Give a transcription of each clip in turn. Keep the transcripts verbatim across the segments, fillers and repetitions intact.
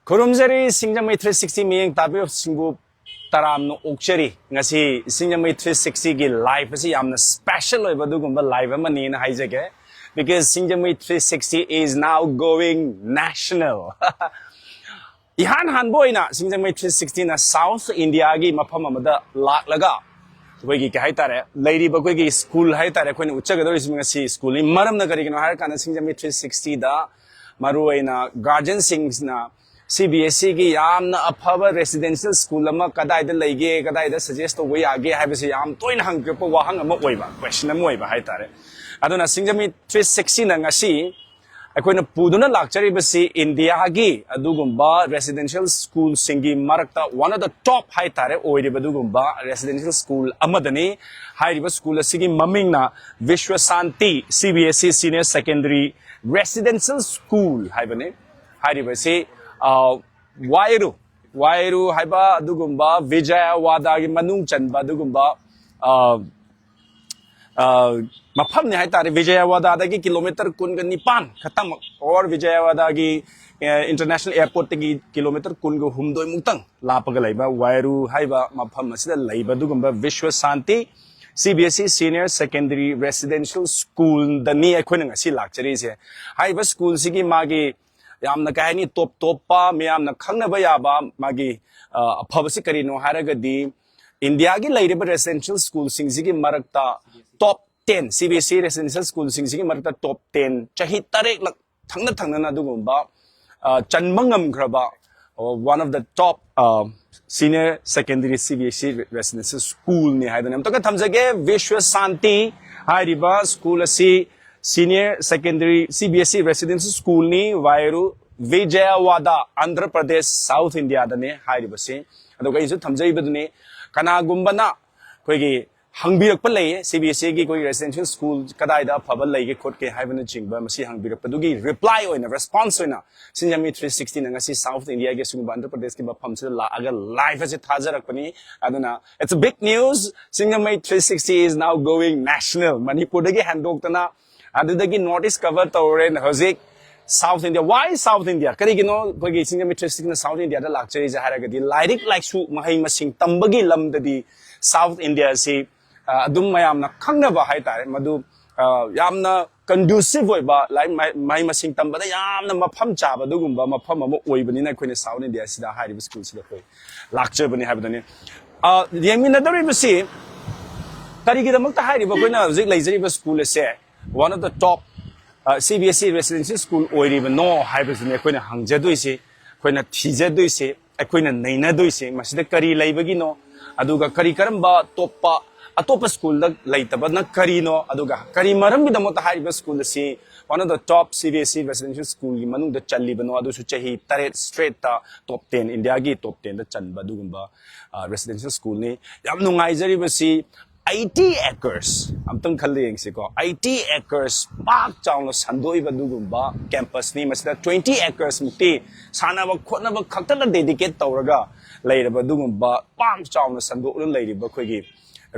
ꯈꯨꯔꯨꯝꯖꯔꯤ ꯁꯤꯡꯖꯃꯩ three sixty ꯃꯤꯠꯌꯦꯡ ꯇꯥꯕꯤꯕꯁꯤꯡꯕꯨ ꯇꯔꯥꯝꯅ ꯑꯣꯛꯆꯔꯤ꯫ ꯉꯁꯤ ꯁꯤꯡꯖꯃꯩ three sixty ꯒꯤ live ꯑꯁꯤ ꯌꯥꯝꯅ special ꯑꯣꯏꯕ ꯑꯗꯨꯒꯨꯝꯕ live ꯑꯃꯅꯤꯅ ꯍꯥꯏꯖꯒꯦ, because Singjamei three sixty is now going national. ꯏꯍꯥꯟ ꯍꯥꯟꯕ ꯑꯣꯏꯅ ꯁꯤꯡꯖꯃꯩ three sixty ꯅ South India ꯒꯤ ꯃꯐꯝ ꯑꯃꯗ ꯂꯥꯛꯂꯒ ꯑꯩꯈꯣꯏꯒꯤ ꯀꯩ ꯍꯥꯏꯇꯥꯔꯦ, ꯂꯩꯔꯤꯕ ꯑꯩꯈꯣꯏꯒꯤ school ꯍꯥꯏꯇꯥꯔꯦ, ꯑꯩꯈꯣꯏꯅ ꯎꯠꯆꯒꯗꯧꯔꯤꯁꯤ ꯉꯁꯤ school ꯅꯤ꯫ ꯃꯔꯝꯅ ꯀꯔꯤꯒꯤꯅꯣ ꯍꯥꯏꯔꯀꯥꯟꯗ ꯁꯤꯡꯖꯃꯩ three sixty ꯗ ꯃꯔꯨꯑꯣꯏꯅ guardian ꯁꯤꯡꯁꯤꯅ C B S E ꯒꯤ ꯌꯥꯝꯅ ꯑꯐꯕ residential school ꯑꯃ ꯀꯗꯥꯏꯗ ꯂꯩꯒꯦ, ꯀꯗꯥꯏꯗ suggest ꯇꯧꯕ ꯌꯥꯒꯦ ꯍꯥꯏꯕꯁꯤ ꯌꯥꯝ ꯇꯣꯏꯅ ꯍꯪꯕꯤꯔꯛꯄ ꯋꯥꯍꯪ ꯑꯃ ꯑꯣꯏꯕ, question ꯑꯃ ꯑꯣꯏꯕ ꯍꯥꯏꯇꯥꯔꯦ꯫ ꯑꯗꯨꯅ ꯁꯤꯡꯖꯃꯩ three sixty ꯅ ꯉꯁꯤ ꯑꯩꯈꯣꯏꯅ ꯄꯨꯗꯨꯅ ꯂꯥꯛꯆꯔꯤꯕꯁꯤ ꯏꯟꯗꯤꯌꯥꯒꯤ ꯑꯗꯨꯒꯨꯝꯕ residential school ꯁꯤꯡꯒꯤ ꯃꯔꯛꯇ one of the top ꯍꯥꯏꯇꯥꯔꯦ ꯑꯣꯏꯔꯤꯕ ꯑꯗꯨꯒꯨꯝꯕ residential school ꯑꯃꯗꯅꯤ꯫ ꯍꯥꯏꯔꯤꯕ school ꯑꯁꯤꯒꯤ ꯃꯃꯤꯡꯅ ꯕꯤꯁ꯭ꯋ ꯁꯥꯟꯇꯤ C B S E Senior Secondary Residential School ꯍꯥꯏꯕꯅꯤ꯫ ꯍꯥꯏꯔꯤꯕꯁꯤ, ꯑ, ꯋꯥꯏꯔꯨ, ꯋꯥꯏꯔꯨ ꯍꯥꯏꯕ ꯑꯗꯨꯒꯨꯝꯕ ꯕꯤꯖꯌꯋꯥꯗꯥꯒꯤ ꯃꯅꯨꯡ ꯆꯟꯕ ꯑꯗꯨꯒꯨꯝꯕ, ꯑ, ꯑ, ꯃꯐꯝꯅꯤ ꯍꯥꯏꯇꯥꯔꯦ꯫ ꯕꯤꯖꯌꯋꯥꯗꯥꯗꯒꯤ kilometre ꯀꯨꯟꯒ ꯅꯤꯄꯥꯟ ꯈꯛꯇꯃꯛ, or ꯕꯤꯖꯌꯋꯥꯗꯥꯒꯤ, ꯑ, international airport ꯇꯒꯤ kilometre ꯀꯨꯟꯒ ꯍꯨꯝꯗꯣꯏ ꯃꯨꯛꯇꯪ ꯂꯥꯞꯄꯒ ꯂꯩꯕ ꯋꯥꯏꯔꯨ ꯍꯥꯏꯕ ꯃꯐꯝ ꯑꯁꯤꯗ ꯂꯩꯕ ꯑꯗꯨꯒꯨꯝꯕ ꯕꯤꯁ꯭ꯋ ꯁꯥꯟꯇꯤ C B S E Senior Secondary Residential School ꯗꯅꯤ ꯑꯩꯈꯣꯏꯅ ꯉꯁꯤ ꯂꯥꯛꯆꯔꯤꯁꯦ꯫ ꯍꯥꯏꯔꯤꯕ school ꯁꯤꯒꯤ ꯃꯥꯒꯤ ꯌꯥꯝꯅ, ꯀꯩ ꯍꯥꯏꯅꯤ, top ꯇꯣꯞꯄ ꯃꯤꯌꯥꯝꯅ ꯈꯪꯅꯕ ꯌꯥꯕ ꯃꯥꯒꯤ, ꯑ, ꯑꯐꯕꯁꯤ ꯀꯔꯤꯅꯣ ꯍꯥꯏꯔꯒꯗꯤ, ꯏꯟꯗꯤꯌꯥꯒꯤ ꯂꯩꯔꯤꯕ residential school ꯁꯤꯡꯁꯤꯒꯤ ꯃꯔꯛꯇ top ten, C B S E residential school ꯁꯤꯡꯁꯤꯒꯤ ꯃꯔꯛꯇ top ten, ꯆꯍꯤ ꯇꯔꯦꯠꯂꯛ ꯊꯪꯅ ꯊꯪꯅꯅ ꯑꯗꯨꯒꯨꯝꯕ, ꯑ, ꯆꯟꯕ ꯉꯝꯈ꯭ꯔꯕ, ꯑ, one of the top, ꯑ, senior secondary C B S E residential school ꯅꯤ ꯍꯥꯏꯗꯅ ꯑꯝꯇꯒ ꯊꯝꯖꯒꯦ꯫ ꯕꯤꯁ꯭ꯋ ꯁꯥꯟꯇꯤ ꯍꯥꯏꯔꯤꯕ school ꯑꯁꯤ senior secondary C B S E residential school ꯅꯤ, ꯋꯥꯏꯔꯨ, ꯕꯤꯖꯌꯋꯥꯗꯥ, ꯑꯟꯙ꯭ꯔ ꯄ꯭ꯔꯗꯦꯁ, South India ꯗꯅꯦ ꯍꯥꯏꯔꯤꯕꯁꯤ꯫ ꯑꯗꯨꯒ ꯑꯩꯁꯨ ꯊꯝꯖꯔꯤꯕꯗꯨꯅꯤ, ꯀꯅꯥꯒꯨꯝꯕꯅ ꯑꯩꯈꯣꯏꯒꯤ ꯍꯪꯕꯤꯔꯛꯄ ꯂꯩꯌꯦ, C B S E ꯒꯤ ꯑꯩꯈꯣꯏꯒꯤ residential school ꯀꯗꯥꯏꯗ ꯑꯐꯕ ꯂꯩꯒꯦ ꯈꯣꯠꯀꯦ ꯍꯥꯏꯕꯅꯆꯤꯡꯕ, ꯃꯁꯤ ꯍꯪꯕꯤꯔꯛꯄꯗꯨꯒꯤ reply ꯑꯣꯏꯅ, response ꯑꯣꯏꯅ, ꯁꯤꯡꯖꯃꯩ three sixty ꯅ ꯉꯁꯤ South India ꯒꯤ ꯑꯁꯤꯒꯨꯝꯕ ꯑꯟꯙ꯭ꯔ ꯄ꯭ꯔꯗꯦꯁꯀꯤ ꯃꯐꯝꯁꯤꯗ ꯂꯥꯛꯑꯒ live ꯑꯁꯤ ꯊꯥꯖꯔꯛꯄꯅꯤ꯫ ꯑꯗꯨꯅ it's a big news, Singjamei three sixty is now going national꯫ ꯃꯅꯤꯄꯨꯔꯗꯒꯤ ꯍꯦꯟꯗꯣꯛꯇꯅ ꯑꯗꯨꯗꯒꯤ North East cover ꯇꯧꯔꯦ꯫ ꯍꯧꯖꯤꯛ South India, why South India? ꯀꯔꯤꯒꯤꯅꯣ ꯑꯩꯈꯣꯏꯒꯤ ꯁꯤꯡꯖꯃꯩ ꯊ꯭ꯔꯤ ꯁꯤꯛꯁꯇꯤꯅ South Indiaꯗ ꯂꯥꯛꯆꯔꯤꯁꯦ ꯍꯥꯏꯔꯒꯗꯤ, ꯂꯥꯏꯔꯤꯛ ꯂꯥꯏꯁꯨ, ꯃꯍꯩ ꯃꯁꯤꯡ ꯇꯝꯕꯒꯤ ꯂꯝꯗꯗꯤ South Indiaꯁꯤ, ꯑ, ꯑꯗꯨꯝ ꯃꯌꯥꯝꯅ ꯈꯪꯅꯕ ꯍꯥꯏꯇꯥꯔꯦ, ꯃꯗꯨ, ꯑ, ꯌꯥꯝꯅ conducive ꯑꯣꯏꯕ, ꯂꯥꯏꯔꯤꯛ ꯃꯍꯩ, ꯃꯍꯩ ꯃꯁꯤꯡ ꯇꯝꯕꯗ ꯌꯥꯝꯅ ꯃꯐꯝ ꯆꯥꯕ ꯑꯗꯨꯒꯨꯝꯕ ꯃꯐꯝ ꯑꯃ ꯑꯣꯏꯕꯅꯤꯅ, ꯑꯩꯈꯣꯏꯅ South Indiaꯁꯤꯗ, ꯍꯥꯏꯔꯤꯕ ꯁ꯭ꯀꯨꯜꯁꯤꯗ ꯑꯩꯈꯣꯏ ꯂꯥꯛꯆꯕꯅꯤ ꯍꯥꯏꯕꯗꯨꯅꯤ꯫ ꯑ, ꯌꯦꯡꯃꯤꯟꯅꯗꯧꯔꯤꯕꯁꯤ ꯀꯔꯤꯒꯤꯗꯃꯛꯇ ꯍꯥꯏꯔꯤꯕ ꯑꯩꯈꯣꯏꯅ ꯍꯧꯖꯤꯛ ꯂꯩꯖꯔꯤꯕ ꯁ꯭ꯀꯨꯜ ꯑꯁꯦ one of the top, ꯑ, C B S E residential school ꯑꯣꯏꯔꯤꯕꯅꯣ ꯍꯥꯏꯕꯁꯤꯅꯤ ꯑꯩꯈꯣꯏꯅ ꯍꯪꯖꯗꯣꯏꯁꯤ, ꯑꯩꯈꯣꯏꯅ ꯊꯤꯖꯗꯣꯏꯁꯤ, ꯑꯩꯈꯣꯏꯅ ꯅꯩꯅꯗꯣꯏꯁꯤ꯫ ꯃꯁꯤꯗ ꯀꯔꯤ ꯂꯩꯕꯒꯤꯅꯣ, ꯑꯗꯨꯒ ꯀꯔꯤ ꯀꯔꯝꯕ ꯑꯇꯣꯞꯄ, ꯑꯇꯣꯞꯄ ꯁ꯭ꯀꯨꯜꯗ ꯂꯩꯇꯕꯅ ꯀꯔꯤꯅꯣ, ꯑꯗꯨꯒ ꯀꯔꯤ ꯃꯔꯝꯒꯤꯗꯃꯛꯇ ꯍꯥꯏꯔꯤꯕ ꯁ꯭ꯀꯨꯜ ꯑꯁꯤ one of the top C B S E residential schoolꯒꯤ ꯃꯅꯨꯡꯗ ꯆꯜꯂꯤꯕꯅꯣ, ꯑꯗꯨꯁꯨ ꯆꯍꯤ ꯇꯔꯦꯠ straightꯇ top ten, Indiaꯒꯤ top tenꯗ ꯆꯟꯕ ꯑꯗꯨꯒꯨꯝꯕ, ꯑ, residential schoolꯅꯤ꯫ ꯌꯥꯝ ꯅꯨꯡꯉꯥꯏꯖꯔꯤꯕꯁꯤ eighty acres, ꯑꯝꯇꯪ ꯈꯜꯂ ꯌꯦꯡꯁꯤꯀꯣ, eighty acres ꯄꯥꯛ ꯆꯥꯎꯅ ꯁꯟꯗꯣꯛꯏꯕ ꯑꯗꯨꯒꯨꯝꯕ campusꯅꯤ꯫ ꯃꯁꯤꯗ twenty acres ꯃꯨꯛꯇꯤ ꯁꯥꯟꯅꯕ ꯈꯣꯠꯅꯕ ꯈꯛꯇꯗ dedicate ꯇꯧꯔꯒ ꯂꯩꯔꯕ ꯑꯗꯨꯒꯨꯝꯕ ꯄꯥꯛ ꯆꯥꯎꯅ ꯁꯟꯗꯣꯛꯂꯒ ꯂꯩꯔꯤꯕ ꯑꯩꯈꯣꯏꯒꯤ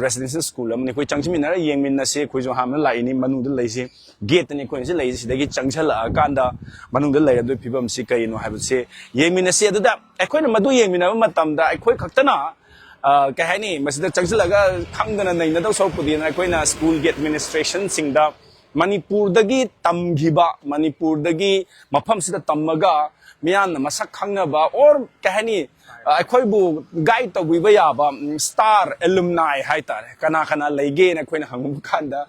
residential school ꯑꯃꯅꯤ꯫ ꯑꯩꯈꯣꯏ ꯆꯪꯁꯤꯟꯃꯤꯟꯅꯔ ꯌꯦꯡꯃꯤꯟꯅꯁꯤ꯫ ꯑꯩꯈꯣꯏꯁꯨ ꯑꯍꯥꯟꯕꯗ ꯂꯥꯛꯏꯅꯤ, ꯃꯅꯨꯡꯗ ꯂꯩꯁꯤ, gateꯇꯅꯤ ꯑꯩꯈꯣꯏ ꯍꯧꯖꯤꯛ ꯂꯩꯔꯤꯁꯤ꯫ ꯁꯤꯗꯒꯤ ꯆꯪꯁꯤꯜꯂꯛꯑꯀꯥꯟꯗ ꯃꯅꯨꯡꯗ ꯂꯩꯔꯝꯗꯣꯏ ꯐꯤꯕꯝꯁꯤ ꯀꯔꯤꯅꯣ ꯍꯥꯏꯕꯁꯤ ꯌꯦꯡꯃꯤꯟꯅꯁꯤ꯫ ꯑꯗꯨꯗ ꯑꯩꯈꯣꯏꯅ ꯃꯗꯨ ꯌꯦꯡꯃꯤꯟꯅꯕ ꯃꯇꯝꯗ ꯑꯩꯈꯣꯏ ꯈꯛꯇꯅ, ꯑ, ꯀꯩ ꯍꯥꯏꯅꯤ, ꯃꯁꯤꯗ ꯆꯪꯁꯤꯜꯂꯒ ꯈꯪꯗꯅ ꯅꯩꯅꯗꯧ ꯁꯔꯨꯛꯄꯨꯗꯤꯅ ꯑꯩꯈꯣꯏꯅ ꯁ꯭ꯀꯨꯜꯒꯤ administrationꯁꯤꯡꯗ ꯃꯅꯤꯄꯨꯔꯗꯒꯤ ꯇꯝꯈꯤꯕ, ꯃꯅꯤꯄꯨꯔꯗꯒꯤ ꯃꯐꯝꯁꯤꯗ ꯇꯝꯃꯒ ꯃꯤꯌꯥꯝꯅ ꯃꯁꯛ ꯈꯪꯅꯕ, or ꯀꯩ ꯍꯥꯏꯅꯤ, ꯑ, ꯑꯩꯈꯣꯏꯕꯨ guide ꯇꯧꯕꯤꯕ ꯌꯥꯕ, ꯎꯝ, star alumni ꯍꯥꯏꯇꯥꯔꯦ, ꯀꯅꯥ ꯀꯅꯥ ꯂꯩꯒꯦꯅ ꯑꯩꯈꯣꯏꯅ ꯍꯪꯕ ꯀꯥꯟꯗ,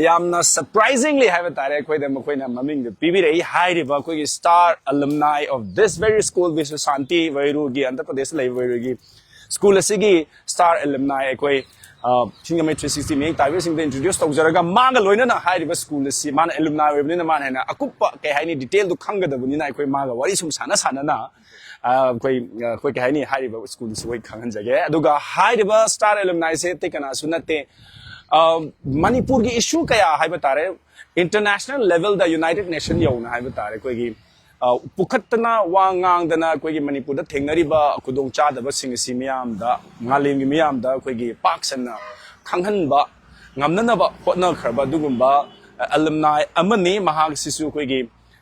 ꯌꯥꯝꯅ surprisingly ꯍꯥꯏꯕ ꯇꯥꯔꯦ, ꯑꯩꯈꯣꯏꯗ ꯃꯈꯣꯏꯅ ꯃꯃꯤꯡꯗꯨ ꯄꯤꯕꯤꯔꯛꯏ꯫ ꯍꯥꯏꯔꯤꯕ ꯑꯩꯈꯣꯏꯒꯤ star alumni of this very school, ꯕꯤꯁ꯭ꯋꯁꯥꯟꯇꯤ ꯋꯩꯔꯨꯒꯤ, Andhra ꯄ꯭ꯔꯗꯦꯁꯇ ꯂꯩꯕ ꯋꯩꯔꯨꯒꯤ ꯁ꯭ꯀꯨꯜ ꯑꯁꯤꯒꯤ star alumni ꯑꯩꯈꯣꯏ, ꯑ, ꯁꯤꯡꯖꯃꯩ ꯊ꯭ꯔꯤ ꯁꯤꯛꯁꯇꯤ ꯃꯤꯌꯦꯡ ꯇꯥꯕꯤꯁꯤꯡꯗ introduce ꯇꯧꯖꯔꯒ, ꯃꯥꯒ ꯂꯣꯏꯅꯅ ꯍꯥꯏꯔꯤꯕ ꯁ꯭ꯀꯨꯜ ꯑꯁꯤ, ꯃꯥꯅ alumni ꯑꯣꯏꯕꯅꯤꯅ ꯃꯥꯅ ꯍꯦꯟꯅ ꯑꯀꯨꯞꯄ, ꯀꯩ ꯍꯥꯏꯅꯤ, detailꯗꯨ ꯈꯪꯒꯗꯕꯅꯤꯅ, ꯑꯩꯈꯣꯏ ꯃꯥꯒ ꯋꯥꯔꯤ ꯁꯨꯝ ꯁꯥꯟꯅ ꯁꯥꯟꯅꯅ, ꯑ, ꯑꯩꯈꯣꯏ, ꯑ, ꯑꯩꯈꯣꯏ, ꯀꯩ ꯍꯥꯏꯅꯤ, ꯍꯥꯏꯔꯤꯕ ꯁ꯭ꯀꯨꯜ ꯑꯁꯤ ꯑꯩꯈꯣꯏ ꯈꯪꯍꯟꯖꯒꯦ꯫ ꯑꯗꯨꯒ ꯍꯥꯏꯔꯤꯕ star alumniꯁꯦ ꯑꯇꯩ ꯀꯅꯥꯁꯨ ꯅꯠꯇꯦ, ꯑ, ꯃꯅꯤꯄꯨꯔꯒꯤ issue ꯀꯌꯥ ꯍꯥꯏꯕ ꯇꯥꯔꯦ, international levelꯗ, United Nation ꯌꯧꯅ ꯍꯥꯏꯕ ꯇꯥꯔꯦ, ꯑꯩꯈꯣꯏꯒꯤ, ꯑ, ꯄꯨꯈꯠꯇꯅ, ꯋꯥ ꯉꯥꯡꯗꯅ, ꯑꯩꯈꯣꯏꯒꯤ ꯃꯅꯤꯄꯨꯔꯗ ꯊꯦꯡꯅꯔꯤꯕ ꯈꯨꯗꯣꯡꯆꯥꯗꯕꯁꯤꯡ ꯑꯁꯤ ꯃꯤꯌꯥꯝꯗ, ꯃꯥꯂꯦꯝꯒꯤ ꯃꯤꯌꯥꯝꯗ ꯑꯩꯈꯣꯏꯒꯤ ꯄꯥꯛ ꯁꯟꯅ ꯈꯪꯍꯟꯕ ꯉꯝꯅꯅꯕ ꯍꯣꯠꯅꯈ꯭ꯔꯕ ꯑꯗꯨꯒꯨꯝꯕ, ꯑ, alumni ꯑꯃꯅꯤ꯫ ꯃꯍꯥꯛꯁꯤꯁꯨ ꯑꯩꯈꯣꯏꯒꯤ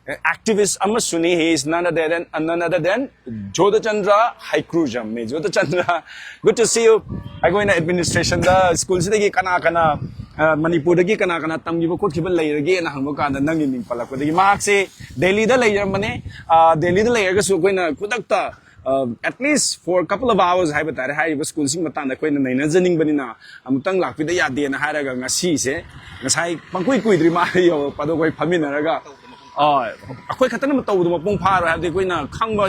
activist ꯑꯃꯁꯨꯅꯤ. He is none other than, none other than Jodhachandra Haikrujam. Jodhachandra, good to see you. ꯑꯩꯈꯣꯏꯅ administrationꯗ, schoolꯁꯤꯗꯒꯤ ꯀꯅꯥ ꯀꯅꯥ, ꯑ, ꯃꯅꯤꯄꯨꯔꯗꯒꯤ ꯀꯅꯥ ꯀꯅꯥ ꯇꯝꯈꯤꯕ ꯈꯣꯠꯈꯤꯕ ꯂꯩꯔꯒꯦꯅ ꯍꯪꯕ ꯀꯥꯟꯗ ꯅꯪꯒꯤ ꯃꯤꯡ ꯄꯜꯂꯛꯄꯗꯒꯤ, ꯃꯍꯥꯛꯁꯦ ꯗꯦꯜꯂꯤꯗ ꯂꯩꯔꯝꯕꯅꯦ. ꯑ, ꯗꯦꯜꯂꯤꯗ ꯂꯩꯔꯒꯁꯨ ꯑꯩꯈꯣꯏꯅ ꯈꯨꯗꯛꯇ, uh, at least for a couple of hours ꯍꯥꯏꯕ ꯇꯥꯔꯦ, ꯍꯥꯏꯔꯤꯕ schoolꯁꯤꯡ ꯃꯇꯥꯡꯗ ꯑꯩꯈꯣꯏꯅ ꯅꯩꯅꯖꯅꯤꯡꯕꯅꯤꯅ ꯑꯃꯨꯛꯇꯪ ꯂꯥꯛꯄꯤꯗ ꯌꯥꯗꯦꯅ ꯍꯥꯏꯔꯒ, ꯉꯁꯤꯁꯦ, ꯉꯁꯥꯏ ꯄꯪꯀꯨꯏ ꯀꯨꯏꯗ꯭ꯔꯤ ꯃꯥ ꯌꯧꯔꯛꯄꯗꯣ, ꯑꯩꯈꯣꯏ ꯐꯝꯃꯤꯟꯅꯔꯒ, ꯑ, ꯑꯩꯈꯣꯏ ꯈꯛꯇꯅ ꯇꯧꯕꯗꯣ ꯃꯄꯨꯡ ꯐꯥꯔꯣꯏ, ꯍꯥꯏꯕꯗꯤ ꯑꯩꯈꯣꯏꯅ ꯈꯪꯕ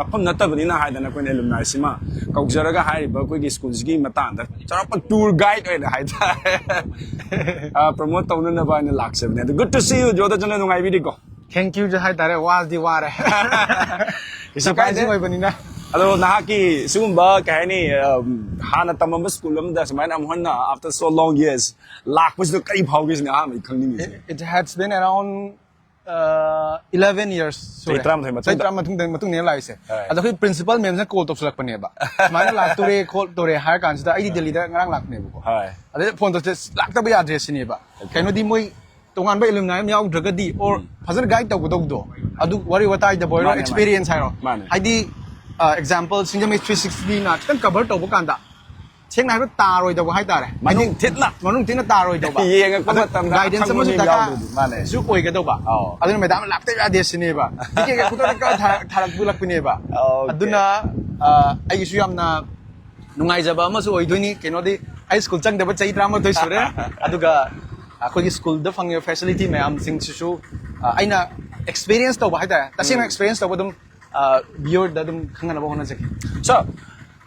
ꯃꯐꯝ ꯅꯠꯇꯕꯅꯤꯅ ꯍꯥꯏꯗꯅ, ꯑꯩꯈꯣꯏꯅ alumniꯁꯤꯃ ꯀꯧꯖꯔꯒ ꯍꯥꯏꯔꯤꯕ ꯑꯩꯈꯣꯏꯒꯤ schoolꯁꯤꯒꯤ ꯃꯇꯥꯡꯗ ꯆꯥꯎꯔꯥꯛꯄ tour guide ꯑꯣꯏꯅ ꯍꯥꯏꯇꯥꯔꯦ, ꯑ, promote ꯇꯧꯅꯅꯕ ꯍꯥꯏꯅ ꯂꯥꯛꯆꯕꯅꯦ. ꯑꯗꯨ, good to see you, ꯖꯣꯗꯆꯟꯗ꯭ꯔ, ꯅꯨꯡꯉꯥꯏꯕꯤꯔꯤꯀꯣ? Thank you ꯍꯥꯏꯇꯥꯔꯦ, ꯋꯥꯗꯤ ꯋꯥꯔꯦ. ꯀꯩꯁꯨ ꯀꯥꯏꯗꯦ. Surprising ꯑꯣꯏꯕꯅꯤꯅ. ꯑꯗꯣ ꯅꯍꯥꯛꯀꯤ ꯁꯤꯒꯨꯝꯕ, ꯀꯩ ꯍꯥꯏꯅꯤ, ꯑꯝ, ꯍꯥꯟꯅ ꯇꯝꯃꯝꯕ school ꯑꯃꯗ ꯁꯨꯃꯥꯏꯅ ꯑꯃꯨꯛ ꯍꯟꯅ, after so long years, ꯂꯥꯛꯄꯁꯤꯗ ꯀꯔꯤ ꯐꯥꯎꯒꯦ ꯁꯤꯅꯤ ꯑꯍꯥꯟꯕ ꯑꯩ ꯈꯪꯅꯤꯡꯉꯤꯁꯦ. It, it has been around, uh, eleven years ꯁꯨꯔꯦ. ꯆꯍꯤ ꯇꯔꯥꯃꯥꯊꯣꯏ ꯃꯇꯨꯡꯗ? ꯆꯍꯤ ꯇꯔꯥꯃꯥꯊꯣꯏ ꯃꯇꯨꯡꯗꯅꯦ ꯂꯥꯛꯏꯁꯦ. ꯍꯣꯏ. ꯑꯗꯣ ꯑꯩꯈꯣꯏ principal ma'amꯁꯤꯅ call ꯇꯧꯁꯜꯂꯛꯄꯅꯦꯕ, "ꯁꯨꯃꯥꯏꯅ ꯂꯥꯛꯇꯣꯔꯦ ꯈꯣꯠꯇꯣꯔꯦ" ꯍꯥꯏꯔ ꯀꯥꯟꯁꯤꯗ, ꯑꯩꯗꯤ ꯗꯦꯜꯂꯤꯗ ꯉꯔꯥꯡ ꯂꯥꯛꯄꯅꯦꯕꯀꯣ. ꯍꯣꯏ. ꯑꯗꯩ phone ꯇꯧꯁꯦ, "ꯂꯥꯛꯇꯕ ꯌꯥꯗ꯭ꯔꯦ" ꯁꯤꯅꯦꯕ. Okay. ꯀꯩꯅꯣꯗꯤ ꯃꯣꯏ ꯇꯣꯉꯥꯟꯕ alumni ꯑꯃ ꯌꯥꯎꯗ꯭ꯔꯒꯗꯤ, or ꯎꯝ. ꯐꯖꯅ guide ꯇꯧꯒꯗꯧꯕꯗꯣ, ꯑꯗꯨ ꯋꯥꯔꯤ ꯋꯥꯇꯥꯏꯗꯕꯨ ꯑꯣꯏꯔꯣ, ꯃꯥꯅꯦ, ꯃꯥꯅꯦ. Experience ꯍꯥꯏꯔꯣ. ꯃꯥꯅꯦ. ꯍꯥꯏꯗꯤ, ꯑ, example, ꯁꯤꯡꯖꯃꯩ three sixty ꯅ ꯈꯤꯇꯪ cover ꯇꯧꯕ ꯀꯥꯟꯗ, ꯁꯦꯡꯅ ꯍꯥꯏꯕ, ꯇꯥꯔꯣꯏꯗꯧꯕ ꯍꯥꯏꯇꯥꯔꯦ. ꯃꯅꯨꯡ ꯊꯤꯠꯅ. ꯃꯅꯨꯡ ꯊꯤꯠꯅ ꯇꯥꯔꯣꯏꯗꯧꯕ. ꯌꯦꯡꯉꯛꯄ ꯑꯗꯨ ꯃꯇꯝꯗ guidance ꯑꯈꯪꯕ ꯑꯃꯁꯨ ꯃꯤ ꯗꯔꯀꯥꯔ ꯌꯥꯎꯗ꯭ꯔꯗꯤ. ꯃꯥꯅꯦ. ꯁꯨ ꯑꯣꯏꯒꯗꯧꯕ. ꯑꯧ. ꯑꯗꯨꯅ madam ꯂꯥꯛꯇꯕ ꯌꯥꯗꯦ ꯁꯤꯅꯦꯕ. ꯇꯤꯀꯦꯠꯀ ꯈꯨꯗꯛꯇ ꯀꯛꯑ ꯊꯥꯔꯛ-, ꯊꯥꯔꯛꯄꯤꯂꯛꯄꯅꯦꯕ. Okay. ꯑꯗꯨꯅ, ꯑ, ꯑꯩꯒꯤꯁꯨ ꯌꯥꯝꯅ ꯅꯨꯡꯉꯥꯏꯖꯕ ꯑꯃꯁꯨ ꯑꯣꯏꯗꯣꯏꯅꯤ꯫ ꯀꯩꯅꯣꯗꯤ, ꯑꯩ school ꯆꯪꯗꯕ ꯆꯍꯤ ꯇꯔꯥꯃꯥꯊꯣꯏ ꯁꯨꯔꯦ꯫ ꯑꯗꯨꯒ ꯑꯩꯈꯣꯏꯒꯤ school ꯗ ꯐꯪꯉꯤꯕ facility ꯃꯌꯥꯝꯁꯤꯡꯁꯤꯁꯨ, ꯑ, ꯑꯩꯅ experience ꯇꯧꯕ ꯍꯥꯏꯇꯥꯔꯦ, ꯇꯁꯦꯡꯅ ꯎꯝ. Experience ꯇꯧꯕ ꯑꯗꯨꯝ, ꯑ, viewer ꯗ ꯑꯗꯨꯝ ꯈꯪꯍꯟꯅꯕ ꯍꯣꯠꯅꯖꯒꯦ꯫ So,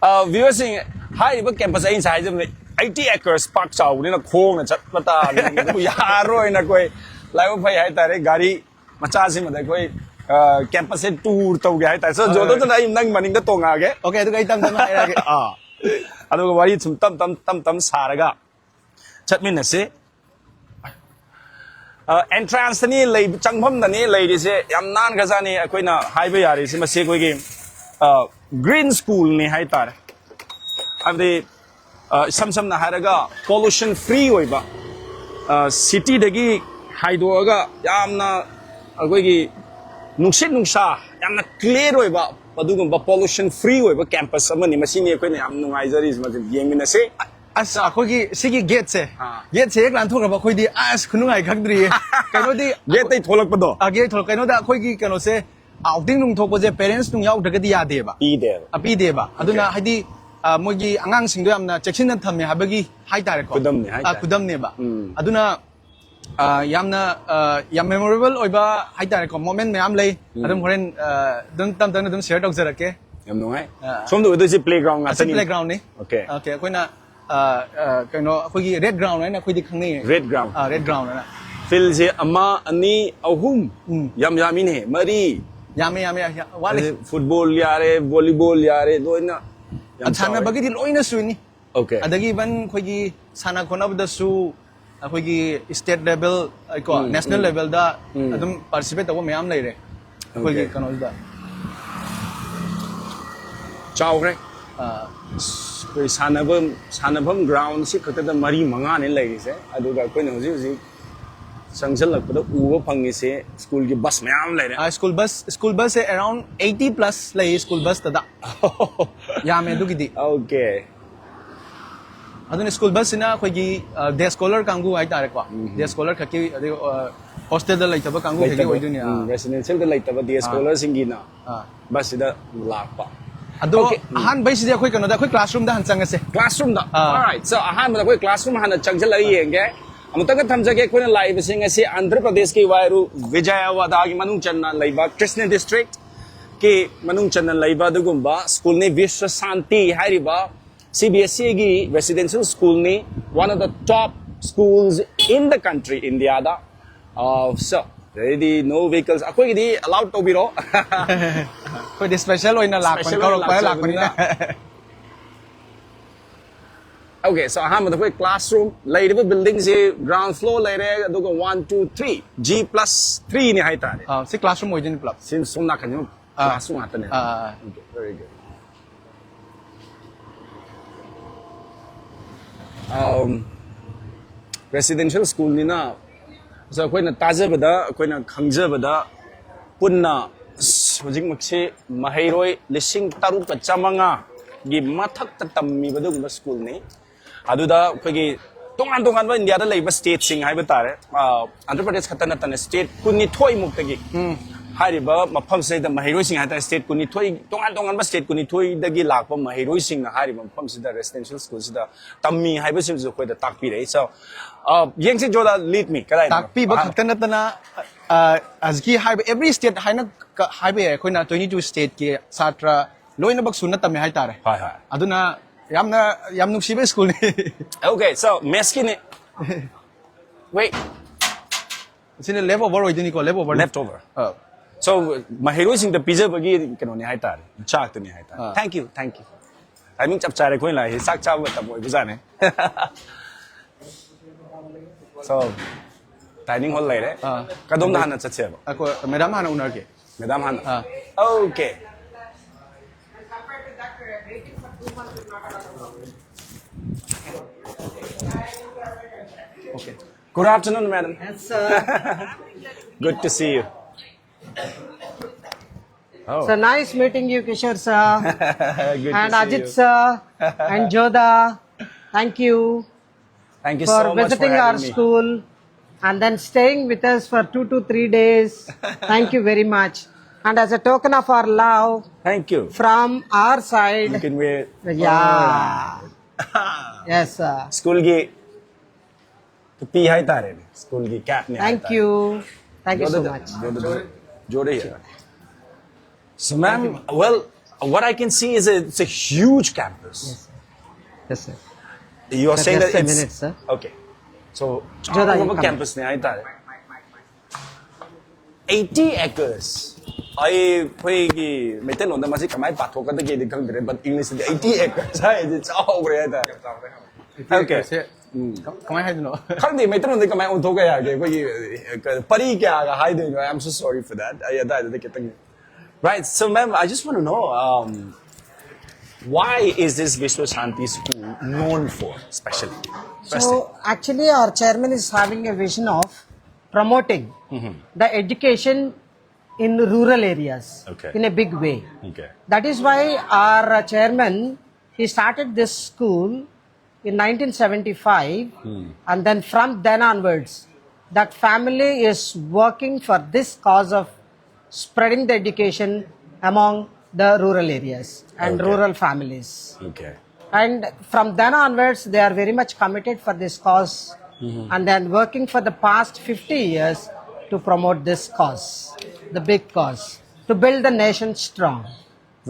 ꯑ, viewer ꯁꯤꯡ, ꯍꯥꯏꯔꯤꯕ campus ꯑꯩ ꯉꯁꯥꯏ ꯍꯥꯏꯖꯕꯅꯦ, eighty acres ꯄꯥꯛ ꯆꯥꯎꯕꯅꯤꯅ ꯈꯣꯡꯅ ꯆꯠꯄ ꯇꯥꯔꯗꯤ ꯌꯥꯔꯣꯏꯅ ꯑꯩꯈꯣꯏ ꯂꯥꯏꯕꯛ ꯐꯩ ꯍꯥꯏꯇꯥꯔꯦ, ꯒꯥꯔꯤ ꯃꯆꯥꯁꯤꯃꯗ ꯑꯩꯈꯣꯏ, ꯑ, campus ꯁꯦ tour ꯇꯧꯒꯦ ꯍꯥꯏꯇꯥꯔꯦ꯫ So, ꯍꯣꯏ, ꯖꯣꯗꯣ, ꯍꯣꯏ. ꯑꯗꯨꯅ ꯑꯩ ꯅꯪ ꯃꯅꯤꯡꯗ ꯇꯣꯡꯉꯛꯑꯒꯦ꯫ Okay, ꯑꯗꯨꯒ ꯑꯩ ꯇꯝ ꯇꯝꯅ ꯍꯥꯏꯔꯛꯑꯒꯦ꯫ ꯑꯥ. ꯑꯗꯨꯒ ꯋꯥꯔꯤ ꯁꯨꯝ ꯇꯝ ꯇꯝ, ꯇꯝ ꯇꯝ ꯁꯥꯔꯒ ꯆꯠꯃꯤꯟꯅꯁꯤ꯫ ꯑ, entrance ꯇꯅꯤ ꯂꯩ-, ꯆꯪꯐꯝꯗꯅꯤ ꯂꯩꯔꯤꯁꯦ꯫ ꯌꯥꯝ ꯅꯥꯟꯈ꯭ꯔꯖꯥꯠꯅꯤ꯫ ꯑꯩꯈꯣꯏꯅ ꯍꯥꯏꯕ ꯌꯥꯔꯤꯁꯦ, ꯃꯁꯤ ꯑꯩꯈꯣꯏꯒꯤ, ꯑ, green school ꯅꯤ ꯍꯥꯏꯇꯥꯔꯦ꯫ ꯍꯥꯏꯕꯗꯤ, ꯑ, ꯏꯁꯝ ꯁꯝꯅ ꯍꯥꯏꯔꯒ pollution free ꯑꯣꯏꯕ, ꯑ, city ꯗꯒꯤ ꯍꯥꯏꯗꯣꯛꯑꯒ ꯌꯥꯝꯅ ꯑꯩꯈꯣꯏꯒꯤ ꯅꯨꯡꯁꯤꯠ ꯅꯨꯡꯁꯥ ꯌꯥꯝꯅ ꯀ꯭ꯂꯤꯌꯥꯔ ꯑꯣꯏꯕ, ꯑꯗꯨꯒꯨꯝꯕ ꯄꯣꯂꯨꯁꯟ ꯐ꯭ꯔꯤ ꯑꯣꯏꯕ ꯀꯦꯝꯄꯁ ꯑꯃꯅꯤ꯫ ꯃꯁꯤꯅꯤ ꯑꯩꯈꯣꯏꯅ ꯌꯥꯝ ꯅꯨꯡꯉꯥꯏꯖꯔꯤꯁꯦ꯫ ꯃꯁꯤ ꯌꯦꯡꯃꯤꯟꯅꯁꯤ꯫ ꯑꯁ, ꯑꯩꯈꯣꯏꯒꯤ ꯁꯤꯒꯤ ꯒꯦꯠꯁꯦ ꯑꯥ꯫ ꯒꯦꯠꯁꯦ ꯍꯦꯛ ꯂꯥꯟꯊꯣꯛꯈ꯭ꯔꯕ ꯑꯩꯈꯣꯏꯗꯤ ꯑꯁ ꯈꯨꯅꯨꯡꯉꯥꯏ ꯈꯪꯗ꯭ꯔꯤꯌꯦ꯫ ꯀꯩꯅꯣꯗꯤ ꯒꯦꯠꯇꯩ ꯊꯣꯛꯂꯛꯄꯗꯣ ꯑ, ꯒꯦꯠ ꯊꯣꯛꯂꯛ ꯀꯩꯅꯣꯗ ꯑꯩꯈꯣꯏꯒꯤ ꯀꯩꯅꯣꯁꯦ ꯑꯥꯎꯇꯤꯡ ꯅꯨꯡ ꯊꯣꯛꯄꯁꯦ ꯄꯦꯔꯦꯟꯁ ꯅꯨꯡ ꯌꯥꯎꯗ꯭ꯔꯒꯗꯤ ꯌꯥꯗꯦꯕ꯫ ꯄꯤꯗꯦꯕ꯫ ꯑ, ꯄꯤꯗꯦꯕ꯫ ꯑꯗꯨꯅ ꯍꯥꯏꯗꯤ ꯑ, ꯃꯣꯏꯒꯤ ꯑꯉꯥꯡꯁꯤꯡꯗꯣ ꯌꯥꯝꯅ ꯆꯦꯛꯁꯤꯟꯅ ꯊꯝꯃꯦ ꯍꯥꯏꯕꯒꯤ ꯍꯥꯏꯇꯥꯔꯦꯀꯣ꯫ ꯈꯨꯗꯝꯅꯤ ꯑ, ꯍꯥꯏꯇꯥꯔꯦ꯫ ꯈꯨꯗꯝꯅꯦꯕ꯫ ꯎꯝ꯫ ꯑꯗꯨꯅ ꯑ, ꯌꯥꯝꯅ ꯑ, ꯌꯥꯝ ꯃꯦꯃꯣꯔꯦꯕꯜ ꯑꯣꯏꯕ ꯍꯥꯏꯇꯥꯔꯦꯀꯣ, ꯃꯣꯃꯦꯟ ꯃꯌꯥꯝ ꯂꯩ꯫ ꯑꯗꯨꯝ ꯍꯣꯔꯦꯟ ꯑ, ꯑꯗꯨꯝ ꯇꯞ ꯇꯞꯅ ꯑꯗꯨꯝ ꯁꯤꯌꯔ ꯇꯧꯖꯔꯛꯀꯦ꯫ ꯌꯥꯝ ꯅꯨꯡꯉꯥꯏ꯫ ꯑꯥ꯫ ꯁꯣꯝꯗ ꯑꯣꯏꯗꯣꯏꯁꯦ ꯄ꯭ꯂꯦꯒ꯭ꯔꯥꯎꯟ ꯑꯁꯤ ꯉꯥꯛꯇꯅꯤ꯫ ꯄ꯭ꯂꯦꯒ꯭ꯔꯥꯎꯟꯅꯤ꯫ ꯑꯣꯀꯦ꯫ ꯑꯣꯀꯦ, ꯑꯩꯈꯣꯏꯅ ꯑ, ꯑ, ꯀꯩꯅꯣ ꯑꯩꯈꯣꯏꯒꯤ ꯔꯦꯠ ꯒ꯭ꯔꯥꯎꯟ ꯍꯥꯏꯅ ꯑꯩꯈꯣꯏꯗꯤ ꯈꯪꯅꯩꯌꯦ꯫ Red ground. ꯑ, ꯔꯦꯠ ꯒ꯭ꯔꯥꯎꯟ ꯍꯥꯏꯅ꯫ ꯐꯤꯜꯁꯦ ꯑꯃ, ꯑꯅꯤ, ꯑꯍꯨꯝ꯫ ꯎꯝ꯫ ꯌꯥꯝ ꯌꯥꯝꯃꯤꯅꯦ, ꯃꯔꯤ꯫ ꯌꯥꯝꯃꯦ, ꯌꯥꯝꯃꯦ, ꯌꯥꯝ ꯋꯥꯠꯂꯤ꯫ ꯐꯨꯠꯕꯣꯜ ꯌꯥꯔꯦ, ꯚꯣꯂꯤꯕꯣꯜ ꯌꯥꯔꯦ, ꯂꯣꯏꯅ ꯌꯥꯝ ꯆꯥꯎꯔꯦ꯫ ꯁꯥꯟꯅꯕꯒꯤꯗꯤ ꯂꯣꯏꯅ ꯁꯨꯏꯅꯤ꯫ ꯑꯣꯀꯦ꯫ ꯑꯗꯒꯤ ꯏꯚꯟ ꯑꯩꯈꯣꯏꯒꯤ ꯁꯥꯟꯅ ꯈꯣꯠꯅꯕꯗꯁꯨ ꯑꯩꯈꯣꯏꯒꯤ ꯁ꯭ꯇꯦꯠ ꯂꯦꯚꯦꯜ ꯀꯣ, ꯎꯝ, ꯅꯦꯁꯅꯦꯜ ꯎꯝ꯫ ꯂꯦꯚꯦꯜꯗ ꯎꯝ꯫ ꯑꯗꯨꯝ ꯄꯥꯔꯇꯤꯁꯤꯄꯦꯠ ꯇꯧꯕ ꯃꯌꯥꯝ ꯂꯩꯔꯦ ꯑꯩꯈꯣꯏꯒꯤ ꯑꯣꯀꯦ꯫ ꯀꯩꯅꯣꯁꯤꯗ꯫ ꯆꯥꯎꯈ꯭ꯔꯦ꯫ ꯑꯥ, ꯑꯩꯈꯣꯏ ꯁꯥꯟꯅꯐꯝ, ꯁꯥꯟꯅꯐꯝ ꯒ꯭ꯔꯥꯎꯟꯁꯤ ꯈꯛꯇꯗ ꯃꯔꯤ ꯃꯉꯥꯅꯤ ꯂꯩꯔꯤꯁꯦ, ꯑꯗꯨꯒ ꯑꯩꯈꯣꯏꯅ ꯍꯧꯖꯤꯛ ꯍꯧꯖꯤꯛ ꯆꯪꯁꯤꯜꯂꯛꯄꯗ ꯎꯕ ꯐꯪꯉꯤꯁꯦ ꯁ꯭ꯀꯨꯜꯒꯤ ꯕꯁ ꯃꯌꯥꯝ ꯂꯩꯔꯦ꯫ ꯑꯥ, ꯁ꯭ꯀꯨꯜ ꯕꯁ, ꯁ꯭ꯀꯨꯜ ꯕꯁꯁꯦ ꯑꯦꯔꯥꯎꯟ ꯑꯩꯠꯇꯤ ꯄ꯭ꯂꯁ ꯂꯩ ꯁ꯭ꯀꯨꯜ ꯕꯁꯇꯗ꯫ ꯌꯥꯝꯃꯦ ꯑꯗꯨꯒꯤꯗꯤ꯫ ꯑꯣꯀꯦ꯫ ꯑꯗꯨꯅ ꯁ꯭ꯀꯨꯜ ꯕꯁꯁꯤꯅ ꯑꯩꯈꯣꯏꯒꯤ ꯗꯦ ꯁ꯭ꯀꯣꯂꯔ ꯀꯥꯡꯕꯨ ꯍꯥꯏꯇꯥꯔꯦꯀꯣ꯫ ꯗꯦ ꯁ꯭ꯀꯣꯂꯔ ꯈꯛꯀꯤ, ꯑꯗꯩ ꯍꯣꯁꯇꯦꯜꯗ ꯂꯩꯇꯕ ꯀꯥꯡꯕꯨ ꯈꯛꯀꯤ ꯑꯣꯏꯗꯣꯏꯅꯤ꯫ ꯑꯥ꯫ ꯔꯦꯁꯤꯗꯦꯟꯁꯤꯌꯦꯜꯗ ꯂꯩꯇꯕ ꯗꯦ ꯁ꯭ꯀꯣꯂꯔꯁꯤꯡꯒꯤꯅ ꯑꯥ꯫ ꯕꯁꯁꯤꯗ ꯂꯥꯛꯄ꯫ ꯑꯗꯣ ꯑꯣꯀꯦ꯫ ꯀ꯭ꯂꯥꯁꯔꯨꯝꯗ꯫ ꯑꯥ꯫ Alright, so ꯑꯍꯥꯟꯕꯗ ꯑꯩꯈꯣꯏ ꯀ꯭ꯂꯥꯁꯔꯨꯝ ꯍꯥꯟꯅ ꯆꯪꯁꯤꯜꯂꯒ ꯌꯦꯡꯒꯦ꯫ ꯑꯃꯨꯛꯇꯪꯒ ꯊꯝꯖꯒꯦ, ꯑꯩꯈꯣꯏꯅ ꯂꯥꯛꯏꯕꯁꯤꯡ ꯑꯁꯤ ꯑꯟꯙ꯭ꯔ ꯄ꯭ꯔꯗꯦꯁꯀꯤ ꯋꯥꯏꯔꯨ ꯕꯤꯖꯌꯋꯥꯗꯥꯒꯤ ꯃꯅꯨꯡ ꯆꯟꯅ ꯂꯩꯕ ꯀ꯭ꯔꯤꯁꯅ ꯗꯤꯁꯇ꯭ꯔꯤꯛꯀꯤ ꯃꯅꯨꯡ ꯆꯟꯅ ꯂꯩꯕ ꯑꯗꯨꯒꯨꯝꯕ ꯁ꯭ꯀꯨꯜꯅꯤ꯫ ꯕꯤꯁ꯭ꯋ ꯁꯥꯟꯇꯤ ꯍꯥꯏꯔꯤꯕ ꯁꯤ ꯕꯤ ꯑꯦꯁ ꯏꯒꯤ ꯔꯦꯁꯤꯗꯦꯟꯁꯤꯌꯦꯜ ꯁ꯭ꯀꯨꯜꯅꯤ, one of the top schools in the country, ꯏꯟꯗꯤꯌꯥꯗ꯫ ꯑꯥ, so, ꯁꯤꯗꯩꯗꯤ no vehicles, ꯑꯩꯈꯣꯏꯒꯤꯗꯤ ꯑꯦꯂꯥꯎꯠ ꯇꯧꯕꯤꯔꯣ꯫ ꯑꯩꯈꯣꯏꯗꯤ ꯁ꯭ꯄꯦꯁꯦꯜ ꯑꯣꯏꯅ ꯂꯥꯛꯄꯅꯤ, ꯁ꯭ꯄꯦꯁꯦꯜ ꯑꯣꯏꯅ ꯀꯧꯔꯛꯄꯗ ꯂꯥꯛꯄꯅꯤꯅ꯫ ꯑꯣꯀꯦ, so ꯑꯍꯥꯟꯕꯗ ꯑꯩꯈꯣꯏ ꯀ꯭ꯂꯥꯁꯔꯨꯝ ꯂꯩꯔꯤꯕ ꯕꯤꯜꯗꯤꯡꯁꯤ ꯒ꯭ꯔꯥꯎꯟ ꯐ꯭ꯂꯣꯔ ꯂꯩꯔꯦ, ꯑꯗꯨꯒ one, two, three, G plus three ꯅꯤ ꯍꯥꯏꯇꯥꯔꯦ꯫ ꯑꯥ, ꯁꯤ ꯀ꯭ꯂꯥꯁꯔꯨꯝ ꯑꯣꯏꯗꯣꯏꯅꯤ ꯄꯨꯂꯞ꯫ ꯁꯤ ꯁꯣꯝ ꯅꯥꯀꯟꯁꯤ ꯑꯥ꯫ ꯀ꯭ꯂꯥꯁꯔꯨꯝ ꯉꯥꯛꯇꯅꯦ꯫ ꯑꯥ, ꯑꯥ, ꯑꯥ꯫ Okay, very good. Um, residential schoolꯅꯤꯅ ꯑꯩꯈꯣꯏꯅ ꯇꯥꯖꯕꯗ, ꯑꯩꯈꯣꯏꯅ ꯈꯪꯖꯕꯗ, ꯄꯨꯟꯅ ꯑꯁ, ꯍꯧꯖꯤꯛꯃꯛꯁꯤ ꯃꯍꯩꯔꯣꯏ ꯂꯤꯁꯤꯡ ꯇꯔꯨꯛꯀ ꯆꯥꯃꯉꯥꯒꯤ ꯃꯊꯛꯇ ꯇꯝꯃꯤꯕ ꯑꯗꯨꯒꯨꯝꯕ ꯁ꯭ꯀꯨꯜꯅꯤ꯫ ꯑꯗꯨꯗ ꯑꯩꯈꯣꯏꯒꯤ ꯇꯣꯉꯥꯟ ꯇꯣꯉꯥꯟꯕ ꯏꯟꯗꯤꯌꯥꯗ ꯂꯩꯕ ꯁ꯭ꯇꯦꯠꯁꯤꯡ ꯍꯥꯏꯕ ꯇꯥꯔꯦ, ꯑ, ꯑꯟꯙ꯭ꯔ ꯄ꯭ꯔꯗꯦꯁ ꯈꯛꯇ ꯅꯠꯇꯅ ꯁ꯭ꯇꯦꯠ ꯀꯨꯟꯅꯤꯊꯣꯏ ꯃꯨꯛꯇꯒꯤ ꯍꯥꯏꯔꯤꯕ ꯃꯐꯝꯁꯤꯗ ꯃꯍꯩꯔꯣꯏꯁꯤꯡ ꯍꯥꯏꯇꯥꯔꯦ, ꯁ꯭ꯇꯦꯠ ꯀꯨꯟꯅꯤꯊꯣꯏ, ꯇꯣꯉꯥꯟ ꯇꯣꯉꯥꯟꯕ ꯁ꯭ꯇꯦꯠ ꯀꯨꯟꯅꯤꯊꯣꯏꯗꯒꯤ ꯂꯥꯛꯄ ꯃꯍꯩꯔꯣꯏꯁꯤꯡꯅ ꯍꯥꯏꯔꯤꯕ ꯃꯐꯝꯁꯤꯗ, ꯔꯦꯁꯤꯗꯦꯟꯁꯤꯌꯦꯜ ꯁ꯭ꯀꯨꯜꯁꯤꯗ ꯇꯝꯃꯤ ꯍꯥꯏꯕꯁꯤꯡꯁꯨ ꯑꯩꯈꯣꯏꯗ ꯇꯥꯛꯄꯤꯔꯛꯏ꯫ So, uh, ꯌꯦꯡꯁꯤ ꯖꯣꯗꯥ, lead me, ꯀꯗꯥꯏꯗꯅꯣ? ꯇꯥꯛꯄꯤꯕ ꯑꯍꯥꯟꯕ ꯈꯛꯇ ꯅꯠꯇꯅ, ꯑ, ꯍꯧꯖꯤꯛꯀꯤ ꯍꯥꯏꯕ every state ꯍꯥꯏꯅ ꯀ-, ꯍꯥꯏꯕ ꯌꯥꯏ꯫ ꯑꯩꯈꯣꯏꯅ twenty two stateꯀꯤ ꯁꯥꯇ꯭ꯔ ꯂꯣꯏꯅꯃꯛ ꯁꯨꯅ ꯇꯝꯃꯦ ꯍꯥꯏꯇꯥꯔꯦ꯫ ꯍꯣꯏ, ꯍꯣꯏ꯫ ꯑꯗꯨꯅ ꯌꯥꯝꯅ, ꯌꯥꯝ ꯅꯨꯡꯁꯤꯕ ꯁ꯭ꯀꯨꯜꯅꯤ꯫ Okay, so, ꯃꯦꯠꯁꯀꯤꯅꯤ꯫ Wait. ꯁꯤꯅ left over ꯑꯣꯏꯗꯣꯏꯅꯤꯀꯣ, left over꯫ Left over꯫ ꯑ꯫ So, ꯃꯍꯩꯔꯣꯏꯁꯤꯡꯗ ꯄꯤꯖꯕꯒꯤ ꯀꯩꯅꯣꯅꯤ ꯍꯥꯏꯇꯥꯔꯦ, ꯆꯥꯛꯇꯨꯅꯤ ꯍꯥꯏꯇꯥꯔꯦ꯫ ꯑ꯫ Thank you, thank you. Timing ꯆꯞ ꯆꯥꯔꯦ, ꯑꯩꯈꯣꯏ ꯂꯥꯛꯏꯁꯦ ꯆꯥꯛ ꯆꯥꯕ ꯃꯇꯝ ꯑꯣꯏꯕꯖꯥꯠꯅꯦ꯫ So, dining hall ꯂꯩꯔꯦ꯫ ꯑ꯫ ꯀꯗꯣꯝꯗ ꯍꯥꯟꯅ ꯆꯠꯁꯦꯕ? ꯑꯩꯈꯣꯏ ꯃꯦꯗꯥꯝ ꯍꯥꯟꯅ ꯎꯅꯔꯒꯦ꯫ ꯃꯦꯗꯥꯝ ꯍꯥꯟꯅ? ꯑ꯫ Okay. Okay. Good afternoon, madam. Yes, sir. Good to see you. Oh. So nice meeting you, Kishore sir. Good and to see Ajit you. Sir and Joda. Thank you. Thank you for so much for visiting our having me. School and then staying with us for two to three days. Thank you very much. And as a token of our love, thank you, from our side, you can wear. Yeah. Yes, sir. School ꯒꯤ ꯇꯨꯄꯤ ꯍꯥꯏꯇꯥꯔꯦꯅꯦ, school ꯒꯤ cap ꯅꯦ ꯍꯥꯏꯇꯥꯔꯦ꯫ Thank you. Thank you so much. ꯌꯣꯗ, ꯌꯣꯗ, ꯌꯣꯗ here. So, ma'am, well, what I can see is a, it's a huge campus. Yes, sir. Yes, sir. You are saying that it's a minute, sir. Okay. So, ꯆꯥꯎꯔꯕ campus ꯅꯦ ꯍꯥꯏꯇꯥꯔꯦ꯫ Eighty acres. ꯑꯩ, ꯑꯩꯈꯣꯏꯒꯤ ꯃꯩꯇꯩꯂꯣꯟꯗ ꯃꯁꯤ ꯀꯃꯥꯏꯅ ꯄꯥꯊꯣꯛꯀꯗꯒꯦꯗꯤ ꯈꯪꯗ꯭ꯔꯦ, but English ꯇꯗꯤ eighty acres ꯍꯥꯏꯁꯦ ꯆꯥꯎꯈ꯭ꯔꯦ ꯍꯥꯏꯇꯥꯔꯦ꯫ Okay. ꯁꯦ, ꯎꯝ꯫ ꯀ-, ꯀꯃꯥꯏꯅ ꯍꯥꯏꯗꯣꯏꯅꯣ? ꯈꯪꯗꯦ, ꯃꯩꯇꯩꯂꯣꯟꯗ ꯀꯃꯥꯏꯅ ꯑꯣꯟꯊꯣꯛꯄ ꯌꯥꯒꯦ? ꯑꯩꯈꯣꯏꯒꯤ, ꯑ, ꯄꯔꯤ ꯀꯌꯥꯒ ꯍꯥꯏꯗꯣꯏꯅꯣ? I am so sorry for that. ꯑꯩ ꯑꯗꯥꯏꯗꯗꯤ ꯈꯤꯇꯪ. Right, so ma'am, I just want to know, um, why is this Vishwa Shanti School known for, specially? So, actually, our chairman is having a vision of promoting the education in rural areas Okay. in a big way. Okay. That is why our uh, chairman, he started this school in nineteen seventy-five, and then from then onwards, that family is working for this cause of spreading the education among the rural areas and Okay. rural families. Okay. And from then onwards, they are very much committed for this cause and then working for the past fifty years to promote this cause, the big cause, to build the nation strong.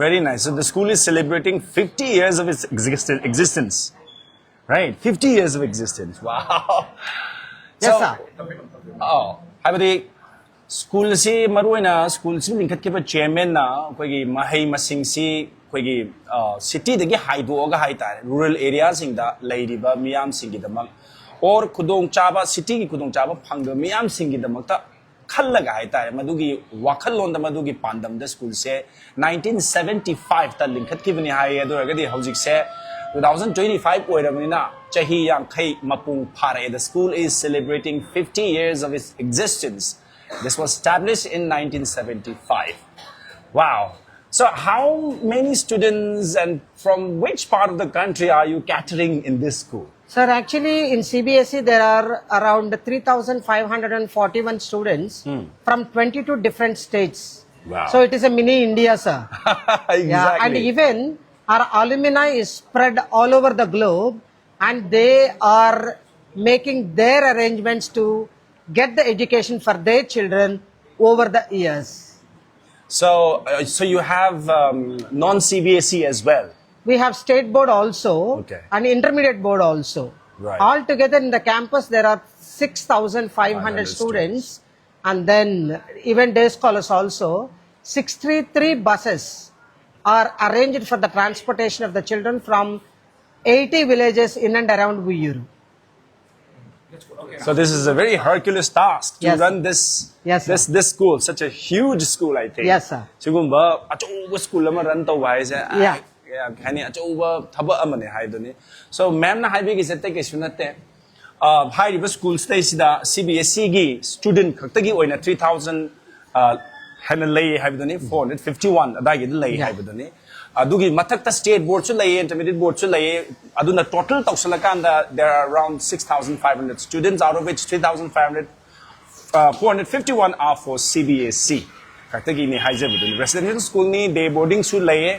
Very nice. So the school is celebrating fifty years of its existen- existence. Right? fifty years of existence. Wow. Yes, So- sir. ꯑꯣ, ꯍꯥꯏꯕꯗꯤ school ꯑꯁꯤ ꯃꯔꯨꯑꯣꯏꯅ school ꯑꯁꯤ ꯂꯤꯡꯈꯠꯈꯤꯕ ꯆꯤꯌꯔꯃꯦꯟꯅ ꯑꯩꯈꯣꯏꯒꯤ ꯃꯍꯩ ꯃꯁꯤꯡꯁꯤ ꯑꯩꯈꯣꯏꯒꯤ ꯁꯤꯇꯤꯗꯒꯤ ꯍꯥꯏꯗꯣꯛꯑꯒ ꯍꯥꯏꯇꯥꯔꯦ, rural ꯑꯦꯔꯤꯌꯥꯁꯤꯡꯗ ꯂꯩꯔꯤꯕ ꯃꯤꯌꯥꯝꯁꯤꯡꯒꯤꯗꯃꯛ ꯑꯣꯔ ꯈꯨꯗꯣꯡꯆꯥꯕ, ꯁꯤꯇꯤꯒꯤ ꯈꯨꯗꯣꯡꯆꯥꯕ ꯐꯪꯗꯕ ꯃꯤꯌꯥꯝꯁꯤꯡꯒꯤꯗꯃꯛꯇ ꯈꯜꯂꯒ ꯍꯥꯏꯇꯥꯔꯦ, ꯃꯗꯨꯒꯤ ꯋꯥꯈꯜꯂꯣꯟꯗ, ꯃꯗꯨꯒꯤ ꯄꯥꯟꯗꯝꯗ ꯁ꯭ꯀꯨꯜꯁꯦ nineteen seventy five ꯇ ꯂꯤꯡꯈꯠꯈꯤꯕꯅꯤ ꯍꯥꯏꯌꯦ꯫ ꯑꯗꯨ ꯑꯣꯏꯔꯒꯗꯤ ꯍꯧꯖꯤꯛꯁꯦ two thousand twenty five ꯑꯣꯏꯔꯕꯅꯤꯅ ꯆꯍꯤ ꯌꯥꯡꯈꯩ ꯃꯄꯨꯡ ꯐꯥꯔꯛꯑꯦ꯫ The school is celebrating fifty years of its existence. This was established in nineteen seventy five. Wow. So, how many students and from which part of the country are you catering in this school? Sir, actually in C B S E there are around three thousand five hundred and forty-one students from twenty-two different states. Wow. So it is a mini India, sir. Exactly. Yeah, and even our alumni is spread all over the globe, and they are making their arrangements to get the education for their children over the years. So, uh, so you have um, non C B S E as well. We have state board also Okay. and intermediate board also. Right. Altogether in the campus, there are six thousand five hundred Five hundred students, and then even day scholars also. Six three three buses are arranged for the transportation of the children from eighty villages in and around Uiyur. So this is a very Herculean task to Yes, run sir. this Yes, sir. this this school, such a huge school, I think. Yes, sir. ꯁꯤꯒꯨꯝꯕ ꯑꯆꯧꯕ school ꯑꯃ run ꯇꯧꯕ ꯍꯥꯏꯁꯦ, Yeah. ꯌꯥꯝ ꯀꯩ ꯍꯥꯏꯅꯤ, ꯑꯆꯧꯕ ꯊꯕꯛ ꯑꯃꯅꯦ ꯍꯥꯏꯗꯨꯅꯤ꯫ So ꯃꯦꯝꯅ ꯍꯥꯏꯕꯤꯒꯤꯁꯦ ꯑꯇꯩ ꯀꯩꯁꯨ ꯅꯠꯇꯦ, ꯑ, ꯍꯥꯏꯔꯤꯕ ꯁ꯭ꯀꯨꯜꯁꯤꯗꯩꯁꯤꯗ ꯁꯤ ꯕꯤ ꯑꯦꯁ ꯏꯒꯤ ꯁ꯭ꯇꯨꯗꯦꯟꯠ ꯈꯛꯇꯒꯤ ꯑꯣꯏꯅ ꯊ꯭ꯔꯤ ꯊꯥꯎꯖꯟ ꯍꯦꯟꯅ ꯂꯩ ꯍꯥꯏꯕꯗꯨꯅꯤ, ꯐꯣꯔ ꯍꯟꯗ꯭ꯔꯦꯠ ꯐꯤꯐꯇꯤ ꯋꯥꯟ ꯑꯗꯥꯏꯒꯤꯗ ꯂꯩ ꯍꯥꯏꯕꯗꯨꯅꯤ꯫ ꯑꯗꯨꯒꯤ ꯃꯊꯛꯇ ꯁ꯭ꯇꯦꯠ ꯕꯣꯔꯗꯁꯨ ꯂꯩꯌꯦ, ꯏꯟꯇꯔꯃꯤꯗꯤꯌꯦꯠ ꯕꯣꯔꯗꯁꯨ ꯂꯩꯌꯦ꯫ ꯑꯗꯨꯅ total ꯇꯧꯁꯜꯂꯀꯥꯟꯗ there are around six thousand five hundred students, out of which three thousand five hundred, uh, four hundred fifty-one are for C B S E ꯈꯛꯇꯒꯤꯅꯤ ꯍꯥꯏꯖꯕꯗꯨꯅꯤ꯫ Residential ꯁ꯭ꯀꯨꯜꯅꯤ, ꯗꯦ ꯕꯣꯔꯗꯤꯡꯁꯨ ꯂꯩꯌꯦ꯫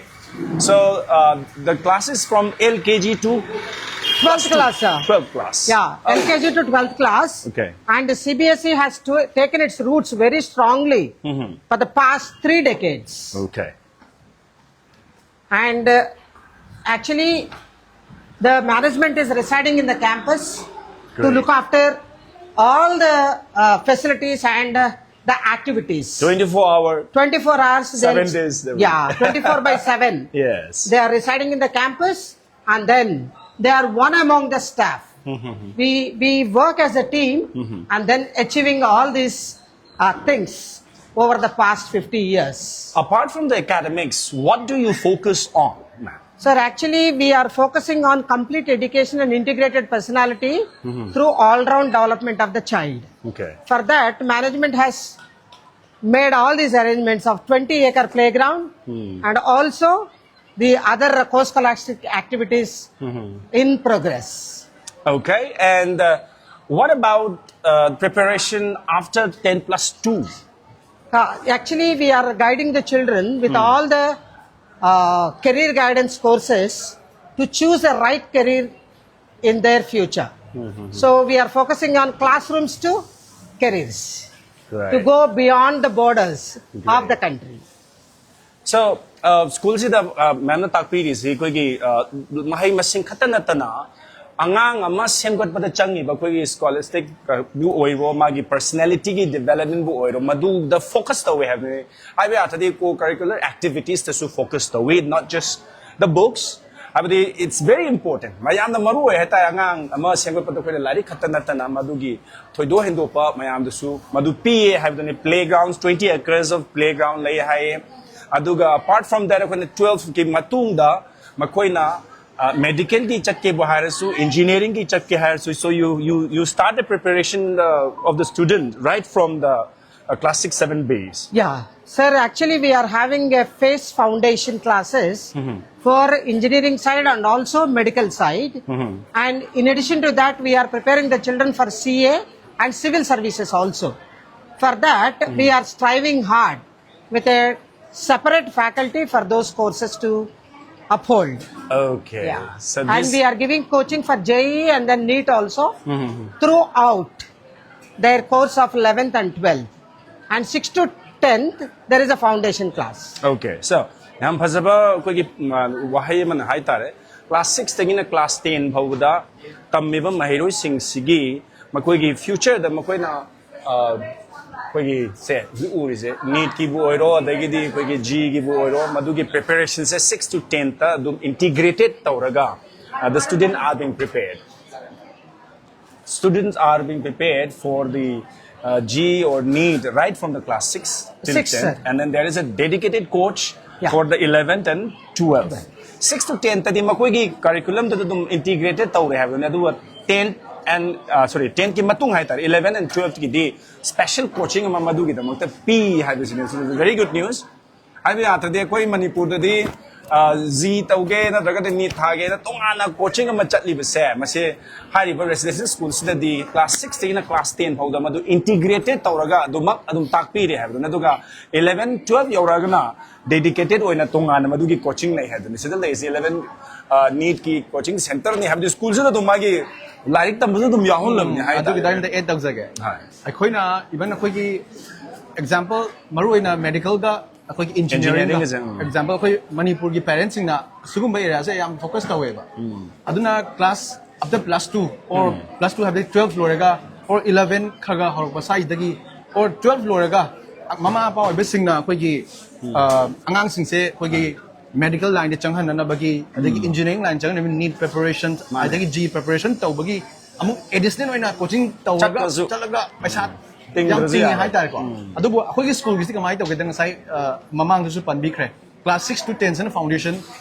So, uh, the classes from L K G to Twelfth class, sir. Twelfth class. Yeah, L K G to twelfth class. Okay. And the C B S E has to, taken its roots very strongly for the past three decades. Okay. And uh, actually, the management is residing in the campus to Great. look after all the uh, facilities and uh, the activities. Twenty-four hour. Twenty-four hours. Seven they'll- days a week. Yeah, twenty-four by seven. Yes. They are residing in the campus, and then they are one among the staff. We we work as a team, and then achieving all these uh, things over the past fifty years. Apart from the academics, what do you focus on, ma'am? Sir, actually, we are focusing on complete education and integrated personality through all-round development of the child. Okay. For that, management has made all these arrangements of twenty-acre playground and also the other co-scholastic activities in progress. Okay, and uh, what about uh, preparation after ten plus two? Uh, actually, we are guiding the children with all the uh, career guidance courses to choose the right career in their future. So we are focusing on classrooms to careers to go beyond the borders of the country. So, ꯁ꯭ꯀꯨꯜꯁꯤꯗ ꯃꯦꯝꯅ ꯇꯥꯛꯄꯤꯔꯤꯁꯤ ꯑꯩꯈꯣꯏꯒꯤ ꯃꯍꯩ ꯃꯁꯤꯡ ꯈꯛꯇ ꯅꯠꯇꯅ ꯑꯉꯥꯡ ꯑꯃ ꯁꯦꯝꯒꯠꯄꯗ ꯆꯪꯉꯤꯕ ꯑꯩꯈꯣꯏꯒꯤ ꯁ꯭ꯀꯣꯂꯥꯁꯇꯤꯛꯕꯨ ꯑꯣꯏꯔꯣ, ꯃꯥꯒꯤ ꯄꯔꯁꯅꯦꯂꯤꯇꯤꯒꯤ ꯗꯤꯕꯦꯂꯞꯃꯦꯟꯕꯨ ꯑꯣꯏꯔꯣ, ꯃꯗꯨꯗ ꯐꯣꯀꯁ ꯇꯧꯋꯦ ꯍꯥꯏꯕꯅꯤ꯫ ꯍꯥꯏꯕ ꯌꯥꯔꯗꯤ co curricular activitiesꯇꯁꯨ ꯐꯣꯀꯁ ꯇꯧꯋꯤ, not just the books. ꯍꯥꯏꯕꯗꯤ it's very important, ꯃꯌꯥꯝꯅ ꯃꯔꯨ ꯑꯣꯏ ꯍꯥꯏꯇꯥꯔꯦ꯫ ꯑꯉꯥꯡ ꯑꯃ ꯁꯦꯝꯒꯠꯄꯗ ꯑꯩꯈꯣꯏꯅ ꯂꯥꯏꯔꯤꯛ ꯈꯛꯇ ꯅꯠꯇꯅ ꯃꯗꯨꯒꯤ ꯊꯣꯏꯗꯣꯛ ꯍꯦꯟꯗꯣꯛꯄ ꯃꯌꯥꯝꯗꯨꯁꯨ ꯃꯗꯨ ꯄꯤꯌꯦ ꯍꯥꯏꯕꯗꯨꯅꯤ꯫ Playgrounds, twenty acres of playground ꯂꯩ ꯍꯥꯏꯌꯦ꯫ ꯑꯗꯨꯒ apart from that, ꯑꯩꯈꯣꯏꯅ ꯇꯨꯋꯦꯜꯐꯀꯤ ꯃꯇꯨꯡꯗ ꯃꯈꯣꯏꯅ Medical ꯒꯤ ꯆꯠꯀꯦꯕꯨ ꯍꯥꯏꯔꯁꯨ, engineering ꯒꯤ ꯆꯠꯀꯦ ꯍꯥꯏꯔꯁꯨ, so you you you start the preparation uh, of the student right from the uh, class six seven base. Yeah, sir, actually we are having a phase foundation classes for engineering side and also medical side. And in addition to that, we are preparing the children for C A and civil services also. For that, we are striving hard with a separate faculty for those courses to uphold. Okay. Yeah. So And this, we are giving coaching for J E E and then NEET also throughout their course of eleventh and twelfth. And sixth to tenth, there is a foundation class. Okay, so ꯌꯥꯝ ꯐꯖꯕ ꯑꯩꯈꯣꯏꯒꯤ ꯎꯝ, ꯋꯥꯍꯩ ꯑꯃꯅ ꯍꯥꯏꯇꯥꯔꯦ, class six ꯇꯒꯤꯅ class ten ꯐꯥꯎꯕꯗ ꯇꯝꯃꯤꯕ ꯃꯍꯩꯔꯣꯏꯁꯤꯡꯁꯤꯒꯤ ꯃꯈꯣꯏꯒꯤ future ꯗ ꯃꯈꯣꯏꯅ ꯑ, ꯑꯩꯈꯣꯏꯒꯤ ꯁꯦ ꯍꯧꯖꯤꯛ ꯎꯔꯤꯁꯦ, NEET ꯀꯤꯕꯨ ꯑꯣꯏꯔꯣ, ꯑꯗꯒꯤꯗꯤ ꯑꯩꯈꯣꯏꯒꯤ J E E ꯒꯤꯕꯨ ꯑꯣꯏꯔꯣ, ꯃꯗꯨꯒꯤ preparation say six to ten ꯇ ꯑꯗꯨꯝ integrated ꯇꯧꯔꯒ uh, the student are being prepared. Students are being prepared for the uh, J E E or NEET right from the class six till Six, ten, sir. And then there is a dedicated coach Yeah. for the eleventh and twelfth. Six to ten ꯇꯗꯤ ꯃꯈꯣꯏꯒꯤ curriculum ꯗꯨꯗ ꯑꯗꯨꯝ integrated ꯇꯧꯔꯦ ꯍꯥꯏꯕꯅꯤ, ꯑꯗꯨꯒ ten and uh, sorry, ten ꯀꯤ ꯃꯇꯨꯡ ꯍꯥꯏꯇꯥꯔꯦ, eleven and twelfth ꯀꯤꯗꯤ special coaching ꯑꯃ ꯃꯗꯨꯒꯤꯗꯃꯛꯇ ꯄꯤ ꯍꯥꯏꯕꯁꯤꯅꯤ꯫ This is very good news. ꯍꯥꯏꯕ ꯌꯥꯗ꯭ꯔꯗꯤ ꯑꯩꯈꯣꯏ ꯃꯅꯤꯄꯨꯔꯗꯗꯤ ꯖꯤ ꯇꯧꯒꯦ ꯅꯠꯇ꯭ꯔꯒꯗꯤ ꯅꯤꯠ ꯊꯥꯒꯦꯅ ꯇꯣꯉꯥꯟꯅ coaching ꯑꯃ ꯆꯠꯂꯤꯕꯁꯦ, ꯃꯁꯤ ꯍꯥꯏꯔꯤꯕ residential school ꯁꯤꯗꯗꯤ class six ꯇꯒꯤꯅ class ten ꯐꯥꯎꯗ ꯃꯗꯨ integrated ꯇꯧꯔꯒ ꯑꯗꯨꯃꯛ ꯑꯗꯨꯝ ꯇꯥꯛꯄꯤꯔꯦ ꯍꯥꯏꯕꯗꯨꯅꯤ꯫ ꯑꯗꯨꯒ eleven twelve ꯌꯧꯔꯛꯑꯒꯅ dedicated ꯑꯣꯏꯅ ꯇꯣꯉꯥꯟꯅ ꯃꯗꯨꯒꯤ coaching ꯂꯩ ꯍꯥꯏꯗꯨꯅꯤ꯫ ꯁꯤꯗ ꯂꯩꯔꯤꯁꯦ eleven NEET ꯀꯤ coaching center ꯅꯤ ꯍꯥꯏꯕꯗꯤ school ꯁꯤꯗ ꯑꯗꯨꯝ ꯃꯥꯒꯤ ꯂꯥꯏꯔꯤꯛ ꯇꯝꯕꯁꯨ ꯑꯗꯨꯝ ꯌꯥꯎꯍꯜꯂꯕꯅꯤ ꯍꯥꯏꯇꯥꯔꯦ꯫ ꯑꯗꯨꯒꯤꯗ ꯑꯩꯅ add ꯇꯧꯖꯒꯦ꯫ ꯍꯣꯏ꯫ ꯑꯩꯈꯣꯏꯅ even ꯑꯩꯈꯣꯏꯒꯤ example ꯃꯔꯨꯑꯣꯏꯅ medical ꯗ ꯑꯩꯈꯣꯏꯒꯤ engineering Engineering ꯁꯦ, ꯎꯝ꯫ example ꯑꯩꯈꯣꯏ ꯃꯅꯤꯄꯨꯔꯒꯤ parents ꯁꯤꯡꯅ ꯁꯤꯒꯨꯝꯕ area ꯁꯦ ꯌꯥꯝ focus ꯇꯧꯋꯦꯕ꯫ ꯑꯗꯨꯅ class after plus two or plus two ꯍꯥꯏꯕꯗꯤ twelve ꯂꯣꯏꯔꯒ or eleven ꯈꯔ ꯈꯔ ꯍꯧꯔꯛꯄ ꯁ꯭ꯋꯥꯏꯗꯒꯤ or twelve ꯂꯣꯏꯔꯒ ꯃꯃꯥ ꯃꯄꯥ ꯑꯣꯏꯕꯁꯤꯡꯅ ꯑꯩꯈꯣꯏꯒꯤ ꯑ, ꯑꯉꯥꯡꯁꯤꯡꯁꯦ ꯑꯩꯈꯣꯏꯒꯤ medical line ꯗ ꯆꯪꯍꯟꯅꯅꯕꯒꯤ ꯑꯗꯒꯤ engineering line ꯆꯪꯍꯟꯅꯕꯒꯤ NEET preparation ꯑꯗꯒꯤ J E E preparation ꯇꯧꯕꯒꯤ ꯑꯃꯨꯛ additional ꯑꯣꯏꯅ coaching ꯇꯧꯔꯒ ꯆꯠꯄꯁꯨ ꯆꯠꯂꯒ ꯄꯩꯁꯥ ꯌꯥꯝ ꯇꯤꯡꯗ꯭ꯔꯁꯨ ꯇꯤꯡꯉꯦ ꯌꯥꯔꯦ꯫ ꯍꯥꯏꯇꯥꯔꯦꯀꯣ꯫ ꯑꯗꯨꯕꯨ ꯑꯩꯈꯣꯏꯒꯤ school ꯒꯤꯁꯤꯗꯤ ꯀꯃꯥꯏꯅ ꯇꯧꯒꯦꯗ ꯉꯁꯥꯏ ꯑ, ꯃꯃꯥꯡꯗꯁꯨ ꯄꯟꯕꯤꯈ꯭ꯔꯦ, class six to ten ꯁꯤꯅ foundation,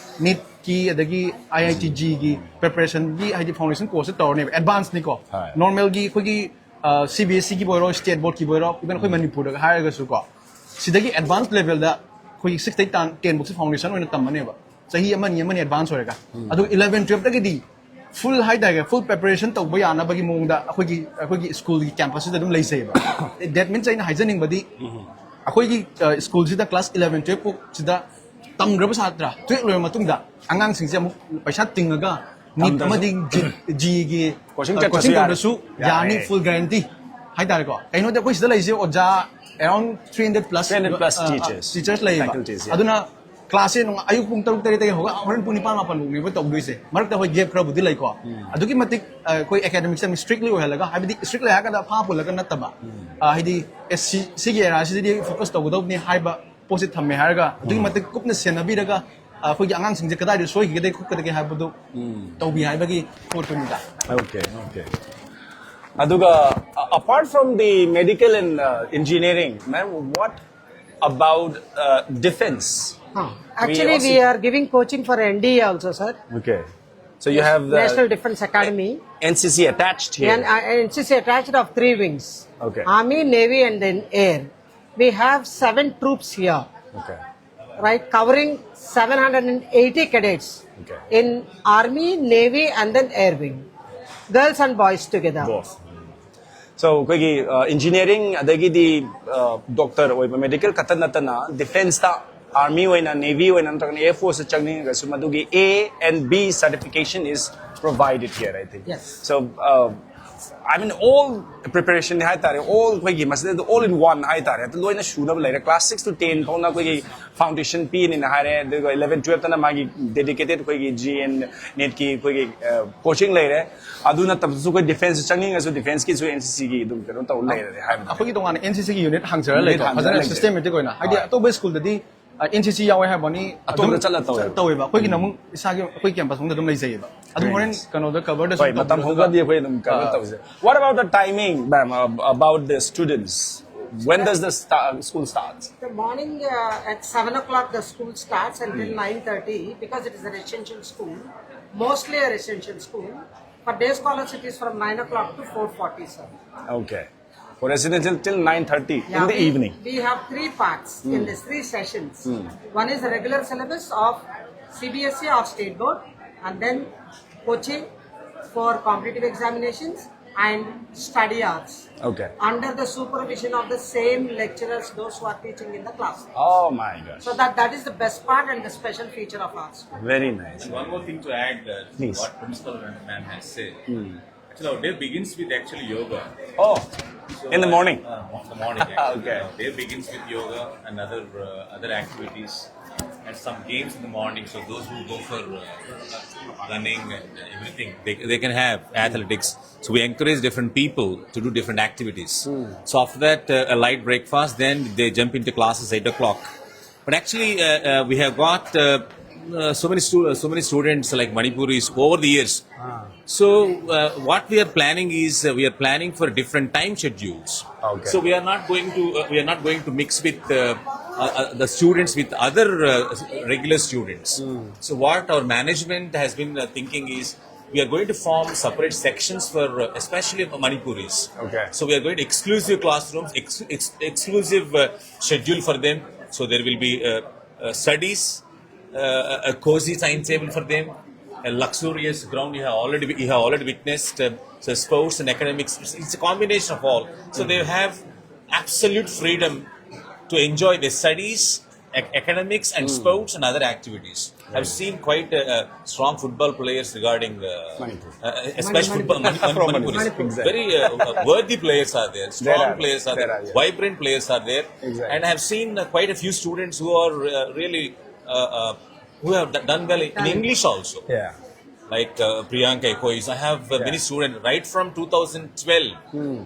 NEET ꯀꯤ ꯑꯗꯒꯤ ꯑꯥꯏ ꯑꯥꯏ ꯇꯤ ꯖꯤꯒꯤ ꯄ꯭ꯔꯤꯄꯦꯔꯦꯁꯟꯒꯤ ꯍꯥꯏꯗꯤ ꯐꯥꯎꯟꯗꯦꯁꯟ ꯀꯣꯔꯁꯁꯦ ꯇꯧꯔꯅꯦꯕ ꯑꯦꯗꯚꯥꯟꯁꯅꯤꯀꯣ꯫ ꯍꯣꯏ꯫ ꯅꯣꯔꯃꯦꯜꯒꯤ ꯑꯩꯈꯣꯏꯒꯤ ꯁꯤ ꯕꯤ ꯑꯦꯁ ꯁꯤꯒꯤꯕꯨ ꯑꯣꯏꯔꯣ, ꯁ꯭ꯇꯦꯠ ꯕꯣꯔꯗꯀꯤꯕꯨ ꯑꯣꯏꯔꯣ, ꯏꯚꯟ ꯑꯩꯈꯣꯏ ꯃꯅꯤꯄꯨꯔꯗꯒ ꯍꯥꯏꯔꯒꯁꯨꯀꯣ, ꯁꯤꯗꯒꯤ ꯑꯦꯗꯚꯥꯟꯁ ꯂꯦꯚꯦꯜꯗ ꯑꯩꯈꯣꯏꯒꯤ ꯁꯤꯛꯁꯇꯩ ꯇꯥꯟ ꯇꯦꯟꯕꯨꯛꯁꯦ ꯐꯥꯎꯟꯗꯦꯁꯟ ꯑꯣꯏꯅ ꯇꯝꯃꯅꯦꯕ, ꯆꯍꯤ ꯑꯃꯅꯤ ꯑꯃꯅꯤ ꯑꯦꯗꯚꯥꯟꯁ ꯑꯣꯏꯔꯒ꯫ ꯑꯗꯨꯒ ꯏꯂꯚꯦꯟ ꯇꯨꯌꯦꯜꯞꯇꯒꯤꯗꯤ ꯐꯨꯜ ꯍꯥꯏꯇꯥꯔꯦ, ꯐꯨꯜ ꯄ꯭ꯔꯤꯄꯦꯔꯦꯁꯟ ꯇꯧꯕ ꯌꯥꯅꯕꯒꯤ ꯃꯑꯣꯡꯗ ꯑꯩꯈꯣꯏꯒꯤ ꯑꯩꯈꯣꯏꯒꯤ ꯁ꯭ꯀꯨꯜꯒꯤ ꯀꯦꯝꯄꯁꯁꯤꯗ ꯑꯗꯨꯝ ꯂꯩꯖꯩꯑꯕ꯫ ꯗꯦꯠ ꯃꯤꯟꯁ ꯑꯩꯅ ꯍꯥꯏꯖꯅꯤꯡꯕꯗꯤ, ꯑꯩꯈꯣꯏꯒꯤ ꯁ꯭ꯀꯨꯜꯁꯤꯗ ꯀ꯭ꯂꯥꯁ ꯏꯂꯚꯦꯟ ꯇꯨꯌꯦꯜꯞ ꯐꯥꯎꯁꯤꯗ ꯇꯝꯈ꯭ꯔꯕ ꯁꯥꯇ꯭ꯔ, ꯇꯨꯌꯦꯜꯞ ꯂꯣꯏꯔꯕ ꯃꯇꯨꯡꯗ ꯑꯉꯥꯡꯁꯤꯡꯁꯦ ꯑꯃꯨꯛ ꯄꯩꯁꯥ ꯇꯤꯡꯉꯒ ꯅꯤꯠ ꯇꯝꯗ꯭ꯔꯁꯨ꯫ ꯑꯃꯗꯤ ꯖꯤ- ꯖꯤꯒꯤ Coaching ꯑ, ꯆꯠꯇ꯭ꯔꯁꯨ ꯀꯣꯆꯤꯡ ꯌꯥꯔꯦ꯫ ꯇꯧꯗ꯭ꯔꯁꯨ ꯌꯥꯅꯤ, ꯌꯥꯔꯦ꯫ ꯐꯨꯜ ꯒꯥꯔꯦꯟꯇꯤ ꯍꯥꯏꯇꯥꯔꯦꯀꯣ꯫ ꯀꯩꯅꯣꯗꯤ ꯑꯩꯈꯣꯏ ꯁꯤꯗ ꯂꯩꯔꯤꯁꯦ ꯑꯣꯖꯥ around three hundred plus, Three hundred plus teachers, teachers ꯂꯩꯌꯦꯕ꯫ faculties, yeah. ꯑꯗꯨꯅ ꯀ꯭ꯂꯥꯁꯁꯦ ꯅꯨꯡꯉꯥꯏ, ꯑꯌꯨꯛ ꯄꯨꯡ ꯇꯔꯨꯛ ꯇꯔꯦꯠꯇꯒꯤ ꯍꯧꯔꯒ ꯍꯣꯔꯦꯟ ꯄꯨꯡ ꯅꯤꯄꯥꯟ ꯃꯥꯄꯟ ꯐꯥꯎꯅꯦꯕ ꯇꯧꯗꯣꯏꯁꯦ꯫ ꯃꯔꯛꯇ ꯍꯣꯏ ꯒꯦꯞ ꯈꯔꯕꯨꯗꯤ ꯂꯩꯀꯣ꯫ ꯑꯗꯨꯛꯀꯤ ꯃꯇꯤꯛ ꯑ, ꯑꯩꯈꯣꯏ ꯑꯦꯀꯥꯗꯃꯤꯛꯁ ꯌꯥꯝ ꯏꯁꯇ꯭ꯔꯤꯛꯂꯤ ꯑꯣꯏꯍꯜꯂꯒ, ꯍꯥꯏꯕꯗꯤ ꯏꯁꯇ꯭ꯔꯤꯛ ꯂꯩ ꯍꯥꯏꯔꯒꯅ ꯐꯥ ꯄꯨꯜꯂꯒ ꯅꯠꯇꯕ, ꯑ, ꯍꯥꯏꯗꯤ ꯑꯦ, ꯁꯤ, ꯁꯤꯒꯤ ꯑꯦꯔꯥꯁꯤꯗꯗꯤ ꯐꯣꯀꯁ ꯇꯧꯒꯗꯧꯕꯅꯤ ꯍꯥꯏꯕ ꯄꯣꯠꯁꯦ ꯊꯝꯃꯦ ꯍꯥꯏꯔꯒ ꯑꯗꯨꯛꯀꯤ ꯃꯇꯤꯛ ꯀꯨꯞꯅ ꯁꯦꯟꯅꯕꯤꯔꯒ, ꯑ, ꯑꯩꯈꯣꯏꯒꯤ ꯑꯉꯥꯡꯁꯤꯡꯁꯦ ꯀꯗꯥꯏꯗ ꯁꯣꯏꯈꯤꯒꯗꯒꯦ ꯈꯣꯠꯀꯗꯒꯦ ꯍꯥꯏꯕꯗꯨ ꯇꯧꯕꯤ ꯍꯥꯏꯕꯒꯤ ꯄꯣꯠꯇꯨꯅꯤꯗ꯫ Okay, okay. ꯑꯗꯨꯒ, uh, apart from the medical and, uh, engineering, ma'am, what about, uh, defense? Huh. Actually, we are giving coaching for N D A also, sir. Okay. So you have the National Defense Academy N C C attached here. and uh, N C C attached of three wings. Okay. Army, Navy, and then Air. We have seven troops here, Okay. right? Covering seven hundred and eighty cadets Okay. in Army, Navy, and then Air Wing. Girls and boys together. Both. So ꯑꯩꯈꯣꯏꯒꯤ, uh, engineering ꯑꯗꯒꯤꯗꯤ, uh, doctor ꯑꯣꯏꯕ medical ꯈꯛꯇ ꯅꯠꯇꯅ defenceꯇ army ꯑꯣꯏꯅ, navy ꯑꯣꯏꯅ ꯅꯠꯇ꯭ꯔꯒꯅ air forceꯇ ꯆꯪꯅꯤꯡꯉꯒꯁꯨ ꯃꯗꯨꯒꯤ A and B certification is provided here, I think. Yes. So, uh, I mean, all preparation ꯍꯥꯏꯇꯥꯔꯦ, all ꯑꯩꯈꯣꯏꯒꯤ ꯃꯁꯤꯗ all in one ꯍꯥꯏꯇꯥꯔꯦ, ꯑꯗꯨ ꯂꯣꯏꯅ ꯁꯨꯅꯕ ꯂꯩꯔꯦ꯫ Class six to ten ꯐꯥꯎꯅ ꯑꯩꯈꯣꯏꯒꯤ foundation ꯄꯤꯅꯤꯅ ꯍꯥꯏꯔꯦ, ꯑꯗꯨꯒ eleven twelveꯇꯅ ꯃꯥꯒꯤ dedicated ꯑꯩꯈꯣꯏꯒꯤ G N NEETꯀꯤ ꯑꯩꯈꯣꯏꯒꯤ, uh, coaching ꯂꯩꯔꯦ꯫ ꯑꯗꯨ ꯅꯠꯇꯕꯁꯨ ꯑꯩꯈꯣꯏ defenceꯇ ꯆꯪꯅꯤꯡꯉꯁꯨ defenceꯀꯤꯁꯨ N C Cꯒꯤ ꯑꯗꯨꯝ ꯀꯩꯅꯣ ꯇꯧ ꯂꯩꯔꯦ ꯍꯥꯏꯕ꯫ ꯑꯩꯈꯣꯏꯒꯤ ꯇꯣꯉꯥꯟꯅ N C Cꯒꯤ unit ꯍꯥꯡꯖꯔ Unit ꯂꯩꯀꯣ, ꯍꯥꯡꯖꯔ ꯐꯖꯅ ꯂꯩꯖꯩ꯫ systematic ꯑꯣꯏꯅ, ꯍꯥꯏꯗꯤ ꯍꯣꯏ꯫ ꯑꯇꯣꯞꯄ ꯁ꯭ꯀꯨꯜꯗꯗꯤ N C C ꯌꯥꯎꯋꯦ ꯍꯥꯏꯕꯅꯤ, ꯑꯇꯣꯞꯄꯗ ꯆꯠꯂ ꯇꯧꯋꯦꯕ꯫ ꯇꯧꯋꯦꯕ꯫ ꯑꯩꯈꯣꯏꯒꯤꯅ ꯑꯃꯨꯛ ꯏꯁꯥꯒꯤ ꯑꯩꯈꯣꯏ ꯀꯦꯝꯄꯁ ꯃꯅꯨꯡꯗ ꯑꯗꯨꯝ ꯂꯩꯖꯩꯌꯦꯕ꯫ ꯑꯗꯨ Very ꯍꯣꯔꯦꯟ nice. ꯀꯩꯅꯣꯗ coverꯗ ꯍꯣꯏ, ꯃꯇꯝ ꯍꯧꯒꯠꯂꯗꯤ ꯑꯩꯈꯣꯏ ꯑꯗꯨꯝ cover ꯇꯧꯁꯦ꯫ What about the timing, ma'am, uh, about the students? When does the sta- school start? The morning uh, at seven o'clock the school starts until nine thirty because it is a residential school, mostly a residential school. For day scholars it is from nine o'clock to four forty, sir. Okay. For residential till nine thirty Yeah, in the we, evening. We have three parts in these three sessions. One is the regular syllabus of C B S E or state board, and then coaching for competitive examinations and study hours Okay. under the supervision of the same lecturers, those who are teaching in the class. Oh my gosh. So that that is the best part and the special feature of our school. Very nice. One more thing to add uh, to Please. What Principal Ma'am has said. Actually, our day begins with actually yoga. Oh, in the morning. Uh, mo- the morning. Actually. Okay. Our day begins with yoga and other uh, other activities, and some games in the morning. So those who go for uh, running and everything, they, they can have athletics. So we encourage different people to do different activities. So after that, uh, a light breakfast, then they jump into classes eight o'clock. But actually, uh, uh, we have got uh, uh, so many stu- uh, so many students like Manipuris over the years. So uh, what we are planning is uh, we are planning for different time schedules. Okay. So we are not going to uh, we are not going to mix with uh, uh, uh, the students with other uh, regular students. So what our management has been uh, thinking is we are going to form separate sections for uh, especially for Manipuris. Okay. So we are going to exclusive classrooms, ex- ex- exclusive uh, schedule for them. So there will be uh, uh, studies, uh, a cozy timetable for them, a luxurious ground. You have already you have already witnessed. Uh, so sports and academics, it's, it's a combination of all. So they have absolute freedom to enjoy their studies, ac- academics, and sports and other activities. I've seen quite uh, uh, strong football players regarding, uh, Manipur. uh, especially football, Mani- Mani- From Manipuris. Manipur, exactly. Very uh, uh, worthy players are there, strong There are, players are there there, are, yeah. Vibrant players are there, Exactly. And I have seen uh, quite a few students who are uh, really uh, uh, who have d- done well in English also. Yeah. Like uh, Priyanka Ekois, I have uh, Yeah. many students right from two thousand twelve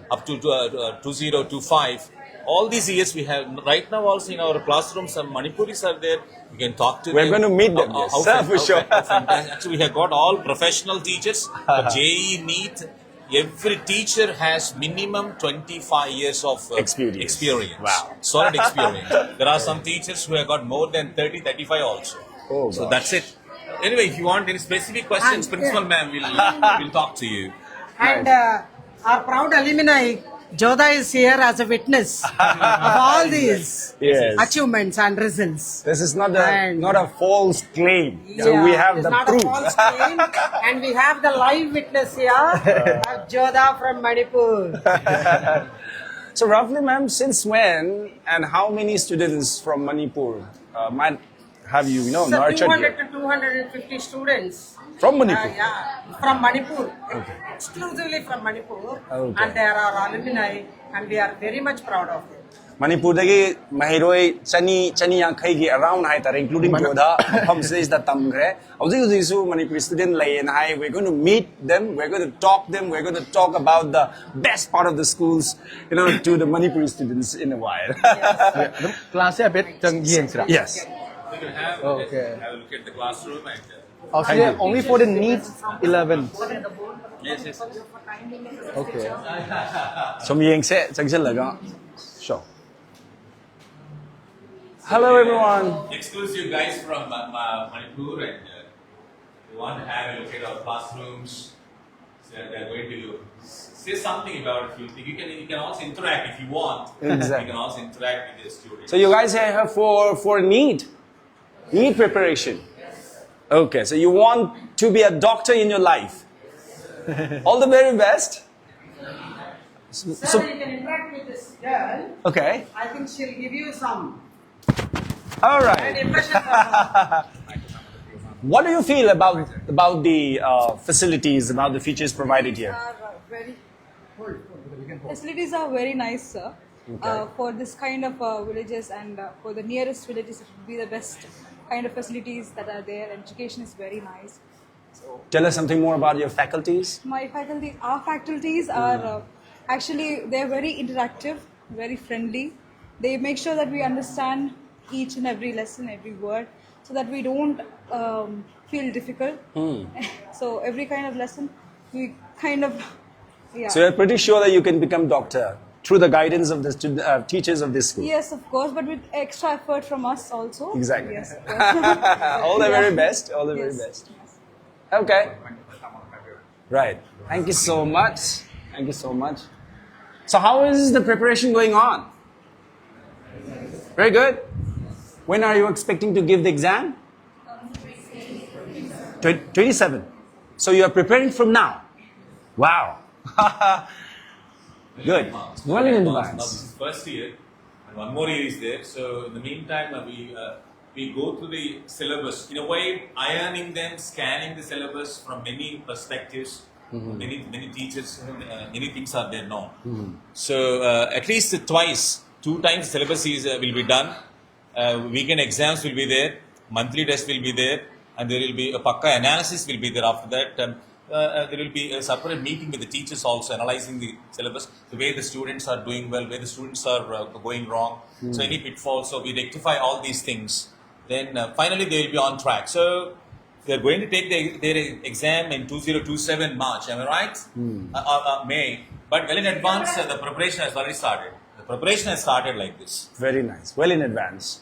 up to uh, uh, two thousand twenty-five. All these years we have, right now also in our classrooms, some Manipuris are there. You can talk to We're them. going to meet them, How- yes, how sir, fan- for how sure. fan- how fantastic. Actually, we have got all professional teachers for J E E, NEET, Every teacher has minimum twenty-five years of uh, Experience. experience. Wow. Solid experience. There are some teachers who have got more than thirty, thirty-five also. Oh, So gosh. That's it. Anyway, if you want any specific questions, And- Principal Ma'am will, will talk to you. And uh, our proud alumni, Jodha is here as a witness of all these Yes. achievements and results. This is not a And- not a false claim. So Yeah, we have it's the not proof. A false claim, and we have the live witness here of Jodha from Manipur. So roughly, ma'am, since when and how many students from Manipur uh, might have you, you know, So nurtured two hundred here? To two hundred fifty students. From Uh, Manipur? Yeah, from Manipur. Exclusively from Manipur. Okay. And they are our alumni, and we are very much proud of them. ꯃꯅꯤꯄꯨꯔꯗꯒꯤ ꯃꯍꯩꯔꯣꯏ ꯆꯅꯤ ꯆꯅꯤ ꯌꯥꯡꯈꯩꯒꯤ around ꯍꯥꯏꯇꯥꯔꯦ, including ꯖꯣꯙꯥ, ꯃꯐꯝꯁꯤꯗꯩꯁꯤꯗ ꯇꯝꯈ꯭ꯔꯦ꯫ ꯍꯧꯖꯤꯛ ꯍꯧꯖꯤꯛꯁꯨ Manipuri student ꯂꯩꯌꯦꯅ ꯍꯥꯏ. We're going to meet them, we're going to talk them, we're going to talk about the best part of the schools, you know, to the Manipuri students in a while. ꯑꯗꯨꯝ ꯀ꯭ꯂꯥꯁꯁꯦ ꯍꯥꯏꯐꯦꯠ ꯆꯪ ꯌꯦꯡꯁꯤꯔꯥ? Yes. We can have, Okay. Have a look at the classroom and. Uh, ꯑꯣ, ꯁꯤꯁꯦ only for the NEET eleven. Yes, yes. Okay. ꯁꯨꯝ ꯌꯦꯡꯁꯦ ꯆꯪꯁꯤꯜꯂꯒ. Sure. Hello, everyone. Exclusive guys from uh, Ma- Manipur, and uh, we want to have a look at our classrooms. So they're going to say something about a few things. You can, you can also interact if you want. Exactly. You can also interact with the students. So you guys are here for for NEET, NEET preparation. Okay, so you want to be a doctor in your life. All the very best. So, So so- you can interact with this girl. Okay. I think she'll give you some All an right. impression of her. What do you feel about about the uh, facilities, about the features provided here? Are uh, very facilities are very nice, sir. Uh, for this kind of uh, villages and uh, for the nearest villages, it would be the best kind of facilities that are there. Education is very nice. Tell us something more about your faculties. My faculty, our faculties are uh, actually, they're very interactive, very friendly. They make sure that we understand each and every lesson, every word, so that we don't um, feel difficult. So every kind of lesson, we kind of Yeah. So you're pretty sure that you can become doctor through the guidance of the stud- uh, teachers of this school. Yes, of course, but with extra effort from us also. Exactly. Yes, of course. All the very best. All the very Yes. Best. Okay. Right. Thank you so much. Thank you so much. So how is the preparation going on? Very good. When are you expecting to give the exam? Twen- twenty-seven. So you are preparing from now. Wow. Good. Well in Now advance. this is first year, and one more year is there. So in the meantime, uh, we uh, we go through the syllabus in a way, ironing them, scanning the syllabus from many perspectives. Many many teachers, uh, many things are there now. So uh, at least twice, two times syllabus is uh, will be done. Uh, weekend exams will be there, monthly test will be there, and there will be a pakka analysis will be there after that. Um, uh, uh, there will be a separate meeting with the teachers also, analyzing the syllabus, the way the students are doing well, where the students are uh, going wrong. So any pitfalls, so we rectify all these things. Then uh, finally they will be on track. So they're going to take the, their exam in two zero two seven March, am I right? Uh, uh, uh, May. But well in advance, uh, the preparation has already started. The preparation has started like this. Very nice. Well in advance.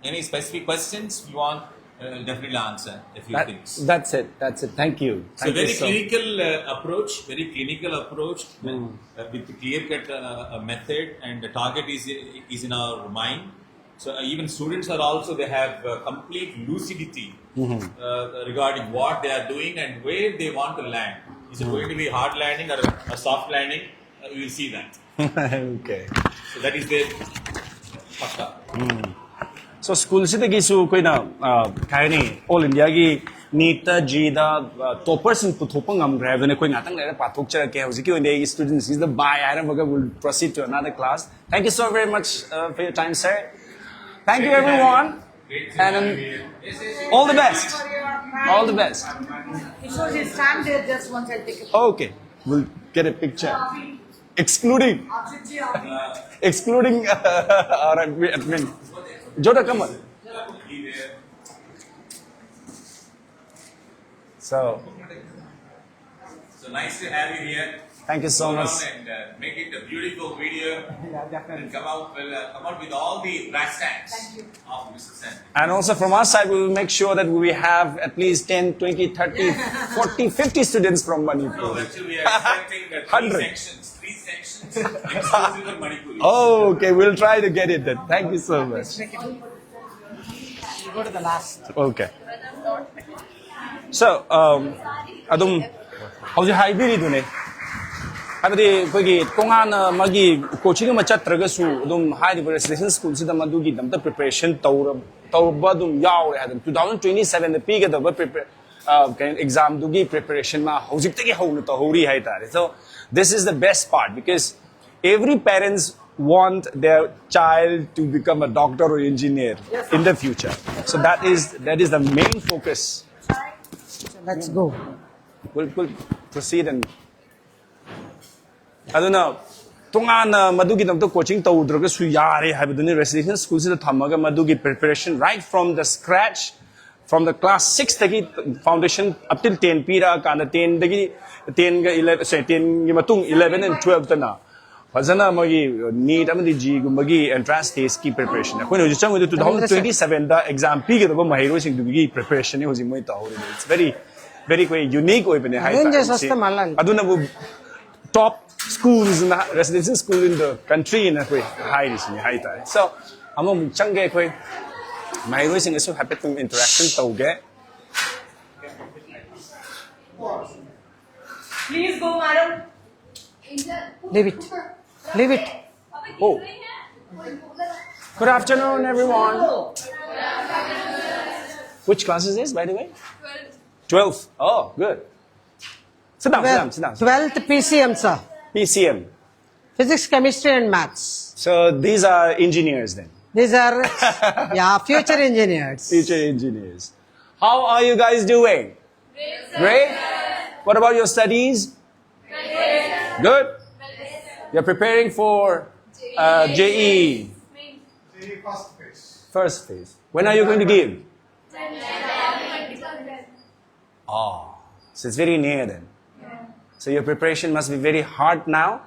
Any specific questions you want? Uh, definitely answer a few That- things. that's it. That's it. Thank you. So Thank you very so- clinical uh, approach, very clinical approach uh, with clear cut uh, uh, method, and the target is is in our mind. So uh, even students are also, they have uh, complete lucidity uh, regarding what they are doing and where they want to land. Is it going to be hard landing or a soft landing? Uh, we will see that. Okay. So that is their pakka. So ꯁ꯭ꯀꯨꯜꯁꯤꯗꯒꯤꯁꯨ ꯑꯩꯈꯣꯏꯅ ꯑ, ꯀꯩ ꯍꯥꯏꯅꯤ, all ꯏꯟꯗꯤꯌꯥꯒꯤ ꯅꯤꯠꯇ ꯖꯤꯗ ꯇꯣꯄꯔꯁꯤꯡ ꯄꯨꯊꯣꯛꯄ ꯉꯝꯈ꯭ꯔꯦ ꯍꯥꯏꯕꯗꯨꯅ ꯑꯩꯈꯣꯏ ꯉꯥꯛꯇꯪ ꯂꯩꯔꯒ ꯄꯥꯊꯣꯛꯆꯔꯛꯀꯦ꯫ ꯍꯧꯖꯤꯛꯀꯤ ꯑꯣꯏꯅꯗꯤ ꯑꯩꯒꯤ students ꯁꯤꯗ bye ꯍꯥꯏꯔꯝꯃꯒ we'll proceed to another class. Thank you so very much uh, for your time, sir. Thank you everyone. And um, all the best. All the best. Kishore ji, stand there just once, I'll take a Okay. We'll get a picture. Excluding, Abhijit ji, Abhi. Excluding our admi- admin. Jota, come on. So, So nice to have you here. Thank you so Go much. Around and uh, make it a beautiful video and come out, well, uh, come out with all the brass tacks of Mister Sandy. And also from our side, we will make sure that we have at least ten, twenty, thirty, forty, fifty students from No, Manipur. actually, we are expecting uh, three Hundred. Sections, three sections exclusive in Manipuri. Oh, okay, we'll try to get it then. Thank you so much. Go to the last. Okay. So, um, ꯑꯗꯨꯝ ꯍꯧꯖꯤꯛ ꯍꯥꯏꯕꯤꯔꯤꯗꯨꯅꯦ, ꯍꯥꯏꯕꯗꯤ ꯑꯩꯈꯣꯏꯒꯤ ꯇꯣꯉꯥꯟꯅ ꯃꯥꯒꯤ coaching ꯑꯃ ꯆꯠꯇ꯭ꯔꯒꯁꯨ ꯑꯗꯨꯝ ꯍꯥꯏꯔꯤꯕ residential ꯁ꯭ꯀꯨꯜꯁꯤꯗ ꯃꯗꯨꯒꯤꯗꯃꯛꯇ preparation ꯇꯧꯔ ꯇꯧꯕ ꯑꯗꯨꯝ ꯌꯥꯎꯔꯦ ꯍꯥꯏꯗꯅ. Two thousand twenty sevenꯗ ꯄꯤꯒꯗꯕ ꯄ꯭ꯔꯤꯄꯦ ꯀꯩꯅꯣ ꯑꯦꯛꯖꯥꯝꯗꯨꯒꯤ ꯄ꯭ꯔꯤꯄꯦꯔꯦꯁꯟ ꯃꯥ ꯍꯧꯖꯤꯛꯇꯒꯤ ꯍꯧꯅ ꯇꯧꯍꯧꯔꯤ ꯍꯥꯏꯇꯥꯔꯦ. So this is the best part, because every parents want their child to become a doctor or engineer in the future. So that is that is the main focus. Let's go. We'll, we'll proceed and ꯑꯗꯨꯅ ꯇꯣꯉꯥꯟꯅ ꯃꯗꯨꯒꯤꯗꯃꯛꯇ coaching ꯇꯧꯗ꯭ꯔꯒꯁꯨ ꯌꯥꯔꯦ ꯍꯥꯏꯕꯗꯨꯅꯤ. Residential ꯁ꯭ꯀꯨꯜꯁꯤꯗ ꯊꯝꯃꯒ ꯃꯗꯨꯒꯤ preparation right from the scratch, from the class sixꯇꯒꯤ foundation up till ten ꯄꯤꯔꯛꯑꯀꯥꯟꯗ, tenꯗꯒꯤ tenꯒ eleven, sorry, tenꯒꯤ ꯃꯇꯨꯡ eleven and twelveꯇꯅ ꯐꯖꯅ ꯃꯣꯏꯒꯤ NEET ꯑꯃꯗꯤ JEEꯒꯨꯝꯕꯒꯤ entrance testꯀꯤ preparation. ꯑꯩꯈꯣꯏꯅ ꯍꯧꯖꯤꯛ ꯆꯪꯉꯤꯗꯣ two thousand twenty sevenꯗ exam ꯄꯤꯒꯗꯕ ꯃꯍꯩꯔꯣꯏꯁꯤꯡꯗꯨꯒꯤ preparationꯅꯤ ꯍꯧꯖꯤꯛ ꯃꯣꯏ ꯇꯧꯍꯧꯔꯤꯗꯣ. It's very very ꯑꯩꯈꯣꯏ unique ꯑꯣꯏꯕꯅꯦ Ranges ꯍꯥꯏꯇꯥꯔꯦ. ꯑꯁꯇ ꯃꯥꯜꯂꯅꯤ. ꯑꯗꯨꯅꯕꯨ top schools ꯅ residential school in the country ꯅ ꯑꯩꯈꯣꯏ ꯍꯥꯏꯔꯤꯁꯤꯅꯤ ꯍꯥꯏꯇꯥꯔꯦ. So ꯑꯃꯃꯨꯛ ꯆꯪꯒꯦ, ꯑꯩꯈꯣꯏ ꯃꯍꯩꯔꯣꯏꯁꯤꯡꯒꯁꯨ ꯍꯥꯏꯐꯦꯠꯇꯪ interaction ꯇꯧꯒꯦ. Please go, madam. Leave it. Leave it. Oh. Good afternoon, everyone. Which class is this, by the way? Twelve. Oh, good. Sit down, sit down, sit down. Twelfth PCM, sir. PCM. Physics, chemistry, and maths. So these are engineers then. These are, yeah, future engineers. Future engineers. How are you guys doing? Great. What about your studies? Good. You're preparing for uh, JEE. JEE first phase. First phase. When are you going to give? Oh, so it's very near then. So your preparation must be very hard now.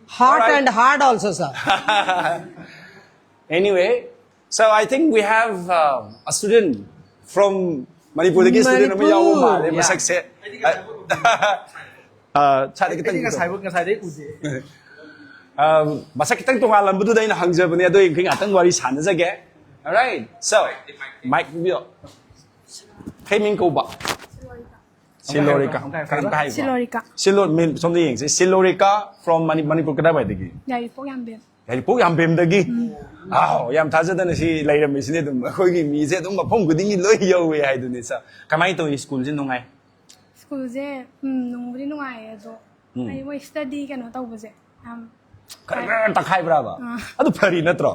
Heart Alright. And hard also, sir. Anyway, so I think we have uh, a student from Manipur. Student ꯑꯃ ꯌꯥꯎꯕ ꯃꯥꯜꯂꯦ꯫ Yeah. ꯃꯁꯛꯁꯦ꯫ ꯑ, ꯁꯥꯔ, ꯈꯤꯇꯪ ꯑꯩꯗꯤ ꯉꯁꯥꯏꯕꯨ ꯉꯁꯥꯏꯗꯩ ꯎꯗꯦ꯫ ꯑ, ꯃꯁꯛ ꯈꯤꯇꯪ ꯇꯣꯉꯥꯟꯂꯝꯕꯗꯨꯗ ꯑꯩꯅ ꯍꯪꯖꯕꯅꯦ꯫ ꯑꯗꯣ ꯑꯩꯈꯣꯏ ꯉꯥꯛꯇꯪ ꯋꯥꯔꯤ ꯁꯥꯟꯅꯖꯒꯦ꯫ Alright, so mic ꯄꯤꯕꯤꯌꯣ꯫ ꯀꯩ ꯃꯤꯡ ꯀꯧꯕ? ꯁꯤꯂꯣꯔꯤꯀꯥ꯫ ꯑꯃꯨꯛꯇ ꯍꯥꯏꯌꯨ꯫ ꯀꯔꯝꯇ ꯍꯥꯏꯌꯨꯀꯣ꯫ ꯁꯤꯂꯣꯔꯤꯀꯥ꯫ ꯁꯤꯂꯣ-, ꯃꯤꯡ ꯁꯣꯝꯗ ꯌꯦꯡꯁꯦ꯫ ꯁꯤꯂꯣꯔꯤꯀꯥ from ꯃꯅꯤ-, ꯃꯅꯤꯄꯨꯔ ꯀꯗꯥꯏꯋꯥꯏꯗꯒꯤ? ꯌꯥꯏꯔꯤꯄꯣꯛ ꯌꯥꯝꯕꯦꯝ꯫ ꯌꯥꯏꯔꯤꯄꯣꯛ ꯌꯥꯝꯕꯦꯝꯗꯒꯤ꯫ ꯑꯥꯎ, ꯌꯥꯝ ꯊꯥꯖꯗꯅ ꯁꯤ ꯂꯩꯔꯝꯃꯤꯁꯤꯅꯦ꯫ ꯑꯗꯨꯝ ꯑꯩꯈꯣꯏꯒꯤ ꯃꯤꯁꯦ ꯑꯗꯨꯝ ꯃꯐꯝ ꯈꯨꯗꯤꯡꯒꯤ ꯂꯣꯏ ꯌꯧꯋꯦ ꯍꯥꯏꯗꯨꯅꯤ꯫ ꯁꯥꯔ, ꯀꯃꯥꯏꯅ ꯇꯧꯏ? ꯁ꯭ꯀꯨꯜꯁꯦ ꯅꯨꯡꯉꯥꯏ? ꯁ꯭ꯀꯨꯜꯁꯦ ꯎꯝ, ꯅꯨꯡꯕꯨꯗꯤ ꯅꯨꯡꯉꯥꯏꯌꯦ, ꯑꯗꯣ ꯎꯝ꯫ ꯑꯩ ꯃꯣꯏ ꯁ꯭ꯇꯗꯤ ꯀꯩꯅꯣ ꯇꯧꯕꯁꯦ ꯌꯥꯝ ꯈꯔ ꯈꯔ ꯇꯛꯈꯥꯏꯕ꯭ꯔꯥꯕ? ꯑꯗꯨ ꯐꯔꯤ ꯅꯠꯇ꯭ꯔꯣ?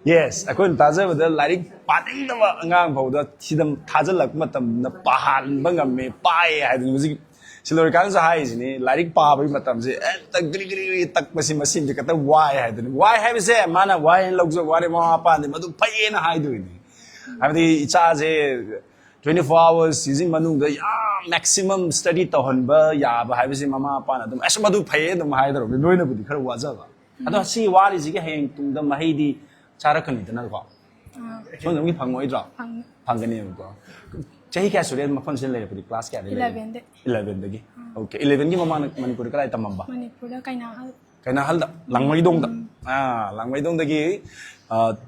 Yes, ꯑꯩꯈꯣꯏꯅ ꯇꯥꯖꯕꯗ ꯂꯥꯏꯔꯤꯛ ꯄꯥꯅꯤꯡꯗꯕ ꯑꯉꯥꯡ ꯐꯥꯎꯗ ꯁꯤꯗ ꯊꯥꯖꯤꯜꯂꯛꯄ ꯃꯇꯝꯗ ꯄꯥꯍꯟꯕ ꯉꯝꯃꯦ, ꯄꯥꯏ ꯍꯥꯏꯗꯅ ꯍꯧꯖꯤꯛ ꯁꯤꯂꯣꯔꯤꯀꯥꯟꯁꯨ ꯍꯥꯏꯔꯤꯁꯤꯅꯤ꯫ ꯂꯥꯏꯔꯤꯛ ꯄꯥꯕꯒꯤ ꯃꯇꯝꯁꯦ ꯍꯦꯛꯇ ꯒ꯭ꯔꯤ ꯒ꯭ꯔꯤ ꯒ꯭ꯔꯤ ꯇꯛꯄꯁꯤ ꯃꯁꯤꯃꯗꯤ ꯈꯛꯇ ꯋꯥꯏ ꯍꯥꯏꯗꯨꯅꯤ꯫ ꯋꯥꯏ ꯍꯥꯏꯕꯁꯦ ꯃꯥꯅ ꯋꯥꯏ ꯍꯥꯏꯅ ꯂꯧꯖꯕ ꯋꯥꯅꯤ, ꯃꯃꯥ ꯃꯄꯥꯅꯗꯤ ꯃꯗꯨ ꯐꯩꯌꯦꯅ ꯍꯥꯏꯗꯣꯏꯅꯤ꯫ ꯍꯥꯏꯕꯗꯤ ꯏꯆꯥꯁꯦ twenty four hours ꯁꯤꯒꯤ ꯃꯅꯨꯡꯗ ꯌꯥꯝ maximum study ꯇꯧꯍꯟꯕ ꯌꯥꯕ ꯍꯥꯏꯕꯁꯤ ꯃꯃꯥ ꯃꯄꯥꯅ ꯑꯗꯨꯝ "ꯑꯁ, ꯃꯗꯨ ꯐꯩꯌꯦ" ꯑꯗꯨꯝ ꯍꯥꯏꯗꯧꯔꯕꯅꯤ꯫ ꯅꯣꯏꯅꯕꯨꯗꯤ ꯈꯔ ꯋꯥꯖꯕ꯫ ꯑꯗꯣ ꯁꯤ ꯋꯥꯔꯤꯁꯤꯒꯤ ꯍꯌꯦꯡ ꯇꯨꯡꯗ ꯃꯍꯩꯗꯤ ꯆꯥꯔꯛꯀꯅꯤꯗꯅꯀꯣ꯫ ꯁꯣꯝꯗ ꯑꯃꯨꯛ ꯐꯪꯉꯣꯏꯗ꯭ꯔꯣ? ꯐꯪ- ꯐꯪꯒꯅꯦꯕꯀꯣ꯫ ꯆꯍꯤ ꯀꯌꯥ ꯁꯨꯔꯦ ꯃꯐꯝꯁꯤꯗ ꯂꯩꯔꯛꯄꯗꯤ? ꯀ꯭ꯂꯥꯁ ꯀꯌꯥꯗ ꯂꯩꯔꯦ? Eleven ꯗ꯫ Eleven ꯗꯒꯤ꯫ Okay, eleven ꯒꯤ ꯃꯃꯥꯡꯗ ꯃꯅꯤꯄꯨꯔꯗ ꯀꯗꯥꯏ ꯇꯝꯃꯝꯕ? ꯃꯅꯤꯄꯨꯔꯗ ꯀꯩꯅꯥꯍꯜ꯫ ꯀꯩꯅꯥꯍꯜꯗ, ꯂꯥꯡꯃꯩꯗꯣꯡꯗ꯫ ꯑꯥ, ꯂꯥꯡꯃꯩꯗꯣꯡꯗꯒꯤ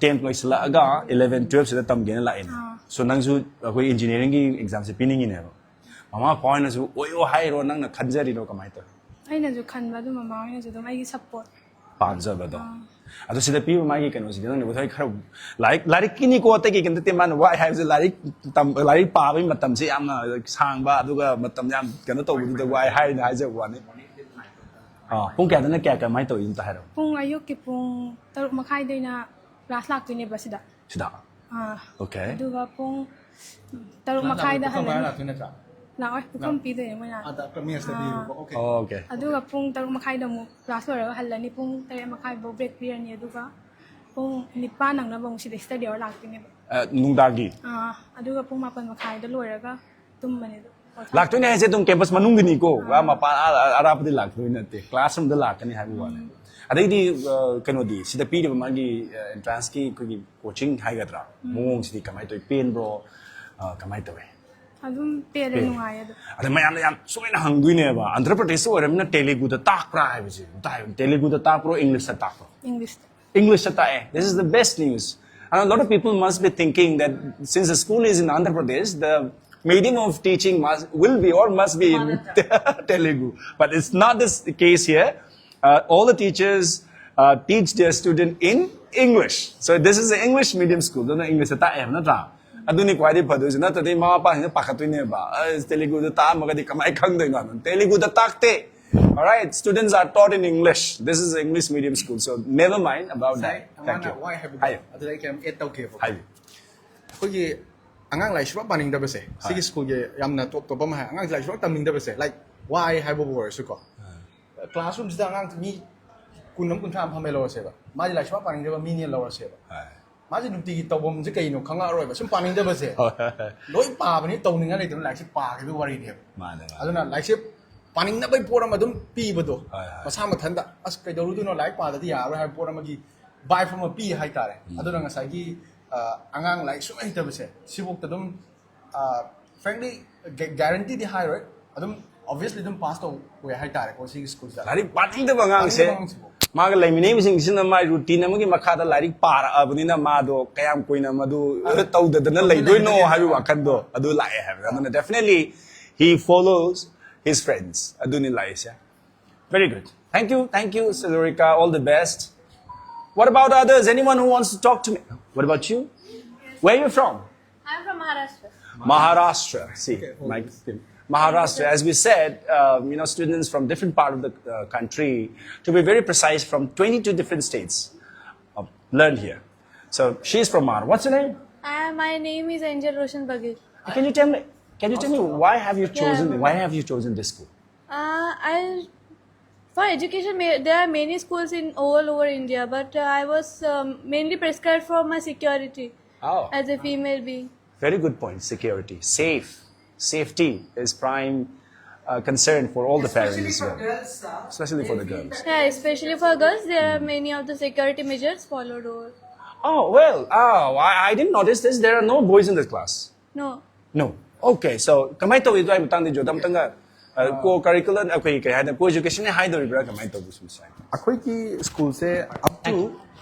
tenth ꯂꯣꯏꯁꯤꯜꯂꯛꯑꯒ eleven twelve ꯁꯤꯗ ꯇꯝꯒꯦꯅ ꯂꯥꯛꯑꯦꯅꯦ꯫ ꯑꯥ꯫ So ꯅꯪꯁꯨ ꯑꯩꯈꯣꯏ engineering ꯒꯤ exam ꯁꯦ ꯄꯤꯅꯤꯡꯉꯤꯅꯦꯕ꯫ ꯃꯃꯥ ꯃꯄꯥ ꯍꯣꯏꯅꯁꯨ ꯑꯣꯏꯌꯣ ꯍꯥꯏꯔꯣ, ꯅꯪꯅ ꯈꯟꯖꯔꯤꯔꯣ, ꯀꯃꯥꯏꯅ ꯇꯧꯋꯤ? ꯑꯩꯅꯁꯨ ꯈꯟꯕ, ꯑꯗꯨ ꯃꯃꯥ ꯍꯣꯏꯅꯁꯨ ꯑꯗꯨꯝ ꯑꯩꯒꯤ support꯫ ꯄꯥꯝꯖꯕꯗꯣ꯫ ꯑꯗꯣ ꯁꯤꯗ ꯄꯤꯕ ꯃꯥꯒꯤ ꯀꯩꯅꯣꯁꯤꯗꯤ ꯅꯪꯅ ꯃꯊꯣꯏ ꯈꯔ ꯂꯥꯏꯔꯤꯛ, ꯂꯥꯏꯔꯤꯛꯀꯤꯅꯤꯀꯣ, ꯑꯇꯩ ꯀꯩꯝ ꯅꯠꯇꯦ꯫ ꯃꯥꯅ ꯋꯥꯏ ꯍꯥꯏꯕꯁꯦ ꯂꯥꯏꯔꯤꯛ ꯇꯝ-, ꯂꯥꯏꯔꯤꯛ ꯄꯥꯕꯒꯤ ꯃꯇꯝꯁꯦ ꯌꯥꯝꯅ ꯁꯥꯡꯕ, ꯑꯗꯨꯒ ꯃꯇꯝ ꯌꯥꯝ ꯀꯩꯅꯣ ꯇꯧꯕꯗꯨꯗ ꯋꯥꯏ ꯍꯥꯏꯅ ꯍꯥꯏꯖꯕ ꯋꯥꯅꯤ꯫ ꯑꯥ, ꯄꯨꯡ ꯀꯌꯥꯗꯅ ꯀꯌꯥ, ꯀꯃꯥꯏꯅ ꯇꯧꯏ ꯑꯝꯇ ꯍꯥꯏꯔꯛꯑꯣ꯫ ꯄꯨꯡ ꯑꯌꯨꯛꯀꯤ ꯄꯨꯡ ꯇꯔꯨꯛ ꯃꯈꯥꯏꯗꯩꯅ class ꯂꯥꯛꯇꯣꯏꯅꯦꯕ ꯁꯤꯗ꯫ ꯁꯤꯗ? ꯑꯥ, Okay. ꯑꯗꯨꯒ ꯄꯨꯡ ꯇꯔꯨꯛ ꯃꯈꯥꯏꯗ ꯄꯨꯈꯝ ꯄꯥꯏꯔ ꯍꯜꯂꯅꯤ꯫ ꯂꯥꯛꯇꯣꯏ ꯅꯠꯇ꯭ꯔꯥ? ꯂꯥꯛꯑꯣꯏ, ꯄꯨꯈꯝ ꯄꯤꯗꯣꯏꯅꯦ ꯃꯣꯏꯅ꯫ ꯑꯥꯗ ꯃꯦꯁꯇ ꯄꯤꯕꯀꯣ꯫ Okay. Okay. ꯑꯗꯨꯒ ꯄꯨꯡ ꯇꯔꯨꯛ ꯃꯈꯥꯏꯗ ꯑꯃꯨꯛ class ꯂꯣꯏꯔꯒ ꯍꯜꯂꯅꯤ꯫ ꯄꯨꯡ ꯇꯔꯦꯠ ꯃꯈꯥꯏ ꯐꯥꯎ break ꯄꯤꯔꯅꯤ꯫ ꯑꯗꯨꯒ ꯄꯨꯡ ꯅꯤꯄꯥꯟ ꯅꯪꯅꯕ ꯑꯃꯨꯛ ꯁꯤꯗ study hour ꯂꯥꯛꯇꯣꯏꯅꯦꯕ꯫ ꯑ, ꯅꯨꯡꯗꯥꯡꯒꯤ? ꯑꯥ, ꯑꯗꯨꯒ ꯄꯨꯡ ꯃꯥꯄꯟ ꯃꯈꯥꯏꯗ ꯂꯣꯏꯔꯒ ꯇꯨꯝꯕꯅꯦ ꯑꯗꯨꯝ꯫ ꯂꯥꯛꯇꯣꯏꯅꯦ ꯍꯥꯏꯁꯦ ꯑꯗꯨꯝ ꯀꯦꯝꯄꯁ ꯃꯅꯨꯡꯒꯤꯅꯤꯀꯣ, ꯋꯥ ꯃꯄꯥꯟ ꯑꯥ- ꯑꯥ- ꯑꯔꯥꯞꯄꯗꯤ ꯂꯥꯛꯇꯣꯏ ꯅꯠꯇꯦ, ꯀ꯭ꯂꯥꯁꯔꯨꯝꯗ ꯂꯥꯛꯀꯅꯤ ꯍꯥꯏꯕ ꯋꯥꯅꯤ꯫ ꯑꯗꯩꯗꯤ ꯑ, ꯀꯩꯅꯣꯗꯤ ꯁꯤꯗ ꯄꯤꯔꯤꯕ ꯃꯥꯒꯤ ꯑꯦꯟꯇ꯭ꯔꯥꯟꯁꯀꯤ ꯑꯩꯈꯣꯏꯒꯤ ꯀꯣꯆꯤꯡ ꯍꯥꯏꯒꯗ꯭ꯔꯥ, ꯃꯑꯣꯡꯁꯤꯗꯤ ꯀꯃꯥꯏꯅ ꯇꯧꯋꯤ? ꯄꯦꯟꯕ꯭ꯔꯣ? ꯑ, ꯀꯃꯥꯏꯅ ꯇꯧꯋꯤ? ꯑꯗꯨꯝ ꯄꯦꯜꯂꯦ, ꯅꯨꯡꯉꯥꯏꯌꯦ ꯑꯗꯨꯝ꯫ ꯑꯗ ꯃꯌꯥꯝꯅ ꯌꯥꯝ ꯁꯣꯏꯅ ꯍꯪꯗꯣꯏꯅꯦꯕ, ꯑꯟꯙ꯭ꯔ ꯄ꯭ꯔꯗꯦꯁꯇ ꯑꯣꯏꯔꯕꯅꯤꯅ ꯇꯦꯂꯦꯒꯨꯗ ꯇꯥꯛꯄ꯭ꯔꯥ ꯍꯥꯏꯕꯁꯦ꯫ ꯑꯝꯇ ꯍꯥꯏꯌꯨ, ꯇꯦꯂꯦꯒꯨꯗ ꯇꯥꯛꯄ꯭ꯔꯣ, ꯏꯪꯂꯤꯁꯇ ꯇꯥꯛꯄ꯭ꯔꯣ? ꯏꯪꯂꯤꯁꯇ꯫ English ꯇꯥꯛꯑꯦ. This is the best news. And a lot of people must be thinking that since the school is in Andhra Pradesh, the medium of teaching must, will be or must be in Telugu. But it's not this case here. Uh, all the teachers uh, teach their student in English. So this is an English medium school. ꯑꯗꯨꯅ ꯏꯪꯂꯤꯁꯇ ꯇꯥꯛꯑꯦ ꯍꯥꯏꯕ ꯅꯠꯇ꯭ꯔꯥ? ꯑꯗꯨꯅꯤ ꯈ꯭ꯋꯥꯏꯗꯒꯤ ꯐꯗꯣꯏꯁꯦ, ꯅꯠꯇ꯭ꯔꯗꯤ ꯃꯃꯥ ꯃꯄꯥꯁꯤꯡꯅ ꯄꯥꯈꯠꯇꯣꯏꯅꯦꯕ, "ꯑꯁ, ꯇꯦꯂꯦꯒꯨꯗ ꯇꯥꯛꯑꯝꯃꯒꯗꯤ ꯀꯃꯥꯏꯅ ꯈꯪꯗꯣꯏꯅꯣ?" ꯇꯦꯂꯦꯒꯨꯗ ꯇꯥꯛꯇꯦ. All right, students are taught in English. This is English medium school, so never mind about that. ꯉꯁꯥꯏ ꯑꯃꯅ Thank you. ꯋꯥꯏ ꯍꯥꯏꯕꯗꯣ ꯍꯥꯏꯌꯨ. ꯑꯗꯨꯗ ꯑꯩ ꯀꯩꯝ ꯑꯦꯗ ꯇꯧꯒꯦꯕ꯫ ꯍꯥꯏꯌꯨ. ꯑꯩꯈꯣꯏꯒꯤ ꯑꯉꯥꯡ ꯂꯥꯏꯔꯤꯛ ꯁꯨꯡꯄꯥ ꯄꯥꯅꯤꯡꯗꯕꯁꯦ, ꯁꯤꯒꯤ ꯁ꯭ꯀꯨꯜꯒꯤ ꯌꯥꯝꯅ ꯇꯣꯞ ꯇꯣꯞ ꯑꯃ ꯍꯥꯏ, ꯑꯉꯥꯡꯁꯦ ꯂꯥꯏꯔꯤꯛ ꯁꯨꯡꯄꯥ ꯇꯝꯅꯤꯡꯗꯕꯁꯦ, ꯂꯥꯏꯛ ꯋꯥꯏ ꯍꯥꯏꯕꯕꯨ ꯑꯣꯏꯔꯁꯨꯀꯣ, ꯀ꯭ꯂꯥꯁꯔꯨꯝꯁꯤꯗ ꯑꯉꯥꯡ ꯃꯤ ꯀꯨꯟ ꯑꯃ, ꯀꯨꯟꯊ꯭ꯔꯥ ꯑꯃ ꯐꯝꯃꯦ ꯂꯧꯔꯁꯦꯕ, ꯃꯥꯁꯦ ꯂꯥꯏꯔꯤꯛ ꯁꯨꯡꯄꯥ ꯄꯥꯅꯤꯡꯗꯕ ꯃꯤꯅꯦ ꯂꯧꯔꯁꯦꯕ꯫ ꯃꯥꯁꯦ ꯅꯨꯡꯇꯤꯒꯤ ꯇꯧꯐꯝꯁꯦ ꯀꯩꯅꯣ ꯈꯪꯉꯛꯑꯔꯣꯏꯕ, ꯁꯨꯝ ꯄꯥꯅꯤꯡꯗꯕꯁꯦ꯫ ꯂꯣꯏ ꯄꯥꯕꯅꯤ, ꯇꯧꯅꯤꯡꯉꯥꯏ ꯂꯩꯇꯕꯅ ꯂꯥꯏꯔꯤꯛꯁꯦ ꯄꯥꯈꯤꯕꯒꯤ ꯋꯥꯔꯤꯅꯦꯕ꯫ ꯃꯥꯅꯦ, ꯃꯥꯅꯦ. ꯑꯗꯨꯅ ꯂꯥꯏꯔꯤꯛꯁꯦ ꯄꯥꯅꯤꯡꯅꯕꯒꯤ ꯄꯣꯠ ꯑꯃ ꯑꯗꯨꯝ ꯄꯤꯕꯗꯣ, ꯍꯣꯏ, ꯍꯣꯏ. ꯃꯁꯥ ꯃꯊꯟꯇ ꯑꯁ ꯀꯩꯗꯧꯔꯨꯗꯣꯏꯅꯣ, ꯂꯥꯏꯔꯤꯛ ꯄꯥꯗꯗꯤ ꯌꯥꯔꯔꯣꯏ ꯍꯥꯏꯕ ꯄꯣꯠ ꯑꯃꯒꯤ ꯚꯥꯏꯕ ꯑꯃ ꯄꯤ ꯍꯥꯏꯇꯥꯔꯦ꯫ ꯑꯗꯨꯅ ꯉꯁꯥꯏꯒꯤ ꯑ, ꯑꯉꯥꯡ ꯂꯥꯏꯔꯤꯛ ꯁꯨꯡꯍꯩ ꯍꯩꯇꯕꯁꯦ, ꯁꯤꯐꯧꯇ ꯑꯗꯨꯝ ꯐ꯭ꯔꯦꯡꯂꯤ ꯒꯦꯔꯦꯟꯇꯤꯗꯤ ꯍꯥꯏꯔꯣꯏ, ꯑꯗꯨꯝ ꯑꯣꯕꯤꯌꯁꯂꯤ ꯑꯗꯨꯝ ꯄꯥꯁ ꯇꯧꯋꯦ ꯍꯥꯏꯇꯥꯔꯦꯀꯣ ꯁꯤꯒꯤ ꯁ꯭ꯀꯨꯜꯁꯤꯗ꯫ ꯂꯥꯏꯔꯤꯛ ꯄꯥꯅꯤꯡꯗꯕ ꯑꯉꯥꯡꯁꯦ ꯄꯥꯅꯤꯡꯗꯕ ꯑꯉꯥꯡꯁꯤꯕꯨ꯫ ꯃꯥꯒ ꯂꯩꯃꯤꯟꯅꯔꯤꯕꯁꯤꯡꯁꯤꯅ ꯃꯥꯏ ꯔꯨꯇꯤꯟ ꯑꯃꯒꯤ ꯃꯈꯥꯗ ꯂꯥꯏꯔꯤꯛ ꯄꯥꯔꯛꯑꯕꯅꯤꯅ ꯃꯥꯗꯣ ꯀꯌꯥꯝ ꯀꯨꯏꯅ ꯃꯗꯨ ꯇꯧꯗꯗꯅ ꯂꯩꯗꯣꯏꯅꯣ ꯍꯥꯏꯕꯒꯤ ꯋꯥꯈꯜꯗꯣ ꯑꯗꯨ ꯂꯥꯛꯑꯦ ꯍꯥꯏꯕ꯫ ꯑꯗꯨꯅ definitely he follows his friends. ꯑꯗꯨꯅꯤ ꯂꯥꯛꯏꯁꯦ. Very good. Thank you, thank you, Silurika. All the best. What about others? Anyone who wants to talk to me? What about you? Where are you from? I'm from Maharashtra. Maharashtra. See, my, Maharashtra. As we said, um, you know, students from different part of the uh, country, to be very precise, from twenty-two different states, uh, learn here. So she's from Maharashtra. What's your name? Uh, my name is Angel Roshan Baghel. Can you tell me? Can you tell me why have you chosen? Yeah. Why have you chosen this school? Uh, I, for education, ma- there are many schools in all over India, but uh, I was um, mainly prescribed for my security Oh, as a female being. very good point. Security, safe. Safety is prime uh, concern for all the parents Especially as for well. Girls, sir. Especially for the girls. Yeah, especially for girls, there are many of the security measures followed over. Oh, well, oh, I, I didn't notice this. There are no boys in this class. No. No. Okay, so ꯀꯃꯥꯏꯅ ꯇꯧꯏ ꯑꯗꯨꯋꯥꯏ ꯃꯇꯥꯡꯗ ꯖꯣꯗ ꯑꯝꯇꯪꯒ co-curricular ꯑꯩꯈꯣꯏ ꯀꯩ ꯍꯥꯏꯗꯅ co-education ꯍꯥꯏꯗꯣꯔꯤꯕ꯭ꯔꯥ ꯀꯃꯥꯏꯅ ꯇꯧꯕ ꯁꯨꯝ ꯁꯥꯏ? ꯑꯩꯈꯣꯏꯒꯤ ꯁ꯭ꯀꯨꯜꯁꯦ up to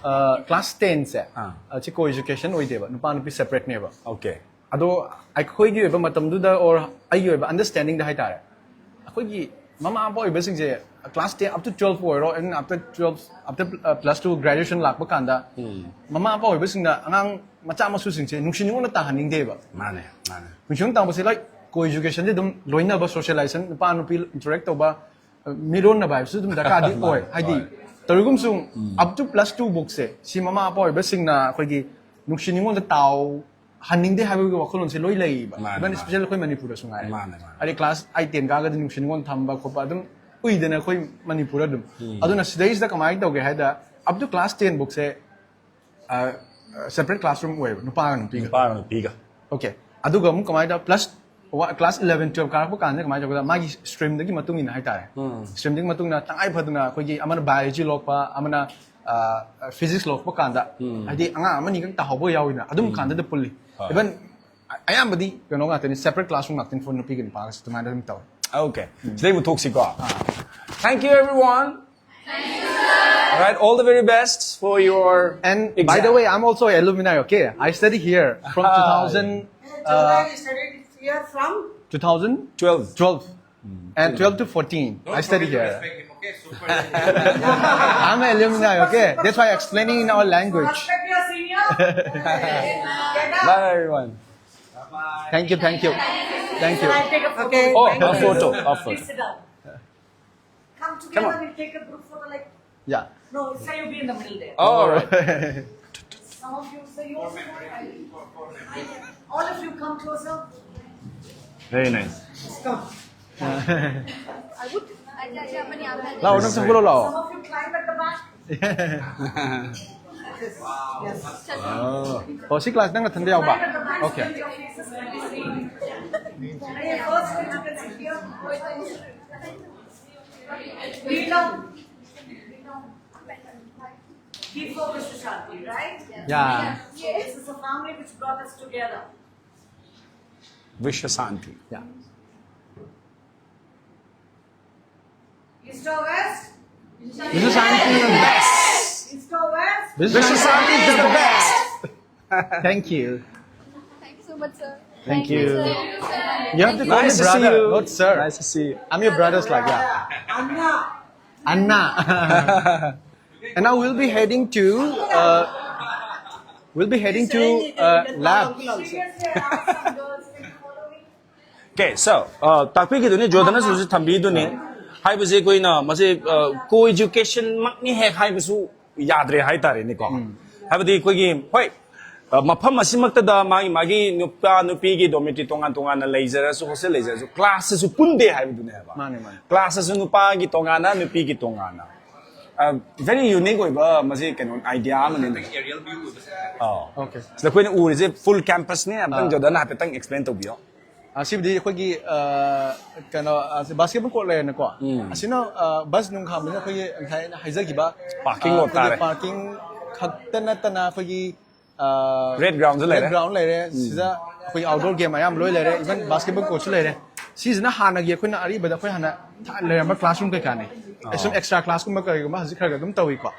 class ten ꯁꯦ ꯑꯥ. ꯑꯁꯤ co-education ꯑꯣꯏꯗꯦꯕ, ꯅꯨꯄꯥ ꯅꯨꯄꯤ separate ꯅꯦꯕ. Okay. ꯑꯗꯣ ꯑꯩꯈꯣꯏꯒꯤ ꯑꯣꯏꯕ ꯃꯇꯝꯗꯨꯗ or ꯑꯩꯒꯤ ꯑꯣꯏꯕ understanding ꯗ ꯍꯥꯏꯇꯥꯔꯦ, ꯑꯩꯈꯣꯏꯒꯤ ꯃꯃꯥ ꯃꯄꯥ ꯑꯣꯏꯕꯁꯤꯡꯁꯦ class ten up to twelve ꯑꯣꯏꯔꯣ, and after twelve, after plus two graduation ꯂꯥꯛꯄ ꯀꯥꯟꯗ ꯃꯃꯥ ꯃꯄꯥ ꯑꯣꯏꯕꯁꯤꯡꯅ ꯑꯉꯥꯡ ꯃꯆꯥ ꯃꯁꯨꯁꯤꯡꯁꯦ ꯅꯨꯡꯁꯤ ꯅꯨꯡꯉꯣꯟꯅ ꯇꯥꯍꯟꯅꯤꯡꯗꯦꯕ. ꯃꯥꯅꯦ, ꯃꯥꯅꯦ. ꯅꯨꯡꯁꯤ ꯅꯨꯡꯉꯣꯟ ꯇꯥꯕꯁꯦ like co-education ꯗꯤ ꯑꯗꯨꯝ ꯂꯣꯏꯅꯕ, socialization, ꯅꯨꯄꯥ ꯅꯨꯄꯤ interact ꯇꯧꯕ, ꯃꯤꯔꯣꯟꯅꯕ ꯍꯥꯏꯕꯁꯨ ꯑꯗꯨꯝ ꯗꯔꯀꯥꯔꯗꯤ ꯑꯣꯏ. ꯍꯥꯏꯗꯤ ꯇꯧꯔꯤꯒꯨꯝꯁꯨ up to plus two ꯕꯨꯛꯁꯦ ꯁꯤ ꯃꯃꯥ ꯃꯄꯥ ꯑꯣꯏꯕꯁꯤꯡꯅ ꯑꯩꯈꯣꯏꯒꯤ ꯅꯨꯡꯁꯤ ꯅꯨꯡꯉꯣꯟꯗ ꯇꯥꯎ ꯍꯟꯅꯤꯡꯗꯦ ꯍꯥꯏꯕꯒꯤ ꯋꯥꯈꯜꯂꯣꯟꯁꯦ ꯂꯣꯏ ꯂꯩꯌꯦꯕ. ꯃꯥꯅꯦ, Even ꯃꯥꯅꯦ. especially ꯑꯩꯈꯣꯏ ꯃꯅꯤꯄꯨꯔꯗꯁꯨ ꯉꯥꯏꯔꯦ. ꯃꯥꯅꯦ, ꯃꯥꯅꯦ. ꯍꯥꯏꯗꯤ class eight ten ꯀꯥꯔꯒꯗꯤ ꯅꯨꯡꯁꯤ ꯅꯨꯡꯉꯣꯟ ꯊꯝꯕ ꯈꯣꯠꯄ ꯑꯗꯨꯝ ꯎꯏꯗꯅ ꯑꯩꯈꯣꯏ ꯃꯅꯤꯄꯨꯔꯗ ꯑꯗꯨꯝ. ꯑꯗꯨꯅ ꯁꯤꯗꯩꯁꯤꯗ ꯀꯃꯥꯏꯅ ꯇꯧꯒꯦ ꯍꯥꯏꯗ, up to class ten ꯕꯨꯛꯁꯦ separate classroom ꯑꯣꯏꯌꯦꯕ, ꯅꯨꯄꯥꯒ ꯅꯨꯄꯤꯒ. ꯅꯨꯄꯥꯒ ꯅꯨꯄꯤꯒ. Okay, ꯑꯗꯨꯒ ꯑꯃꯨꯛ ꯀꯃꯥꯏꯅ ꯇꯧ, plus class eleven twelve ꯀꯥꯔꯛꯄ ꯀꯥꯟꯗ ꯀꯃꯥꯏꯅ ꯇꯧꯒꯦꯗ, ꯃꯥꯒꯤ stream ꯗꯒꯤ ꯃꯇꯨꯡ ꯏꯟꯅ ꯍꯥꯏꯇꯥꯔꯦ. Stream ꯗꯒꯤ ꯃꯇꯨꯡ ꯏꯟꯅ ꯇꯉꯥꯏ ꯐꯗꯅ ꯑꯩꯈꯣꯏꯒꯤ ꯑꯃꯅ biology ꯂꯧꯔꯛꯄ, ꯑꯃꯅ physics ꯂꯧꯔꯛꯄ ꯀꯥꯟꯗ, ꯍꯥꯏꯗꯤ ꯑꯉꯥꯡ ꯑꯃꯅꯤꯈꯛ ꯇꯥꯍꯧꯕ ꯌꯥꯎꯋꯤꯗꯅ, ꯑꯗꯨꯝ ꯀꯥꯟꯗꯗ ꯄꯨꯜꯂꯤ. Even ꯑꯌꯥꯝꯕꯗꯤ ꯀꯩꯅꯣ ꯉꯥꯛꯇꯅꯤ, separate classroom ꯉꯥꯛꯇꯅꯤ for ꯅꯨꯄꯤꯒ ꯅꯨꯄꯥꯒꯁꯨ ꯑꯗꯨꯃꯥꯏꯅ ꯑꯗꯨꯝ ꯇꯧꯋꯤ. Okay. ꯁꯤꯗꯩ ꯑꯃꯨꯛ ꯊꯣꯛꯁꯤꯀꯣ. Thank you, everyone. All right, all the very best for your And by exam. the way, I'm also alumni, okay? I study here from two thousand, Jolai studied here from two thousand Twelve. twelve and twelve to fourteen. I study here. I'm an alumni, okay? That's why I'm explaining in our language. Respect your senior. Get up. Bye, everyone. Thank you, thank you. Thank you. I'll take a photo. Oh, Thank a you. Photo, a photo. Please sit down. Come together, we'll take a group photo like. Yeah. No, sir, you be in the middle there. All right. Some of you, sir, you also. All of you come closer. Very nice. Come. I would. ꯂꯥꯛꯑꯣ, ꯅꯪ ꯆꯪꯕ ꯂꯥꯛꯑꯣ. Some of you climb at the back. Yes. Yes. Oh, ꯁꯤ class ꯅꯪ ꯅꯊꯟꯗ ꯌꯥꯎꯕ? Okay. Your faces can be seen. Before Vishwashanti, right? Yeah. So this is a family which brought us together. Vishwashanti. Yeah. East or West? Vishwashanti is the best. East or West? Vishwashanti is the best. Thank you. Thank you so much, sir. Thank you. Sir. You have to call Nice me to brother, see you. Not sir. Nice to see you. I'm your brother's like, yeah. Anna. Anna. And now we'll be heading to uh, we'll be heading to uh, lab. Previously, I asked some girls in the following. Okay, so uh, ꯇꯥꯛꯄꯤꯈꯤꯗꯨꯅꯤ, ꯖꯣꯗꯅꯁꯨ ꯊꯝꯕꯤꯗꯨꯅꯤ꯫ ꯍꯥꯏꯕꯁꯦ ꯑꯩꯈꯣꯏꯅ ꯃꯁꯤ ꯀꯣ ꯏꯖꯨꯀꯦꯁꯟꯃꯛꯅꯤ ꯍꯦꯛ ꯍꯥꯏꯕꯁꯨ ꯌꯥꯗ꯭ꯔꯦ ꯍꯥꯏꯇꯥꯔꯦꯅꯦꯀꯣ꯫ ꯍꯥꯏꯕꯗꯤ ꯑꯩꯈꯣꯏꯒꯤ, ꯍꯣꯏ, ꯑ, ꯃꯐꯝ ꯑꯁꯤꯃꯛꯇꯗ ꯃꯥꯒꯤ ꯃꯥꯒꯤ ꯅꯨꯄꯥ ꯅꯨꯄꯤꯒꯤ ꯗꯣꯔꯃꯤꯇ꯭ꯔꯤ ꯇꯣꯉꯥꯟ ꯇꯣꯉꯥꯟꯅ ꯂꯩꯖꯔꯁꯨ, ꯍꯣꯁꯇꯦꯜ ꯂꯩꯖꯔꯁꯨ, ꯀ꯭ꯂꯥꯁꯇꯁꯨ ꯄꯨꯟꯗꯦ ꯍꯥꯏꯕꯗꯨꯅꯦꯕ꯫ ꯃꯥꯅꯦ, ꯃꯥꯅꯦ꯫ ꯀ꯭ꯂꯥꯁꯇꯁꯨ ꯅꯨꯄꯥꯒꯤ ꯇꯣꯉꯥꯟꯅ, ꯅꯨꯄꯤꯒꯤ ꯇꯣꯉꯥꯟꯅ꯫ ꯚꯦꯔꯤ ꯌꯨꯅꯤꯛ ꯑꯣꯏꯕ ꯃꯁꯤ ꯀꯩꯅꯣ, ꯑꯥꯏꯗꯤꯌꯥ ꯑꯃꯅꯤ꯫ ꯑꯥ꯫ Okay. ꯁꯤꯗ ꯑꯩꯈꯣꯏꯅ ꯎꯔꯤꯁꯦ ꯐꯨꯜ ꯀꯦꯝꯄꯁꯅꯦ꯫ ꯑꯝꯇꯪ ꯖꯣꯗꯟ ꯍꯥꯏꯐꯦꯠꯇꯪ ꯑꯦꯛꯁꯄ꯭ꯂꯦꯟ ꯇꯧꯕꯤꯌꯣ꯫ ꯑꯁꯤꯕꯨꯗꯤ ꯑꯩꯈꯣꯏꯒꯤ ꯑ, ꯀꯩꯅꯣ, ꯕꯥꯁꯀꯦꯠꯕꯣꯜ ꯀꯣꯔꯠ ꯂꯩꯔꯦꯅꯀꯣ꯫ ꯑꯁꯤꯅ ꯕꯁ ꯅꯨꯡ ꯈꯥꯝꯕꯅꯤꯅ ꯑꯩꯈꯣꯏꯒꯤ ꯉꯁꯥꯏ ꯑꯩꯅ ꯍꯥꯏꯖꯈꯤꯕ Parking lot ꯇꯥꯔꯦ꯫ ꯄꯥꯔꯀꯤꯡ ꯈꯛꯇ ꯅꯠꯇꯅ ꯑꯩꯈꯣꯏꯒꯤ Red ground ꯁꯨ ꯂꯩꯔꯦ꯫ ꯒ꯭ꯔꯥꯎꯟ ꯂꯩꯔꯦ꯫ ꯁꯤꯗ ꯑꯩꯈꯣꯏ ꯑꯥꯎꯠꯗꯣꯔ ꯒꯦꯝ ꯑꯌꯥꯝꯕ ꯂꯣꯏ ꯂꯩꯔꯦ, ꯏꯚꯟ ꯕꯥꯁꯀꯦꯠꯕꯣꯜ ꯀꯣꯔꯠꯁꯨ ꯂꯩꯔꯦ꯫ ꯁꯤꯁꯤꯅ ꯍꯥꯟꯅꯒꯤ ꯑꯩꯈꯣꯏꯅ ꯑꯔꯤꯕꯗ ꯑꯩꯈꯣꯏ ꯍꯥꯟꯅ ꯊꯥꯏꯅ ꯂꯩꯔꯝꯕ ꯀ꯭ꯂꯥꯁꯔꯨꯝ ꯀꯩꯀꯥꯅꯦ꯫ ꯑꯩ ꯁꯨꯝ ꯑꯦꯛꯁꯇ꯭ꯔꯥ ꯀ꯭ꯂꯥꯁꯀꯨꯝꯕ ꯀꯔꯤꯒꯨꯝꯕ ꯍꯧꯖꯤꯛ ꯈꯔ ꯈꯔ ꯑꯗꯨꯝ ꯇꯧꯏꯀꯣ꯫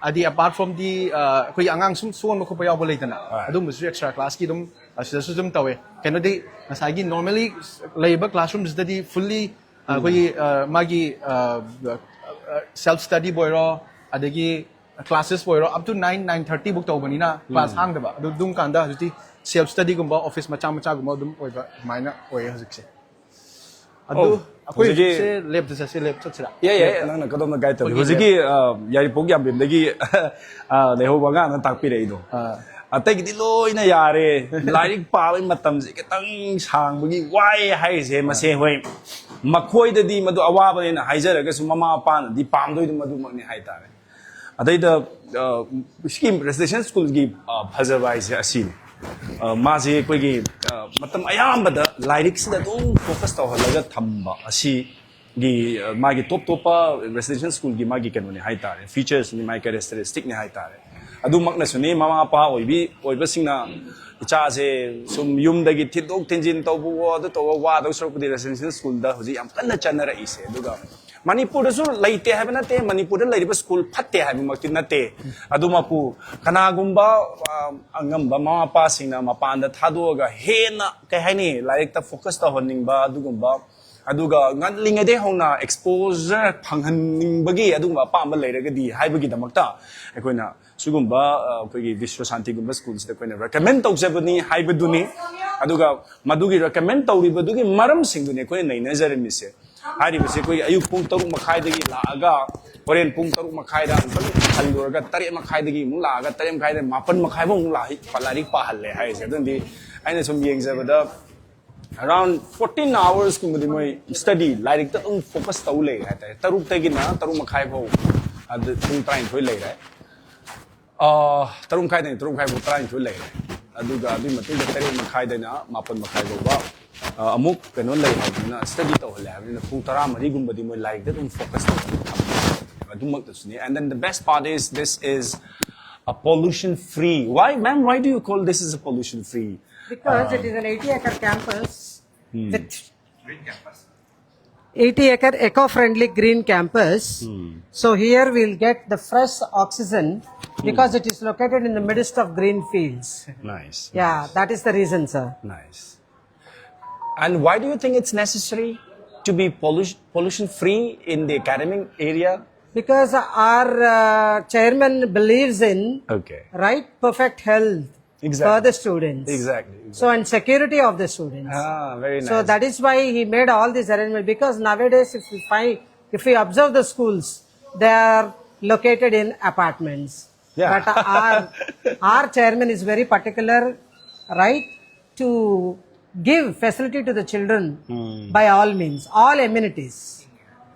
ꯍꯥꯏꯗꯤ ꯑꯄꯥꯔꯠ ꯐ꯭ꯔꯣꯝ ꯗꯤ ꯑꯩꯈꯣꯏꯒꯤ ꯑꯉꯥꯡ ꯁꯨꯝ ꯁꯣꯟꯕ ꯈꯣꯠꯄ ꯌꯥꯎꯕ ꯂꯩꯗꯅ, ꯍꯣꯏ꯫ ꯑꯗꯨꯝꯕꯁꯨ ꯑꯦꯛꯁꯇ꯭ꯔꯥ ꯀ꯭ꯂꯥꯁꯀꯤ ꯑꯗꯨꯝ ꯑꯁꯤꯗꯁꯨ ꯑꯗꯨꯝ ꯇꯧꯋꯦ꯫ ꯀꯩꯅꯣꯗꯤ ꯉꯁꯥꯏꯒꯤ ꯅꯣꯔꯃꯦꯂꯤ ꯂꯩꯔꯤꯕ ꯀ꯭ꯂꯥꯁꯔꯨꯝꯁꯤꯗꯗꯤ ꯐꯨꯜꯂꯤ ꯑꯩꯈꯣꯏꯒꯤ ꯑ, ꯃꯥꯒꯤ ꯁꯦꯜꯐ ꯁ꯭ꯇꯗꯤꯕꯨ ꯑꯣꯏꯔꯣ, ꯑꯗꯒꯤ ꯀ꯭ꯂꯥꯁꯦꯁꯄꯨ ꯑꯣꯏꯔꯣ, up two nine nine thirty book ꯇꯧꯕꯅꯤꯅ ꯀ꯭ꯂꯥꯁ ꯍꯥꯡꯗꯕ꯫ ꯑꯗꯨ ꯑꯗꯨꯝ ꯀꯥꯟꯗ ꯍꯧꯖꯤꯛꯇꯤ ꯁꯦꯜꯐ ꯁ꯭ꯇꯗꯤꯒꯨꯝꯕ, ꯑꯣꯐꯤꯁ ꯃꯆꯥ ꯃꯆꯥꯒꯨꯝꯕ ꯑꯗꯨꯝ ꯑꯣꯏꯕ ꯑꯗꯨꯃꯥꯏꯅ ꯑꯣꯏꯌꯦ ꯍꯧꯖꯤꯛꯁꯦ꯫ ꯑꯗꯨ ꯑꯧ, ꯑꯩꯈꯣꯏ ꯍꯧꯖꯤꯛꯀꯤ ꯍꯧꯖꯤꯛꯁꯦ ꯂꯦꯞꯇ ꯆꯠꯁꯦ, ꯂꯦꯞ ꯆꯠꯁꯤꯔꯥ? ꯌꯥꯏ, ꯌꯥꯏ, ꯅꯪꯅ ꯀꯗꯣꯝꯗ ꯒꯥꯏꯗ ꯇꯧꯒꯦ? ꯑꯩꯈꯣꯏꯒꯤ ꯍꯧꯖꯤꯛꯀꯤ ꯑ, ꯌꯥꯏꯔꯤꯄꯣꯛ ꯌꯥꯝꯕꯦꯝꯗꯒꯤ ꯑ, ꯂꯩꯍꯧꯕ ꯑꯉꯥꯡꯅ ꯇꯥꯛꯄꯤꯔꯛꯏꯗꯣ꯫ ꯑꯥ꯫ ꯑꯇꯩꯒꯤꯗꯤ ꯂꯣꯏꯅ ꯌꯥꯔꯦ꯫ ꯂꯥꯏꯔꯤꯛ ꯄꯥꯕꯒꯤ ꯃꯇꯝꯁꯦ ꯈꯤꯇꯪ ꯁꯥꯡꯕꯒꯤ ꯋꯥꯏ ꯍꯥꯏꯔꯤꯁꯦ ꯃꯁꯦ ꯍꯣꯏ꯫ ꯃꯈꯣꯏꯗꯗꯤ ꯃꯗꯨ ꯑꯋꯥꯕꯅꯦꯅ ꯍꯥꯏꯖꯔꯒꯁꯨ ꯃꯃꯥ ꯃꯄꯥꯅꯗꯤ ꯄꯥꯝꯗꯣꯏꯗꯣ ꯃꯗꯨꯃꯛꯅꯤ ꯍꯥꯏꯇꯥꯔꯦ꯫ ꯑꯗꯩꯗ ꯑ, ꯁꯤꯒꯤ ꯔꯦꯁꯤꯗꯦꯟꯁꯤꯌꯦꯜ ꯁ꯭ꯀꯨꯜꯒꯤ ꯑ, ꯐꯖꯕ ꯍꯥꯏꯁꯦ ꯑꯁꯤꯅꯤ꯫ ꯑ, ꯃꯥꯁꯦ ꯑꯩꯈꯣꯏꯒꯤ ꯑ, ꯃꯇꯝ ꯑꯌꯥꯝꯕꯗ ꯂꯥꯏꯔꯤꯛꯁꯤꯗ ꯑꯗꯨꯝ ꯐꯣꯀꯁ ꯇꯧꯍꯜꯂꯒ ꯊꯝꯕ ꯑꯁꯤ ꯒꯤ ꯃꯥꯒꯤ ꯇꯣꯞ ꯇꯣꯞꯄ ꯔꯦꯁꯤꯗꯦꯟꯁꯤꯌꯦꯜ ꯁ꯭ꯀꯨꯜꯒꯤ ꯃꯥꯒꯤ ꯀꯩꯅꯣꯅꯤ ꯍꯥꯏꯇꯥꯔꯦ, ꯐꯤꯆꯔꯁꯅꯤ, ꯃꯥꯒꯤ ꯀꯦꯔꯦꯛꯇꯔꯤꯁꯇꯤꯛꯅꯤ ꯍꯥꯏꯇꯥꯔꯦ꯫ ꯑꯗꯨꯃꯛꯅꯁꯨꯅꯤ, ꯃꯃꯥ ꯃꯄꯥ ꯑꯣꯏꯕꯤ ꯑꯣꯏꯕꯁꯤꯡꯅ ꯏꯆꯥꯁꯦ ꯁꯨꯝ ꯌꯨꯝꯗꯒꯤ ꯊꯤꯟꯗꯣꯛ ꯊꯤꯟꯖꯤꯟ ꯇꯧꯕꯋꯣ, ꯑꯗꯨ ꯇꯧꯕ ꯋꯥꯗꯧ ꯁꯔꯨꯛꯄꯨꯗꯤ ꯔꯦꯁꯤꯗꯦꯟꯁꯤꯌꯦꯜ ꯁ꯭ꯀꯨꯜꯗ ꯍꯧꯖꯤꯛ ꯌꯥꯝ ꯀꯟꯅ ꯆꯠꯅꯔꯛꯏꯁꯦ꯫ ꯑꯗꯨꯒ ꯃꯅꯤꯄꯨꯔꯗꯁꯨ ꯂꯩꯇꯦ ꯍꯥꯏꯕ ꯅꯠꯇꯦ, ꯃꯅꯤꯄꯨꯔꯗ ꯂꯩꯔꯤꯕ ꯁ꯭ꯀꯨꯜ ꯐꯠꯇꯦ ꯍꯥꯏꯕꯃꯛꯇꯤ ꯅꯠꯇꯦ꯫ ꯑꯗꯨꯃꯛꯄꯨ ꯀꯅꯥꯒꯨꯝꯕ ꯑ, ꯑꯉꯝꯕ ꯃꯃꯥ ꯃꯄꯥꯁꯤꯡꯅ ꯃꯄꯥꯟꯗ ꯊꯥꯗꯣꯛꯑꯒ ꯍꯦꯟꯅ, ꯀꯩ ꯍꯥꯏꯅꯤ, ꯂꯥꯏꯔꯤꯛꯇ ꯐꯣꯀꯁ ꯇꯧꯍꯟꯅꯤꯡꯕ ꯑꯗꯨꯒꯨꯝꯕ, ꯑꯗꯨꯒ ꯉꯜꯂꯤꯉꯩꯗꯒꯤ ꯍꯧꯅ ꯑꯦꯛꯁꯄꯣꯖꯔ ꯐꯪꯍꯟꯅꯤꯡꯕꯒꯤ ꯑꯗꯨꯒꯨꯝꯕ ꯑꯄꯥꯝꯕ ꯂꯩꯔꯒꯗꯤ ꯍꯥꯏꯕꯒꯤꯗꯃꯛꯇ ꯑꯩꯈꯣꯏꯅ ꯁꯤꯒꯨꯝꯕ, ꯑ, ꯑꯩꯈꯣꯏꯒꯤ ꯕꯤꯁ꯭ꯋ ꯁꯥꯟꯇꯤꯒꯨꯝꯕ ꯁ꯭ꯀꯨꯜꯁꯤꯗ ꯑꯩꯈꯣꯏꯅ ꯔꯦꯀꯃꯦꯟ ꯇꯧꯖꯕꯅꯤ ꯍꯥꯏꯕꯗꯨꯅꯤ꯫ ꯑꯗꯨꯒ ꯃꯗꯨꯒꯤ ꯔꯦꯀꯃꯦꯟ ꯇꯧꯔꯤꯕꯗꯨꯒꯤ ꯃꯔꯝꯁꯤꯡꯗꯨꯅꯤ ꯑꯩꯈꯣꯏꯅ ꯅꯩꯅꯖꯔꯝꯃꯤꯁꯦ꯫ ꯍꯥꯏꯔꯤꯕꯁꯤ ꯑꯩꯈꯣꯏꯒꯤ ꯑꯌꯨꯛ ꯄꯨꯡ ꯇꯔꯨꯛ ꯃꯈꯥꯏꯗꯒꯤ ꯂꯥꯛꯑꯒ ꯍꯣꯔꯦꯟ ꯄꯨꯡ ꯇꯔꯨꯛ ꯃꯈꯥꯏꯗ ꯑꯃꯨꯛꯇꯪ ꯍꯜꯂꯨꯔꯒ ꯇꯔꯦꯠ ꯃꯈꯥꯏꯗꯒꯤ ꯑꯃꯨꯛ ꯂꯥꯛꯑꯒ ꯇꯔꯦꯠ ꯃꯈꯥꯏꯗ ꯃꯥꯄꯟ ꯃꯈꯥꯏꯐꯥꯎ ꯑꯃꯨꯛ ꯂꯥꯛ-, ꯂꯥꯏꯔꯤꯛ ꯄꯥꯍꯜꯂꯦ ꯍꯥꯏꯔꯤꯁꯦ꯫ ꯑꯗꯨꯅꯗꯤ ꯑꯩꯅ ꯁꯨꯝ ꯌꯦꯡꯖꯕꯗ around fourteen hours ꯀꯨꯝꯕꯗꯤ ꯃꯣꯏ ꯁ꯭ꯇꯗꯤ, ꯂꯥꯏꯔꯤꯛꯇ ꯑꯗꯨꯝ ꯐꯣꯀꯁ ꯇꯧ ꯂꯩꯔꯦ ꯍꯥꯏꯇꯥꯔꯦ꯫ ꯇꯔꯨꯛꯇꯒꯤꯅ ꯇꯔꯨꯛ ꯃꯈꯥꯏ ꯐꯥꯎ, ꯑꯗꯨ ꯄꯨꯡ ꯇꯔꯥꯅꯤꯊꯣꯏ ꯂꯩꯔꯦ꯫ ꯑ, ꯇꯔꯨꯛ ꯃꯈꯥꯏꯗꯒꯤ ꯇꯔꯨꯛ ꯃꯈꯥꯏ ꯐꯥꯎ ꯇꯔꯥꯅꯤꯊꯣꯏ ꯂꯩꯔꯦ꯫ ꯑꯗꯨꯒ ꯑꯗꯨꯒꯤ ꯃꯇꯨꯡꯗ ꯇꯔꯦꯠ ꯃꯈꯥꯏꯗꯩꯅ ꯃꯥꯄꯟ ꯃꯈꯥꯏ ꯐꯥꯎꯕ, ꯑ, ꯑꯃꯨꯛ ꯀꯩꯅꯣ ꯂꯩ ꯍꯥꯏꯕꯅꯤꯅ, ꯁ꯭ꯇꯗꯤ ꯇꯧꯍꯜꯂꯦ ꯍꯥꯏꯕꯅꯤꯅ, ꯄꯨꯡ ꯇꯔꯥꯃꯔꯤꯒꯨꯝꯕꯗꯤ ꯃꯣꯏ ꯂꯥꯏꯔꯤꯛꯇ ꯑꯗꯨꯝ focus ꯇꯧꯍꯜꯂꯦ꯫ ꯑꯗꯨꯃꯛꯇꯁꯨꯅꯤ꯫ And then the best part is, this is a pollution free. Why, ma'am, why do you call this is a pollution free? Because it is an eighty acre campus with eighty acre eco friendly green campus. So here we'll get the fresh oxygen because it is located in the midst of green fields. Nice. Yeah, that is the reason, sir. Nice. And why do you think it's necessary to be pollution, pollution free in the academic area? Because our uh, chairman believes in Okay. Right, perfect health Exactly. for the students. Exactly. So, and security of the students. Ah, very nice. So that is why he made all these arrangements, because nowadays, if we find, if we observe the schools, they are located in apartments. Yeah. But our our chairman is very particular, right, to give facility to the children Hmm. by all means, all amenities.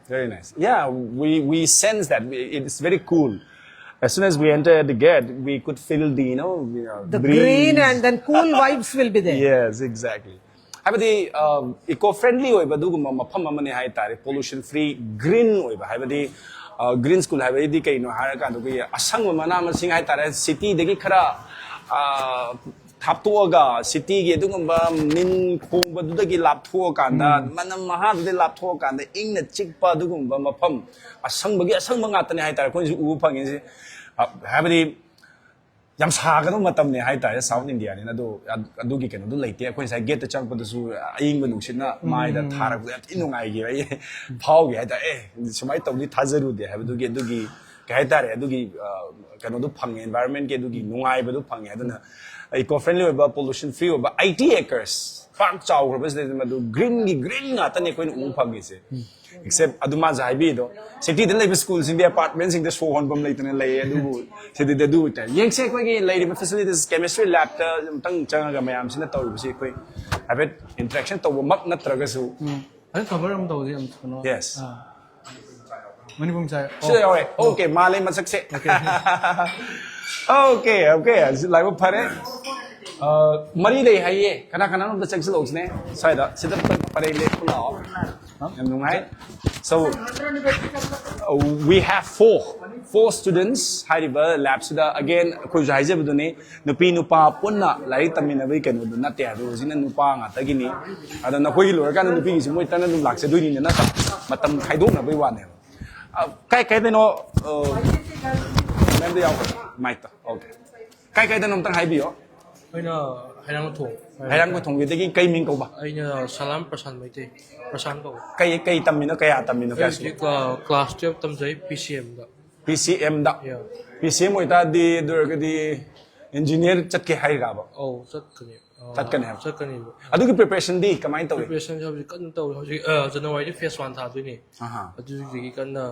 Very nice. Yeah, we, we sense that. We, it's very cool. As soon as we enter the gate, we could feel the, you know, you know, The breeze. Green and then cool vibes will be there. Yes, exactly. ꯍꯥꯏꯕꯗꯤ eco friendly ꯑꯣꯏꯕ ꯑꯗꯨꯒꯨꯝꯕ ꯃꯐꯝ ꯑꯃꯅꯤ ꯍꯥꯏꯇꯥꯔꯦ, pollution free, green ꯑꯣꯏꯕ꯫ ꯍꯥꯏꯕꯗꯤ green school ꯍꯥꯏꯕꯗꯤ ꯀꯩꯅꯣ ꯍꯥꯏꯔꯀꯥꯟꯗ ꯑꯩꯈꯣꯏꯒꯤ ꯑꯁꯪꯕ ꯃꯅꯥ ꯃꯁꯤꯡ ꯍꯥꯏꯇꯥꯔꯦ, ꯁꯤꯇꯤꯗꯒꯤ ꯈꯔ ꯑ, ꯊꯥꯞꯇꯣꯛꯑꯒ, ꯁꯤꯇꯤꯒꯤ ꯑꯗꯨꯒꯨꯝꯕ ꯅꯤꯟ ꯈꯣꯡꯕꯗꯨꯗꯒꯤ ꯂꯥꯞꯊꯣꯛꯑꯀꯥꯟꯗ, ꯃꯅꯝ ꯃꯍꯥꯗꯨꯗꯒꯤ ꯂꯥꯞꯊꯣꯛꯑꯀꯥꯟꯗ ꯏꯪꯅ ꯆꯤꯛꯄ ꯑꯗꯨꯒꯨꯝꯕ ꯃꯐꯝ, ꯑꯁꯪꯕꯒꯤ ꯑꯁꯪꯕ ꯉꯥꯛꯇꯅꯦ ꯍꯥꯏꯇꯥꯔꯦ ꯑꯩꯈꯣꯏꯅꯁꯨ ꯎꯕ ꯐꯪꯉꯤꯁꯦ꯫ ꯑ, ꯍꯥꯏꯕꯗꯤ ꯌꯥꯝ ꯁꯥꯒꯗꯕ ꯃꯇꯝꯅꯦ ꯍꯥꯏꯇꯥꯔꯦ ꯁꯥꯎꯠ ꯏꯟꯗꯤꯌꯥꯅꯤꯅ꯫ ꯑꯗꯣ ꯑ-, ꯑꯗꯨꯒꯤ ꯀꯩꯅꯣꯗꯣ ꯂꯩꯇꯦ꯫ ꯑꯩꯈꯣꯏ ꯉꯁꯥꯏ ꯒꯦꯠꯇ ꯆꯪꯉꯛꯄꯗꯁꯨ ꯑꯏꯪꯕ ꯅꯨꯡꯁꯤꯠꯅ ꯃꯥꯏꯗ ꯊꯥꯔꯛꯄꯗ ꯌꯥꯝ ꯊꯤ ꯅꯨꯡꯉꯥꯏꯈꯤ꯫ ꯑꯩ ꯐꯥꯎꯈꯤ ꯍꯥꯏꯇꯥꯔꯦ꯫ ꯑꯦ, ꯁꯨꯃꯥꯏꯅ ꯇꯧꯅꯤ ꯊꯥꯖꯔꯨꯗꯦ ꯍꯥꯏꯕꯗꯨꯒꯤ, ꯑꯗꯨꯒꯤ ꯀꯩ ꯍꯥꯏꯇꯥꯔꯦ, ꯑꯗꯨꯒꯤ ꯑ, ꯀꯩꯅꯣꯗꯣ ꯐꯪꯉꯦ, ꯏꯟꯚꯥꯏꯔꯟꯃꯦꯟꯒꯤ ꯑꯗꯨꯒꯤ ꯅꯨꯡꯉꯥꯏꯕꯗꯣ ꯐꯪꯉꯦ꯫ ꯑꯗꯨꯅ ꯏꯀꯣ ꯐ꯭ꯔꯦꯟꯂꯤ ꯑꯣꯏꯕ, ꯄꯣꯂꯨꯁꯟ ꯐ꯭ꯔꯤ ꯑꯣꯏꯕ, ꯑꯩꯠꯇꯤ ꯑꯦꯀꯔꯁ ꯄꯥꯛ ꯆꯥꯎꯈ꯭ꯔꯕꯁꯤꯗ ꯃꯗꯨ ꯒ꯭ꯔꯤꯟꯒꯤ ꯒ꯭ꯔꯤꯟ ꯉꯥꯛꯇꯅꯦ ꯑꯩꯈꯣꯏꯅ ꯎꯕ ꯐꯪꯉꯤꯁꯦ꯫ ꯑꯦꯛꯁꯦꯞ ꯑꯗꯨ ꯃꯥꯁꯦ ꯍꯥꯏꯕꯤꯗꯣ, ꯁꯤꯇꯤꯗ ꯂꯩꯕ ꯁ꯭ꯀꯨꯜꯁꯤꯡꯗꯤ ꯑꯦꯄꯥꯔꯠꯃꯦꯟꯁꯤꯡꯗ ꯁꯣ ꯍꯣꯟꯐꯝ ꯂꯩꯇꯅ ꯂꯩꯌꯦ꯫ ꯑꯗꯨꯕꯨ ꯁꯤꯗꯗꯤ ꯑꯗꯨ ꯑꯣꯏꯇꯥꯔꯦ꯫ ꯌꯦꯡꯁꯦ ꯑꯩꯈꯣꯏꯒꯤ ꯂꯩꯔꯤꯕ ꯐꯦꯁꯤꯂꯤꯇꯤꯁ, ꯀꯦꯃꯤꯁꯇ꯭ꯔꯤ ꯂꯦꯕꯇ ꯑꯃꯨꯛꯇꯪ ꯆꯪꯉꯒ ꯃꯌꯥꯝꯁꯤꯅ ꯇꯧꯔꯤꯕꯁꯤ ꯑꯩꯈꯣꯏ ꯍꯥꯏꯐꯦꯠ ꯏꯟꯇꯔꯦꯛꯁꯟ ꯇꯧꯕꯃꯛ ꯅꯠꯇ꯭ꯔꯒꯁꯨ꯫ ꯐꯖꯅ ꯀꯕꯔ ꯑꯃ ꯇꯧꯁꯦ ꯌꯥꯝ ꯀꯩꯅꯣ꯫ Yes. ꯑꯥ꯫ ꯃꯅꯤꯄꯨꯔ ꯃꯆꯥ꯫ ꯁꯤꯗ ꯌꯥꯎꯔꯦ꯫ ꯑꯣꯀꯦ, ꯃꯥꯜꯂꯦ ꯃꯁꯛꯁꯦ꯫ ꯑꯣꯀꯦ, ꯑꯣꯀꯦ, ꯂꯥꯏꯕꯛ ꯐꯔꯦ꯫ ꯑ, ꯃꯔꯤ ꯂꯩ ꯍꯥꯏꯌꯦ꯫ ꯀꯅꯥ ꯀꯅꯥꯅꯣ ꯑꯝꯇ ꯆꯪꯁꯤꯜꯂꯛꯎꯁꯤꯅꯦ ꯁ꯭ꯋꯥꯏꯗ꯫ ꯁꯤꯗ ꯄꯔꯩ ꯂꯦꯞꯄ ꯂꯥꯛꯑꯣ꯫ ꯌꯥꯝ ꯅꯨꯡꯉꯥꯏ꯫ So, we have four, four students ꯍꯥꯏꯔꯤꯕ ꯂꯦꯕꯁꯤꯗ꯫ Again, ꯑꯩꯈꯣꯏꯁꯨ ꯍꯥꯏꯖꯕꯗꯨꯅꯤ, ꯅꯨꯄꯤ ꯅꯨꯄꯥ ꯄꯨꯟꯅ ꯂꯥꯏꯔꯤꯛ ꯇꯝꯃꯤꯟꯅꯕꯒꯤ ꯀꯩꯅꯣꯗꯨ ꯅꯠꯇꯦ ꯍꯥꯏꯕ꯫ ꯍꯧꯖꯤꯛꯅ ꯅꯨꯄꯥ ꯉꯥꯛꯇꯒꯤꯅꯤ꯫ ꯑꯗꯣ ꯅꯈꯣꯏꯒꯤ ꯂꯣꯏꯔꯀꯥꯟꯗ ꯅꯨꯄꯤꯒꯤꯁꯨ ꯃꯣꯏ ꯇꯞꯅ ꯑꯗꯨꯝ ꯂꯥꯛꯆꯗꯣꯏꯅꯤꯅ, ꯅꯠꯇ꯭ꯔꯥ? ꯃꯇꯝ ꯈꯥꯏꯗꯣꯛꯅꯕꯒꯤ ꯋꯥꯅꯦꯕ꯫ ꯑ, ꯀꯥꯏ ꯀꯥꯏꯗꯅꯣ? ꯑ, ꯃꯦꯝꯗ ꯌꯥꯎꯈ꯭ꯔꯦ ꯃꯥꯏꯛꯇ꯫ ꯑꯣꯀꯦ꯫ ꯀꯥꯏ ꯀꯥꯏꯗꯅꯣ ꯑꯝꯇꯪ ꯍꯥꯏꯕꯤꯌꯣ꯫ ꯑꯩꯅ ꯍꯩꯔꯥꯡꯒꯣꯏꯊꯣꯡ꯫ ꯍꯩꯔꯥꯡꯒꯣꯏꯊꯣꯡꯒꯤꯗꯒꯤ ꯀꯩ ꯃꯤꯡ ꯀꯧꯕ? ꯑꯩꯅ ꯁꯂꯥꯝ ꯄ꯭ꯔꯁꯥꯟ ꯃꯩꯇꯩ꯫ ꯄ꯭ꯔꯁꯥꯟ ꯀꯧꯕ꯫ ꯀꯩ, ꯀꯩ ꯇꯝꯃꯤꯅꯣ? ꯀꯌꯥ ꯇꯝꯃꯤꯅꯣ? ꯑꯩ ꯀꯌꯥ ꯍꯧꯖꯤꯛ ꯁꯨꯕ? ꯑ, ꯀ꯭ꯂꯥꯁ ꯇꯨꯌꯦꯜꯞ ꯇꯝꯖꯩ ꯄꯤ ꯁꯤ ꯑꯦꯝꯗ꯫ ꯄꯤ ꯁꯤ ꯑꯦꯝꯗ꯫ Yeah. ꯄꯤ ꯁꯤ ꯑꯦꯝ ꯑꯣꯏꯇꯥꯔꯗꯤ, ꯑꯗꯨ ꯑꯣꯏꯔꯒꯗꯤ ꯏꯟꯖꯤꯅꯤꯌꯔ ꯆꯠꯀꯦ ꯍꯥꯏꯔꯤꯔꯕ? ꯑꯧ, ꯆꯠꯀꯅꯤ꯫ ꯑ, ꯆꯠꯀꯅꯦꯕ꯫ ꯆꯠꯀꯅꯤꯕ꯫ ꯑꯗꯨꯒꯤ ꯄ꯭ꯔꯤꯄꯦꯔꯦꯁꯟꯗꯤ ꯀꯃꯥꯏꯅ ꯇꯧꯏ? ꯄ꯭ꯔꯤꯄꯦꯔꯦꯁꯟꯁꯦ ꯍꯧꯖꯤꯛ ꯀꯟꯅ ꯇꯧꯔꯤ꯫ ꯍꯧꯖꯤꯛ, ꯑ, ꯖꯅꯋꯥꯔꯤꯗ ꯐꯦꯁ ꯋꯥꯟ ꯊꯥꯗꯣꯏꯅꯦ꯫ ꯑꯍꯥ꯫ ꯑꯗꯨꯗꯨꯒꯤ ꯀꯟꯅ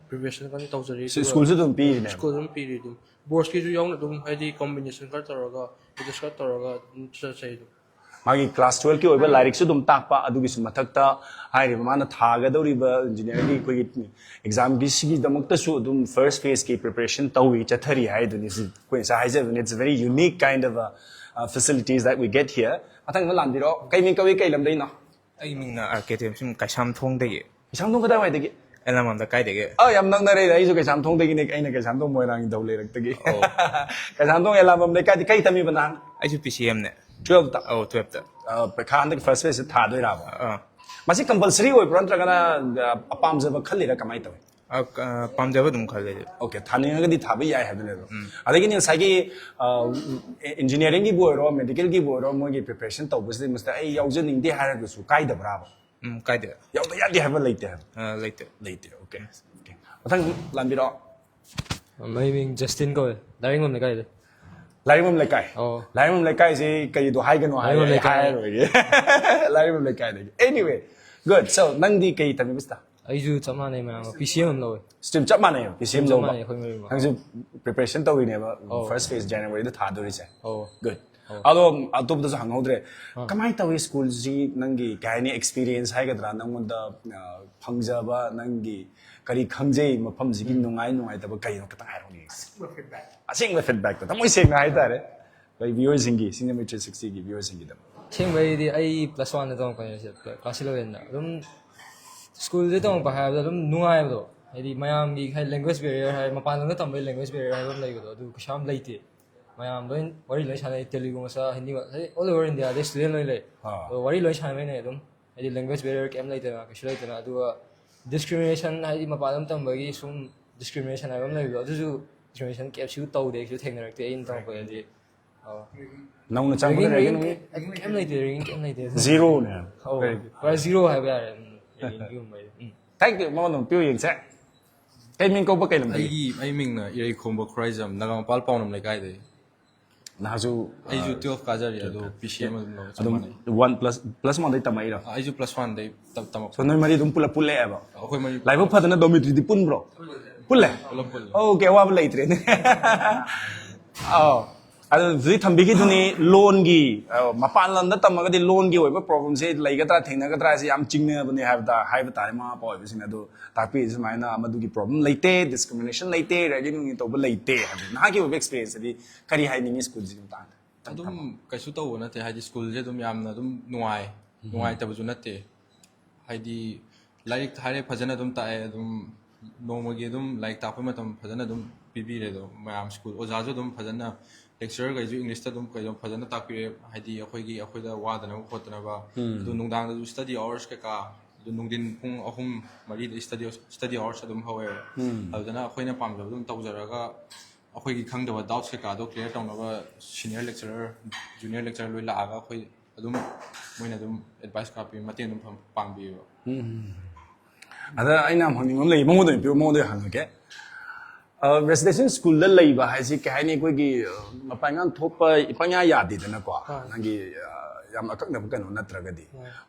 ꯄ꯭ꯔꯤꯄꯦꯔꯦꯁꯟ ꯀꯟꯅ ꯇꯧꯖꯔꯤ꯫ ꯁꯤ ꯑꯗꯨꯒ ꯁ꯭ꯀꯨꯜꯁꯨ ꯑꯗꯨꯝ ꯄꯤꯔꯤꯅꯦ? ꯁ꯭ꯀꯨꯜ ꯑꯗꯨꯝ ꯄꯤꯔꯤ ꯑꯗꯨꯝ꯫ ꯕꯣꯁꯀꯤꯁꯨ ꯌꯥꯎꯅ ꯑꯗꯨꯝ, ꯍꯥꯏꯗꯤ ꯀꯣꯝꯕꯤꯅꯦꯁꯟ ꯈꯔ ꯇꯧꯔꯒ, ꯑꯦꯗꯖꯁ ꯈꯔ ꯇꯧꯔꯒ ꯑꯗꯨꯝ ꯆꯠꯆꯩ ꯑꯗꯨꯝ꯫ ꯃꯥꯒꯤ ꯀ꯭ꯂꯥꯁ ꯇꯨꯋꯦꯜꯐꯀꯤ ꯑꯣꯏꯕ ꯂꯥꯏꯔꯤꯛꯁꯨ ꯑꯗꯨꯝ ꯇꯥꯛꯄ, ꯑꯗꯨꯒꯤꯁꯨ ꯃꯊꯛꯇ ꯍꯥꯏꯔꯤꯕ ꯃꯥꯅ ꯊꯥꯒꯗꯧꯔꯤꯕ ꯏꯟꯖꯤꯅꯤꯌꯥꯔꯒꯤ ꯑꯩꯈꯣꯏꯒꯤ ꯑꯦꯛꯖꯥꯝꯒꯤ ꯁꯤꯒꯤꯗꯃꯛꯇꯁꯨ ꯑꯗꯨꯝ ꯐꯥꯔꯁ ꯐꯦꯁꯀꯤ ꯄ꯭ꯔꯤꯄꯦꯔꯦꯁꯟ ꯇꯧꯏ, ꯆꯠꯊꯔꯤ ꯍꯥꯏꯗꯨꯅꯤ꯫ ꯁꯤ ꯑꯩꯈꯣꯏ ꯉꯁꯥꯏ ꯍꯥꯏꯖꯕꯅꯤ, it's a very unique kind of a, uh, facilities that we get here. ꯃꯊꯪꯗ ꯂꯥꯟꯕꯤꯔꯣ, ꯀꯩ ꯃꯤꯡ ꯀꯧꯏ, ꯀꯩ ꯂꯝꯗꯩꯅꯣ? ꯑꯩ ꯃꯤꯡꯅ ꯑꯥꯔ ꯀꯦ ꯊꯦꯝꯁꯤꯡ, ꯀꯩꯁꯥꯝꯊꯣꯡꯗꯒꯤ꯫ ꯀꯩꯁꯥꯝꯊꯣꯡ ꯀꯗꯥꯏꯋꯥꯏꯗꯒꯤ? ꯑꯦꯂꯥꯝꯕꯝꯗ ꯀꯥꯏꯗꯒꯤ? ꯑ ꯌꯥꯝ ꯅꯛꯅꯔꯦ, ꯑꯩꯁꯨ ꯀꯩꯁꯥꯝꯊꯣꯡꯗꯒꯤꯅꯦ, ꯑꯩꯅ ꯀꯩꯁꯥꯝꯊꯣꯡ ꯃꯣꯏꯔꯥꯡ ꯏꯊꯧ ꯂꯩꯔꯛꯇꯒꯤ꯫ ꯀꯩꯁꯥꯝꯊꯣꯡ ꯑꯦꯂꯥꯝꯕꯝ ꯂꯩꯀꯥꯏꯗꯤ ꯀꯩ ꯇꯝꯃꯤꯕ ꯅꯍꯥꯟ? ꯑꯩꯁꯨ ꯄꯤ ꯁꯤ ꯑꯦꯝꯅꯦ꯫ ꯇꯨꯋꯦꯜꯐꯇ? ꯑꯧ, ꯇꯨꯋꯦꯜꯐꯇ꯫ ꯑ, ꯄꯩꯈꯥ ꯍꯟꯗꯛ ꯐꯥꯔꯁ ꯐꯦꯁꯁꯦ ꯊꯥꯗꯣꯏꯔꯕ? ꯑꯥ꯫ ꯃꯁꯤ ꯀꯝꯄꯜꯁꯔꯤ ꯑꯣꯏꯕ꯭ꯔꯣ, ꯅꯠꯇ꯭ꯔꯒꯅ ꯑ, ꯑꯄꯥꯝꯖꯕ ꯈꯜꯂꯤꯔꯥ, ꯀꯃꯥꯏꯅ ꯇꯧꯏ? ꯑ, ꯑ, ꯄꯥꯝꯖꯕ ꯑꯗꯨꯝ ꯈꯜꯂꯦ ꯑꯩꯗꯤ꯫ ꯑꯣꯀꯦ, ꯊꯥꯅꯤꯡꯉꯒꯗꯤ ꯊꯥꯕ ꯌꯥꯏ ꯍꯥꯏꯕꯅꯦꯕ꯫ ꯑꯗꯒꯤꯅꯤ ꯉꯁꯥꯏꯒꯤ ꯏꯟꯖꯤꯅꯤꯌꯥꯔꯤꯡꯒꯤꯕꯨ ꯑꯣꯏꯔꯣ, ꯃꯦꯗꯤꯀꯦꯜꯒꯤꯕꯨ ꯑꯣꯏꯔꯣ, ꯃꯣꯏꯒꯤ ꯄ꯭ꯔꯤꯄꯦꯔꯦꯁꯟ ꯇꯧꯕꯁꯤꯗ ꯃꯁꯤꯗ ꯑꯩ ꯌꯥꯎꯖꯅꯤꯡꯗꯦ ꯍꯥꯏꯔꯒꯁꯨ ꯀꯥꯏꯗꯕ꯭ꯔꯥꯕ? ꯎꯝ, ꯀꯥꯏꯗꯦ꯫ ꯌꯥꯎꯗ ꯌꯥꯗꯦ ꯍꯥꯏꯕ ꯂꯩꯇꯦ ꯍꯥꯏꯕ? ꯑ, ꯂꯩꯇꯦ꯫ ꯂꯩꯇꯦ꯫ Okay, okay. ꯃꯊꯪ ꯂꯥꯟꯕꯤꯔꯣ꯫ ꯑꯩ ꯃꯤꯡ ꯖꯁꯇꯤꯟ ꯀꯧꯋꯦ, ꯂꯥꯏꯔꯤꯛꯉꯝ ꯂꯩꯀꯥꯏꯗ꯫ ꯂꯥꯏꯔꯤꯛꯉꯝ ꯂꯩꯀꯥꯏ? ꯑꯣ꯫ ꯂꯥꯏꯔꯤꯉꯝ ꯂꯩꯀꯥꯏꯁꯤ ꯀꯔꯤꯗꯣ ꯍꯥꯏꯒꯅꯣ ꯍꯥꯏꯔꯦ, ꯂꯥꯏꯔꯤꯉꯝ ꯑꯩ ꯂꯩꯀꯥꯏ꯫ ꯍꯥꯏꯔꯔꯣꯏꯒꯦ꯫ ꯂꯥꯏꯔꯤꯉꯝ ꯂꯩꯀꯥꯏꯗꯒꯤ꯫ Anyway, good. So, ꯅꯪꯗꯤ ꯀꯩ ꯇꯝꯃꯤꯕ ꯁꯤꯗ? ꯑꯩꯁꯨ ꯆꯞ ꯃꯥꯟꯅꯩ, ꯃꯌꯥꯝ ꯄꯤ ꯁꯤ ꯑꯦꯝ ꯑꯃ ꯂꯧꯋꯦ꯫ ꯁ꯭ꯇ꯭ꯔꯤꯝ ꯆꯞ ꯃꯥꯟꯅꯩ, ꯄꯤ ꯁꯤ ꯑꯦꯝ ꯆꯞ ꯂꯧꯕ꯫ ꯃꯥꯟꯅꯩ ꯑꯩꯈꯣꯏ ꯃꯔꯤꯃꯛ꯫ ꯅꯪꯁꯨ ꯄ꯭ꯔꯤꯄꯦꯔꯦꯁꯟ ꯇꯧꯔꯤꯅꯦꯕ, ꯑꯧ꯫ ꯐꯥꯔꯁ ꯐꯦꯁ ꯖꯅꯋꯥꯔꯤꯗ ꯊꯥꯗꯣꯔꯤꯁꯦ꯫ ꯑꯧ꯫ Good. ꯑꯧ꯫ ꯑꯗꯣ ꯑꯇꯣꯞꯄꯗꯁꯨ ꯍꯪꯍꯧꯗ꯭ꯔꯦ, ꯀꯃꯥꯏꯅ ꯇꯧꯏ ꯁ꯭ꯀꯨꯜꯁꯤ? ꯅꯪꯒꯤ ꯀꯩ ꯍꯥꯏꯅꯤ, ꯑꯦꯛꯁꯄꯤꯔꯤꯌꯦꯟꯁ ꯍꯥꯏꯒꯗ꯭ꯔꯥ, ꯅꯪꯉꯣꯟꯗ ꯑ, ꯐꯪꯖꯕ, ꯅꯪꯒꯤ ꯀꯔꯤ ꯈꯪꯖꯩ ꯃꯐꯝꯁꯤꯒꯤ ꯅꯨꯡꯉꯥꯏ ꯅꯨꯡꯉꯥꯏꯇꯕ ꯀꯩꯅꯣ, ꯈꯤꯇꯪ ꯍꯥꯏꯔꯛꯎꯅꯦ꯫ ꯑꯁꯦꯡꯕ ꯐꯤꯗꯕꯦꯛꯇꯣ, ꯊꯃꯣꯏ ꯁꯦꯡꯅ ꯍꯥꯏꯇꯥꯔꯦ, ꯑꯩꯈꯣꯏ ꯚ꯭ꯌꯨꯋꯔꯁꯤꯡꯒꯤ, ꯁꯤꯅꯦꯃꯥ ꯊ꯭ꯔꯤ ꯁꯤꯛꯁꯇꯤꯒꯤ ꯚ꯭ꯌꯨꯋꯔꯁꯤꯡꯒꯤꯗꯃꯛ꯫ ꯑꯁꯦꯡꯕꯩꯗꯤ ꯑꯩ ꯀ꯭ꯂꯥꯁ ꯋꯥꯟꯗ ꯇꯝꯃꯛꯄꯅꯦ ꯁꯤꯗ, ꯀ꯭ꯂꯥꯁ ꯏꯂꯚꯦꯟꯗ꯫ ꯑꯗꯨꯝ ꯁ꯭ꯀꯨꯜꯁꯦ ꯇꯝꯃꯛꯄ ꯍꯥꯏꯕꯗ ꯑꯗꯨꯝ ꯅꯨꯡꯉꯥꯏꯕꯗꯣ, ꯍꯥꯏꯗꯤ ꯃꯌꯥꯝꯒꯤ ꯍꯥꯏꯗꯤ ꯂꯦꯡꯒ꯭ꯋꯦꯖ ꯕꯦꯔꯤꯌꯔ ꯍꯥꯏ, ꯃꯄꯥꯟ ꯂꯝꯗ ꯇꯝꯕꯒꯤ ꯂꯦꯡꯒ꯭ꯋꯦꯖ ꯕꯦꯔꯤꯌꯔ ꯍꯥꯏꯕ ꯑꯃ ꯂꯩꯕꯗꯣ, ꯑꯗꯨ ꯀꯩꯁꯨ ꯌꯥꯝ ꯂꯩꯇꯦ꯫ ꯃꯌꯥꯝ ꯂꯣꯏ ꯋꯥꯔꯤ ꯂꯣꯏ ꯁꯥꯟꯅꯩ, ꯇꯦꯂꯨꯒꯨ ꯃꯆꯥ, ꯍꯤꯟꯗꯤ ꯃꯆꯥ, ꯍꯥꯏꯗꯤ ꯑꯣꯜ ꯑꯣꯚꯔ ꯏꯟꯗꯤꯌꯥꯗꯩ ꯁ꯭ꯇꯨꯗꯦꯟ ꯂꯣꯏ ꯂꯩ꯫ ꯑꯥ꯫ ꯑꯗꯣ ꯋꯥꯔꯤ ꯂꯣꯏ ꯁꯥꯟꯅꯕꯩꯅꯦ ꯑꯗꯨꯝ, ꯍꯥꯏꯗꯤ ꯂꯦꯡꯒ꯭ꯋꯦꯖ ꯕꯦꯔꯤꯌꯔ ꯀꯩꯝ ꯂꯩꯇꯅ, ꯀꯩꯁꯨ ꯂꯩꯇꯅ꯫ ꯑꯗꯨꯒ ꯗꯤꯁꯀ꯭ꯔꯤꯃꯤꯅꯦꯁꯟ, ꯍꯥꯏꯗꯤ ꯃꯄꯥꯟ ꯂꯝ ꯇꯝꯕꯒꯤ ꯁꯨꯝ ꯗꯤꯁꯀ꯭ꯔꯤꯃꯤꯅꯦꯁꯟ ꯍꯥꯏꯕ ꯑꯃ ꯂꯩꯕꯗꯣ, ꯑꯗꯨꯁꯨ ꯗꯤꯁꯀ꯭ꯔꯤꯃꯤꯅꯦꯁꯟ ꯀꯩꯁꯨ ꯇꯧꯗꯦ, ꯀꯩꯁꯨ ꯊꯦꯡꯅꯔꯛꯇꯦ ꯑꯩꯅ ꯇꯝꯃꯛꯄꯗꯗꯤ꯫ ꯑꯣ꯫ ꯅꯧꯅ ꯆꯪꯕꯗ ꯔꯦꯒꯤꯡ, ꯔꯦꯒꯤꯡ ꯔꯦꯒꯤꯡ ꯀꯩꯝ ꯂꯩꯇꯦ, ꯔꯦꯒꯤꯡ ꯀꯩꯝ ꯂꯩꯇꯦ꯫ ꯖꯤꯔꯣꯅꯦ꯫ ꯑꯧ, ꯄꯨꯔꯥ ꯖꯤꯔꯣ ꯍꯥꯏꯕ ꯌꯥꯔꯦ꯫ ꯎꯝ, ꯔꯦꯒꯤꯡꯒꯤ ꯑꯣꯏꯕ ꯑꯩꯗꯤ꯫ ꯎꯝ꯫ Thank you, ꯃꯉꯣꯟꯗ ꯑꯃꯨꯛ ꯄꯤꯌꯨ ꯌꯦꯡꯁꯦ꯫ ꯀꯩ ꯃꯤꯡ ꯀꯧꯕ, ꯀꯩ ꯂꯝꯗꯒꯤ? ꯑꯩꯒꯤ ꯑꯩ ꯃꯤꯡꯅ ꯏꯔꯩꯈꯣꯡꯕ ꯈꯨꯔꯥꯏꯖꯝ, ꯅꯒꯥꯃꯄꯥꯜ ꯄꯥꯎꯅꯝ ꯂꯩꯀꯥꯏꯗꯩ꯫ ꯅꯍꯥꯛꯁꯨ ꯑꯩꯁꯨ ꯇꯨꯌꯦꯜꯐ ꯀꯥꯖꯔꯤ, ꯑꯗꯣ ꯄꯤ ꯁꯤ ꯑꯦꯝ ꯑꯗꯨꯝ ꯂꯧꯋꯦ, ꯆꯞ ꯑꯗꯨꯝ ꯃꯥꯟꯅꯩ꯫ ꯋꯥꯟ ꯄ꯭ꯂꯁ, ꯄ꯭ꯂꯁ ꯋꯥꯟꯗꯩ ꯇꯝꯃꯛꯏꯔꯣ? ꯑꯩꯁꯨ ꯄ꯭ꯂꯁ ꯋꯥꯟꯗꯩ ꯇꯝ- ꯇꯝꯃꯛꯄ꯫ So, ꯅꯣꯏ ꯃꯔꯤ ꯑꯗꯨꯝ ꯄꯨꯂꯞ ꯄꯨꯜꯂꯛꯑꯦꯕ? ꯑꯩꯈꯣꯏ ꯃꯔꯤ ꯂꯥꯏꯕꯛ ꯐꯗꯅ ꯗꯣꯃꯤꯇ꯭ꯔꯤꯗꯤ ꯄꯨꯟꯕ꯭ꯔꯣ? ꯄꯨꯜꯂꯦ? ꯄꯨꯂꯞ ꯄꯨꯜꯂꯦ꯫ ꯑꯣꯀꯦ, ꯑꯋꯥꯕ ꯂꯩꯇ꯭ꯔꯦꯅꯦ꯫ ꯑꯧ꯫ ꯑꯗꯨ ꯍꯧꯖꯤꯛ ꯊꯝꯕꯤꯈꯤꯗꯨꯅꯤ, ꯂꯣꯟꯒꯤ, ꯑ, ꯃꯄꯥꯟ ꯂꯝꯗ ꯇꯝꯃꯒꯗꯤ ꯂꯣꯟꯒꯤ ꯑꯣꯏꯕ ꯄ꯭ꯔꯣꯕ꯭ꯂꯦꯝꯁꯦ ꯂꯩꯒꯗ꯭ꯔꯥ, ꯊꯦꯡꯅꯒꯗ꯭ꯔꯥ ꯍꯥꯏꯁꯦ ꯌꯥꯝ ꯆꯤꯡꯅꯕꯅꯦ ꯍꯥꯏꯕ ꯇꯥ-, ꯍꯥꯏꯕ ꯇꯥꯔꯦ꯫ ꯃꯃꯥ ꯃꯄꯥ ꯑꯣꯏꯕꯁꯤꯡꯅ ꯑꯗꯨ ꯇꯥꯛꯄꯤꯔꯤꯁꯦ ꯁꯨꯃꯥꯏꯅ, ꯃꯗꯨꯒꯤ ꯄ꯭ꯔꯣꯕ꯭ꯂꯦꯝ ꯂꯩꯇꯦ, ꯗꯤꯁꯀ꯭ꯔꯤꯃꯤꯅꯦꯁꯟ ꯂꯩꯇꯦ, ꯔꯦꯒꯤꯡ ꯇꯧꯕ ꯂꯩꯇꯦ ꯍꯥꯏꯕ꯫ ꯅꯍꯥꯛꯀꯤ ꯑꯣꯏꯕ ꯑꯦꯛꯁꯄꯤꯔꯤꯌꯦꯟꯁꯇꯗꯤ ꯀꯔꯤ ꯍꯥꯏꯅꯤꯡꯉꯤ ꯁ꯭ꯀꯨꯜꯁꯤꯒꯤ ꯃꯇꯥꯡꯗ? ꯑꯗꯨꯝ ꯀꯩꯁꯨ ꯇꯧꯕ ꯅꯠꯇꯦ, ꯍꯥꯏꯗꯤ ꯁ꯭ꯀꯨꯜꯁꯦ ꯑꯗꯨꯝ ꯌꯥꯝꯅ ꯑꯗꯨꯝ ꯅꯨꯡꯉꯥꯏ꯫ ꯅꯨꯡꯉꯥꯏꯇꯕꯁꯨ ꯅꯠꯇꯦ꯫ ꯍꯥꯏꯗꯤ ꯂꯥꯏꯔꯤꯛ ꯍꯥꯏꯔꯦ, ꯐꯖꯅ ꯑꯗꯨꯝ ꯇꯥꯛꯑꯦ, ꯑꯗꯨꯝ ꯅꯣꯡꯃꯒꯤ ꯑꯗꯨꯝ ꯂꯥꯏꯔꯤꯛ ꯇꯥꯛꯄ ꯃꯇꯝ ꯐꯖꯅ ꯑꯗꯨꯝ ꯄꯤꯕꯤꯔꯦ꯫ ꯑꯗꯣ ꯃꯌꯥꯝ ꯁ꯭ꯀꯨꯜ ꯑꯣꯖꯥꯁꯨ ꯑꯗꯨꯝ ꯐꯖꯅ, ꯂꯦꯛꯆꯔꯔꯈꯩꯁꯨ ꯏꯪꯂꯤꯁꯇ ꯑꯗꯨꯝ ꯀꯩꯅꯣ ꯐꯖꯅ ꯇꯥꯛꯄꯤꯔꯦ, ꯍꯥꯏꯗꯤ ꯑꯩꯈꯣꯏꯒꯤ, ꯑꯩꯈꯣꯏꯗ ꯋꯥꯗꯅꯕ ꯈꯣꯠꯇꯅꯕ꯫ ꯑꯗꯨ ꯅꯨꯡꯗꯥꯡꯗꯁꯨ ꯁ꯭ꯇꯗꯤ ꯑꯋꯥꯔꯁ ꯀꯩꯀꯥ, ꯑꯗꯨ ꯅꯨꯡꯊꯤꯟ ꯄꯨꯡ ꯑꯍꯨꯝ ꯃꯔꯤꯗ ꯁ꯭ꯇꯗꯤ, ꯁ꯭ꯇꯗꯤ ꯑꯋꯥꯔꯁ ꯑꯗꯨꯝ ꯍꯧꯋꯦꯕ꯫ ꯑꯗꯨꯗꯅ ꯑꯩꯈꯣꯏꯅ ꯄꯥꯝꯖꯕ ꯑꯗꯨꯝ ꯇꯧꯖꯔꯒ, ꯑꯩꯈꯣꯏꯒꯤ ꯈꯪꯗꯕ ꯗꯥꯎꯠꯁ ꯀꯩꯀꯥꯗꯣ ꯀ꯭ꯂꯤꯌꯥꯔ ꯇꯧꯅꯕ ꯁꯤꯅꯤꯌꯔ ꯂꯦꯛꯆꯔꯔ, ꯖꯨꯅꯤꯌꯔ ꯂꯦꯛꯆꯔꯔ ꯂꯣꯏ ꯂꯥꯛꯑꯒ ꯑꯩꯈꯣꯏ ꯑꯗꯨꯝ, ꯃꯣꯏꯅ ꯑꯗꯨꯝ ꯑꯦꯗꯚꯥꯏꯁ ꯀꯥꯞꯄꯤ, ꯃꯇꯦꯡ ꯑꯗꯨꯝ ꯐ-, ꯄꯥꯡꯕꯤꯌꯦꯕ꯫ ꯑꯗ ꯑꯩꯅ ꯌꯥꯝ ꯍꯪꯅꯤꯡꯕ ꯑꯃ ꯂꯩ, ꯃꯉꯣꯟꯗ ꯑꯣꯏꯅ ꯄꯤꯌꯨ, ꯃꯉꯣꯟꯗ ꯑꯣꯏꯅ ꯍꯪꯉꯒꯦ꯫ ꯔꯦꯁꯤꯗꯦꯟꯁꯤꯌꯦꯜ ꯁ꯭ꯀꯨꯜꯗ ꯂꯩꯕ ꯍꯥꯏꯁꯤ ꯀꯩ ꯍꯥꯏꯅꯤ, ꯑꯩꯈꯣꯏꯒꯤ, ꯑ, ꯃꯄꯥꯟ ꯏꯄꯥꯟ ꯊꯣꯛꯄ ꯏꯄꯪꯌꯥ ꯌꯥꯗꯦꯗꯅꯀꯣ꯫ ꯅꯪꯒꯤ, ꯑ, ꯌꯥꯝ ꯑꯀꯛꯅꯕ ꯀꯩꯅꯣ ꯅꯠꯇ꯭ꯔꯒꯗꯤ꯫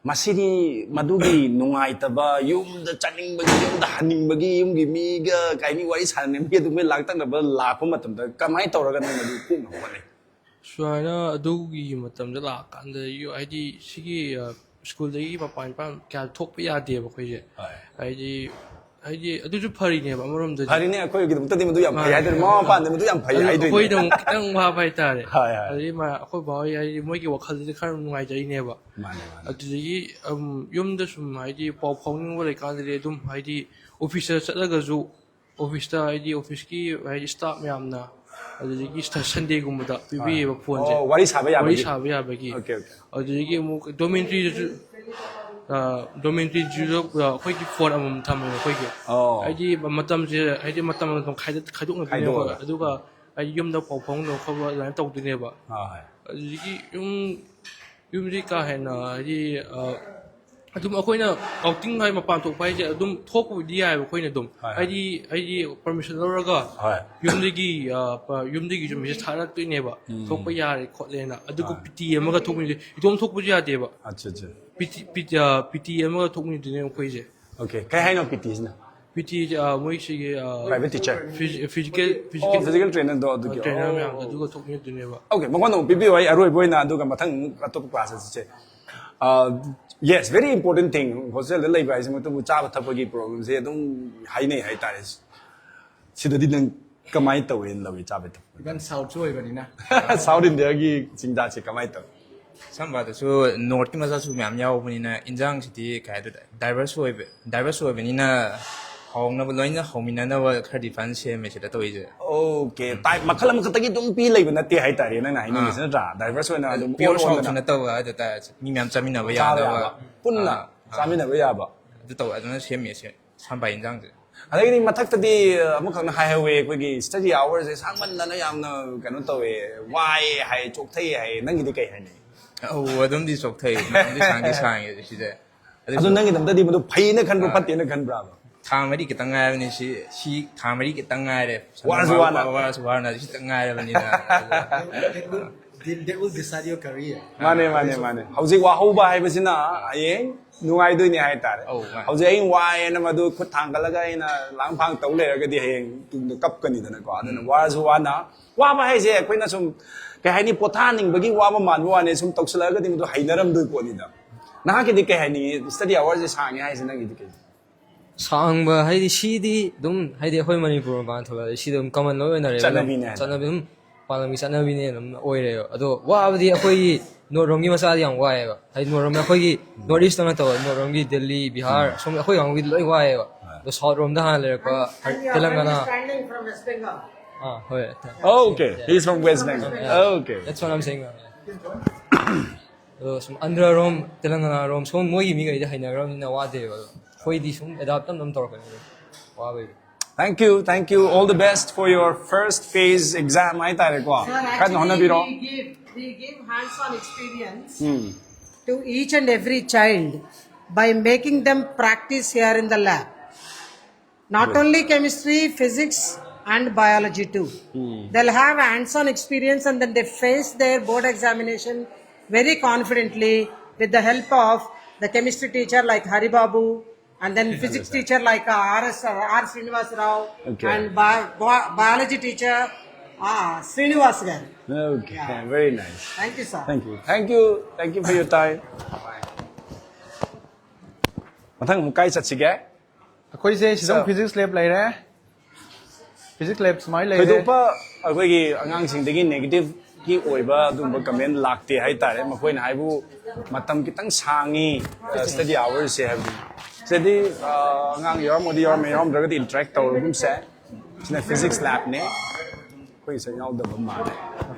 ꯃꯁꯤꯗꯤ ꯃꯗꯨꯒꯤ ꯅꯨꯡꯉꯥꯏꯇꯕ, ꯌꯨꯝꯗ ꯆꯠꯅꯤꯡꯕꯒꯤ, ꯌꯨꯝꯗ ꯍꯟꯅꯤꯡꯕꯒꯤ, ꯌꯨꯝꯒꯤ ꯃꯤꯒ ꯀꯩ ꯍꯥꯏꯅꯤ, ꯋꯥꯔꯤ ꯁꯥꯟꯅꯅꯤꯡꯕꯒꯤ ꯑꯗꯨꯒꯨꯝꯕꯒꯤ ꯂꯥꯡꯇꯛꯅꯕ ꯂꯥꯛꯄ ꯃꯇꯝꯗ ꯀꯃꯥꯏꯅ ꯇꯧꯔꯒ ꯅꯪ ꯃꯗꯨ ꯀꯣꯛꯅꯕ ꯍꯣꯠꯅꯩ? ꯁꯨꯃꯥꯏꯅ ꯑꯗꯨꯒꯤ ꯃꯇꯝꯗ ꯂꯥꯛꯑꯀꯥꯟꯗ ꯌꯨ-, ꯍꯥꯏꯗꯤ ꯁꯤꯒꯤ, ꯑ, ꯁ꯭ꯀꯨꯜꯗꯒꯤ ꯃꯄꯥꯟ ꯏꯄꯥꯟ ꯀꯌꯥ ꯊꯣꯛꯄ ꯌꯥꯗꯦꯕ ꯑꯩꯈꯣꯏꯁꯦ꯫ ꯍꯣꯏ꯫ ꯍꯥꯏꯗꯤ, ꯍꯥꯏꯗꯤ ꯑꯗꯨꯁꯨ ꯐꯔꯤꯅꯦꯕ ꯑꯃꯔꯣꯝꯗꯗꯤ꯫ ꯐꯔꯤꯅꯦ, ꯑꯩꯈꯣꯏꯒꯤꯗꯃꯛꯇꯗꯤ ꯃꯗꯨ ꯌꯥꯝ ꯐꯩ ꯃꯥꯅꯦ꯫ ꯍꯥꯏꯗꯣꯏꯅꯦ, ꯃꯃꯥ ꯃꯄꯥꯅꯗꯤ ꯃꯗꯨ ꯌꯥꯝ ꯐꯩ ꯑꯗꯨ ꯍꯥꯏꯗꯣꯏꯅꯦ꯫ ꯑꯩꯈꯣꯏꯅ ꯑꯃꯨꯛ ꯈꯤꯇꯪ ꯋꯥꯕ ꯍꯥꯏꯇꯥꯔꯦ꯫ ꯍꯣꯏ, ꯍꯣꯏ꯫ ꯑꯗꯨꯗꯒꯤ ꯃꯥ-, ꯑꯩꯈꯣꯏ ꯕꯥ ꯍꯣꯏ ꯍꯥꯏꯗꯤ ꯃꯣꯏꯒꯤ ꯋꯥꯈꯜꯗꯗꯤ ꯈꯔ ꯅꯨꯡꯉꯥꯏꯖꯔꯤꯅꯦꯕ꯫ ꯃꯥꯅꯦ, ꯃꯥꯅꯦ꯫ ꯑꯗꯨꯗꯒꯤ, ꯎꯝ, ꯌꯨꯝꯗ ꯁꯨꯝ ꯍꯥꯏꯗꯤ ꯄꯥꯎ ꯐꯥꯎꯅꯤꯡꯕ ꯂꯩꯀꯥꯟꯗꯗꯤ ꯑꯗꯨꯝ ꯍꯥꯏꯗꯤ ꯑꯣꯐꯤꯁꯇ ꯆꯠꯂꯒꯁꯨ, ꯑꯣꯐꯤꯁꯇ ꯍꯥꯏꯗꯤ ꯑꯣꯐꯤꯁꯀꯤ ꯍꯥꯏꯗꯤ ꯁ꯭ꯇꯥꯐ ꯃꯌꯥꯝꯅ, ꯑꯗꯨꯗꯒꯤ ꯁꯟꯗꯦꯒꯨꯝꯕꯗ ꯄꯤꯕꯤꯌꯦꯕ ꯐꯣꯟꯁꯦ꯫ ꯑꯣ, ꯋꯥꯔꯤ ꯁꯥꯕ ꯌꯥꯕꯒꯤ? ꯋꯥꯔꯤ ꯁꯥꯕ ꯌꯥꯕꯒꯤ꯫ Okay, okay. ꯑꯗꯨꯗꯒꯤ ꯑꯃꯨꯛ ꯗꯣꯔꯃꯦꯟꯇ꯭ꯔꯤꯗꯁꯨ, ꯑ, ꯗꯣꯔꯃꯦꯟꯇ꯭ꯔꯤꯗꯁꯨ, ꯑ, ꯑꯩꯈꯣꯏꯒꯤ ꯐꯣꯟ ꯑꯃꯃꯝ ꯊꯝꯃꯦꯕ ꯑꯩꯈꯣꯏꯒꯤ꯫ ꯑꯣ꯫ ꯍꯥꯏꯗꯤ ꯃꯇꯝꯁꯦ, ꯍꯥꯏꯗꯤ ꯃꯇꯝ ꯃꯇꯝ ꯈꯥꯏꯗꯣꯛ-, ꯈꯥꯏꯗꯣꯛꯅꯗꯣꯏꯅꯦꯕ꯫ ꯈꯥꯏꯗꯣꯛꯑꯒ꯫ ꯑꯗꯨꯒ ꯍꯥꯏꯗꯤ ꯌꯨꯝꯗ ꯄꯥꯎ ꯐꯥꯎꯅꯕ ꯈꯣꯠꯄ ꯑꯗꯨꯃꯥꯏꯅ ꯇꯧꯗꯣꯏꯅꯦꯕ꯫ ꯑꯥ, ꯍꯣꯏ꯫ ꯑꯗꯨꯗꯒꯤ ꯌꯨꯝ, ꯌꯨꯝꯗꯤ ꯀꯥ ꯍꯦꯟꯅ ꯍꯥꯏꯗꯤ, ꯑ, ꯑꯗꯨꯝ ꯑꯩꯈꯣꯏꯅ ꯑꯥꯎꯇꯤꯡ ꯍꯥꯏ ꯃꯄꯥꯟ ꯊꯣꯛꯄ ꯍꯥꯏꯁꯦ ꯑꯗꯨꯝ ꯊꯣꯛꯄꯕꯨꯗꯤ ꯌꯥꯏꯑꯕ ꯑꯩꯈꯣꯏꯅ ꯑꯗꯨꯝ꯫ ꯍꯣꯏ, ꯍꯣꯏ꯫ ꯍꯥꯏꯗꯤ, ꯍꯥꯏꯗꯤ ꯄꯔꯃꯤꯁꯟ ꯂꯧꯔꯒ ꯍꯣꯏ꯫ ꯌꯨꯝꯗꯒꯤ, ꯑ, ꯄ-, ꯌꯨꯝꯗꯒꯤꯁꯨ ꯃꯦꯁꯦꯖ ꯊꯥꯔꯛꯇꯣꯏꯅꯦꯕ꯫ ꯎꯝ꯫ ꯊꯣꯛꯄ ꯌꯥꯔꯦ ꯈꯣꯠꯂꯦꯅ꯫ ꯑꯗꯨꯒ ꯍꯣꯏ꯫ ꯄꯤ ꯇꯤ ꯑꯦ ꯑꯃꯒ ꯊꯣꯛꯄꯅꯤꯁꯦ ꯏꯇꯣꯝ ꯊꯣꯛꯄꯁꯨ ꯌꯥꯗꯦꯕ꯫ ꯑꯠꯆꯥ, ꯑꯠꯆꯥ꯫ ꯄꯤ ꯇꯤ, ꯄꯤ ꯇꯤ, ꯑ, ꯄꯤ ꯇꯤ ꯑꯦ ꯑꯃꯒ ꯊꯣꯛꯃꯤꯟꯅꯗꯣꯏꯅꯦꯕ ꯑꯩꯈꯣꯏꯁꯦ꯫ ꯑꯣꯀꯦ꯫ ꯀꯩ ꯍꯥꯏꯅꯣ ꯄꯤ ꯇꯤ ꯑꯦꯁꯤꯅ? PT ꯃꯣꯏꯁꯤꯒꯤ Private teacher. Physical ꯑꯣ, physical trainerꯗꯣ ꯑꯗꯨꯒꯤ trainer ꯃꯌꯥꯝꯗꯣ ꯑꯗꯨꯒ ꯊꯣꯛꯃꯤꯟꯅꯗꯣꯏꯅꯦꯕ. Okay, ꯃꯉꯣꯟꯗ ꯑꯃꯨꯛ ꯄꯤꯕꯤꯌꯨ꯫ ꯑꯩ ꯑꯔꯣꯏꯕ ꯑꯣꯏꯅ ꯑꯗꯨꯒ ꯃꯊꯪ ꯑꯃꯨꯛ ꯑꯇꯣꯞꯄ class ꯆꯠꯁꯦ. Yes, very important thing. Hostelꯗ ꯂꯩꯕ ꯍꯥꯏꯁꯤꯃꯛꯇꯕꯨ ꯆꯥꯕ ꯊꯛꯄꯒꯤ problemꯁꯦ ꯑꯗꯨꯝ ꯍꯥꯏꯅꯩ ꯍꯥꯏꯇꯥꯔꯦ. ꯁꯤꯗꯗꯤ ꯅꯪ ꯀꯃꯥꯏꯅ ꯇꯧꯋꯦꯅ ꯂꯧꯏ ꯆꯥꯕ ꯊꯛꯄ? Even Southꯁꯨ ꯑꯣꯏꯕꯅꯤꯅ. South Indiaꯒꯤ ꯆꯤꯟꯖꯥꯛꯁꯦ ꯀꯃꯥꯏꯅ ꯇꯧꯋꯤ? ꯁꯝꯕꯥꯗꯁꯨ Northꯀꯤ ꯃꯆꯥꯁꯨ ꯃꯌꯥꯝ ꯌꯥꯎꯕꯅꯤꯅ ꯏꯟꯖꯥꯡꯁꯤꯗꯤ ꯀꯩ ꯍꯥꯏꯗꯣꯏ diverse ꯑꯣꯏꯕ diverse ꯑꯣꯏꯕꯅꯤꯅ ꯍꯥꯎꯅꯕ ꯂꯣꯏꯅ ꯍꯧꯃꯤꯟꯅꯅꯕ ꯈꯔꯗꯤ ꯐꯖꯅ ꯁꯦꯝꯃꯦ ꯁꯤꯗ ꯇꯧꯔꯤꯁꯦ. Okay, type ꯃꯈꯜ ꯑꯃꯈꯛꯇꯒꯤ ꯑꯗꯨꯝ ꯄꯤ ꯂꯩꯕ ꯅꯠꯇꯦ ꯍꯥꯏꯇꯥꯔꯦ ꯅꯪꯅ ꯍꯥꯏꯅꯤꯡꯉꯤꯁꯤ, ꯅꯠꯇ꯭ꯔꯥ? Diverse ꯑꯣꯏꯅ ꯑꯗꯨꯝ Pure all Southꯁꯨ ꯑꯣꯏꯅ. ꯅꯠꯇꯕ ꯍꯥꯏꯗꯣ ꯇꯥꯔꯦ, ꯃꯤ ꯃꯌꯥꯝ ꯆꯥꯃꯤꯟꯅꯕ ꯆꯥꯕ ꯌꯥꯅꯕ. ꯌꯥꯕ, ꯄꯨꯟꯅ ꯑꯥ, ꯑꯥ. ꯆꯥꯃꯤꯟꯅꯕ ꯌꯥꯕ. ꯑꯗꯨ ꯇꯧ ꯑꯗꯨꯅ ꯁꯦꯝꯃꯦ ꯁꯦ ꯁꯝꯕꯥ ꯏꯟꯖꯥꯡꯁꯦ. ꯑꯗꯒꯤꯗꯤ ꯃꯊꯛꯇꯗꯤ ꯑꯃꯈꯛꯅ ꯍꯥꯏꯍꯧꯋꯦ, ꯑꯩꯈꯣꯏꯒꯤ study hoursꯁꯦ ꯁꯥꯡꯃꯟꯗꯅ ꯌꯥꯝꯅ ꯀꯩꯅꯣ ꯇꯧꯋꯦ, ꯋꯥꯏ ꯍꯥꯏ, ꯆꯣꯛꯊꯩ ꯍꯥꯏ. ꯅꯪꯒꯤꯗꯤ ꯀꯩ ꯍꯥꯏꯅꯤ? ꯑꯧ, ꯑꯗꯨꯝꯗꯤ ꯆꯣꯛꯊꯩ, ꯃꯇꯝꯗꯤ ꯁꯥꯡꯗꯤ ꯁꯥꯡꯉꯦ ꯁꯤꯗ. ꯑꯗꯨ ꯅꯪꯒꯤꯗꯃꯛꯇꯗꯤ ꯃꯗꯨ ꯐꯩꯅ ꯈꯟꯕ꯭ꯔꯣ, ꯐꯠꯇꯦꯅ ꯈꯟꯕ꯭ꯔꯥꯕ? ꯊꯥ ꯃꯔꯤ ꯈꯤꯇꯪ ꯉꯥꯏꯔꯕꯅꯤ ꯁꯤ ꯁꯤ ꯊꯥ ꯃꯔꯤ ꯈꯤꯇꯪ ꯉꯥꯏꯔꯦ. ꯋꯥꯔꯁꯨ ꯋꯥꯅ. ꯋꯥꯔꯁꯨ ꯋꯥꯅ ꯁꯤ ꯈꯤꯇꯪ ꯉꯥꯏꯔꯕꯅꯤꯅ. That will, that will decide your career. ꯃꯥꯅꯦ, ꯃꯥꯅꯦ, ꯃꯥꯅꯦ. ꯍꯧꯖꯤꯛ ꯋꯥꯍꯧꯕ ꯍꯥꯏꯕꯁꯤꯅ ꯍꯌꯦꯡ ꯅꯨꯡꯉꯥꯏꯗꯣꯏꯅꯦ ꯍꯥꯏꯇꯥꯔꯦ. ꯑꯧ, ꯃꯥꯅꯦ. ꯍꯧꯖꯤꯛ ꯑꯩ ꯋꯥꯏꯅ ꯃꯗꯨ ꯈꯨꯠ ꯊꯥꯡꯒꯠꯂꯒ ꯑꯩꯅ ꯂꯥꯡ ꯐꯥꯡ ꯇꯧ ꯂꯩꯔꯒꯗꯤ ꯍꯌꯦꯡ ꯇꯨꯡꯗ ꯀꯞꯀꯅꯤꯗꯅꯀꯣ. ꯑꯗꯨꯅ ꯋꯥꯔꯁꯨ ꯋꯥꯅ, ꯋꯥꯕ ꯍꯥꯏꯁꯦ ꯑꯩꯈꯣꯏꯅ ꯁꯨꯝ ꯀꯩ ꯍꯥꯏꯅꯤ, ꯄꯣꯊꯥꯅꯤꯡꯕꯒꯤ ꯋꯥꯕ ꯃꯥꯟꯕ ꯋꯥꯅꯤ, ꯁꯨꯝ ꯇꯧꯁꯤꯜꯂꯛꯑꯒꯗꯤ ꯃꯗꯨ ꯍꯩꯅꯔꯝꯗꯣꯏ ꯄꯣꯠꯅꯤꯗ. ꯅꯍꯥꯛꯀꯤꯗꯤ ꯀꯩ ꯍꯥꯏꯅꯤꯡꯉꯤ? Study hoursꯁꯦ ꯁꯥꯡꯉꯦ ꯍꯥꯏꯁꯦ ꯅꯪꯒꯤꯗꯤ ꯀꯩ? ꯁꯥꯡꯕ ꯍꯥꯏꯗꯤ ꯁꯤꯗꯤ ꯑꯗꯨꯝ ꯍꯥꯏꯗꯤ ꯑꯩꯈꯣꯏ ꯃꯅꯤꯄꯨꯔ ꯃꯄꯥꯟ ꯊꯣꯛꯂꯛꯑꯗꯤ ꯁꯤꯗꯤ ꯑꯗꯨꯝ common ꯂꯣꯏ ꯑꯣꯏꯅꯔꯦꯕ. ꯆꯠꯅꯕꯤꯅꯦ ꯍꯥꯏꯕ. ꯆꯠꯅꯕꯤ ꯑꯗꯨꯝ ꯄꯥꯂꯝꯒꯤ ꯆꯠꯅꯕꯤꯅꯦ ꯑꯗꯨꯝ ꯑꯣꯏꯔꯦꯕ. ꯑꯗꯣ ꯋꯥꯕꯗꯤ ꯑꯩꯈꯣꯏꯒꯤ North ꯔꯣꯝꯒꯤ ꯃꯆꯥꯗꯤ ꯌꯥꯝ ꯋꯥꯏꯑꯦꯕ. ꯍꯥꯏꯗꯤ North ꯔꯣꯝꯗ ꯑꯩꯈꯣꯏꯒꯤ North East ꯅꯠꯇꯕ North ꯔꯣꯝꯒꯤ ꯗꯦꯜꯂꯤ, ꯕꯤꯍꯥꯔ, ꯁꯣꯝ ꯑꯩꯈꯣꯏ ꯀꯥꯡꯕꯨꯒꯤꯗꯤ ꯂꯣꯏ ꯋꯥꯏꯑꯦꯕ. ꯑꯗꯣ South ꯔꯣꯝꯗ ꯍꯥꯟꯅ ꯂꯩꯔꯛꯄ ꯍꯥꯏ- ꯇꯦꯂꯪꯒꯅꯥ. ꯑꯥ, ꯍꯣꯏ. Okay, he's from West Bengal. Okay. That's what I'm saying. ꯑꯗꯣ ꯁꯨꯝ ꯑꯟꯗ꯭ꯔ ꯔꯣꯝ, ꯇꯦꯂꯪꯒꯅꯥ ꯔꯣꯝ, ꯁꯣꯝ ꯃꯣꯏꯒꯤ ꯃꯤꯈꯩꯗꯤ ꯍꯩꯅꯈ꯭ꯔꯕꯅꯤꯅ ꯋꯥꯗꯦꯕ. ꯑꯗꯣ ꯑꯩꯈꯣꯏꯗꯤ ꯁꯨꯝ adapt ꯇꯞ ꯇꯞ ꯇꯧꯔꯛꯀꯅꯤ ꯋꯥꯕꯩꯗꯤ. Thank you, thank you. All the best for your first phase exam ꯍꯥꯏꯇꯥꯔꯦꯀꯣ. Sir, ꯀꯟꯅ ꯍꯣꯠꯅꯕꯤꯔꯣ. Actually, we give, we give hands-on experience to each and every child by making them practice here in the lab. Not only chemistry, physics, and biology too. They'll have hands-on experience and then they face their board examination very confidently with the help of the chemistry teacher like Hari Babu, And then physics teacher like uh, R S, uh, R Srinivas Rao, okay, and bi- bi- biology teacher, ah, Srinivas Garu. Okay, yeah, very nice. Thank you, sir. Thank you. Thank you. Thank you for your time. ꯃꯊꯪ ꯑꯃꯨꯛ ꯀꯥꯏ ꯆꯠꯁꯤꯒꯦ? ꯑꯩꯈꯣꯏꯁꯦ ꯁꯤꯗ physics lab ꯂꯩꯔꯦ꯫ Physics lab ꯁꯨꯃꯥꯏꯅ ꯂꯩꯔꯦ꯫ ꯊꯣꯏꯗꯣꯛꯄ ꯑꯩꯈꯣꯏꯒꯤ ꯑꯉꯥꯡꯁꯤꯡꯗꯒꯤ negative ꯀꯤ ꯑꯣꯏꯕ ꯑꯗꯨꯒꯨꯝꯕ comment ꯂꯥꯛꯇꯦ ꯍꯥꯏꯇꯥꯔꯦ꯫ ꯃꯈꯣꯏꯅ ꯍꯥꯏꯕꯨ ꯃꯇꯝ ꯈꯤꯇꯪ ꯁꯥꯡꯉꯤ study hours ꯁꯦ ꯍꯥꯏꯕꯗꯤ꯫ ꯁꯤꯗꯤ ꯑꯉꯥꯡ ꯌꯥꯎꯔꯝꯃꯗꯤ ꯌꯥꯎꯔꯝꯃꯦ, ꯌꯥꯎꯔꯝꯗ꯭ꯔꯒꯗꯤ interact ꯇꯧꯔꯒꯨꯝꯁꯦ꯫ ꯁꯤꯅ physics lab ꯅꯦ꯫ ꯑꯩꯈꯣꯏꯒꯤꯁꯦ ꯌꯥꯎꯗꯕ ꯃꯥꯜꯂꯦ꯫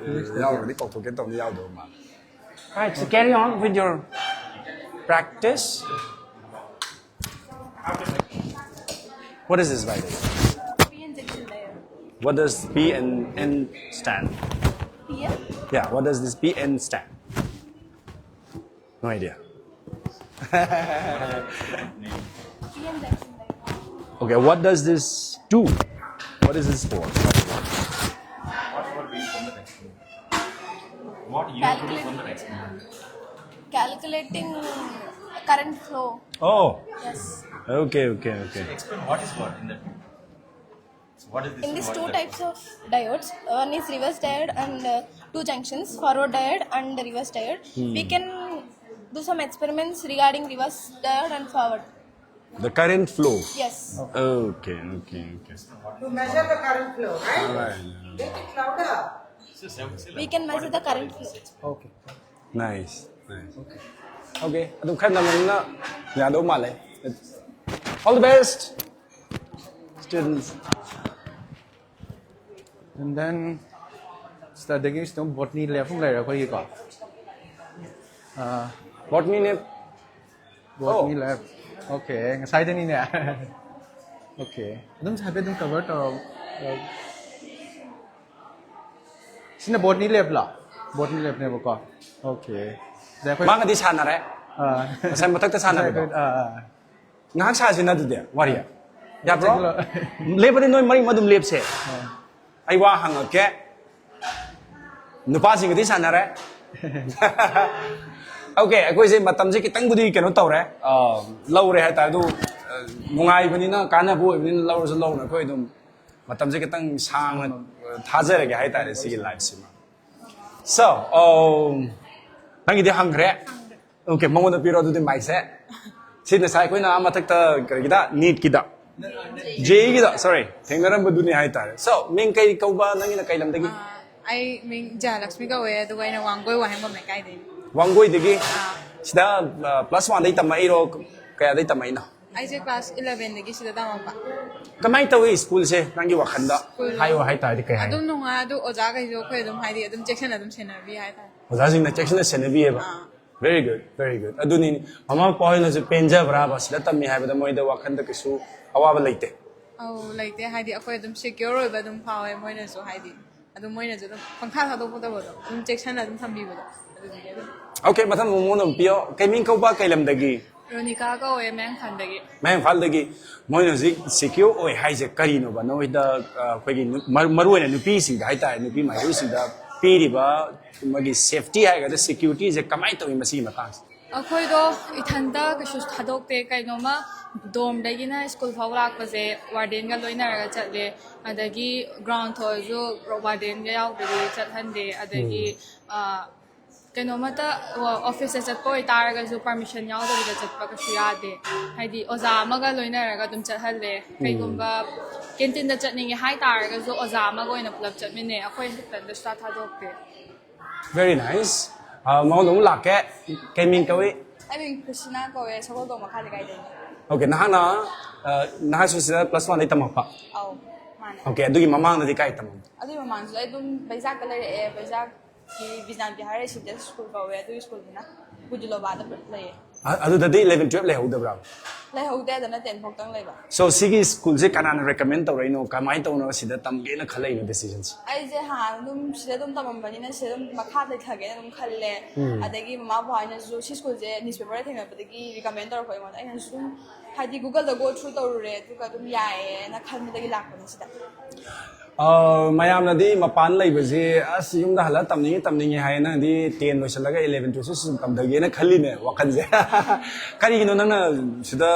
ꯌꯥꯎꯔꯒꯗꯤ ꯀꯧꯊꯣꯛꯀꯦ ꯇꯧꯅꯤ, ꯌꯥꯎꯗꯕ ꯃꯥꯜꯂꯦ꯫ Right, so carry on with your practice. What is this, by the way? P N junction diode. What does P N N stand? P N? Yeah, what does this P N stand? No idea. P N junction diode. Okay, what does this do? What is this for? What you do from the experiment? Calculating current flow. Oh. Yes. Okay, okay, okay. Explain what is what in that. So what is this? In these two types of diodes, one is reverse diode and uh, two junctions, forward diode and reverse diode. Hmm. We can do some experiments regarding reverse diode and forward. The current flow. Yes. Okay, okay, okay. To measure the current flow, right? All right. Make it louder. We can measure the current flow. Okay. Nice, nice. Okay. Okay, ꯑꯗꯨꯝ ꯈꯔ ꯅꯝꯕꯅꯤꯅ ꯌꯥꯗꯧ ꯃꯥꯜꯂꯦ꯫ All the best, students. And then ꯁꯤꯗꯒꯤ ꯁꯤꯗ botany lab ꯑꯃ ꯂꯩꯔꯦ ꯑꯩꯈꯣꯏꯒꯤꯀꯣ꯫ ꯑꯥ, botany lab. Botany lab. Okay, ꯉꯁꯥꯏꯗꯅꯤꯅꯦ꯫ Okay, ꯑꯗꯨꯝ ꯍꯥꯏꯐꯦꯠ ꯑꯗꯨꯝ cover ꯇꯧꯔꯣ꯫ ꯁꯤꯅ botany lab ꯂꯣ? Botany lab ꯅꯦꯕꯀꯣ꯫ Okay. ꯁꯤꯗ ꯑꯩꯈꯣꯏ ꯃꯥꯒꯗꯤ ꯁꯥꯟꯅꯔꯦ꯫ ꯑꯥ꯫ ꯉꯁꯥꯏ ꯃꯊꯛꯇ ꯁꯥꯟꯅꯔꯦꯀꯣ꯫ ꯑꯥ, ꯑꯥ꯫ ꯉꯥꯏꯍꯥꯛ ꯁꯥꯁꯤꯅ ꯑꯗꯨꯗꯤ ꯋꯥꯔꯤ꯫ ꯌꯥꯕ꯭ꯔꯣ? ꯆꯠꯂꯣ꯫ ꯂꯦꯞꯄꯗꯤ ꯅꯣꯏ ꯃꯔꯤ ꯑꯗꯨꯝ ꯂꯦꯞꯁꯦ꯫ ꯑꯥ꯫ ꯑꯩ ꯋꯥ ꯍꯪꯉꯛꯀꯦ꯫ ꯅꯨꯄꯥꯁꯤꯡꯒꯗꯤ ꯁꯥꯟꯅꯔꯦ꯫ Okay, ꯑꯩꯈꯣꯏꯁꯦ ꯃꯇꯝꯁꯦ ꯈꯤꯇꯪꯕꯨꯗꯤ ꯀꯩꯅꯣ ꯇꯧꯔꯦ, ꯑ, ꯂꯧꯔꯦ ꯍꯥꯏꯇꯥꯔꯦ꯫ ꯑꯗꯨ ꯅꯨꯡꯉꯥꯏꯕꯅꯤꯅ, ꯀꯥꯟꯅꯕ ꯑꯣꯏꯕꯅꯤꯅ, ꯂꯧꯔꯁꯨ ꯂꯧꯅ ꯑꯩꯈꯣꯏ ꯑꯗꯨꯝ ꯃꯇꯝꯁꯦ ꯈꯤꯇꯪ ꯁꯥꯡꯅ ꯊꯥꯖꯔꯒꯦ ꯍꯥꯏꯇꯥꯔꯦ ꯁꯤꯒꯤ ꯂꯥꯏꯐꯁꯤꯃ꯫ So, um, ꯅꯪꯒꯤꯗꯤ ꯍꯪꯈ꯭ꯔꯦ? Okay, ꯃꯉꯣꯟꯗ ꯄꯤꯔꯣ ꯑꯗꯨꯗꯤ ꯃꯥꯏꯁꯦ꯫ ꯁꯤ ꯉꯁꯥꯏ ꯑꯩꯈꯣꯏꯅ ꯑꯥ ꯃꯊꯛꯇ ꯀꯔꯤꯒꯤꯗ, ꯅꯤꯠꯀꯤꯗ, ꯖꯦꯏꯒꯤꯗ, sorry, ꯊꯦꯡꯅꯔꯝꯕꯗꯨꯅꯤ ꯍꯥꯏꯇꯥꯔꯦ꯫ So, ꯃꯤꯡ ꯀꯩ ꯀꯧꯕ, ꯅꯪꯒꯤꯅ ꯀꯩ ꯂꯝꯗꯒꯤ? ꯑꯥ, ꯑꯩ ꯃꯤꯡ ꯖꯌꯂꯛꯁꯃꯤ ꯀꯧꯋꯦ, ꯑꯗꯨꯒ ꯑꯩꯅ ꯋꯥꯡꯒꯣꯏ ꯋꯥꯍꯦꯡꯕꯝ ꯂꯩꯀꯥꯏꯗꯒꯤ꯫ ꯋꯥꯡꯒꯣꯏꯗꯒꯤ? ꯑꯥ꯫ ꯁꯤꯗ, ꯑ, ꯀ꯭ꯂꯥꯁ ꯋꯥꯟꯗꯩ ꯇꯝꯃꯛꯏꯔꯣ? ꯀꯌꯥꯗꯩ ꯇꯝꯃꯛꯏꯅꯣ? ꯑꯩꯁꯦ ꯀ꯭ꯂꯥꯁ ꯏꯂꯚꯦꯟꯗꯒꯤ ꯁꯤꯗ ꯇꯝꯃꯛꯄ꯫ ꯀꯃꯥꯏꯅ ꯇꯧꯏ ꯁ꯭ꯀꯨꯜꯁꯦ ꯅꯪꯒꯤ ꯋꯥꯈꯜꯗ? ꯁ꯭ꯀꯨꯜ ꯍꯥꯏꯌꯣ ꯍꯥꯏꯇꯥꯔꯗꯤ ꯀꯩ ꯍꯥꯏꯅꯤ? ꯑꯗꯨꯝ ꯅꯨꯡꯉꯥꯏ, ꯑꯗꯨ ꯑꯣꯖꯥꯈꯩꯁꯨ ꯑꯩꯈꯣꯏ ꯑꯗꯨꯝ, ꯍꯥꯏꯗꯤ, ꯑꯗꯨꯝ ꯆꯦꯛꯁꯤꯟꯅ ꯑꯗꯨꯝ ꯁꯦꯟꯅꯕꯤ ꯍꯥꯏꯇꯥꯔꯦ꯫ ꯑꯣꯖꯥꯁꯤꯡꯅ ꯆꯦꯛꯁꯤꯟꯅ ꯁꯦꯟꯅꯕꯤꯌꯦꯕ? ꯑꯥ꯫ Very good, very good. ꯑꯗꯨꯅꯤ, ꯃꯃꯥ ꯃꯄꯥ ꯍꯣꯏꯅꯁꯨ ꯄꯦꯟꯖꯕ꯭ꯔꯥꯕ ꯁꯤꯗ ꯇꯝꯃꯤ ꯍꯥꯏꯕꯗ ꯃꯣꯏꯗ ꯋꯥꯈꯜꯗ ꯀꯩꯁꯨ ꯑꯋꯥꯕ ꯂꯩꯇꯦ? ꯑꯧ, ꯂꯩꯇꯦ꯫ ꯍꯥꯏꯗꯤ, ꯑꯩꯈꯣꯏ ꯑꯗꯨꯝ ꯁꯦꯀ꯭ꯌꯣꯔ ꯑꯣꯏꯕ ꯑꯗꯨꯝ ꯐꯥꯎꯋꯦ ꯃꯣꯏꯅꯁꯨ, ꯍꯥꯏꯗꯤ, ꯑꯗꯨꯝ ꯃꯣꯏꯅꯁꯨ ꯑꯗꯨꯝ ꯄꯪꯊꯥ ꯊꯥꯗꯣꯛꯄꯗꯕꯗꯣ, ꯑꯗꯨꯝ ꯆꯦꯛꯁꯤꯟꯅ ꯑꯗꯨꯝ ꯊꯝꯕꯤꯕꯗꯣ, ꯑꯗꯨꯗꯨꯒꯤ ꯑꯗꯨꯝ꯫ Okay, ꯃꯊꯪ ꯃꯉꯣꯟꯗ ꯑꯃꯨꯛ ꯄꯤꯌꯣ꯫ ꯀꯩ ꯃꯤꯡ ꯀꯧꯕ, ꯀꯩ ꯂꯝꯗꯒꯤ? ꯔꯣꯅꯤꯀꯥ ꯀꯧꯋꯦ, ꯃꯌꯥꯡ ꯏꯝꯐꯥꯜꯗꯒꯤ꯫ ꯃꯌꯥꯡ ꯏꯝꯐꯥꯜꯗꯒꯤ꯫ ꯃꯣꯏꯅ ꯍꯧꯖꯤꯛ ꯁꯦꯀ꯭ꯌꯣꯔ ꯑꯣꯏ ꯍꯥꯏꯁꯦ ꯀꯔꯤꯅꯣꯕ? ꯅꯣꯏꯗ, ꯑ, ꯑꯩꯈꯣꯏꯒꯤ ꯅꯨ-, ꯃꯔꯨ, ꯃꯔꯨꯑꯣꯏꯅ ꯅꯨꯄꯤꯁꯤꯡꯗ ꯍꯥꯏꯇꯥꯔꯦ, ꯅꯨꯄꯤ ꯃꯍꯩꯔꯣꯏꯁꯤꯡꯗ ꯄꯤꯔꯤꯕ ꯃꯣꯏꯒꯤ ꯁꯦꯐꯇꯤ ꯍꯥꯏꯒꯗ꯭ꯔꯥ, ꯁꯦꯀ꯭ꯌꯨꯔꯤꯇꯤꯁꯦ ꯀꯃꯥꯏꯅ ꯇꯧꯏ ꯃꯁꯤꯒꯤ ꯃꯇꯥꯡꯁꯦ? ꯑꯩꯈꯣꯏꯗꯣ ꯏꯊꯟꯇ ꯀꯩꯁꯨ ꯊꯥꯗꯣꯛꯇꯦ꯫ ꯀꯩꯅꯣꯝꯃ ꯗꯣꯔꯝꯗꯒꯤꯅ ꯁ꯭ꯀꯨꯜ ꯐꯥꯎ ꯂꯥꯛꯄꯁꯦ ꯋꯥꯔꯗꯦꯟꯒ ꯂꯣꯏꯅꯔꯒ ꯆꯠꯂꯦ꯫ ꯑꯗꯒꯤ ꯒ꯭ꯔꯥꯎꯟ ꯊꯣꯛꯑꯁꯨ ꯋꯥꯔꯗꯦꯟꯒ ꯌꯥꯎꯗ꯭ꯔꯗꯤ ꯆꯠꯍꯟꯗꯦ꯫ ꯑꯗꯒꯤ, ꯎꯝ꯫ ꯑ, ꯀꯩꯅꯣꯝꯃꯇ, ꯑ, ꯑꯣꯐꯤꯁꯇ ꯆꯠꯄ ꯑꯣꯏꯇꯥꯔꯒꯁꯨ ꯄꯔꯃꯤꯁꯟ ꯌꯥꯎꯗꯕꯤꯗ ꯆꯠꯄ ꯀꯩꯁꯨ ꯌꯥꯗꯦ꯫ ꯍꯥꯏꯗꯤ ꯑꯣꯖꯥ ꯑꯃꯒ ꯂꯣꯏꯅꯔꯒ ꯑꯗꯨꯝ ꯆꯠꯍꯜꯂꯦ꯫ ꯎꯝ꯫ ꯀꯩꯒꯨꯝꯕ ꯀꯦꯟꯇꯤꯟꯗ ꯆꯠꯅꯤꯡꯉꯦ ꯍꯥꯏꯇꯥꯔꯒꯁꯨ ꯑꯣꯖꯥ ꯑꯃꯒ ꯑꯣꯏꯅ ꯄꯨꯂꯞ ꯆꯠꯃꯤꯟꯅꯩ꯫ ꯑꯩꯈꯣꯏ ꯏꯊꯟꯇ ꯁꯨꯡꯊꯥ ꯊꯥꯗꯣꯛꯇꯦ꯫ Very nice. ꯑ, ꯃꯉꯣꯟꯗ ꯑꯃꯨꯛ ꯂꯥꯛꯀꯦ꯫ ꯀꯩ ꯃꯤꯡ ꯀꯧꯏ? ꯑꯩ ꯃꯤꯡ ꯈ꯭ꯔꯤꯁꯇꯤꯅꯥ ꯀꯧꯋꯦ, ꯁꯒꯣꯜꯕꯟ ꯃꯈꯥ ꯂꯩꯀꯥꯏꯗꯩꯅꯦ꯫ Okay, ꯅꯍꯥꯛꯅ, ꯑ, ꯅꯍꯥꯛꯁꯨ ꯁꯤꯗ ꯀ꯭ꯂꯥꯁ ꯋꯥꯟꯗꯩ ꯇꯝꯃꯛꯄ? ꯑꯧ, ꯃꯥꯅꯦ꯫ Okay, ꯑꯗꯨꯒꯤ ꯃꯃꯥꯡꯗꯗꯤ ꯀꯥꯏ ꯇꯝꯃꯛꯄ? ꯑꯗꯨꯒꯤ ꯃꯃꯥꯡꯁꯨ ꯑꯩ ꯑꯗꯨꯝ ꯕꯩꯖꯥꯛꯇ ꯂꯩꯔꯛꯑꯦ, ꯕꯩꯖꯥꯛꯀꯤ ꯕꯤꯖꯥꯟꯇꯤ ꯍꯥꯏꯌꯔ ꯔꯦꯁꯤꯗꯦꯟꯁꯤꯌꯦꯜ ꯁ꯭ꯀꯨꯜ ꯀꯧꯋꯦ, ꯑꯗꯨꯒꯤ ꯁ꯭ꯀꯨꯜꯗꯨꯅ ꯒꯨꯗꯤꯂꯣꯕꯥꯗ ꯂꯩꯌꯦ꯫ ꯑ-, ꯑꯗꯨꯗꯗꯤ ꯏꯂꯚꯦꯟ ꯇꯨꯌꯦꯜꯞ ꯂꯩꯍꯧꯗꯕ꯭ꯔꯥ? ꯂꯩꯍꯧꯗꯦ, ꯑꯗꯨꯅ ꯇꯦꯟ ꯐꯥꯎꯇꯪ ꯂꯩꯕ꯫ So, ꯁꯤꯒꯤ ꯁ꯭ꯀꯨꯜꯁꯦ ꯀꯅꯥꯅ ꯔꯦꯀꯃꯦꯟ ꯇꯧꯔꯛꯏꯅꯣ? ꯀꯃꯥꯏꯅ ꯇꯧꯅ ꯁꯤꯗ ꯇꯝꯒꯦꯅ ꯈꯜꯂꯛꯏꯅꯣ decisionꯁꯦ? ꯑꯩꯁꯦ ꯍꯥꯟꯅ ꯑꯗꯨꯝ ꯁꯤꯗ ꯑꯗꯨꯝ ꯇꯝꯃꯝꯕꯅꯤꯅ ꯁꯤꯗ ꯑꯗꯨꯝ ꯃꯈꯥ ꯂꯩꯊꯒꯦꯅ ꯑꯗꯨꯝ ꯈꯜꯂꯦ꯫ ꯎꯝ꯫ ꯑꯗꯒꯤ ꯃꯃꯥ ꯕꯕꯥ ꯍꯣꯏꯅꯁꯨ ꯁꯤ ꯁ꯭ꯀꯨꯜꯁꯦ ꯅ꯭ꯌꯨꯁꯄꯦꯄꯔꯗ ꯊꯦꯡꯅꯕꯗꯒꯤ ꯔꯤꯀꯃꯦꯟ ꯇꯧꯔꯛꯄ ꯑꯩꯉꯣꯟꯗ꯫ ꯑꯩꯅꯁꯨ ꯑꯗꯨꯝ, ꯍꯥꯏꯗꯤ, ꯒꯨꯒꯜꯗ ꯒꯣ ꯊ꯭ꯔꯨ ꯇꯧꯔꯨꯔꯦ, ꯑꯗꯨꯒ ꯑꯗꯨꯝ ꯌꯥꯏꯌꯦꯅ ꯈꯟꯕꯗꯒꯤ ꯂꯥꯛꯄꯅꯦ ꯁꯤꯗ꯫ ꯑ, ꯃꯌꯥꯝꯅꯗꯤ ꯃꯄꯥꯟ ꯂꯩꯕꯁꯦ, "ꯑꯁ, ꯌꯨꯝꯗ ꯍꯜꯂꯒ ꯇꯝꯅꯤꯡꯉꯤ, ꯇꯝꯅꯤꯡꯉꯤ" ꯍꯥꯏ꯫ ꯅꯪꯗꯤ ten ꯂꯣꯏꯁꯤꯜꯂꯒ eleven twelve ꯁꯨꯝ ꯇꯝꯊꯒꯦꯅ ꯈꯜꯂꯤꯅꯦ ꯋꯥꯈꯜꯁꯦ꯫ ꯀꯔꯤꯒꯤꯅꯣ ꯅꯪꯅ ꯁꯤꯗ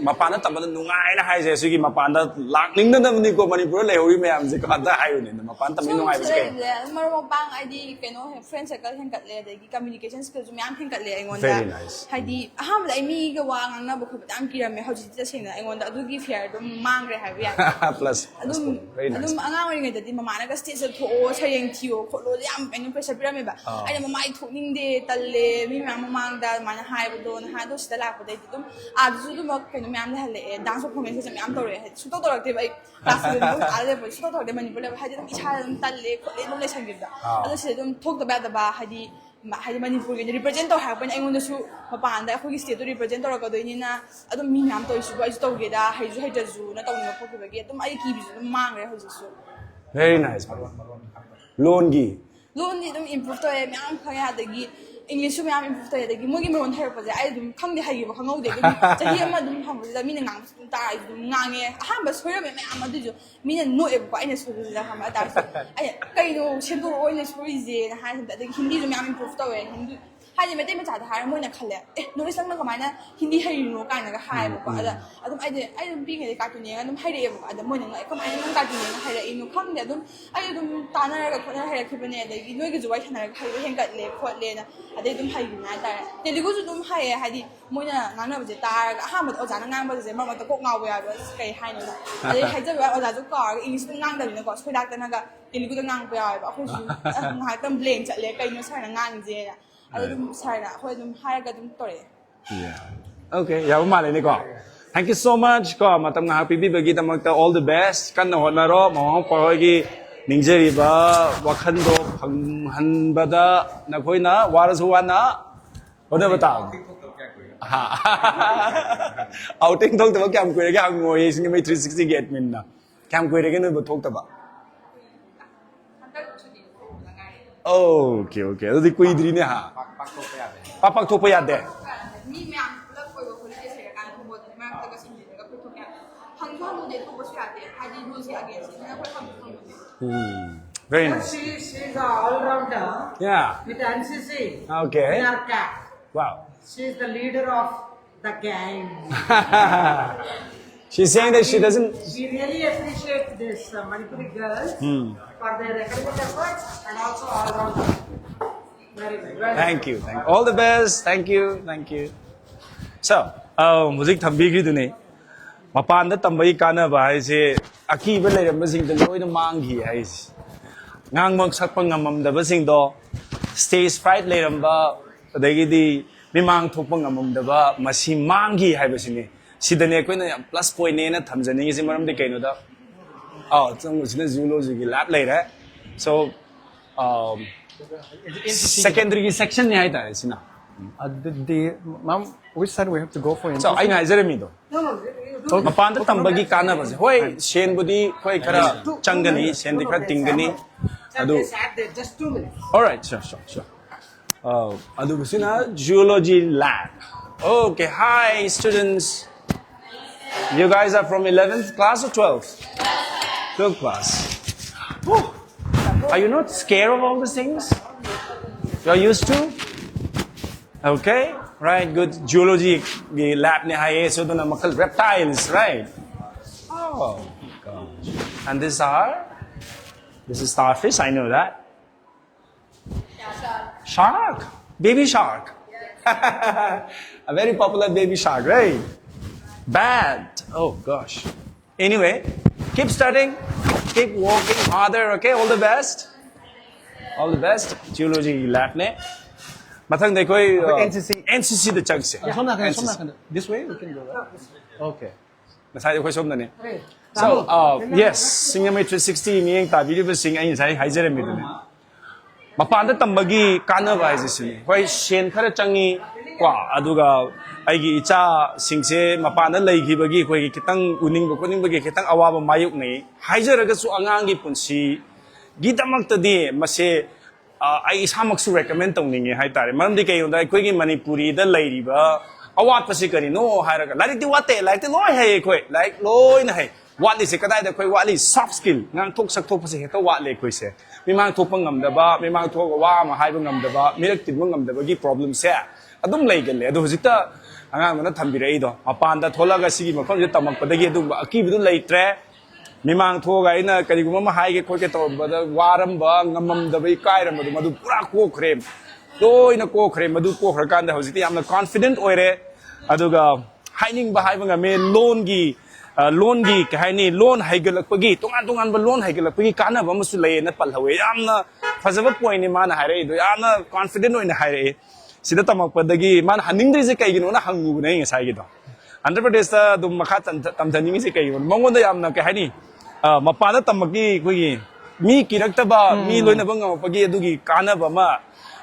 ꯃꯄꯥꯟꯗ ꯇꯝꯕꯗ ꯅꯨꯡꯉꯥꯏꯅ ꯍꯥꯏꯁꯦ? ꯁꯤꯒꯤ ꯃꯄꯥꯟꯗ ꯂꯥꯛꯅꯤꯡꯗꯅꯕꯅꯤꯀꯣ ꯃꯅꯤꯄꯨꯔꯗ ꯂꯩꯍꯧꯔꯤ ꯃꯌꯥꯝꯁꯦ꯫ ꯑꯝꯇ ꯍꯥꯏꯌꯨꯅꯦ, ꯃꯄꯥꯟ ꯇꯝꯕꯒꯤ ꯁꯨꯝ ꯅꯨꯡꯉꯥꯏꯕꯁꯦ ꯁꯤꯗ ꯀꯩꯅꯣ? ꯂꯩꯕꯁꯦ ꯃꯔꯨꯞ ꯃꯄꯥꯡ ꯍꯥꯏꯗꯤ ꯀꯩꯅꯣ friend circle ꯍꯦꯟꯒꯠꯂꯦ, ꯑꯗꯒꯤ communication skillꯁꯨ ꯃꯌꯥꯝ ꯍꯦꯟꯒꯠꯂꯦ ꯑꯩꯉꯣꯟꯗ꯫ Very nice. ꯍꯥꯏꯗꯤ ꯑꯍꯥꯟꯕꯗ ꯑꯩ ꯃꯤꯒ ꯋꯥ ꯉꯥꯡꯅꯕ ꯈꯣꯠꯄꯗ ꯌꯥꯝ ꯀꯤꯔꯝꯃꯦ, ꯍꯧꯖꯤꯛꯇꯤ ꯇꯁꯦꯡꯅ ꯑꯩꯉꯣꯟꯗ ꯑꯗꯨꯒꯤ fear ꯑꯗꯨꯝ ꯃꯥꯡꯈ꯭ꯔꯦ ꯍꯥꯏꯕ ꯌꯥꯏ꯫ Plus, ꯑꯗꯨꯝ plus point. Very nice. ꯑꯗꯨꯝ ꯑꯉꯥꯡ ꯑꯣꯏꯔꯤꯉꯩꯗꯗꯤ ꯃꯃꯥꯅꯒ stageꯇ ꯊꯣꯛꯑꯣ, ꯁꯩꯔꯦꯡ ꯊꯤꯌꯣ ꯈꯣꯠꯂꯣ ꯌꯥꯝ ꯑꯩꯅ pressure ꯄꯤꯔꯝꯃꯦꯕ꯫ ꯑꯥ. ꯑꯩꯅ "ꯃꯃꯥ, ꯑꯩ ꯊꯣꯛꯅꯤꯡꯗꯦ, ꯇꯜꯂꯦ, ꯃꯤ ꯃꯌꯥꯝ ꯃꯃꯥꯡꯗ ꯑꯗꯨꯃꯥꯏꯅ ꯍꯥꯏꯕꯗꯣꯅ" ꯍꯥꯏ꯫ ꯑꯗꯣ ꯁꯤꯗ ꯂꯥꯛꯄꯗꯩꯗꯤ ꯑꯗꯨꯝ ꯑꯥꯗꯁꯨ ꯑꯗꯨꯝ ꯀꯩꯅꯣ ꯃꯌꯥꯝ ꯂꯩꯍꯜꯂꯛꯑꯦ, dance performanceꯀꯁꯦ ꯃꯌꯥꯝ ꯇꯧꯔꯛꯑꯦ꯫ ꯍꯥꯏꯗꯤ ꯁꯨꯡꯇꯧ ꯇꯧꯔꯛꯇꯦꯕ ꯑꯩ꯫ Class seven ꯑꯗꯨꯝ ꯑꯥꯗ ꯂꯩꯕ ꯁꯨꯡꯇꯧ ꯇꯧꯔꯛꯇꯦ, ꯃꯅꯤꯄꯨꯔ ꯂꯩꯕ꯫ ꯍꯥꯏꯗꯤ ꯑꯗꯨꯝ ꯏꯁꯥꯗ ꯑꯗꯨꯝ ꯇꯜꯂꯦ ꯈꯣꯠꯂꯦ ꯑꯗꯨꯝ ꯂꯩꯁꯟꯈꯤꯕꯗ꯫ ꯑꯥ. ꯑꯗꯣ ꯁꯤꯗ ꯑꯗꯨꯝ ꯊꯣꯛꯇꯕ ꯌꯥꯗꯕ, ꯍꯥꯏꯗꯤ ꯃ- ꯍꯥꯏꯗꯤ ꯃꯅꯤꯄꯨꯔꯒꯤ represent ꯇꯧ ꯍꯥꯏꯔꯛꯄꯅꯤꯅ ꯑꯩꯉꯣꯟꯗꯁꯨ ꯃꯄꯥꯟꯗ ꯑꯩꯈꯣꯏꯒꯤ stateꯇꯣ represent ꯇꯧꯔꯛꯀꯗꯣꯏꯅꯤꯅ ꯑꯗꯨꯝ ꯃꯤ ꯃꯌꯥꯝ ꯇꯧꯔꯤꯁꯤꯕꯨ ꯑꯩꯁꯨ ꯇꯧꯒꯦꯗ, ꯍꯩꯁꯨ ꯍꯩꯇ꯭ꯔꯁꯨꯅ ꯇꯧꯅꯤꯡꯕ ꯄꯣꯛꯈꯤꯕꯒꯤ ꯑꯗꯨꯝ ꯑꯩ ꯀꯤꯕꯁꯨ ꯑꯗꯨꯝ ꯃꯥꯡꯈ꯭ꯔꯦ ꯍꯧꯖꯤꯛꯁꯨ꯫ Very nice. ꯂꯣꯟꯒꯤ ꯂꯣꯟꯗꯤ ꯑꯗꯨꯝ improve ꯇꯧꯋꯦ ꯃꯌꯥꯝ ꯈꯪꯉꯦ, ꯑꯗꯒꯤ Englishꯁꯨ ꯃꯌꯥꯝ improve ꯇꯧꯋꯦ, ꯑꯗꯒꯤ ꯃꯣꯏꯒꯤ ꯃꯔꯣꯟ ꯍꯥꯏꯔꯛꯄꯁꯦ ꯑꯩ ꯑꯗꯨꯝ ꯈꯪꯗꯦ, ꯍꯩꯈꯤꯕ ꯈꯪꯍꯧꯗꯦ꯫ ꯑꯗꯨꯝ ꯆꯍꯤ ꯑꯃ ꯑꯗꯨꯝ ꯐꯪꯕꯁꯤꯗ ꯃꯤꯅ ꯉꯥꯡꯕꯁꯨ ꯑꯗꯨꯝ ꯇꯥꯔ ꯑꯩꯁꯨ ꯑꯗꯨꯝ ꯉꯥꯡꯉꯦ꯫ ꯑꯍꯥꯟꯕ ꯁꯣꯏꯔꯝꯃꯦ ꯃꯌꯥꯝ, ꯑꯗꯨꯏꯁꯨ ꯃꯤꯅ ꯅꯣꯛꯑꯦꯕꯀꯣ ꯑꯩꯅ ꯁꯣꯏꯕꯁꯤꯗ, ꯈꯪꯕ꯭ꯔꯥ? ꯑꯗꯨ ꯇꯥꯔꯁꯨ ꯑꯩꯅ "ꯀꯩꯅꯣ ꯁꯦꯝꯗꯣꯔꯛꯑꯣ ꯑꯩꯅ ꯁꯣꯏꯔꯤꯁꯦꯅ" ꯍꯥꯏꯔ ꯁꯦꯝꯗꯣꯛꯑꯦ꯫ ꯑꯗꯒꯤ ꯍꯤꯟꯗꯤꯁꯨ ꯃꯌꯥꯝ improve ꯇꯧꯋꯦ꯫ ꯍꯤꯟꯗꯤ ꯍꯥꯏꯗꯤ ꯃꯩꯇꯩ ꯃꯆꯥꯗ ꯍꯥꯏꯔ ꯃꯣꯏꯅ ꯈꯜꯂꯦ, "ꯑꯦ, ꯅꯣꯔꯠ ꯏꯁ ꯅꯪꯅ ꯀꯃꯥꯏꯅ ꯍꯤꯟꯗꯤ ꯍꯩꯔꯤꯅꯣ?" ꯀꯥꯏꯅꯒ ꯍꯥꯏꯌꯦꯕꯀꯣ꯫ ꯑꯗ ꯑꯗꯨꯝ ꯑꯩꯗꯤ ꯑꯩ ꯑꯗꯨꯝ ꯄꯤꯛꯏꯉꯩꯗ cartoon ꯌꯦꯡꯉꯒ ꯑꯗꯨꯝ ꯍꯩꯔꯛꯑꯦꯕꯀꯣ꯫ ꯑꯗ ꯃꯣꯏꯅ ꯉꯛꯑꯦ, "ꯀꯃꯥꯏꯅ ꯅꯪ cartoon ꯌꯦꯡꯉꯒ ꯍꯩꯔꯛꯏꯅꯣ?" ꯈꯪꯗꯦ, ꯑꯗꯨꯝ ꯑꯩ ꯑꯗꯨꯝ ꯇꯥꯟꯅꯔꯒ ꯈꯣꯠꯅꯔ ꯍꯩꯔꯛꯈꯤꯕꯅꯦ꯫ ꯑꯗꯒꯤ ꯅꯣꯏꯒꯁꯨ ꯋꯥꯔꯤ ꯁꯥꯟꯅꯔꯒ ꯍꯩꯕ ꯍꯦꯟꯒꯠꯂꯦ ꯈꯣꯠꯂꯦꯅ ꯑꯗꯩ ꯑꯗꯨꯝ ꯍꯩꯈꯤꯕꯅꯦ ꯍꯥꯏꯇꯥꯔꯦ꯫ ꯇꯦꯂꯨꯒꯨꯁꯨ ꯑꯗꯨꯝ ꯍꯩꯌꯦ, ꯍꯥꯏꯗꯤ ꯃꯣꯏꯅ ꯉꯥꯡꯅꯕꯁꯦ ꯇꯥꯔꯒ ꯑꯍꯥꯟꯕꯗ ꯑꯣꯖꯥꯅ ꯉꯥꯡꯕꯁꯦ ꯃꯔꯛ ꯃꯔꯛꯇ ꯀꯣꯛ ꯉꯥꯎꯕ ꯌꯥꯎꯋꯦꯕ, "ꯑꯁ, ꯀꯩ ꯍꯥꯏꯅꯣꯅ?" ꯑꯗꯩ ꯍꯥꯏꯖꯕ ꯌꯥꯕ ꯑꯣꯖꯥꯁꯨ ꯀꯥꯎꯔꯒ Englishꯇ ꯉꯥꯡꯗꯕꯅꯤꯅꯀꯣ, ꯁꯣꯏꯗꯥꯛꯇꯅꯒ ꯇꯦꯂꯨꯒꯨꯗ ꯉꯥꯡꯉꯛꯄ ꯌꯥꯎꯋꯦꯕ꯫ ꯑꯩꯈꯣꯏꯁꯨ ꯑꯗꯨꯝ "ꯑ, ꯉꯥꯏꯍꯥꯛꯇꯪ blank ꯆꯠꯂꯦ, ꯀꯩꯅꯣ ꯁꯥꯔꯅ ꯉꯥꯡꯉꯤꯁꯦꯅ?" ꯑꯗꯨ ꯑꯗꯨꯝ ꯁꯥꯔꯅ ꯑꯩꯈꯣꯏ ꯑꯗꯨꯝ ꯍꯥꯏꯔꯒ ꯑꯗꯨꯝ ꯇꯧꯔꯛꯑꯦ꯫ Okay, ꯌꯥꯕ ꯃꯥꯜꯂꯦꯅꯦꯀꯣ꯫ Thank you so much ꯀꯣ, ꯃꯇꯝ ꯉꯥꯏꯍꯥꯛ ꯄꯤꯕꯤꯕꯒꯤꯗꯃꯛꯇ. All the best. ꯀꯟꯅ ꯍꯣꯠꯅꯔꯣ꯫ ꯃꯃꯥ ꯃꯄꯥ ꯍꯣꯏꯒꯤ ꯅꯤꯡꯖꯔꯤꯕ ꯋꯥꯈꯜꯗꯣ ꯐꯪꯍꯟꯕꯗ ꯅꯈꯣꯏꯅ ꯋꯥꯔꯁꯨ ꯋꯥꯅ ꯍꯣꯠꯅꯕ ꯇꯥꯕꯅꯤ꯫ Outing ꯊꯣꯛꯇꯕ ꯀꯌꯥꯝ ꯀꯨꯏꯔꯒꯦ ꯍꯪꯉꯣꯌꯦ ꯁꯤꯡꯖꯃꯩ three sixtyꯒꯤ adminꯅ꯫ ꯀꯌꯥꯝ ꯀꯨꯏꯔꯒꯦ ꯅꯣꯏꯕꯨ ꯊꯣꯛꯇꯕ? ꯍꯟꯗꯛ ꯁꯨꯇꯤ ꯊꯣꯛꯄꯗ ꯉꯥꯏꯔꯤ꯫ Okay, okay. ꯑꯗꯨꯗꯤ ꯀꯨꯏꯗ꯭ꯔꯤꯅꯦ ꯍꯥ? ꯄꯥꯛ ꯄꯥꯛ ꯊꯣꯛꯄ ꯌꯥꯗꯦ꯫ ꯄꯥꯛ ꯄꯥꯛ ꯊꯣꯛꯄ ꯌꯥꯗꯦ꯫ ꯃꯤ ꯃꯌꯥꯝ ꯄꯨꯂꯞ ꯑꯣꯏꯕ holidays ꯂꯩꯔꯀꯥꯟꯗ ꯍꯣꯡꯕ ꯃꯔꯛꯇꯒ ꯁꯟꯗꯦꯗꯒ ꯑꯩꯈꯣꯏ ꯊꯣꯛꯄ ꯌꯥꯗꯦ꯫ ꯍꯪꯁꯨ ꯍꯪꯉꯨꯗꯦ, ꯊꯣꯛꯄꯁꯨ ꯌꯥꯗꯦ꯫ ꯍꯥꯏꯗꯤ ruleꯁꯦ againstꯅꯤꯅ ꯑꯩꯈꯣꯏ ꯍꯪꯁꯨ ꯍꯪꯉꯨꯗꯦ꯫ Hmm. Very nice. She, she's an all-rounder Yeah. With N C C. Okay. We are CAT. Wow. She's the leader of the gang. She's saying that she doesn't. We really appreciate this uh, Manipuri girls for their academic efforts and also all-rounder. Very well. Well done. Thank you. Thank you. All the best. Thank you. Thank you. So, uh, ꯍꯧꯖꯤꯛ ꯊꯝꯕꯤꯈ꯭ꯔꯤꯗꯨꯅꯤ, ꯃꯄꯥꯟꯗ ꯇꯝꯕꯒꯤ ꯀꯥꯟꯅꯕ ꯍꯥꯏꯁꯦ ꯑꯀꯤꯕ ꯂꯩꯔꯝꯕꯁꯤꯡꯗꯣ ꯂꯣꯏꯅ ꯃꯥꯡꯈꯤ ꯍꯥꯏꯁꯦ꯫ ꯉꯥꯡꯕ ꯁꯛꯄ ꯉꯝꯃꯝꯗꯕꯁꯤꯡꯗꯣ, stage fright ꯂꯩꯔꯝꯕ, ꯑꯗꯒꯤꯗꯤ ꯃꯤꯃꯥꯡ ꯊꯣꯛꯄ ꯉꯝꯃꯝꯗꯕ, ꯃꯁꯤ ꯃꯥꯡꯈꯤ ꯍꯥꯏꯕꯁꯤꯅꯤ꯫ ꯁꯤꯗꯅꯦ ꯑꯩꯈꯣꯏꯅ ꯌꯥꯝ plus pointꯅꯦꯅ ꯊꯝꯖꯅꯤꯡꯉꯤꯁꯦ꯫ ꯃꯔꯝꯗꯤ ꯀꯩꯅꯣꯗ, ꯑꯥ, ꯆꯪꯕꯁꯤꯅ zoologyꯒꯤ lab ꯂꯩꯔꯦ꯫ So, um, secondary sectionꯅꯤ ꯍꯥꯏꯇꯥꯔꯦ ꯁꯤꯅ꯫ ꯑꯗꯨꯗꯤ, ma'am, which side we have to go for? So, ꯑꯩꯅ ꯍꯥꯏꯖꯔꯝꯃꯤꯗꯣ, No, no, you do. ꯃꯄꯥꯟꯗ ꯇꯝꯕꯒꯤ ꯀꯥꯟꯅꯕꯁꯦ, ꯍꯣꯏ, ꯁꯦꯟꯕꯨꯗꯤ ꯑꯩꯈꯣꯏ ꯈꯔ ꯆꯪꯒꯅꯤ, ꯁꯦꯟꯗꯤ ꯈꯔ ꯇꯤꯡꯒꯅꯤ꯫ ꯑꯗꯨ, Just, just two minutes. Alright, sure, sure, sure. Uh, ꯑꯗꯨꯒ ꯁꯤꯅ zoology lab. Okay, hi students. You guys are from eleventh class or twelfth? twelfth class. Whew. Are you not scared of all these things? You're used to? Okay, right, good. Zoology labꯅꯦ ꯍꯥꯏꯌꯦ, so ꯑꯗꯨꯅ ꯃꯈꯜ reptiles, right? Oh, gosh. And these are, this is starfish, I know that. Shark, baby shark. A very popular baby shark, right? Bat. Oh gosh. Anyway, keep studying, keep working harder, okay? All the best. All the best. Zoology labꯅꯦ. ꯃꯊꯪꯗ ꯑꯩꯈꯣꯏ uh, NCC. NCCꯗ ꯆꯪꯁꯦ꯫ ꯁꯣꯝ ꯅꯥꯀꯟꯗ, ꯁꯣꯝ NCC. ꯅꯥꯀꯟꯗ. This way we can go, right? Okay. ꯉꯁꯥꯏꯗꯤ ꯑꯩꯈꯣꯏ ꯁꯣꯝꯗꯅꯤ꯫ So, uh, yes, Singamay three sixty ꯃꯤꯠꯌꯦꯡ ꯇꯥꯕꯤꯔꯤꯕꯁꯤꯡ, ꯑꯩ ꯉꯁꯥꯏ ꯍꯥꯏꯖꯔꯝꯃꯤꯗꯨꯅꯤ, ꯃꯄꯥꯟꯗ ꯇꯝꯕꯒꯤ ꯀꯥꯟꯅꯕ ꯍꯥꯏꯁꯦ ꯁꯤꯅꯤ꯫ ꯍꯣꯏ, ꯁꯦꯟ ꯈꯔ ꯆꯪꯉꯤ ꯀꯣ, ꯑꯗꯨꯒ ꯑꯩꯒꯤ ꯏꯆꯥꯁꯤꯡꯁꯦ ꯃꯄꯥꯟꯗ ꯂꯩꯈꯤꯕꯒꯤ ꯑꯩꯈꯣꯏꯒꯤ ꯈꯤꯇꯪ ꯎꯅꯤꯡꯕ ꯈꯣꯠꯅꯤꯡꯕꯒꯤ ꯈꯤꯇꯪ ꯑꯋꯥꯕ ꯃꯥꯌꯣꯛꯅꯩ꯫ ꯍꯥꯏꯖꯔꯒꯁꯨ ꯑꯉꯥꯡꯒꯤ ꯄꯨꯟꯁꯤꯒꯤꯗꯃꯛꯇꯗꯤ ꯃꯁꯦ ꯑ, ꯑꯩ ꯏꯁꯥꯃꯛꯁꯨ recommend ꯇꯧꯅꯤꯡꯉꯦ ꯍꯥꯏꯇꯥꯔꯦ꯫ ꯃꯔꯝꯗꯤ ꯀꯩꯒꯤꯅꯣꯗ ꯑꯩꯈꯣꯏꯒꯤ ꯃꯅꯤꯄꯨꯔꯤꯗ ꯂꯩꯔꯤꯕ ꯑꯋꯥꯠꯄꯁꯤ ꯀꯔꯤꯅꯣ ꯍꯥꯏꯔꯒ, ꯂꯥꯏꯔꯤꯛꯇꯤ ꯋꯥꯠꯇꯦ, ꯂꯥꯏꯔꯤꯛꯇꯤ ꯂꯣꯏ ꯍꯩ, ꯑꯩꯈꯣꯏ ꯂꯥꯏꯔꯤꯛ ꯂꯣꯏꯅ ꯍꯩ꯫ ꯋꯥꯠꯂꯤꯁꯦ ꯀꯗꯥꯏꯗ ꯑꯩꯈꯣꯏ ꯋꯥꯠꯂꯤ? Soft skill, ꯉꯥꯡꯊꯣꯛ ꯁꯛꯊꯣꯛꯄꯁꯦ ꯍꯦꯛꯇ ꯋꯥꯠꯂꯦ ꯑꯩꯈꯣꯏꯁꯦ꯫ ꯃꯤꯃꯥꯡ ꯊꯣꯛꯄ ꯉꯝꯗꯕ, ꯃꯤꯃꯥꯡ ꯊꯣꯛꯑꯒ ꯋꯥ ꯑꯃ ꯍꯥꯏꯕ ꯉꯝꯗꯕ, ꯃꯤꯔꯛ ꯇꯤꯟꯕ ꯉꯝꯗꯕꯒꯤ problemꯁꯦ ꯑꯗꯨꯝ ꯂꯩꯒꯜꯂꯦ꯫ ꯑꯗꯣ ꯍꯧꯖꯤꯛꯇ ꯑꯉꯥꯡꯗꯨꯅ ꯊꯝꯕꯤꯔꯛꯏꯗꯣ, ꯃꯄꯥꯟꯗ ꯊꯣꯛꯂꯒ ꯁꯤꯒꯤ ꯃꯐꯝꯁꯤꯗ ꯇꯝꯃꯛꯄꯗꯒꯤ ꯑꯗꯨꯒꯨꯝꯕ ꯑꯀꯤꯕꯗꯨ ꯂꯩꯇ꯭ꯔꯦ꯫ ꯃꯤꯃꯥꯡ ꯊꯣꯛꯑꯒ ꯑꯩꯅ ꯀꯔꯤꯒꯨꯝꯕ ꯑꯃ ꯍꯥꯏꯒꯦ ꯈꯣꯠꯀꯦ ꯇꯧꯔꯝꯕꯗ ꯋꯥꯔꯝꯕ, ꯉꯝꯃꯝꯗꯕ, ꯏꯀꯥꯏꯔꯝꯕꯗꯣ ꯃꯗꯨ ꯄꯨꯔꯥ ꯀꯣꯛꯈ꯭ꯔꯦ, ꯂꯣꯏꯅ ꯀꯣꯛꯈ꯭ꯔꯦ꯫ ꯃꯗꯨ ꯀꯣꯛꯈ꯭ꯔꯀꯥꯟꯗ ꯍꯧꯖꯤꯛꯇꯤ ꯌꯥꯝꯅ confident ꯑꯣꯏꯔꯦ꯫ ꯑꯗꯨꯒ ꯍꯥꯏꯅꯤꯡꯕ ꯍꯥꯏꯕ ꯉꯝꯃꯦ꯫ ꯂꯣꯟꯒꯤ, ꯑ, ꯂꯣꯟꯒꯤ ꯀꯩ ꯍꯥꯏꯅꯤ, ꯂꯣꯟ ꯍꯩꯒꯠꯂꯛꯄꯒꯤ, ꯇꯣꯉꯥꯟ ꯇꯣꯉꯥꯟꯕ ꯂꯣꯟ ꯍꯩꯒꯠꯂꯛꯄꯒꯤ ꯀꯥꯟꯅꯕ ꯑꯃꯁꯨ ꯂꯩꯌꯦꯅ ꯄꯜꯍꯧꯋꯦ꯫ ꯌꯥꯝꯅ ꯐꯖꯕ pointꯅꯤ ꯃꯥꯅ ꯍꯥꯏꯔꯛꯏꯗꯣ, ꯌꯥꯝꯅ confident ꯑꯣꯏꯅ ꯍꯥꯏꯔꯛꯑꯦ꯫ ꯁꯤꯗ ꯇꯝꯃꯛꯄꯗꯒꯤ ꯃꯥꯅ ꯍꯟꯅꯤꯡꯗ꯭ꯔꯤꯁꯦ ꯀꯩꯒꯤꯅꯣꯅ ꯍꯪꯉꯨꯕꯅꯦ ꯑꯩ ꯉꯁꯥꯏꯒꯤꯗꯣ꯫ ꯑꯟꯙ꯭ꯔ ꯄ꯭ꯔꯗꯦꯁꯇ ꯑꯗꯨꯝ ꯃꯈꯥ ꯇꯝꯊ-, ꯇꯝꯊꯅꯤꯡꯉꯤꯁꯦ ꯀꯩꯒꯤꯅꯣ? ꯃꯉꯣꯟꯗ ꯌꯥꯝꯅ ꯀꯩ ꯍꯥꯏꯅꯤ, ꯑ, ꯃꯄꯥꯟꯗ ꯇꯝꯃꯛꯀꯤ ꯑꯩꯈꯣꯏꯒꯤ ꯃꯤ ꯀꯤꯔꯛꯇꯕ, ꯃꯤ ꯂꯣꯏꯅꯕ ꯉꯝꯃꯛꯄꯒꯤ ꯑꯗꯨꯒꯤ ꯀꯥꯟꯅꯕ ꯑꯃ,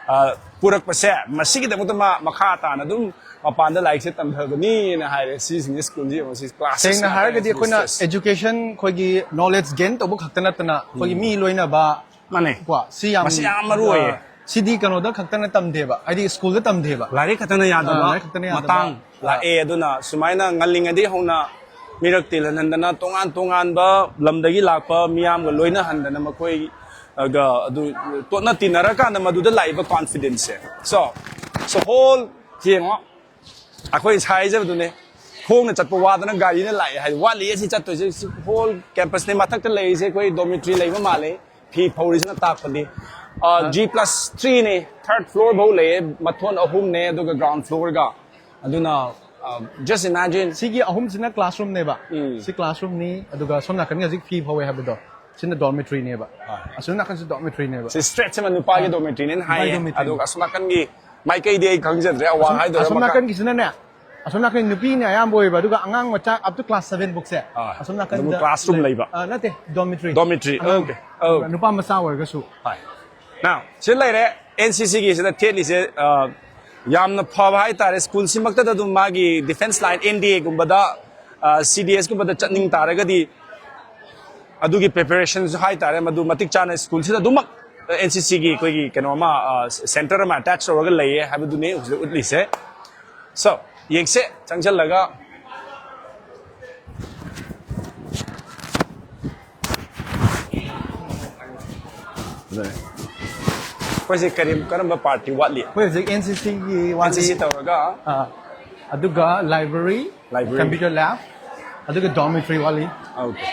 ꯑ, ꯄꯨꯔꯛꯄꯁꯦ, ꯃꯁꯤꯒꯤꯗꯃꯛꯇ ꯃꯥ ꯃꯈꯥ ꯇꯥꯅ ꯑꯗꯨꯝ ꯃꯄꯥꯟꯗ ꯂꯥꯏꯔꯤꯛꯁꯦ ꯇꯝꯊꯒꯅꯤꯅ ꯍꯥꯏꯔꯦ꯫ ꯁꯤꯁꯤꯡꯁꯦ ꯁ꯭ꯀꯨꯜꯁꯤ ꯌꯦꯡꯉꯣ, ꯁꯤ ꯀ꯭ꯂꯥꯁ ꯁꯦꯡꯅ ꯍꯥꯏꯔꯒꯗꯤ ꯑꯩꯈꯣꯏꯅ education, ꯑꯩꯈꯣꯏꯒꯤ knowledge gain ꯇꯧꯕ ꯈꯛꯇ ꯅꯠꯇꯅ ꯑꯩꯈꯣꯏꯒꯤ ꯃꯤ ꯂꯣꯏꯅꯕ, ꯃꯥꯅꯦ꯫ ꯀꯣ, ꯁꯤ ꯌꯥꯝ, ꯃꯁꯤ ꯌꯥꯝ ꯃꯔꯨ ꯑꯣꯏꯌꯦ꯫ ꯑ, ꯁꯤꯗꯤ ꯀꯩꯅꯣꯗ ꯈꯛꯇꯅ ꯇꯝꯗꯦꯕ, ꯍꯥꯏꯗꯤ ꯁ꯭ꯀꯨꯜꯗ ꯇꯝꯗꯦꯕ꯫ ꯂꯥꯏꯔꯤꯛ ꯈꯛꯇꯅ ꯌꯥꯗꯕ ꯑ, ꯂꯥꯏꯔꯤꯛ ꯈꯛꯇꯅ ꯌꯥꯗꯕ꯫ ꯃꯇꯥꯡ ꯑ꯫ ꯂꯥꯛꯑꯦ꯫ ꯑꯗꯨꯅ ꯁꯨꯃꯥꯏꯅ ꯉꯜꯂꯤꯉꯩꯗꯒꯤ ꯍꯧꯅ ꯃꯤꯔꯛ ꯇꯤꯜꯍꯟꯗꯅ ꯇꯣꯉꯥꯟ ꯇꯣꯉꯥꯟꯕ ꯂꯝꯗꯒꯤ ꯂꯥꯛꯄ ꯃꯤꯌꯥꯝꯒ ꯂꯣꯏꯅꯍꯟꯗꯅ ꯃꯈꯣꯏꯒ ꯑꯗꯨ ꯇꯣꯠꯅ ꯇꯤꯟꯅꯔꯀꯥꯟꯗ ꯃꯗꯨꯗ ꯂꯥꯛꯏꯕ confidence ꯁꯦ꯫ So, so whole ꯌꯦꯡꯉꯣ꯫ ꯑꯩꯈꯣꯏ ꯉꯁꯥꯏ ꯍꯥꯏꯖꯕꯗꯨꯅꯦ, ꯈꯣꯡꯅ ꯆꯠꯄ ꯋꯥꯗꯅ ꯒꯥꯔꯤꯅ ꯂꯥꯛꯑꯦ ꯍꯥꯏ, ꯋꯥꯠꯂꯤ ꯑꯁꯤ ꯆꯠꯇꯣꯏꯁꯦ꯫ ꯁꯤ whole campus ꯅꯦ꯫ ꯃꯊꯛꯇ ꯂꯩꯔꯤꯁꯦ ꯑꯩꯈꯣꯏ dormitory ꯂꯩꯕ ꯃꯥꯜꯂꯦ, ꯐꯤ ꯐꯧꯔꯤꯁꯤꯅ ꯇꯥꯛꯄꯗꯤ꯫ ꯑ, G plus three ꯅꯦ, third floor ꯐꯧ ꯂꯩꯌꯦ, ꯃꯊꯣꯟ ꯑꯍꯨꯝꯅꯦ, ꯑꯗꯨꯒ ground floor ꯒ꯫ ꯑꯗꯨꯅ, ꯑ, just imagine꯫ ꯁꯤꯒꯤ ꯑꯍꯨꯝꯁꯤꯅ classroom ꯅꯦꯕ꯫ ꯎꯝ꯫ ꯁꯤ classroom ꯅꯤ, ꯑꯗꯨꯒ ꯁꯣꯝ ꯅꯥꯀꯟꯒꯤ ꯍꯧꯖꯤꯛ ꯐꯤ ꯐꯧꯋꯦ ꯍꯥꯏꯕꯗꯣ, ꯁꯤꯅ dormitory ꯅꯦꯕ꯫ ꯍꯣꯏ꯫ ꯑꯁꯣꯝ ꯅꯥꯀꯟꯁꯤ dormitory ꯅꯦꯕ꯫ ꯁꯤ straight ꯁꯤꯃ ꯅꯨꯄꯥꯒꯤ ꯑ, dormitory ꯅꯦꯅ ꯍꯥꯏꯌꯦ꯫ ꯅꯨꯄꯥꯒꯤ dormitory꯫ ꯑꯗꯨꯒ ꯑꯁꯣꯝ ꯅꯥꯀꯟꯒꯤ ꯃꯥꯏꯀꯩꯗꯤ ꯑꯩ ꯈꯪꯖꯗ꯭ꯔꯦ, ꯑꯋꯥꯡ ꯑꯁꯣꯝ, ꯍꯥꯏꯗꯣꯏꯔꯥ ꯑꯁꯣꯝ ꯃꯈꯥ? ꯅꯥꯀꯟꯒꯤꯁꯤꯅꯅꯦ, ꯑꯁꯣꯝ ꯅꯥꯀꯟ ꯅꯨꯄꯤꯅ ꯑꯌꯥꯝꯕ ꯑꯣꯏꯕ, ꯑꯗꯨꯒ ꯑꯉꯥꯡ ꯃꯆꯥ up to class seven ꯕꯨꯛꯁꯦ ꯑꯥ, ꯑꯁꯣꯝ ꯑꯗꯨꯝ ꯅꯥꯀꯟꯗ classroom ꯂꯩ-, ꯂꯩꯕ꯫ ꯑ, ꯅꯠꯇꯦ, dormitory꯫ Dormitory, ꯑꯉꯥꯡ, okay, okay꯫ ꯅꯨꯄꯥ ꯃꯆꯥ ꯑꯣꯏꯔꯒꯁꯨ꯫ ꯍꯣꯏ꯫ Now, ꯁꯤ ꯂꯩꯔꯦ, N C C ꯒꯤ ꯁꯤꯗ ꯊꯦꯠꯂꯤꯁꯦ, ꯑ, ꯌꯥꯝꯅ ꯐꯕ ꯍꯥꯏꯇꯥꯔꯦ꯫ ꯁ꯭ꯀꯨꯜꯁꯤꯃꯛꯇꯗ ꯑꯗꯨꯝ ꯃꯥꯒꯤ defence line, N D A ꯒꯨꯝꯕꯗ, ꯑ, C D S ꯀꯨꯝꯕꯗ ꯆꯠꯅꯤꯡ ꯇꯥꯔꯒꯗꯤ, ꯑꯗꯨꯒꯤ preparation ꯁꯨ ꯍꯥꯏꯇꯥꯔꯦ, ꯃꯗꯨ ꯃꯇꯤꯛ ꯆꯥꯅ ꯁ꯭ꯀꯨꯜꯁꯤꯗ ꯑꯗꯨꯃꯛ N C C ꯒꯤ ꯑꯩꯈꯣꯏꯒꯤ ꯀꯩꯅꯣ ꯑꯃ, ꯑ, center ꯑꯃ attach ꯇꯧꯔꯒ ꯂꯩꯌꯦ ꯍꯥꯏꯕꯗꯨꯅꯤ ꯍꯧꯖꯤꯛ ꯎꯠꯂꯤꯁꯦ꯫ So, ꯌꯦꯡꯁꯦ ꯆꯪꯁꯜꯂꯒ꯫ ꯑꯩꯈꯣꯏꯁꯦ ꯀꯔꯤ, ꯀꯔꯝꯕ ꯄꯥꯔꯠꯇꯤ ꯋꯥꯠꯂꯤ? ꯑꯩꯈꯣꯏ ꯍꯧꯖꯤꯛ ꯑꯦꯟ ꯁꯤ ꯁꯤꯒꯤ ꯋꯥꯠꯂꯤ. ꯑꯦꯟ ꯁꯤ ꯁꯤ ꯇꯧꯔꯒ ꯑꯥ, ꯑꯗꯨꯒ ꯂꯥꯏꯕ꯭ꯔꯦꯔꯤ, Library. ꯀꯝꯄ꯭ꯌꯨꯇꯔ ꯂꯦꯕ, ꯑꯗꯨꯒ ꯗꯣꯔꯃꯤꯇꯔꯤ ꯋꯥꯠꯂꯤ. ꯑꯣꯀꯦ.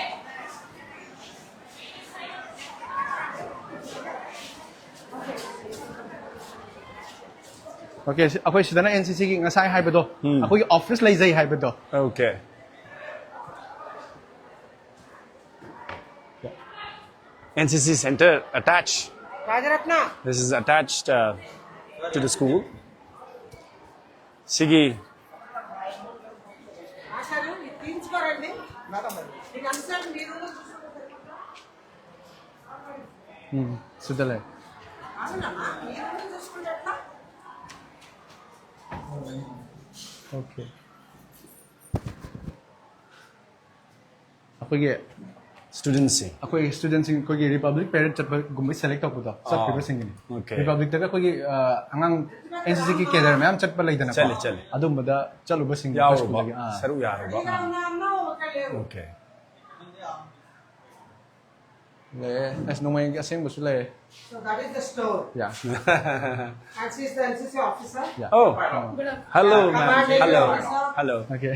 ꯑꯣꯀꯦ, ꯁꯤ- ꯑꯩꯈꯣꯏ ꯁꯤꯗꯅ ꯑꯦꯟ ꯁꯤ ꯁꯤꯒꯤ ꯉꯁꯥꯏ ꯍꯥꯏꯕꯗꯣ, ꯎꯝ. ꯑꯩꯈꯣꯏꯒꯤ ꯑꯣꯐꯤꯁ ꯂꯩꯖꯩ ꯍꯥꯏꯕꯗꯣ. Okay. N C C center attached. Rajaratna This is attached uh, to the school. సిగి ఆశారు ఈ తీయించుకోరండి. మీకు అన్సార్ మీరు చూసుకుంటారు. సిద్ధలే. అవునమ్మా, మీరు చూసుకుంటే ఎట్లా? Okay. ꯑꯩꯈꯣꯏꯒꯤ students ꯁꯤꯡ ꯑꯩꯈꯣꯏ ꯁ꯭ꯇꯨꯗꯦꯟꯠꯁꯤꯡ ꯑꯩꯈꯣꯏꯒꯤ ꯔꯤꯄꯕ꯭ꯂꯤꯛ ꯄꯦꯔꯦꯠ ꯆꯠꯄꯒꯨꯝꯕ ꯁꯦꯂꯦꯛ ꯇꯧꯕꯗꯣ ꯆꯠꯈ꯭ꯔꯤꯕꯁꯤꯡꯒꯤꯅꯤ. Okay. ꯔꯤꯄꯕ꯭ꯂꯤꯛꯇꯒ ꯑꯩꯈꯣꯏꯒꯤ ꯑ, ꯑꯉꯥꯡ ꯑꯦꯟ ꯁꯤ ꯁꯤꯒꯤ ꯀꯦꯗꯔ ꯃꯌꯥꯝ ꯆꯠꯄ ꯂꯩꯗꯅꯀꯣ. ꯆꯠꯂꯦ, ꯆꯠꯂꯦ. ꯑꯗꯨꯝꯕꯗ ꯆꯠꯂꯨꯕꯁꯤꯡ ꯌꯥꯎꯔꯨꯕ ꯁ꯭ꯀꯨꯜꯗꯒꯤ, ꯑꯥ. ꯁꯔꯨꯛ ꯌꯥꯔꯨꯕ. ఇలా ఉన్నా అన్న ఒకళ్ళు. Okay. ꯂꯩꯌꯦ. ꯑꯁ, ꯅꯣꯡꯃꯩꯒꯤ ꯑꯁꯦꯡꯕꯁꯨ ꯂꯩꯌꯦ. So that is the store. Yeah. And she is the N C C officer. Yeah. Oh, hello, ma'am. Commanding Hello. officer. Hello. Okay.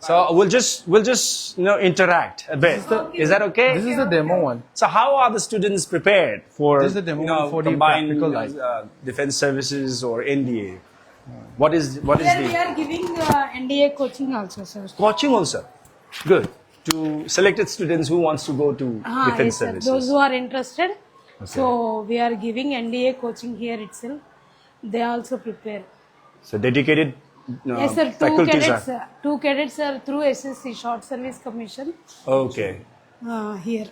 So we'll just we'll just you know interact a bit. Is that okay? This is the demo one. So how are the students prepared for This is the demo you know, for the combined practical life. Uh, defense services or N D A? What is what is Here we the are giving uh, N D A coaching also, sir. Coaching also? Good. To selected students who wants to go to Ah, defense yes, sir. services. Those who are interested. So we are giving N D A coaching here itself. They also prepare. So dedicated uh, Yes, sir. Two faculties cadets, are. Uh, two cadets are through S S C, Short Service Commission, Okay. Uh, here.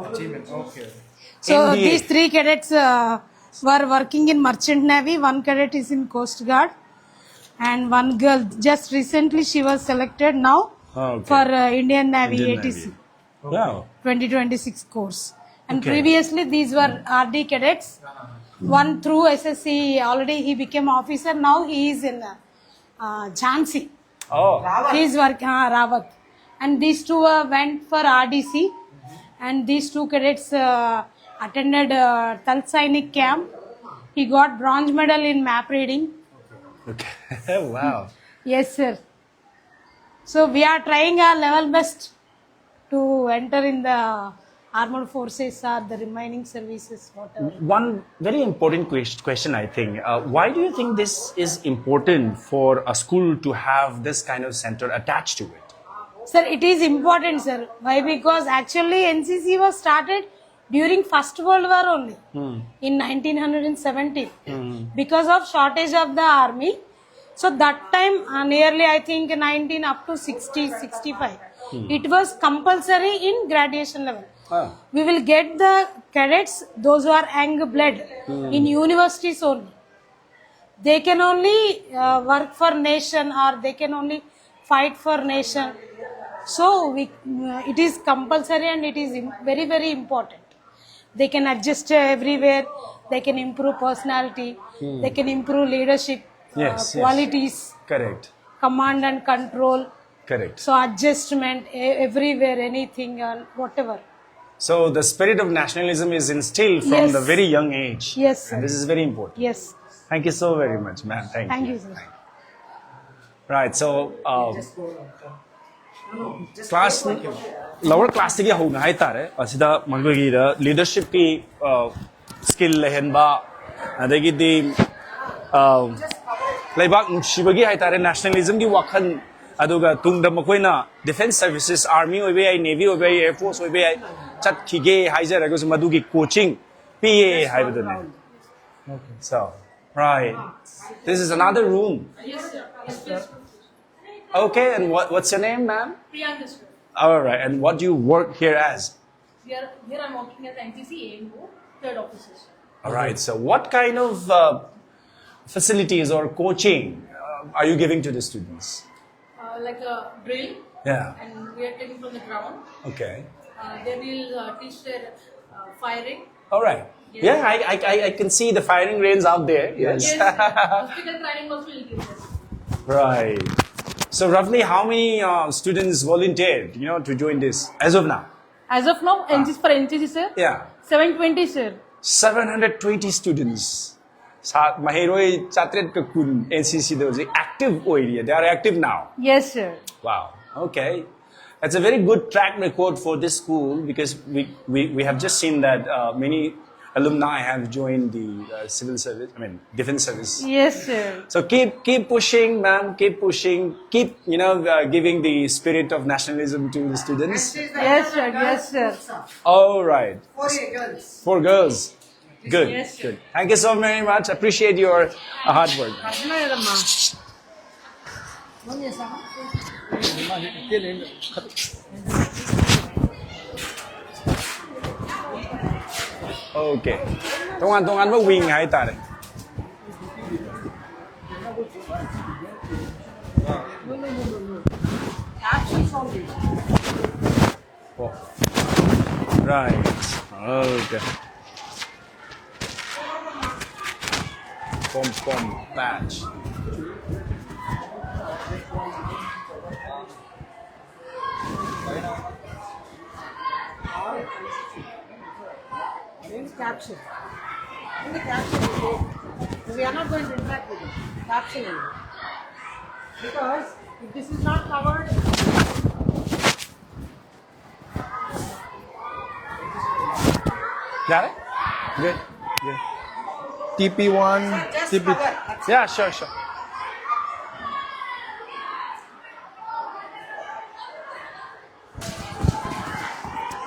Achievement. Okay. So N D A. These three cadets uh, were working in Merchant Navy. One cadet is in Coast Guard, and one girl. Just recently, she was selected now Ah, okay. for uh, Indian Navy Indian A T C. Navy. Wow. twenty twenty-six course. And Okay. Previously, these were R D cadets. One through S S C, already he became officer. Now he is in uh, uh, Jhansi. Oh. He is working, uh, Rawat. And these two uh, went for R D C. And these two cadets uh, attended uh, Thal Sainik camp. He got bronze medal in map reading. Okay. Wow. Yes, sir. So we are trying our level best to enter in the armed forces or the remaining services, whatever. One very important ques- question, I think. Uh, why do you think this is important for a school to have this kind of center attached to it? Sir, it is important, sir. Why? Because actually N C C was started during First World War only in nineteen seventeen because of shortage of the army. So that time, uh, nearly I think nineteen up to sixty, sixty-five, it was compulsory in graduation level. Ah. We will get the cadets, those who are young blood, in universities only. They can only uh, work for nation, or they can only fight for nation. So we, uh, it is compulsory and it is im- very, very important. They can adjust everywhere. They can improve personality. They can improve leadership uh, Yes, yes. Qualities, Correct. Command and control. Correct. So adjustment e- everywhere, anything and whatever. So the spirit of nationalism is instilled from Yes. the very young age. Yes, sir. And this is very important. Yes. Thank you so very much, ma'am. Thank, Thank you. You, sir. Right. So, uh, class lower class ꯇꯒꯤ ꯍꯧꯅ ꯍꯥꯏꯇꯥꯔꯦ, ꯑꯁꯤꯗ ꯃꯈꯣꯏꯒꯤꯗ ꯂꯤꯗꯔꯁꯤꯞꯀꯤ skill ꯂꯩꯍꯟꯕ, ꯑꯗꯒꯤꯗꯤ ꯑ, ꯂꯩꯕꯥꯛ ꯅꯨꯡꯁꯤꯕꯒꯤ ꯍꯥꯏꯇꯥꯔꯦ, ꯅꯦꯁꯅꯦꯂꯤꯖꯝꯒꯤ ꯋꯥꯈꯜ, ꯑꯗꯨꯒ ꯇꯨꯡꯗ ꯃꯈꯣꯏꯅ ꯗꯤꯐꯦꯟꯁ ꯁꯔꯚꯤꯁꯦꯁ, ꯑꯥꯔꯃꯤ ꯑꯣꯏꯕ ꯌꯥꯏ, ꯅꯦꯚꯤ ꯑꯣꯏꯕ ꯌꯥꯏ, ꯑꯦꯌꯔ ꯐꯣꯔꯁ ꯑꯣꯏꯕ ꯌꯥꯏ, ꯆꯠꯈꯤꯒꯦ ꯍꯥꯏꯖꯔꯒꯁꯨ ꯃꯗꯨꯒꯤ ꯀꯣꯆꯤꯡ ꯄꯤꯌꯦ ꯍꯥꯏꯕꯗꯨꯅꯤ꯫ So, right. This is another room. Yes, sir. Yes, sir. Okay, and what, what's your name, ma'am? Priyanka, sir. All right, and what do you work here as? Here, here I'm working as N C C A N O, third officer, sir. All right, so what kind of uh, facilities or coaching uh, are you giving to the students? Uh, like a drill, Yeah. And we are taking from the ground. Okay. Uh, they will uh, teach their uh, firing. All right. Yes. Yeah, I, I, I- I can see the firing range out there. Yes. Yes, sir. Hospital training also will give them. Right. So roughly how many uh, students volunteered, you know, to join this as of now? As of now, N C C, for N C C, sir, Yeah. seven twenty, sir. Seven hundred twenty students. ꯁꯥ- ꯃꯍꯩꯔꯣꯏ ꯆꯥꯇ꯭ꯔꯦꯠꯀ ꯀꯨꯟ N C C ꯗ ꯍꯧꯖꯤꯛ active ꯑꯣꯏꯔꯤꯌꯦ. They are active now. Yes, sir. Wow. Okay. That's a very good track record for this school because we, we, we have just seen that uh, many alumni have joined the uh, civil service, I mean, defense service. Yes, sir. So keep keep pushing, ma'am. Keep pushing. Keep you know uh, giving the spirit of nationalism to the students. Yes, sir. Yes, sir. All right. Four girls. Four girls. Good. Yes, sir. Good. Thank you so very much. Appreciate your uh, hard work. అర్థమయ్యదమ్మా. Okay. ꯇꯣꯉꯥꯟ ꯇꯣꯉꯥꯟꯕ wing ꯍꯥꯏꯇꯥꯔꯦ. Captions only. Oh. Right. Okay. Pom pom patch. In caption. In the caption, we are not going to interact with it. Caption only. Because if this is not covered, Got it? Good. Good. T P one, just T P. Cover. That's Yeah, sure, sure.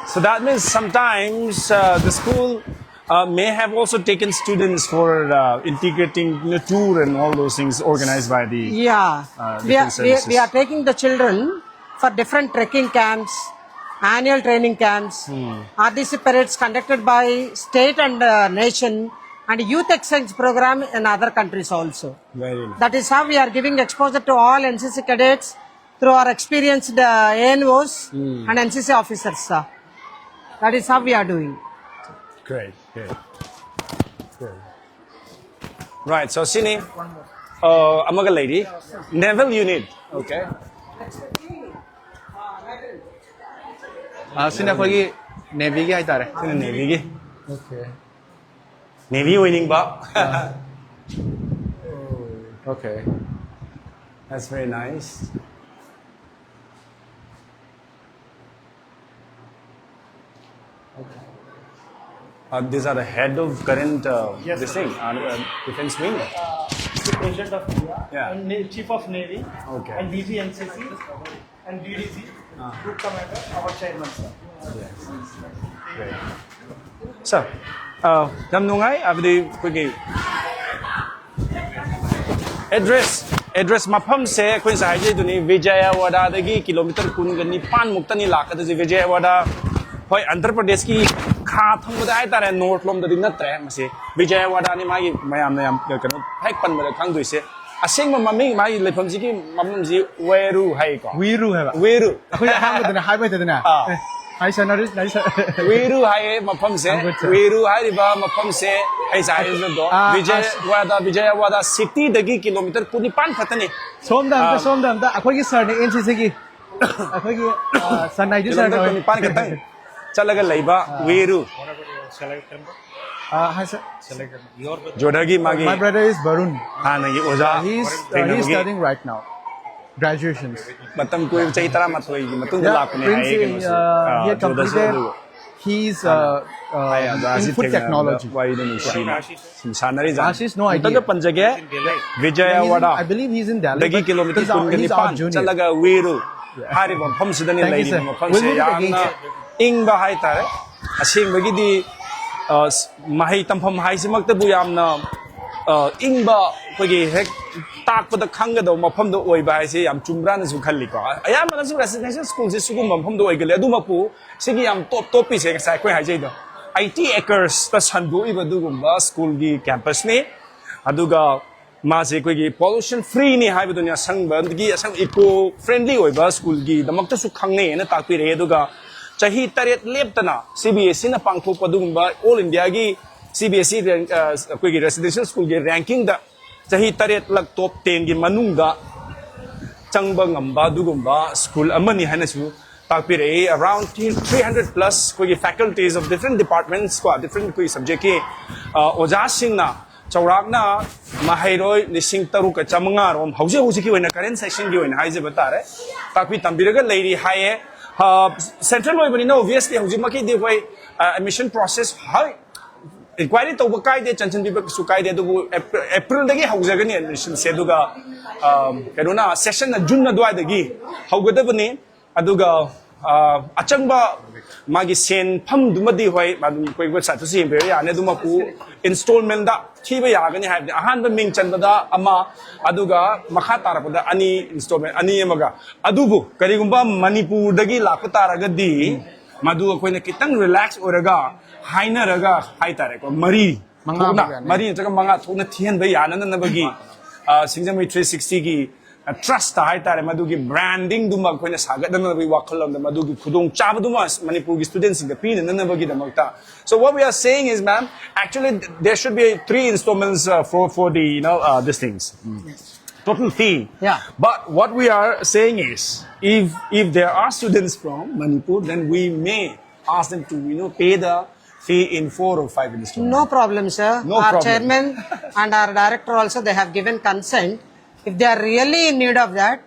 So that means sometimes uh, the school uh, may have also taken students for uh, integrating the tour and all those things organized by the. Yeah, Uh, we, are, different we, we services. are taking the children for different trekking camps, annual training camps, R D C parades conducted by state and uh, nation, and youth exchange program in other countries also. Very nice. That is how we are giving exposure to all N C C cadets through our experienced uh, A N Os and N C C officers. Sir. That is how we are doing. Great, great. Great. Right, so sini, uh, amaga lady, naval unit. Okay. ꯑꯥ, ꯁꯤꯅ ꯑꯩꯈꯣꯏꯒꯤ ꯅꯦꯚꯤꯒꯤ ꯍꯥꯏꯇꯥꯔꯦ꯫ ꯁꯤꯅ ꯅꯦꯚꯤꯒꯤ꯫ Okay. Navy ꯑꯣꯏꯅꯤꯡꯕ꯫ Okay. That's very nice. Okay. Uh, these are the head of current, uh, Yes, this sir. Thing, uh, uh, defense wing. Uh, the President of India Yeah. And Na- Chief of Navy Okay. And D G N C C and D D G, Ah. Group Commander, our chairman, sir. Yes. Great. Sir, uh, ꯌꯥꯝ ꯅꯨꯡꯉꯥꯏ, ꯍꯥꯏꯕꯗꯤ ꯑꯩꯈꯣꯏꯒꯤ address, address ꯃꯐꯝꯁꯦ ꯑꯩꯈꯣꯏ ꯉꯁꯥꯏ ꯍꯥꯏꯖꯩꯗꯨꯅꯤ, ꯕꯤꯖꯌꯋꯥꯗꯥꯗꯒꯤ kilometre ꯀꯨꯟꯒ ꯅꯤꯄꯥꯟ ꯃꯨꯛꯇꯅꯤ ꯂꯥꯛꯀꯗꯣꯏꯁꯦ꯫ ꯕꯤꯖꯌꯋꯥꯗꯥ, ꯍꯣꯏ, ꯑꯟꯙ꯭ꯔ ꯄ꯭ꯔꯗꯦꯁꯀꯤ ꯈꯥ ꯊꯪꯕꯗ ꯍꯥꯏꯇꯥꯔꯦ, ꯅꯣꯔꯠ ꯂꯣꯝꯗꯗꯤ ꯅꯠꯇ꯭ꯔꯦ꯫ ꯃꯁꯤ ꯕꯤꯖꯌꯋꯥꯗꯥꯅꯤ ꯃꯥꯒꯤ ꯃꯌꯥꯝꯅ ꯌꯥꯝ ꯀꯩꯅꯣ ꯍꯦꯛ ꯄꯟꯕꯗ ꯈꯪꯗꯣꯏꯁꯦ꯫ ꯑꯁꯦꯡꯕ ꯃꯃꯤꯡ, ꯃꯥꯒꯤ ꯂꯩꯐꯝꯁꯤꯒꯤ ꯃꯐꯝꯁꯤ ꯋꯦꯔꯨ ꯍꯥꯏꯀꯣ꯫ ꯋꯤꯔꯨ ꯍꯥꯏꯕ꯫ ꯋꯦꯔꯨ꯫ ꯑꯩꯈꯣꯏ ꯑꯍꯥꯟꯕꯗꯅꯦ ꯍꯥꯏꯕ ꯍꯩꯇꯗꯅ꯫ ꯑꯥ꯫ ꯑꯦ, ꯍꯥꯏ ꯁꯥꯟꯅꯔꯤ, ꯍꯥꯏ ꯁꯥ- ꯋꯦꯔꯨ ꯍꯥꯏꯌꯦ ꯃꯐꯝꯁꯦ꯫ I'm good, sir. ꯋꯦꯔꯨ ꯍꯥꯏꯔꯤꯕ ꯃꯐꯝꯁꯦ ꯑꯩ ꯉꯁꯥꯏ ꯍꯥꯏꯖꯕꯗꯣ ꯑꯥ, ꯕꯤꯖꯌꯋꯥꯗꯥ, ꯕꯤꯖꯌꯋꯥꯗꯥ ꯁꯤꯇꯤꯗꯒꯤ ꯀꯤꯂꯣꯃꯤꯇꯔ ꯀꯨꯟꯅꯤꯄꯥꯟ ꯈꯛꯇꯅꯤ꯫ ꯁꯣꯝꯗ ꯑꯝꯇ, ꯑꯥ꯫ ꯁꯣꯝꯗ ꯑꯝꯇ ꯑꯩꯈꯣꯏꯒꯤ ꯁꯥꯔꯅꯦ ꯑꯦꯟ ꯁꯤ ꯁꯤꯒꯤ꯫ ꯑꯩꯈꯣꯏꯒꯤ, ꯑꯥ, ꯁꯟ ꯅꯥꯏꯗꯤ ꯁꯥꯔ ꯀꯤꯂꯣꯃꯤꯇꯔ ꯀꯧꯋꯦ꯫ ꯀꯨꯟꯅꯤꯄꯥꯟ ꯈꯛꯇꯪ ꯆꯠꯂꯒ ꯂꯩꯕ ꯑꯥ꯫ ꯋꯦꯔꯨ꯫ ꯑꯥ, ꯍꯥꯏ ꯁꯥꯔ꯫ ꯖꯣꯙꯥꯒꯤ ꯃꯥꯒꯤ My brother is Varun. ꯍꯥꯟꯅꯒꯤ ꯑꯣꯖꯥ He's, uh, he's ꯊꯦꯡꯅꯕꯒꯤ studying right now. Graduations. ꯃꯇꯝ ꯀꯣꯏꯕ ꯆꯍꯤ ꯇꯔꯥꯃꯥꯊꯣꯏꯒꯤ ꯃꯇꯨꯡꯗ Yeah, ꯂꯥꯛꯄꯅꯦ ꯍꯥꯏꯌꯦ Prince, ꯀꯩꯅꯣꯁꯦ꯫ uh, he ah, had ꯖꯣꯙꯥꯁꯦ completed ꯑꯗꯨꯒ his, uh, uh, high ꯑꯣꯖꯥꯁꯤ in food ꯊꯦꯡꯅꯕꯗ technology. ꯋꯥꯔꯤꯗꯣ ꯅꯨꯡꯁꯤꯅ ꯁꯨꯝ ꯁꯥꯟꯅꯔꯤꯖꯥꯠꯅꯤ꯫ Ashish, no ꯑꯃꯨꯛꯇꯪꯒ idea. ꯄꯟꯖꯒꯦ, I mean, ꯕꯤꯖꯌꯋꯥꯗꯥ he's in, I believe he's in Delhi, ꯗꯒꯤ but ꯀꯤꯂꯣꯃꯤꯇꯔ he's our, ꯀꯨꯟꯒ he's our ꯅꯤꯄꯥꯟ junior. ꯆꯠꯂꯒ ꯋꯦꯔꯨ ꯍꯥꯏꯔꯤꯕ ꯃꯐꯝꯁꯤꯗꯅꯤ Thank you, ꯂꯩꯔꯤꯕ sir. ꯃꯐꯝꯁꯦ꯫ We'll meet ꯌꯥꯝꯅ again, sir. ꯏꯪꯕ ꯍꯥꯏꯇꯥꯔꯦ꯫ ꯑꯁꯦꯡꯕꯒꯤꯗꯤ, ꯑ, ꯃꯍꯩ ꯇꯝꯐꯝ ꯍꯥꯏꯁꯤꯃꯛꯇꯕꯨ ꯌꯥꯝꯅ, ꯑ, ꯏꯪꯕ, ꯑꯩꯈꯣꯏꯒꯤ ꯍꯦꯛ ꯇꯥꯛꯄꯗ ꯈꯪꯒꯗꯕ ꯃꯐꯝꯗ ꯑꯣꯏꯕ ꯍꯥꯏꯁꯦ ꯌꯥꯝ ꯆꯨꯝꯕ꯭ꯔꯥꯅꯁꯨ ꯈꯜꯂꯤꯀꯣ꯫ ꯑꯌꯥꯝꯕꯅꯁꯨ residential schoolꯁꯦ ꯁꯤꯒꯨꯝꯕ ꯃꯐꯝꯗ ꯑꯣꯏꯒꯜꯂꯤ꯫ ꯑꯗꯨꯃꯛꯄꯨ ꯁꯤꯒꯤ ꯌꯥꯝ top topꯄꯤꯁꯦ ꯉꯁꯥꯏ ꯑꯩꯈꯣꯏ ꯍꯥꯏꯖꯩꯗꯣ, eighty acresꯇ ꯁꯟꯗꯣꯛꯏꯕ ꯑꯗꯨꯒꯨꯝꯕ schoolꯒꯤ campusꯅꯤ꯫ ꯑꯗꯨꯒ ꯃꯥꯁꯦ ꯑꯩꯈꯣꯏꯒꯤ pollution freeꯅꯤ ꯍꯥꯏꯕꯗꯨꯅꯤ, ꯑꯁꯪꯕꯒꯤ, ꯑꯁꯪ eco friendly ꯑꯣꯏꯕ schoolꯒꯤꯗꯃꯛꯇꯁꯨ ꯈꯪꯅꯩ ꯍꯥꯏꯅ ꯇꯥꯛꯄꯤꯔꯛꯑꯦ꯫ ꯑꯗꯨꯒ ꯆꯍꯤ ꯇꯔꯦꯠ ꯂꯦꯞꯇꯅ CBSEꯅ ꯄꯥꯡꯊꯣꯛꯄ ꯑꯗꯨꯒꯨꯝꯕ all Indiaꯒꯤ CBSE rank, ꯑ, ꯑꯩꯈꯣꯏꯒꯤ residential schoolꯒꯤ rankingꯗ ꯆꯍꯤ ꯇꯔꯦꯠꯂꯛ top tenꯒꯤ ꯃꯅꯨꯡꯗ ꯆꯪꯕ ꯉꯝꯕ ꯑꯗꯨꯒꯨꯝꯕ school ꯑꯃꯅꯤ ꯍꯥꯏꯅꯁꯨ ꯇꯥꯛꯄꯤꯔꯛꯏ꯫ Around three hundred plus ꯑꯩꯈꯣꯏꯒꯤ faculties of different departments ꯀꯣ, different ꯑꯩꯈꯣꯏꯒꯤ subjectꯀꯤ ꯑꯣꯖꯥꯁꯤꯡꯅ ꯆꯥꯎꯔꯥꯛꯅ ꯃꯍꯩꯔꯣꯏ ꯂꯤꯁꯤꯡ ꯇꯔꯨꯛꯀ ꯆꯥꯃꯉꯥ ꯔꯣꯝ ꯍꯧꯖꯤꯛ ꯍꯧꯖꯤꯛꯀꯤ ꯑꯣꯏꯅ, current sessionꯒꯤ ꯑꯣꯏꯅ ꯍꯥꯏꯖꯕ ꯇꯥꯔꯦ, ꯇꯥꯛꯄꯤ ꯇꯝꯕꯤꯔꯒ ꯂꯩꯔꯤ ꯍꯥꯏꯌꯦ꯫ Central ꯑꯣꯏꯕꯅꯤꯅ obviously ꯍꯧꯖꯤꯛꯃꯛꯀꯤꯗꯤ ꯑꯩꯈꯣꯏ admission process ꯍꯣꯏ inquiry ꯇꯧꯕ ꯀꯥꯏꯗꯦ, ꯆꯟꯁꯤꯟꯕꯤꯕ ꯀꯩꯁꯨ ꯀꯥꯏꯗꯦ, ꯑꯗꯨꯕꯨ April, Aprilꯗꯒꯤ ꯍꯧꯖꯒꯅꯤ admissionꯁꯦ꯫ ꯑꯗꯨꯒ ꯀꯩꯅꯣꯅ sessionꯅ June ꯑꯗꯨꯋꯥꯏꯗꯒꯤ ꯍꯧꯒꯗꯕꯅꯤ꯫ ꯑꯗꯨꯒ ꯑꯆꯪꯕ ꯃꯥꯒꯤ ꯁꯦꯟꯐꯝꯗꯨꯃꯗꯤ ꯍꯣꯏ ꯑꯗꯨꯝ ꯑꯩꯈꯣꯏ websiteꯇꯁꯨ ꯌꯦꯡꯕꯤꯕ ꯌꯥꯅꯤ꯫ ꯑꯗꯨꯃꯛꯄꯨ installmentꯇ ꯊꯤꯕ ꯌꯥꯒꯅꯤ ꯍꯥꯏꯕꯗꯤ ꯑꯍꯥꯟꯕ ꯃꯤꯡ ꯆꯟꯕꯗ ꯑꯃ, ꯑꯗꯨꯒ ꯃꯈꯥ ꯇꯥꯔꯛꯄꯗ ꯑꯅꯤ, installment ꯑꯅꯤ ꯑꯃꯒ꯫ ꯑꯗꯨꯕꯨ ꯀꯔꯤꯒꯨꯝꯕ ꯃꯅꯤꯄꯨꯔꯗꯒꯤ ꯂꯥꯛꯄ ꯇꯥꯔꯒꯗꯤ ꯃꯗꯨ ꯑꯩꯈꯣꯏꯅ ꯈꯤꯇꯪ relax ꯑꯣꯏꯔꯒ ꯍꯥꯏꯅꯔꯒ ꯍꯥꯏꯇꯥꯔꯦꯀꯣ, ꯃꯔꯤ ꯃꯉꯥ ꯊꯣꯛꯅ, ꯐꯥꯎ ꯌꯥꯅꯤ꯫ ꯃꯔꯤ ꯅꯠꯇ꯭ꯔꯒ ꯃꯉꯥ ꯊꯣꯛꯅ ꯊꯤꯍꯟꯕ ꯌꯥꯅꯅꯕꯒꯤ ꯁꯤꯡꯖꯃꯩ three sixtyꯒꯤ trustꯇ ꯍꯥꯏꯇꯥꯔꯦ, ꯃꯗꯨꯒꯤ brandingꯗꯨꯃ ꯑꯩꯈꯣꯏꯅ ꯁꯥꯒꯠꯅꯅꯕꯒꯤ ꯋꯥꯈꯜꯂꯣꯟꯗ ꯃꯗꯨꯒꯤ ꯈꯨꯗꯣꯡꯆꯥꯕꯗꯨꯃ ꯃꯅꯤꯄꯨꯔꯒꯤ studentꯁꯤꯡꯗ ꯄꯤꯅꯅꯕꯒꯤꯗꯃꯛꯇ. So what we are saying is, ma'am, actually there should be three installments uh, for for the you know uh, these things. Total fee. Yeah. But what we are saying is, if if there are students from Manipur, then we may ask them to you know pay the fee in four or five installments. No problem, sir. No our problem. Chairman and our director also, they have given consent. If they are really in need of that,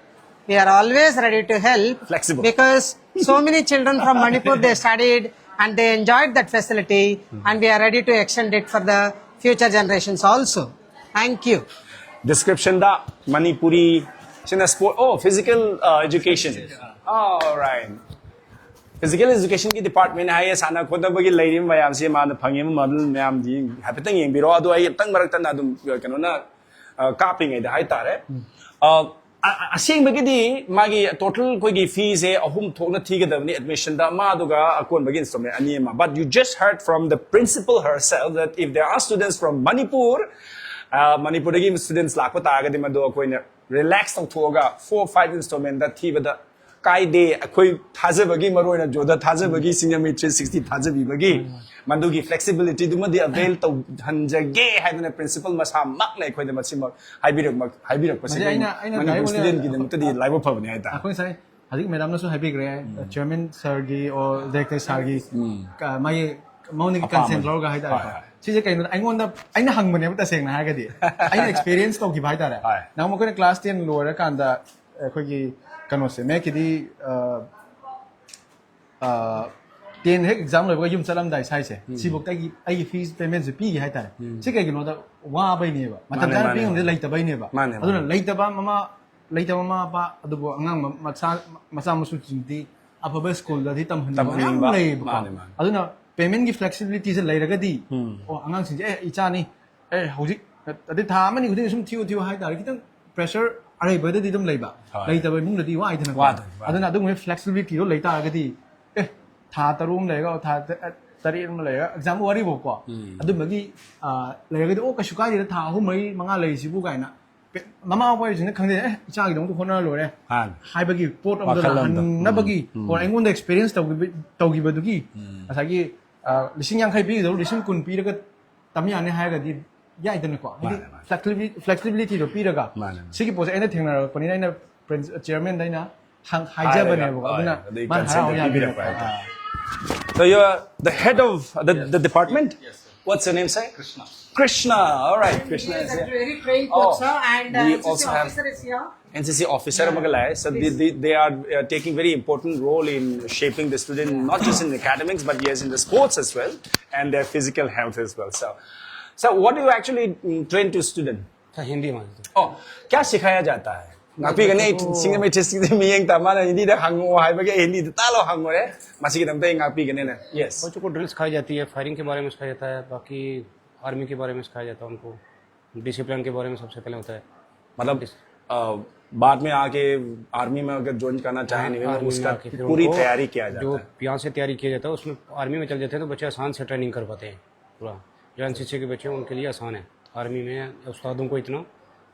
we are always ready to help. Flexible. Because so many children from Manipur, they studied and they enjoyed that facility, and we are ready to extend it for the future generations also. Thank you. Descriptionꯗ Manipuri ꯁꯤꯅ sport, oh, physical uh, education. All right. Physical educationꯒꯤ department ꯍꯥꯏꯌꯦ, ꯁꯥꯟꯅ ꯈꯣꯠꯅꯕꯒꯤ ꯂꯩꯔꯤꯕ ꯃꯌꯥꯝꯁꯦ ꯃꯥꯅ ꯐꯪꯉꯤꯕ model ꯃꯌꯥꯝꯗꯤ ꯍꯥꯏꯐꯦꯠꯇꯪ ꯌꯦꯡꯕꯤꯔꯣ꯫ ꯑꯗꯣ ꯑꯩ ꯑꯝꯇꯪ ꯃꯔꯛꯇꯅ ꯑꯗꯨꯝ ꯀꯩꯅꯣꯅ ꯑ, ꯀꯥꯞꯄꯤꯉꯩꯗ ꯍꯥꯏꯇꯥꯔꯦ꯫ ꯑ, ꯑ- ꯑꯁꯦꯡꯕꯒꯤꯗꯤ ꯃꯥꯒꯤ total ꯑꯩꯈꯣꯏꯒꯤ feeꯁꯦ ꯑꯍꯨꯝ ꯊꯣꯛꯅ ꯊꯤꯒꯗꯕꯅꯤ, admissionꯗ ꯑꯃ ꯑꯗꯨꯒ ꯑꯀꯣꯟꯕꯒꯤ installment ꯑꯅꯤ ꯑꯃ. But you just heard from the principal herself that if there are students from Manipur, ꯃꯅꯤꯄꯨꯔꯗꯒꯤ students ꯂꯥꯛꯄ ꯇꯥꯔꯒꯗꯤ ꯃꯗꯨ ꯑꯩꯈꯣꯏꯅ relax ꯇꯧꯊꯣꯛꯑꯒ four five installmentꯗ ꯊꯤꯕꯗ ꯀꯥꯏꯗꯦ꯫ ꯑꯩꯈꯣꯏ ꯊꯥꯖꯕꯒꯤ, ꯃꯔꯨꯑꯣꯏꯅ ꯖꯣꯗ ꯊꯥꯖꯕꯒꯤ, ꯁꯤꯡꯖꯃꯩ three sixty ꯊꯥꯖꯕꯤꯕꯒꯤ ꯃꯗꯨꯒꯤ flexibilityꯗꯨꯃꯗꯤ avail ꯇꯧꯍꯟꯖꯒꯦ ꯍꯥꯏꯗꯅ principal ꯃꯁꯥꯃꯛꯅ ꯑꯩꯈꯣꯏꯗ ꯃꯁꯤꯃꯛ ꯍꯥꯏꯕꯤꯔꯛ ꯍꯥꯏꯕꯤꯔꯛꯄꯁꯤꯗ ꯃꯁꯤ ꯑꯩꯅ- ꯑꯩꯅ ꯃꯅꯤꯄꯨꯔ direct ꯑꯣꯏꯅ studentꯀꯤꯗꯃꯛꯇꯗꯤ ꯂꯥꯏꯕꯛ ꯐꯕꯅꯤ ꯍꯥꯏꯇꯥꯔꯦ꯫ ꯑꯩꯈꯣꯏ ꯉꯁꯥꯏ ꯍꯧꯖꯤꯛ ꯃꯦꯗꯥꯝꯅꯁꯨ ꯍꯥꯏꯕꯤꯈ꯭ꯔꯦ, ꯆꯤꯌꯔꯃꯦꯟ ꯁꯥꯔꯒꯤ ꯑꯣꯔ ꯗꯥꯏꯔꯦꯛꯇꯔ ꯁꯥꯔꯒꯤ, ꯃꯥꯒꯤ ꯃꯉꯣꯟꯗꯒꯤ ꯑꯄꯥꯝꯕꯅꯤ꯫ ꯀꯟꯁꯦꯟ ꯂꯧꯔꯒ ꯍꯥꯏꯇꯥꯔꯦꯀꯣ꯫ ꯍꯣꯏ, ꯍꯣꯏ꯫ ꯁꯤꯁꯦ ꯀꯩꯅꯣꯗ ꯑꯩꯉꯣꯟꯗ, ꯑꯩꯅ ꯍꯪꯕꯅꯦꯕ, ꯇꯁꯦꯡꯅ ꯍꯥꯏꯔꯒꯗꯤ ꯑꯩꯅ ꯑꯦꯛꯁꯄꯤꯔꯤꯌꯦꯟꯁ ꯇꯧꯈꯤꯕ ꯍꯥꯏꯇꯥꯔꯦ꯫ ꯍꯣꯏ꯫ ꯅꯍꯥꯟꯃꯨꯛ ꯑꯩꯈꯣꯏꯅ ꯀ꯭ꯂꯥꯁ ꯇꯦꯟ ꯂꯣꯏꯔꯀꯥꯟꯗ ꯑꯩꯈꯣꯏꯒꯤ ꯀꯩꯅꯣꯁꯦ, ꯃꯦꯠꯀꯤꯗꯤ ꯇꯦꯟ ꯍꯦꯛ ꯑꯦꯛꯖꯥꯝ ꯂꯣꯏꯕꯒ ꯌꯨꯝ ꯆꯠꯂꯝꯗꯥꯏ ꯁ꯭ꯋꯥꯏꯁꯦ, ꯁꯤꯐꯧꯗ ꯑꯩꯒꯤ, ꯑꯩꯒꯤ ꯐꯤꯁ ꯄꯦꯃꯦꯟꯁꯦ ꯄꯤꯒꯦ ꯍꯥꯏꯇꯥꯔꯦ꯫ ꯁꯤ ꯀꯩꯒꯤꯅꯣꯗ ꯋꯥꯕꯩꯅꯦꯕ, ꯃꯇꯝ ꯃꯥꯅꯦ, ꯆꯥꯅ ꯃꯥꯅꯦ, ꯄꯤꯉꯝꯗ ꯃꯥꯅꯦ꯫ ꯂꯩꯇꯕꯩꯅꯦꯕ꯫ ꯃꯥꯅꯦ, ꯑꯗꯨꯅ ꯃꯥꯅꯦ꯫ ꯂꯩꯇꯕ ꯃꯃꯥ ꯂꯩꯇꯕ ꯃꯃꯥ ꯃꯄꯥ, ꯑꯗꯨꯕꯨ ꯑꯉꯥꯡ ꯃ- ꯃꯆꯥ ꯃꯆꯥ ꯃꯁꯨꯁꯤꯡꯗꯤ ꯑꯐꯕ ꯁ꯭ꯀꯨꯜꯗꯗꯤ ꯇꯝꯍꯟꯅꯤꯡꯕ ꯃꯌꯥꯝ ꯇꯝꯍꯟꯅꯤꯡꯕ꯫ ꯂꯩꯌꯦꯕꯀꯣ꯫ ꯃꯥꯅꯦ, ꯃꯥꯅꯦ꯫ ꯑꯗꯨꯅ ꯄꯦꯃꯦꯟꯒꯤ ꯐ꯭ꯂꯦꯛꯁꯤꯕꯤꯂꯤꯇꯤꯁꯦ ꯂꯩꯔꯒꯗꯤ, ꯑꯣ, ꯑꯉꯥꯡꯁꯤꯡꯁꯦ, ꯑꯦ, ꯏꯆꯥꯅꯤ, ꯑꯦ, ꯍꯧꯖꯤꯛ ꯑꯗꯩ ꯊꯥ ꯑꯃꯅꯤ ꯈꯨꯗꯤꯡꯒꯤ ꯁꯨꯝ ꯊꯤꯌꯨ ꯊꯤꯌꯨ ꯍꯥꯏꯇꯥꯔꯦ, ꯈꯤꯇꯪ ꯄ꯭ꯔꯦꯁꯔ ꯑꯔꯩꯕꯗꯗꯤ ꯑꯗꯨꯝ ꯂꯩꯕ꯫ ꯍꯣꯏ꯫ ꯂꯩꯇꯕ ꯏꯃꯨꯡꯗꯗꯤ ꯋꯥꯏꯗꯅꯀꯣ꯫ ꯋꯥꯗꯣꯏꯅꯤ, ꯋꯥꯗꯣꯏꯅꯤ꯫ ꯑꯗꯨꯅ ꯑꯗꯨꯒꯨꯝꯕ ꯐ꯭ꯂꯦꯛꯁꯤꯕꯤꯂꯤꯇꯤꯗꯣ ꯂꯩꯇꯥꯔꯒꯗꯤ, ꯑꯦ, ꯊꯥ ꯇꯔꯨꯛ ꯑꯃ ꯂꯩꯔꯒ, ꯊꯥ ꯇ- ꯇꯔꯦꯠ ꯑꯃ ꯂꯩꯔꯒ, ꯑꯦꯛꯖꯥꯝ ꯋꯥꯔꯤꯐꯥꯎꯀꯣ, ꯑꯗꯨꯝꯕꯒꯤ ꯑ, ꯂꯩꯔꯒꯗꯤ, ꯑꯣ, ꯀꯩꯁꯨ ꯀꯥꯏꯗꯦꯗ, ꯊꯥ ꯑꯍꯨꯝ ꯃꯔꯤ ꯃꯉꯥ ꯂꯩꯔꯤꯁꯤꯕꯨ ꯀꯥꯏꯅ, ꯄꯦ- ꯃꯃꯥ ꯃꯄꯥ ꯑꯣꯏꯕꯁꯤꯡꯅ ꯈꯪꯗꯦ, ꯑꯦ, ꯏꯆꯥꯒꯤꯗꯃꯛꯇ ꯍꯣꯠꯅꯔ ꯂꯣꯏꯔꯦ ꯃꯥꯅꯤ꯫ ꯍꯥꯏꯕꯒꯤ ꯄꯣꯠ ꯑꯃꯗ ꯋꯥꯈꯜ ꯑꯃꯗ꯫ ꯂꯥꯛꯍꯟꯅꯕꯒꯤ, ꯑꯣ, ꯑꯩꯉꯣꯟꯗ ꯑꯦꯛꯁꯄꯤꯔꯤꯌꯦꯟꯁ ꯇꯧꯈꯤꯕ- ꯇꯧꯈꯤꯕꯗꯨꯒꯤ ꯉꯁꯥꯏꯒꯤ ꯑ, ꯂꯤꯁꯤꯡ ꯌꯥꯡꯈꯩ ꯄꯤꯒꯗꯧꯕ ꯂꯤꯁꯤꯡ ꯀꯨꯟ ꯄꯤꯔꯒ ꯇꯝ ꯌꯥꯅꯤ ꯍꯥꯏꯔꯒꯗꯤ ꯌꯥꯏꯗꯅꯀꯣ꯫ ꯍꯥꯏꯗꯤ ꯃꯥꯅꯦ, ꯃꯥꯅꯦ꯫ ꯐ꯭ꯂꯦꯛꯁꯤꯕꯤꯂꯤꯇꯤꯗꯣ ꯄꯤꯔꯒ, ꯃꯥꯅꯦ, ꯃꯥꯅꯦ꯫ ꯁꯤꯒꯤ ꯄꯣꯠꯁꯦ ꯑꯩꯅ ꯊꯦꯡꯅꯔꯛꯄꯅꯤꯅ ꯑꯩꯅ ꯄ꯭ꯔꯤꯟꯁ- ꯆꯤꯌꯔꯃꯦꯟꯗ ꯑꯩꯅ ꯍꯪ- ꯍꯥꯏꯖꯕꯅꯦꯕꯀꯣ꯫ ꯍꯣꯏ, ꯑꯗꯨꯅ ꯑꯗꯩ ꯃꯥꯅ ꯍꯔꯥꯎ ꯀꯟꯁꯦꯟꯗꯣ ꯌꯥꯕꯤꯔꯦ꯫ ꯄꯤꯕꯤꯔꯛꯄ ꯍꯥꯏꯇꯥꯔꯦ꯫ So you're the head of the, the department? Yes, sir. What's your name, sir? Krishna. Krishna. All right, Krishna He is is a here. very trained Oh, coach, sir, and uh, we N C C also have officer is here. N C C officer. They, they, they are uh, taking very important role in shaping the student, not just in academics, but yes, in the sports as well, and their physical health as well. So, so what do you actually mm, train to student? हाँ, हिंदी हमारे तो। Oh, क्या सिखाया जाता है? ꯉꯥꯛꯄꯤꯒꯅꯤ꯫ ꯁꯤꯡꯖꯃꯩ district ꯃꯤꯠꯌꯦꯡ ꯇꯥ ꯃꯥꯅ ꯍꯤꯟꯗꯤꯗ ꯍꯪꯉꯣ ꯍꯥꯏꯕꯒꯤ ꯍꯤꯟꯗꯤꯗ ꯇꯥꯂꯣ ꯍꯪꯉꯨꯔꯦ꯫ ꯃꯁꯤꯒꯤꯗꯃꯛꯇ ꯑꯩ ꯉꯥꯛꯄꯤꯒꯅꯤꯅꯦ꯫ Yes. बच्चों को ड्रिल्स सिखाई जाती है, फायरिंग के बारे में सिखाया जाता है, बाकी आर्मी के बारे में सिखाया जाता है उनको, डिसिप्लिन के बारे में सबसे पहले होता है। मतलब अ, बाद में आके आर्मी में अगर ज्वाइन करना चाहे नहीं, आर्मी में उसका आके फिर पूरी उनको तैयारी किया जाता जो है। यहाँ से तैयारी किया जाता है, उसमें आर्मी में चल जाते हैं तो बच्चे आसान से ट्रेनिंग कर पाते हैं पूरा। जो एनसीसी के बच्चे हैं उनके लिए आसान है। आर्मी में उस्तादों को इतना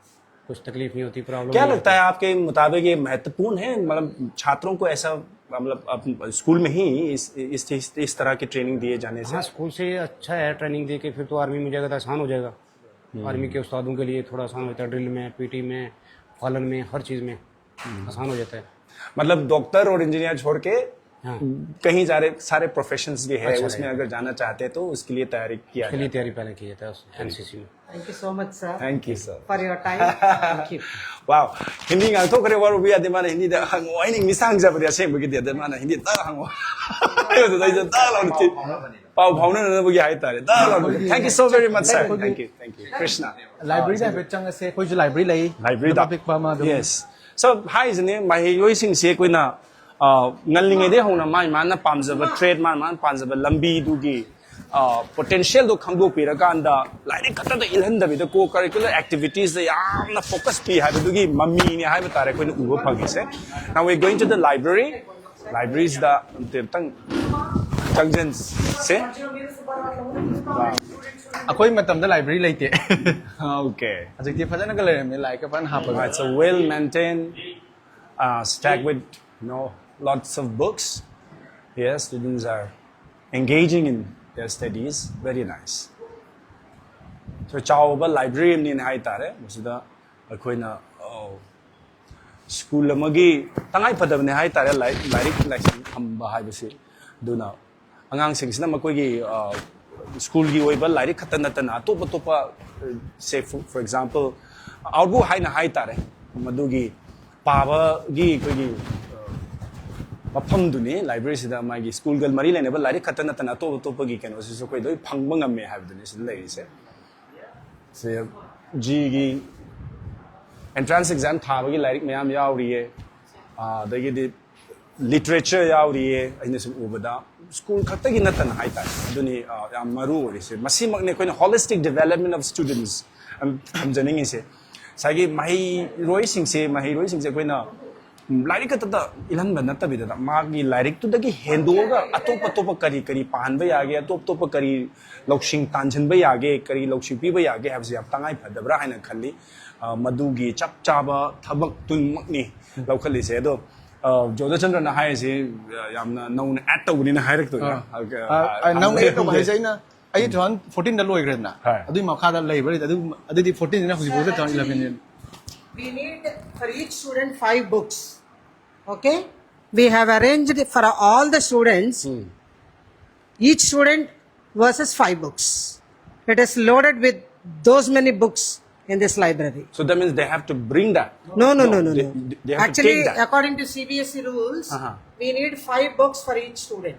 कुछ तकलीफ नहीं होती, प्रॉब्लम क्या नहीं लगता होती। है आपके मुताबिक ये महत्वपूर्ण है, मतलब छात्रों को ऐसा, मतलब अब स्कूल में ही इस इस इस, इस तरह की ट्रेनिंग दिए जाने से? हाँ, स्कूल से अच्छा है, ट्रेनिंग दे के फिर तो आर्मी में जाएगा तो आसान हो जाएगा। आर्मी के उस्तादों के लिए थोड़ा आसान होता है, ड्रिल में, पीटी में, फॉलन में, हर चीज़ में आसान हो जाता है। मतलब डॉक्टर और इंजीनियर छोड़ के हाँ। कहीं जा रहे, सारे प्रोफेशंस भी है, अच्छा, उसमें right. अगर जाना चाहते हैं तो उसके लिए तैयारी किया के लिए जाए। तैयारी पहले की जाता है एनसीसी में। Thank you so much, sir, Thank you, sir. for your time. Thank you. Wow, Hindi ꯉꯥꯡꯊꯣꯛꯈ꯭ꯔꯦ, ꯋꯥꯔꯨꯕ ꯌꯥꯗꯦ꯫ ꯃꯥꯅ ꯍꯤꯟꯗꯤꯗ ꯍꯪꯉꯣ, ꯑꯩꯅ ꯏꯪꯂꯤꯁ ꯍꯪꯖꯕꯗꯤ ꯑꯁꯦꯡꯕꯒꯤꯗꯤ ꯑꯗ ꯃꯥꯅ ꯍꯤꯟꯗꯤ ꯇꯛ ꯍꯪꯉꯣ ꯍꯥꯏꯕꯗꯨꯗ ꯑꯩꯁꯨ ꯇꯛ ꯂꯥꯎꯅ ꯊꯤ-, ꯄꯥꯎ ꯐꯥꯎꯅꯅꯕꯒꯤ ꯍꯥꯏꯇꯥꯔꯦ꯫ ꯇꯛ ꯂꯥꯎꯅ꯫ Thank you so very much, sir. Thank you, thank you. Krishna. ꯂꯥꯏꯕ꯭ꯔꯤꯗ ꯍꯥꯏꯐꯦꯠ ꯆꯪꯉꯁꯦ꯫ ꯑꯩꯈꯣꯏꯁꯨ ꯂꯥꯏꯕ꯭ꯔꯤ ꯂꯩ꯫ ꯂꯥꯏꯕ꯭ꯔꯤꯗ꯫ ꯑꯄꯤꯛꯄ ꯑꯃ ꯑꯗꯨꯝ꯫ Yes. So, ꯍꯥꯏꯁꯤꯅꯦ, ꯃꯍꯩꯔꯣꯏꯁꯤꯡꯁꯦ ꯑꯩꯈꯣꯏꯅ, ꯑ, ꯉꯜꯂꯤꯉꯩꯗꯒꯤ ꯍꯧꯅ ꯃꯥꯏ ꯃꯥꯅ ꯄꯥꯝꯖꯕ ꯇ꯭ꯔꯦꯠ, ꯃꯥꯅ ꯃꯥꯅ ꯄꯥꯝꯖꯕ ꯂꯝꯕꯤꯗꯨꯒꯤ, ꯑ, ꯄꯣꯇꯦꯟꯁꯤꯌꯦꯜꯗꯣ ꯈꯪꯗꯣꯛꯄꯤꯔꯀꯥꯟꯗ ꯂꯥꯏꯔꯤꯛ ꯈꯛꯇꯗ ꯏꯜꯍꯟꯗꯕꯤꯗ ꯀꯣ ꯀꯔꯤꯀꯨꯂꯔ ꯑꯦꯛꯇꯤꯚꯤꯇꯤꯁꯇ ꯌꯥꯝꯅ ꯐꯣꯀꯁ ꯄꯤ ꯍꯥꯏꯕꯗꯨꯒꯤ ꯃꯃꯤꯅꯤ ꯍꯥꯏꯕ ꯇꯥꯔꯦ ꯑꯩꯈꯣꯏꯅ ꯎꯕ ꯐꯪꯉꯤꯁꯦ꯫ Now we're going to the library. ꯂꯥꯏꯕ꯭ꯔꯤꯁꯤꯗ ꯑꯝꯇꯪ ꯆꯪꯁꯤꯟꯁꯦ꯫ ꯑꯩꯈꯣꯏ ꯃꯇꯝꯗ ꯂꯥꯏꯕ꯭ꯔꯤ ꯂꯩꯇꯦ꯫ Okay. ꯍꯧꯖꯤꯛꯇꯤ ꯐꯖꯅꯒ ꯂꯩꯔꯝꯃꯦ, ꯂꯥꯏꯔꯤꯛꯀ ꯐꯖꯅ ꯍꯥꯞꯄꯒ꯫ It's a well maintained, uh, stacked with, you know, lots of books. Yes, students are engaging in their studies. Very nice. So, ꯆꯥꯎꯕ ꯂꯥꯏꯕ꯭ꯔꯤ ꯑꯃꯅꯤꯅ ꯍꯥꯏꯇꯥꯔꯦ꯫ ꯃꯁꯤꯗ ꯑꯩꯈꯣꯏꯅ, ꯑ, ꯁ꯭ꯀꯨꯜ ꯑꯃꯒꯤ ꯇꯉꯥꯏ ꯐꯗꯕꯅꯦ ꯍꯥꯏꯇꯥꯔꯦ, ꯂꯥꯏꯔꯤꯛ, ꯂꯥꯏꯔꯤꯛ ꯂꯥꯏꯁꯨ ꯊꯝꯕ ꯍꯥꯏꯕꯁꯤ꯫ ꯑꯗꯨꯅ ꯑꯉꯥꯡꯁꯤꯡꯁꯤꯅ ꯃꯈꯣꯏꯒꯤ, ꯑ, ꯁ꯭ꯀꯨꯜꯒꯤ ꯑꯣꯏꯕ ꯂꯥꯏꯔꯤꯛ ꯈꯛꯇ ꯅꯠꯇꯅ ꯑꯇꯣꯞ ꯑꯇꯣꯞꯄ, ꯑ, say, for, for example, outbook ꯍꯥꯏꯅ ꯍꯥꯏꯇꯥꯔꯦ, ꯃꯗꯨꯒꯤ ꯄꯥꯕꯒꯤ ꯑꯩꯈꯣꯏꯒꯤ, ꯑ, ꯃꯐꯝꯗꯨꯅꯤ꯫ ꯂꯥꯏꯕ꯭ꯔꯤꯁꯤꯗ ꯃꯥꯒꯤ ꯁ꯭ꯀꯨꯜꯒ ꯃꯔꯤ ꯂꯩꯅꯕ ꯂꯥꯏꯔꯤꯛ ꯈꯛꯇ ꯅꯠꯇꯅ ꯑꯇꯣꯞ ꯑꯇꯣꯞꯄꯒꯤ ꯀꯩꯅꯣꯁꯤꯁꯨ ꯑꯩꯈꯣꯏ ꯂꯣꯏ ꯐꯪꯕ ꯉꯝꯃꯦ ꯍꯥꯏꯕꯗꯨꯅꯤ ꯁꯤꯗ ꯂꯩꯔꯤꯁꯦ꯫ ꯁꯦ, ꯖꯤꯒꯤ ꯑꯦꯟꯇ꯭ꯔꯥꯟꯁ ꯑꯦꯛꯖꯥꯝ ꯊꯥꯕꯒꯤ ꯂꯥꯏꯔꯤꯛ ꯃꯌꯥꯝ ꯌꯥꯎꯔꯤꯌꯦ꯫ ꯑꯥ, ꯑꯗꯒꯤꯗꯤ ꯂꯤꯇꯔꯦꯆꯔ ꯌꯥꯎꯔꯤꯌꯦ꯫ ꯑꯩꯅ ꯁꯨꯝ ꯎꯕꯗ ꯁ꯭ꯀꯨꯜ ꯈꯛꯇꯒꯤ ꯅꯠꯇꯅ ꯍꯥꯏꯇꯥꯔꯦ꯫ ꯑꯗꯨꯅꯤ, ꯑꯥ, ꯌꯥꯝ ꯃꯔꯨ ꯑꯣꯏꯔꯤꯁꯦ꯫ ꯃꯁꯤꯃꯛꯅꯤ ꯑꯩꯈꯣꯏꯅ holistic development of students ꯊꯝꯖꯅꯤꯡꯉꯤꯁꯦ꯫ ꯉꯁꯥꯏꯒꯤ ꯃꯍꯩꯔꯣꯏꯁꯤꯡꯁꯦ, ꯃꯍꯩꯔꯣꯏꯁꯤꯡꯁꯦ ꯑꯩꯈꯣꯏꯅ ꯂꯥꯏꯔꯤꯛ ꯈꯛꯇꯗ ꯏꯜꯍꯟꯕ ꯅꯠꯇꯕꯤꯗ, ꯃꯥꯒꯤ ꯂꯥꯏꯔꯤꯛꯇꯨꯗꯒꯤ ꯍꯦꯟꯗꯣꯛꯑꯒ ꯑꯇꯣꯞ ꯑꯇꯣꯞꯄ ꯀꯔꯤ ꯀꯔꯤ ꯄꯥꯍꯟꯕ ꯌꯥꯒꯦ, ꯑꯇꯣꯞ ꯑꯇꯣꯞꯄ ꯀꯔꯤ ꯂꯧꯁꯤꯡ ꯇꯥꯟꯁꯤꯟꯕ ꯌꯥꯒꯦ, ꯀꯔꯤ ꯂꯧꯁꯤꯡ ꯄꯤꯕ ꯌꯥꯒꯦ ꯍꯥꯏꯕꯁꯤ ꯌꯥꯝ ꯇꯉꯥꯏ ꯐꯗꯕ꯭ꯔꯥ ꯍꯥꯏꯅ ꯈꯜꯂꯤ꯫ ꯑ, ꯃꯗꯨꯒꯤ ꯆꯞ ꯆꯥꯕ ꯊꯕꯛꯇꯨꯃꯛꯅꯤ ꯂꯧꯈꯠꯂꯤꯁꯦ꯫ ꯑꯗꯣ, ꯑ, ꯖꯣꯙꯆꯟꯗ꯭ꯔꯅ ꯍꯥꯏꯔꯤꯁꯤ, ꯑ, ꯌꯥꯝꯅ ꯅꯧꯅ ꯑꯦꯗ ꯇꯧꯕꯅꯤꯅ ꯍꯥꯏꯔꯛꯇꯣꯏꯔꯥ? ꯑꯥ꯫ ꯑ, ꯑ, ꯑ, ꯅꯧꯅ ꯍꯪꯕ ꯑꯦꯗ ꯇꯧꯕ ꯌꯥꯏ꯫ ꯍꯥꯏꯁꯦ ꯑꯩꯅ, ꯑꯩ two thousand fourteen ꯗ ꯂꯣꯏꯈ꯭ꯔꯦꯗꯅ꯫ ꯍꯣꯏ꯫ ꯑꯗꯨꯒꯤ ꯃꯈꯥꯗ ꯂꯩꯕ꯭ꯔꯥ? ꯑꯗꯨ, ꯑꯗꯨꯗꯤ fourteen ꯗꯩꯅ ꯍꯧꯖꯤꯛ ꯐꯥꯎꯗ two thousand eleven ꯅꯦ꯫ We need for each student five books. Okay? We have arranged for all the students, each student versus five books. It is loaded with those many books in this library. So that means they have to bring that. No, no, no, no, they, no. They have Actually, to take that. According to C B S E rules, Uh-huh. We need five books for each student.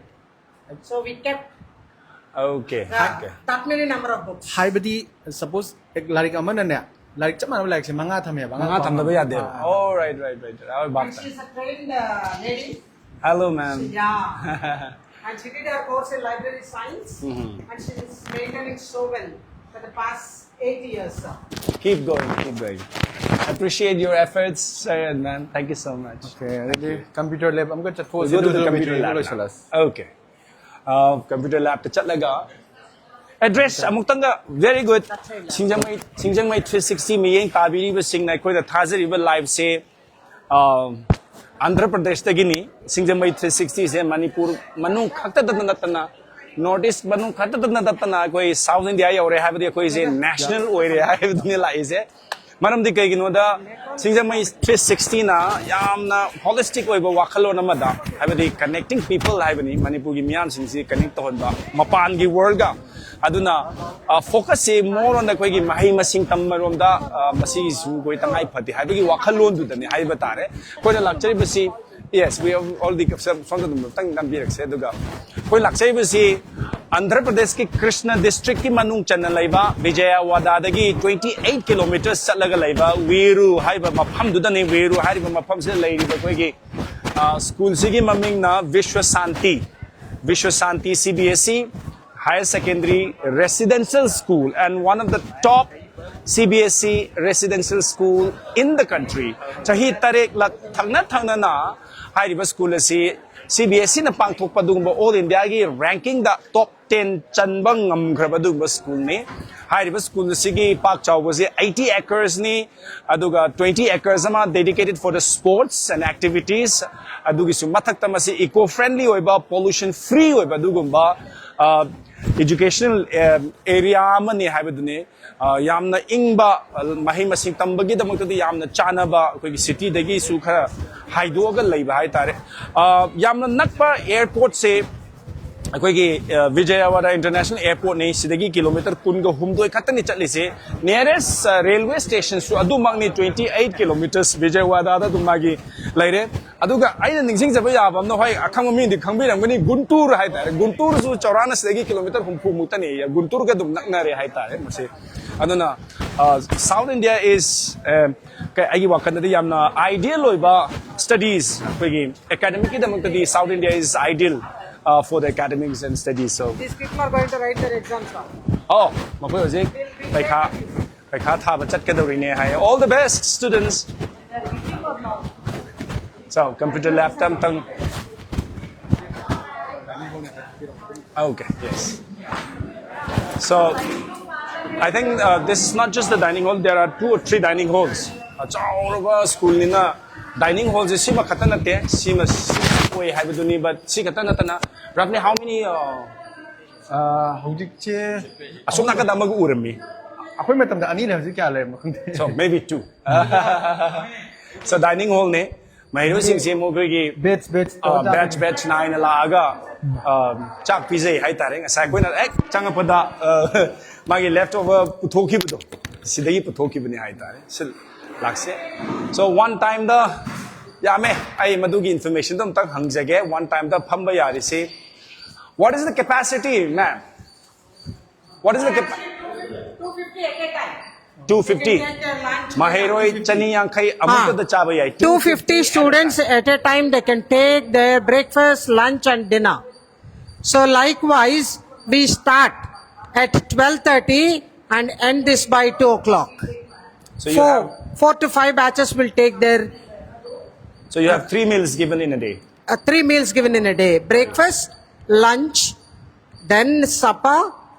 So we kept Okay. uh, Okay. That many number of books. ꯍꯥꯏꯕꯗꯤ suppose ꯂꯥꯏꯔꯤꯛ ꯑꯃꯅꯅꯦ, ꯂꯥꯏꯔꯤꯛ ꯆꯞ ꯃꯥꯟꯅꯕ ꯂꯥꯏꯔꯤꯛꯁꯦ ꯃꯉꯥ ꯊꯝꯃꯦꯕ꯫ ꯃꯉꯥ ꯊꯝꯗꯕ ꯌꯥꯗꯦꯕ. ꯑꯥ, Oh, right, right, right, right. I got And that. she's a trained uh, lady. Hello, ma'am. Yeah. And she did her course in library science. And she's maintaining so well for the past eight years. Sir. Keep going, keep going. Appreciate your efforts, sir and ma'am. Thank you so much. Okay, ꯑꯗꯨꯗꯤ computer lab ꯑꯃꯨꯛꯀ ꯆꯠꯊꯣꯛꯑꯁꯤ꯫ We'll go to the ꯑꯗꯨꯒ computer meeting lab. ꯂꯣꯏꯁꯤꯜꯂꯁꯤ꯫ Okay. Uh, computer lab ꯇ ꯆꯠꯂꯒ address ꯑꯃꯨꯛꯇꯪꯒ. Very good. ꯁꯤꯡꯖꯃꯩ ꯁꯤꯡꯖꯃꯩ three sixty ꯃꯤꯠꯌꯦꯡ ꯇꯥꯕꯤꯔꯤꯕꯁꯤꯡꯅ ꯑꯩꯈꯣꯏꯅ ꯊꯥꯖꯔꯤꯕ live ꯁꯦ, uh, Andhra ꯄ꯭ꯔꯗꯦꯁꯇꯒꯤꯅꯤ꯫ ꯁꯤꯡꯖꯃꯩ three sixty ꯁꯦ ꯃꯅꯤꯄꯨꯔ ꯃꯅꯨꯡ ꯈꯛꯇꯗ ꯅꯠꯇꯅ, North East ꯃꯅꯨꯡ ꯈꯛꯇꯗ ꯅꯠꯇꯅ ꯑꯩꯈꯣꯏ South India ꯌꯧꯔꯦ, ꯍꯥꯏꯕꯗꯤ ꯑꯩꯈꯣꯏꯁꯦ national ꯑꯣꯏꯔꯦ ꯍꯥꯏꯕꯗꯨꯅꯤ ꯂꯥꯛꯏꯁꯦ꯫ ꯃꯔꯝꯗꯤ ꯀꯩꯒꯤꯅꯣꯗ ꯁꯤꯡꯖꯃꯩ three sixty ꯅ ꯌꯥꯝꯅ holistic ꯑꯣꯏꯕ ꯋꯥꯈꯜꯂꯣꯟ ꯑꯃꯗ, ꯍꯥꯏꯕꯗꯤ connecting people ꯍꯥꯏꯕꯅꯤ, ꯃꯅꯤꯄꯨꯔꯒꯤ ꯃꯤꯌꯥꯝꯁꯤꯡꯁꯤ connect ꯇꯧꯍꯟꯕ ꯃꯄꯥꯟꯒꯤ world ꯒ꯫ ꯑꯗꯨꯅ focus ꯁꯤ more on ꯑꯩꯈꯣꯏꯒꯤ ꯃꯍꯩ ꯃꯁꯤꯡ ꯇꯝꯕꯔꯣꯝꯗ, ꯑ, ꯃꯁꯤꯁꯨ ꯑꯩꯈꯣꯏ ꯇꯉꯥꯏ ꯐꯗꯦ ꯍꯥꯏꯕꯒꯤ ꯋꯥꯈꯜꯂꯣꯟꯗꯨꯗꯅꯤ ꯍꯥꯏꯕ ꯇꯥꯔꯦ꯫ ꯑꯩꯈꯣꯏꯅ ꯂꯥꯛꯆꯔꯤꯕꯁꯤ, yes, we have already, ꯁꯣꯝꯗ ꯑꯗꯨꯝ ꯑꯃꯨꯛꯇꯪ ꯅꯝꯕꯤꯔꯛꯁꯦ꯫ ꯑꯗꯨꯒ ꯑꯩꯈꯣꯏ ꯂꯥꯛꯆꯔꯤꯕꯁꯤ ꯑꯟꯙ꯭ꯔ ꯄ꯭ꯔꯗꯦꯁꯀꯤ ꯀ꯭ꯔꯤꯁꯅ district ꯀꯤ ꯃꯅꯨꯡ ꯆꯟꯅ ꯂꯩꯕ ꯕꯤꯖꯌꯋꯥꯗꯥꯗꯒꯤ twenty eight kilometers ꯆꯠꯂꯒ ꯂꯩꯕ ꯋꯦꯔꯨ ꯍꯥꯏꯕ ꯃꯐꯝꯗꯨꯗꯅꯤ꯫ ꯋꯦꯔꯨ ꯍꯥꯏꯔꯤꯕ ꯃꯐꯝꯁꯤꯗ ꯂꯩꯔꯤꯕ ꯑꯩꯈꯣꯏꯒꯤ, ꯑ, school ꯁꯤꯒꯤ ꯃꯃꯤꯡꯅ ꯕꯤꯁ꯭ꯋ ꯁꯥꯟꯇꯤ, ꯕꯤꯁ꯭ꯋ ꯁꯥꯟꯇꯤ C B S E Higher Secondary Residential School and one of the top C B S E residential school in the country. ꯆꯍꯤ ꯇꯔꯦꯠꯂꯛ ꯊꯪꯅ ꯊꯪꯅꯅ ꯍꯥꯏꯔꯤꯕ school ꯑꯁꯤ C B S E ꯅ ꯄꯥꯡꯊꯣꯛꯄ ꯑꯗꯨꯒꯨꯝꯕ all India ꯒꯤ ranking ꯗ top ten ꯆꯟꯕ ꯉꯝꯈ꯭ꯔꯕ ꯑꯗꯨꯒꯨꯝꯕ school ꯅꯤ꯫ ꯍꯥꯏꯔꯤꯕ school ꯑꯁꯤꯒꯤ ꯄꯥꯛ ꯆꯥꯎꯕꯁꯦ eighty acres ꯅꯤ, ꯑꯗꯨꯒ twenty acres ꯑꯃ dedicated for the sports and activities, ꯑꯗꯨꯒꯤꯁꯨ ꯃꯊꯛꯇ ꯃꯁꯤ eco friendly ꯑꯣꯏꯕ, pollution free ꯑꯣꯏꯕ ꯑꯗꯨꯒꯨꯝꯕ, ꯑꯦꯖꯨꯀꯦꯁꯅꯦꯜ ꯑꯦꯔꯤꯌꯥ ꯑꯃꯅꯤ ꯍꯥꯏꯕꯗꯨꯅꯤ꯫ ꯑ, ꯌꯥꯝꯅ ꯏꯪꯕ, ꯑ, ꯃꯍꯩ ꯃꯁꯤꯡ ꯇꯝꯕꯒꯤꯗꯃꯛꯇꯗꯤ ꯌꯥꯝꯅ ꯆꯥꯟꯅꯕ, ꯑꯩꯈꯣꯏꯒꯤ ꯁꯤꯇꯤꯗꯒꯤꯁꯨ ꯈꯔ ꯍꯥꯏꯗꯣꯛꯑꯒ ꯂꯩꯕ ꯍꯥꯏꯇꯥꯔꯦ꯫ ꯑ, ꯌꯥꯝꯅ ꯅꯛꯄ ꯑꯦꯌꯔꯄꯣꯔꯠꯁꯦ ꯑꯩꯈꯣꯏꯒꯤ, ꯑ, ꯕꯤꯖꯌꯋꯥꯗꯥ ꯏꯟꯇꯔꯅꯦꯁꯅꯦꯜ ꯑꯦꯌꯔꯄꯣꯔꯠꯅꯤ꯫ ꯁꯤꯗꯒꯤ ꯀꯤꯂꯣꯃꯤꯇꯔ ꯀꯨꯟꯒ ꯍꯨꯝꯗꯣꯏ ꯈꯛꯇꯅꯤ ꯆꯠꯂꯤꯁꯦ꯫ ꯅꯤꯌꯔꯦꯁ ꯔꯦꯜꯋꯦ ꯁ꯭ꯇꯦꯁꯟꯁꯨ ꯑꯗꯨꯃꯛꯅꯤ, twenty eight kilometres ꯕꯤꯖꯌꯋꯥꯗꯥꯗ ꯑꯗꯨꯝ ꯃꯥꯒꯤ ꯂꯩꯔꯦ꯫ ꯑꯗꯨꯒ ꯑꯩꯅ ꯅꯤꯡꯁꯤꯡꯖꯕ ꯌꯥꯕ ꯑꯃꯅ, ꯍꯣꯏ, ꯑꯈꯪꯕ ꯃꯤꯅꯗꯤ ꯈꯪꯕꯤꯔꯝꯒꯅꯤ, ꯒꯨꯟꯇꯨꯔ ꯍꯥꯏꯇꯥꯔꯦ꯫ ꯒꯨꯟꯇꯨꯔꯁꯨ ꯆꯥꯎꯔꯥꯛꯅ ꯁꯤꯗꯒꯤ ꯀꯤꯂꯣꯃꯤꯇꯔ ꯍꯨꯝꯐꯨ ꯃꯨꯛꯇꯅꯤ, ꯒꯨꯟꯇꯨꯔꯒ ꯑꯗꯨꯝ ꯅꯛꯅꯔꯦ ꯍꯥꯏꯇꯥꯔꯦ ꯃꯁꯤ꯫ ꯑꯗꯨꯅ, ꯑ, South India is, ꯑ, ꯀ-, ꯑꯩꯒꯤ ꯋꯥꯈꯜꯗꯗꯤ ꯌꯥꯝꯅ ideal ꯑꯣꯏꯕ studies, ꯑꯩꯈꯣꯏꯒꯤ academic ꯀꯤꯗꯃꯛꯇꯗꯤ South India is ideal, uh, for the academics and studies. So, These people are going to write their exams now. ꯑꯣ, ꯃꯈꯣꯏ ꯍꯧꯖꯤꯛ ꯄꯩꯈꯥ, ꯄꯩꯈꯥ ꯊꯥꯕ ꯆꯠꯀꯗꯧꯔꯤꯅꯦ ꯍꯥꯏ꯫ All the best, students. So, computer lab ꯇ ꯑꯝꯇꯪ. Okay, yes. So, I think, uh, this is not just the dining hall, there are two or three dining halls. ꯑꯆꯧꯔꯕ ꯁ꯭ꯀꯨꯜꯅꯤꯅ ꯗꯥꯏꯅꯤꯡ ꯍꯣꯜꯁꯦ ꯁꯤꯃ ꯈꯛꯇ ꯅꯠꯇꯦ, ꯁꯤꯃ ꯁꯤ ꯑꯣꯏ ꯍꯥꯏꯕꯗꯨꯅꯤ, but ꯁꯤ ꯈꯛꯇ ꯅꯠꯇꯅ, roughly how many, uh, ꯑ, ꯍꯧꯖꯤꯛꯁꯦ ꯑꯁꯣꯝ ꯅꯥꯀꯟꯗ ꯑꯃꯒ ꯎꯔꯝꯃꯤ꯫ ꯑꯩꯈꯣꯏ ꯃꯇꯝꯗ ꯑꯅꯤꯅꯦ, ꯍꯧꯖꯤꯛ ꯀꯌꯥ ꯂꯩꯔꯝꯃꯣ ꯈꯪꯗꯦ꯫ So, maybe two. So, dining hall ꯅꯦ, ꯃꯍꯩꯔꯣꯏꯁꯤꯡꯁꯦ ꯃꯈꯣꯏꯒꯤ Batch batch ꯕꯦꯠꯆ ꯕꯦꯠꯆ ꯅꯥꯏꯅ ꯂꯥꯛꯑꯒ, ꯑ, ꯆꯥꯛ ꯄꯤꯖꯩ ꯍꯥꯏꯇꯥꯔꯦ꯫ ꯉꯁꯥꯏ ꯑꯩꯈꯣꯏꯅ ꯍꯦꯛ ꯆꯪꯉꯛꯄꯗ, ꯑ, ꯃꯥꯒꯤ left over ꯄꯨꯊꯣꯛꯈꯤꯕꯗꯣ, ꯁꯤꯗꯒꯤ ꯄꯨꯊꯣꯛꯈꯤꯕꯅꯤ ꯍꯥꯏꯇꯥꯔꯦ꯫ ꯁꯤ ꯂꯥꯛꯁꯦ꯫ So, one time ꯗ ꯌꯥꯝꯃꯦ꯫ ꯑꯩ ꯃꯗꯨꯒꯤ information ꯗꯣ ꯑꯝꯇꯪ ꯍꯪꯖꯒꯦ꯫ One time ꯗ ꯐꯝꯕ ꯌꯥꯔꯤꯁꯤ, what is the capacity, ma'am? What is the cap- Two fifty at a time. Two fifty. ꯃꯍꯩꯔꯣꯏ ꯆꯅꯤ ꯌꯥꯡꯈꯩ ꯑꯃꯨꯛꯇꯗ ꯆꯥꯕ ꯌꯥꯏ꯫ Two fifty students at a time, they can take their breakfast, lunch and dinner. So likewise, we start at twelve thirty and end this by two o'clock. So you Four, have, four to five batches will take their so you have three meals given in a day. Uh, three meals given in a day: breakfast, lunch, then supper.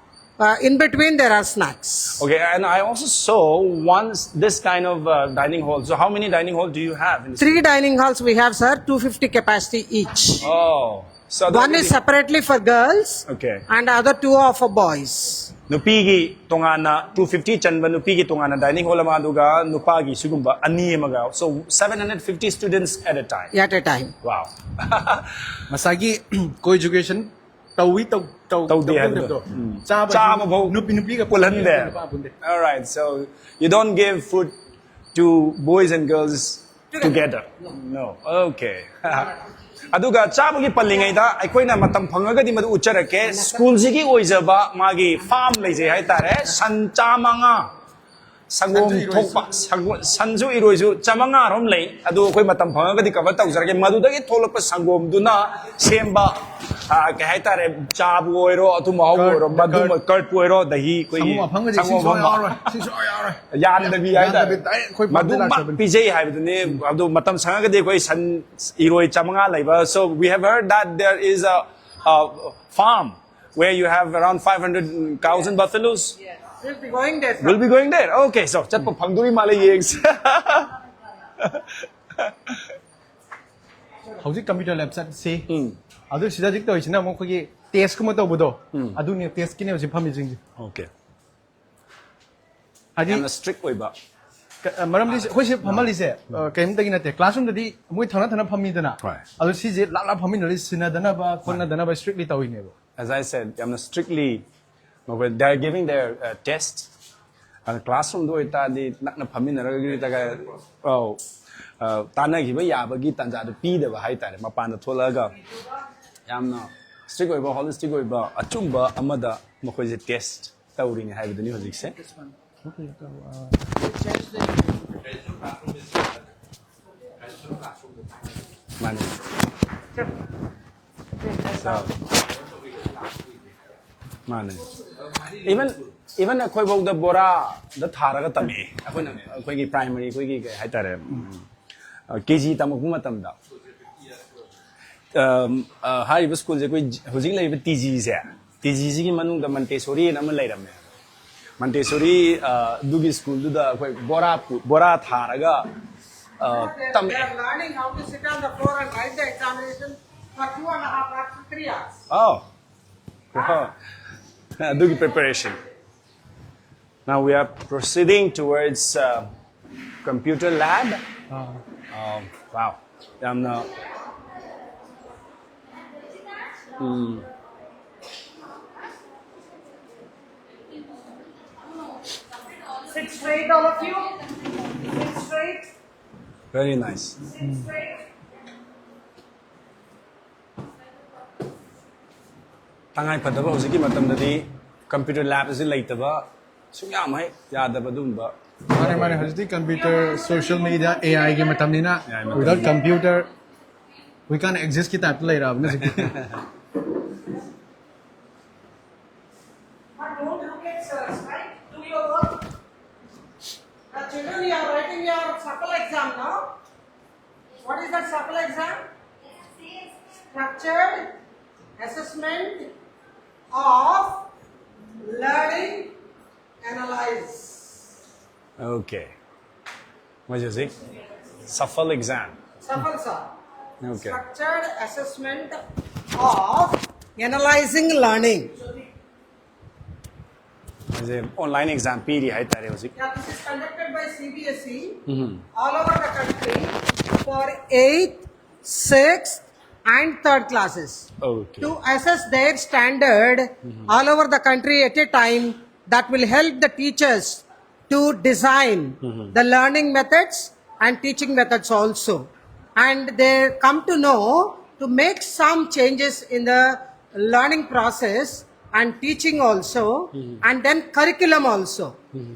Uh, in between, there are snacks. Okay, and I also saw once this kind of, uh, dining hall. So how many dining hall do you have? In this? Three dining halls we have, sir, two fifty capacity each. Oh, So, ꯑꯗꯨ One is separately for girls Okay. and other two are for boys. ꯅꯨꯄꯤꯒꯤ ꯇꯣꯉꯥꯟꯅ two fifty ꯆꯟꯕ ꯅꯨꯄꯤꯒꯤ ꯇꯣꯉꯥꯟꯅ dining hall ꯑꯃ, ꯑꯗꯨꯒ ꯅꯨꯄꯥꯒꯤ ꯁꯤꯒꯨꯝꯕ ꯑꯅꯤ ꯑꯃꯒ, so seven hundred fifty students at a time. At a time. Wow. ꯉꯁꯥꯏꯒꯤ co-education ꯇꯧꯏ ꯇꯧ ꯇꯧ ꯇꯧꯗꯦ ꯇꯧꯗꯦ ꯍꯥꯏꯕꯗꯣ꯫ ꯇꯧꯗꯦ꯫ ꯆꯥꯕ ꯆꯥꯕ ꯐꯥꯎ ꯅꯨꯄꯤ ꯅꯨꯄꯤꯒ ꯄꯨꯜꯍꯟꯗꯦ. ꯅꯨꯄꯥ ꯄꯨꯟꯗꯦ꯫ All right, so you don't give food to boys and girls together. No. Okay. ꯑꯗꯨꯒ ꯆꯥꯕꯒꯤ ꯄꯜꯂꯤꯉꯩꯗ ꯑꯩꯈꯣꯏꯅ ꯃꯇꯝ ꯐꯪꯉꯒꯗꯤ ꯃꯗꯨ ꯎꯠꯆꯔꯛꯀꯦ꯫ ꯁ꯭ꯀꯨꯜꯁꯤꯒꯤ ꯑꯣꯏꯖꯕ ꯃꯥꯒꯤ ꯐꯥꯝ ꯂꯩꯖꯩ ꯍꯥꯏꯇꯥꯔꯦ꯫ ꯁꯟ ꯆꯥꯃꯉꯥ, ꯁꯪꯒꯣꯝ ꯁꯟꯁꯨ ꯏꯔꯣꯏꯁꯨ꯫ ꯊꯣꯛꯄ, ꯁꯪꯒꯣ- ꯁꯟꯁꯨ ꯏꯔꯣꯏꯁꯨ ꯆꯥꯃꯉꯥ ꯔꯣꯝ ꯂꯩ꯫ ꯑꯗꯨ ꯑꯩꯈꯣꯏ ꯃꯇꯝ ꯐꯪꯉꯒꯗꯤ cover ꯇꯧꯖꯔꯛꯀꯦ꯫ ꯃꯗꯨꯗꯒꯤ ꯊꯣꯛꯂꯛꯄ ꯁꯪꯒꯣꯝꯗꯨꯅ ꯁꯦꯝꯕ, ꯑ, ꯀꯩ ꯍꯥꯏꯇꯥꯔꯦ, ꯆꯥꯕꯨ ꯑꯣꯏꯔꯣ, ꯑꯊꯨꯝ ꯑꯍꯥꯎꯕꯨ Curd, ꯑꯣꯏꯔꯣ, ꯃꯗꯨꯃ curd. ꯀꯔꯠꯄꯨ ꯑꯣꯏꯔꯣ, ꯗꯍꯤ, ꯑꯩꯈꯣꯏꯒꯤ ꯁꯪꯒꯣꯝ ꯑꯐꯝꯒꯗꯤ ꯁꯪꯒꯣꯝ ꯁꯤꯁꯨ ꯑꯐꯝꯕ꯫ ꯌꯥꯎꯔꯣꯏ, ꯁꯤꯁꯨ ꯌꯥꯎꯔꯣꯏ꯫ ꯌꯥꯟꯗꯕꯤ ꯍꯥꯏꯇꯥꯔꯦ꯫ ꯌꯥꯟꯗꯕꯤ ꯗꯥꯏꯔꯦꯛ ꯑꯩꯈꯣꯏ ꯐꯥꯝꯗ ꯃꯗꯨꯃꯛ ꯂꯥꯛꯆꯕꯅꯤ꯫ ꯄꯤꯖꯩ ꯍꯥꯏꯕꯗꯨꯅꯤ꯫ ꯑꯗꯨ ꯃꯇꯝ ꯁꯪꯉꯒꯗꯤ ꯑꯩꯈꯣꯏ ꯁꯟ ꯏꯔꯣꯏ ꯆꯥꯃꯉꯥ ꯂꯩꯕ, so we have heard that there is a, a farm where you have around five hundred cows and buffalos. We'll be going there. We'll be going there. Okay, so ꯆꯠꯄ ꯐꯪꯗꯣꯔꯤ ꯃꯥꯜꯂꯦ, ꯌꯦꯡꯁꯦ꯫ ꯍꯧꯖꯤꯛ computer lab ꯆꯠꯁꯤ꯫ ꯑꯗꯨ ꯁꯤꯗ ꯍꯧꯖꯤꯛ ꯇꯧꯔꯤꯁꯤꯅ ꯑꯃꯨꯛ ꯑꯩꯈꯣꯏꯒꯤ test ꯀꯨꯝꯕ ꯇꯧꯕꯗꯣ, ꯑꯗꯨꯅꯦ test ꯀꯤꯅꯦ ꯍꯧꯖꯤꯛ ꯐꯝꯃꯤꯁꯤꯡꯁꯦ꯫ Okay. ꯍꯥꯏꯗꯤ ꯌꯥꯝꯅ strict ꯑꯣꯏꯕ꯫ ꯀ- ꯑ, ꯃꯔꯝꯗꯤ ꯑꯩꯈꯣꯏ ꯁꯤ ꯐꯝꯍꯜꯂꯤꯁꯦ, ꯑ, ꯀꯔꯤꯝꯇꯒꯤ ꯅꯠꯇꯦ꯫ Classroom ꯗꯗꯤ ꯃꯣꯏ ꯊꯪꯅ ꯊꯪꯅ ꯐꯝꯃꯤꯗꯅ꯫ ꯍꯣꯏ꯫ ꯑꯗꯣ ꯁꯤꯁꯦ ꯂꯥꯞ ꯂꯥꯞ ꯐꯝꯃꯤꯟꯅꯔꯤ, ꯁꯤꯟꯅꯗꯅꯕ ꯈꯣꯠꯅꯗꯅꯕ strictly ꯇꯧꯔꯤꯅꯦꯕ꯫ As I said, ꯌꯥꯝꯅ strictly ꯃꯈꯣꯏ, they are giving their, uh, test. ꯑꯗ classroom ꯗ ꯑꯣꯏꯇꯥꯔꯗꯤ ꯅꯛꯅ ꯐꯝꯃꯤꯟꯅꯔꯒ ꯀꯔꯤ ꯇꯒ-, ꯑꯧ, ꯑ, ꯇꯥꯟꯅꯈꯤꯕ ꯌꯥꯕꯒꯤ ꯇꯥꯟꯖꯥꯗꯨ ꯄꯤꯗꯕ ꯍꯥꯏꯇꯥꯔꯦ꯫ ꯃꯄꯥꯟꯗ ꯊꯣꯛꯂꯛꯑꯒ ꯌꯥꯝꯅ strict ꯑꯣꯏꯕ, holistic ꯑꯣꯏꯕ ꯑꯆꯨꯝꯕ ꯑꯃꯗ ꯃꯈꯣꯏꯁꯦ test ꯇꯧꯔꯤꯅꯤ ꯍꯥꯏꯕꯗꯨꯅꯤ ꯍꯧꯖꯤꯛꯁꯦ꯫ ꯃꯥꯅꯤ꯫ So, ꯃꯥꯅꯦ꯫ Even, even ꯑꯩꯈꯣꯏꯐꯧꯗ ꯕꯣꯔꯥꯗ ꯊꯥꯔꯒ ꯇꯝꯃꯛꯑꯦ꯫ ꯑꯩꯈꯣꯏꯅ, ꯑꯩꯈꯣꯏꯒꯤ primary, ꯑꯩꯈꯣꯏꯒꯤ ꯀꯩ ꯍꯥꯏꯇꯥꯔꯦ, ꯎꯝ, ꯑ, KG ꯇꯝꯃꯛꯄ ꯃꯇꯝꯗ, ꯑꯝ, ꯑ, ꯍꯥꯏꯔꯤꯕ school ꯁꯦ ꯑꯩꯈꯣꯏ ꯍꯧꯖꯤꯛ ꯂꯩꯔꯤꯕ TG ꯁꯦ, TG ꯁꯤꯒꯤ ꯃꯅꯨꯡꯗ Montessori ꯍꯥꯏꯅ ꯑꯃ ꯂꯩꯔꯝꯃꯦ꯫ Montessori, ꯑ, ꯑꯗꯨꯒꯤ school ꯗꯨꯗ ꯑꯩꯈꯣꯏ ꯕꯣꯔꯥ ꯄꯨ-, ꯕꯣꯔꯥ ꯊꯥꯔꯒ, ꯑ, They ꯇꯝꯃꯛꯑꯦ꯫ are learning how to sit on the floor and write the examination. Two and a half hours to three hours. Oh. ꯑꯗꯨꯒꯤ preparation. Now we are proceeding towards uh, computer lab. Um, wow. ꯌꯥꯝꯅ ꯎꯝ, Sit straight, all of you. Sit straight. Very nice. Sit straight. ꯇꯉꯥꯏ ꯐꯗꯕ ꯍꯧꯖꯤꯛꯀꯤ ꯃꯇꯝꯗꯗꯤ computer lab ꯑꯁꯤ ꯂꯩꯇꯕ ꯁꯨꯡꯌꯥ ꯃꯍꯩ ꯌꯥꯗꯕ ꯑꯗꯨꯒꯨꯝꯕ ꯃꯥꯅꯦ ꯃꯥꯅꯦ ꯍꯧꯖꯤꯛꯇꯤ computer, social media, AI ꯒꯤ ꯃꯇꯝꯅꯤꯅ AI ꯃꯇꯝꯅꯤꯅ. Without computer we can't exist ꯀꯤ type ꯇ ꯂꯩꯔꯛꯑꯕꯅꯦ ꯍꯧꯖꯤꯛꯇꯤ. But don't look at sirs, right? Do your work. Now, children, you are writing your SAFL exam now. What is that SAFL exam? Structured assessment of learning analyze. Okay. ꯃꯣꯏꯁꯦ ꯍꯧꯖꯤꯛ SAFL exam. SAFL, sir. Okay. Structured assessment of analyzing learning. ꯃꯣꯏꯁꯦ online exam ꯄꯤꯔꯤ ꯍꯥꯏꯇꯥꯔꯦ ꯍꯧꯖꯤꯛ. Yeah, this is conducted by C B S E all over the country for eighth, sixth, and third classes Okay. to assess their standard all over the country at a time. That will help the teachers to design the learning methods and teaching methods also. And they come to know to make some changes in the learning process and teaching also, and then curriculum also.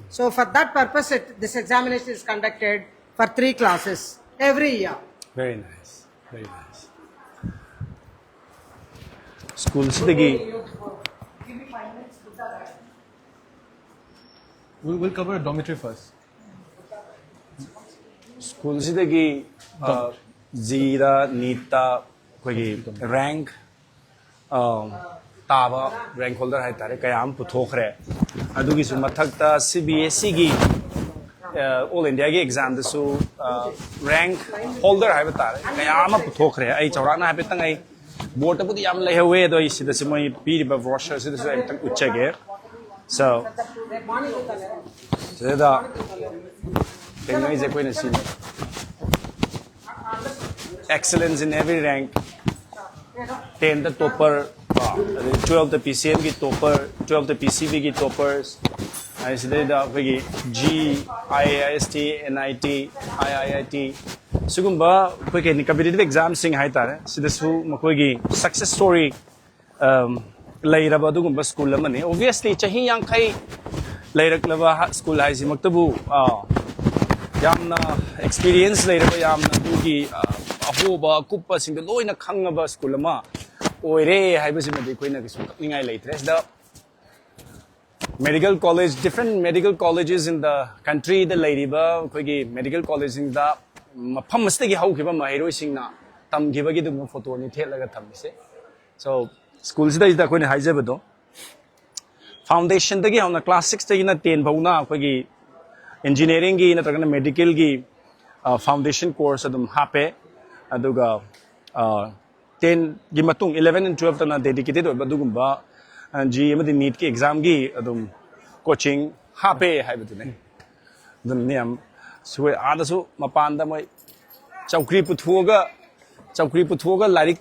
So for that purpose, it, this examination is conducted for three classes every year. Very nice. Very nice. School ꯁꯤꯗꯒꯤ Give me five minutes. We'll, we'll cover a dormitory first. school ꯁꯤꯗꯒꯤ ꯖꯤꯗ ꯅꯤꯠꯇ ꯑꯩꯈꯣꯏꯒꯤ rank ꯇꯥꯕ rank holder ꯍꯥꯏꯇꯥꯔꯦ ꯀꯌꯥ ꯑꯃ ꯄꯨꯊꯣꯛꯈ꯭ꯔꯦ꯫ ꯑꯗꯨꯒꯤꯁꯨ ꯃꯊꯛꯇ C B S E ꯒꯤ all India ꯒꯤ exam ꯗꯁꯨ rank holder ꯍꯥꯏꯕ ꯇꯥꯔꯦ ꯀꯌꯥ ꯑꯃ ꯄꯨꯊꯣꯛꯈ꯭ꯔꯦ꯫ ꯑꯩ ꯆꯥꯎꯔꯥꯛꯅ ꯍꯥꯏꯐꯦꯠꯇꯪ ꯑꯩ ꯕꯣꯔꯗꯇꯕꯨꯗꯤ ꯌꯥꯝ ꯂꯩꯍꯧꯋꯦ, ꯑꯗꯣ ꯑꯩ ꯁꯤꯗꯁꯨ ꯃꯣꯏ ꯄꯤꯔꯤꯕ ꯕ꯭ꯔꯣꯁꯔꯁꯤꯗꯁꯨ ꯑꯩ ꯑꯝꯇꯪ ꯎꯠꯆꯒꯦ꯫ So, ꯁꯤꯗ ꯀꯩꯅꯣ ꯍꯥꯏꯁꯦ, ꯑꯩꯈꯣꯏꯅ ꯁꯤ excellence in every rank, tenth ꯇ topper, ꯀꯣ, ꯑꯗꯩ twelfth ꯇ P C M ꯒꯤ topper, twelfth ꯇ P C B ꯒꯤ toppers, ꯑꯗꯩ ꯁꯤꯗꯩꯗ ꯑꯩꯈꯣꯏꯒꯤ G I I S T, N I T, I I I T, ꯁꯤꯒꯨꯝꯕ ꯑꯩꯈꯣꯏ ꯀꯩ ꯍꯥꯏꯅꯤ, competitive examꯁꯤꯡ ꯍꯥꯏꯇꯥꯔꯦ, ꯁꯤꯗꯁꯨ ꯃꯈꯣꯏꯒꯤ success story, ꯑꯝ, ꯂꯩꯔꯕ ꯑꯗꯨꯒꯨꯝꯕ ꯁ꯭ꯀꯨꯜ ꯑꯃꯅꯤ꯫ Obviously, ꯆꯍꯤ ꯌꯥꯡꯈꯩ ꯂꯩꯔꯛꯂꯕ ꯍ-, ꯁ꯭ꯀꯨꯜ ꯍꯥꯏꯁꯤꯃꯛꯇꯕꯨ, ꯑ, ꯌꯥꯝꯅ experience ꯂꯩꯔꯕ, ꯌꯥꯝꯅ ꯑꯗꯨꯒꯤ, ꯑ, ꯑꯍꯣꯕ ꯑꯀꯨꯞꯄꯁꯤꯡꯗꯣ ꯂꯣꯏꯅ ꯈꯪꯉꯕ ꯁ꯭ꯀꯨꯜ ꯑꯃ ꯑꯣꯏꯔꯦ ꯍꯥꯏꯕꯁꯤꯃꯗꯤ ꯑꯩꯈꯣꯏꯅ ꯀꯩꯁꯨ ꯀꯛꯅꯤꯡꯉꯥꯏ ꯂꯩꯇ꯭ꯔꯦ꯫ ꯁꯤꯗ medical college, different medical colleges in the country ꯗ ꯂꯩꯔꯤꯕ ꯑꯩꯈꯣꯏꯒꯤ medical collegeꯁꯤꯡꯗ ꯃꯐꯝ ꯑꯁꯤꯗꯒꯤ ꯍꯧꯈꯤꯕ ꯃꯍꯩꯔꯣꯏꯁꯤꯡꯅ ꯇꯝꯈꯤꯕꯒꯤ ꯑꯗꯨꯒꯨꯝꯕ ꯐꯣꯇꯣꯅꯤ ꯊꯦꯠꯂꯒ ꯊꯝꯃꯤꯁꯦ꯫ So, ꯁ꯭ꯀꯨꯜꯁꯤꯗꯩꯗ ꯑꯩꯈꯣꯏꯅ ꯍꯥꯏꯖꯕꯗꯣ, foundationꯗꯒꯤ ꯍꯧꯅ class sixꯇꯒꯤꯅ ten ꯐꯥꯎꯅ ꯑꯩꯈꯣꯏꯒꯤ engineeringꯒꯤ ꯅꯠꯇ꯭ꯔꯒꯅ medicalꯒꯤ, ꯑ, foundation course ꯑꯗꯨꯝ ꯍꯥꯞꯄꯦ꯫ ꯑꯗꯨꯒ, ꯑ, tenꯒꯤ ꯃꯇꯨꯡ eleven and twelveꯇꯅ dedicated ꯑꯣꯏꯕ ꯑꯗꯨꯒꯨꯝꯕ, ꯑ, G ꯑꯃꯗꯤ NEETꯀꯤ examꯒꯤ ꯑꯗꯨꯝ coaching ꯍꯥꯞꯄꯦ ꯍꯥꯏꯕꯗꯨꯅꯦ꯫ ꯑꯗꯨꯅꯅꯦ ꯌꯥꯝ ꯁꯨ-, ꯑꯥꯗꯁꯨ ꯃꯄꯥꯟꯗ ꯃꯣꯏ ꯆꯧꯀ꯭ꯔꯤ ꯄꯨꯊꯣꯛꯑꯒ, ꯆꯧꯀ꯭ꯔꯤ ꯄꯨꯊꯣꯛꯑꯒ ꯂꯥꯏꯔꯤꯛ,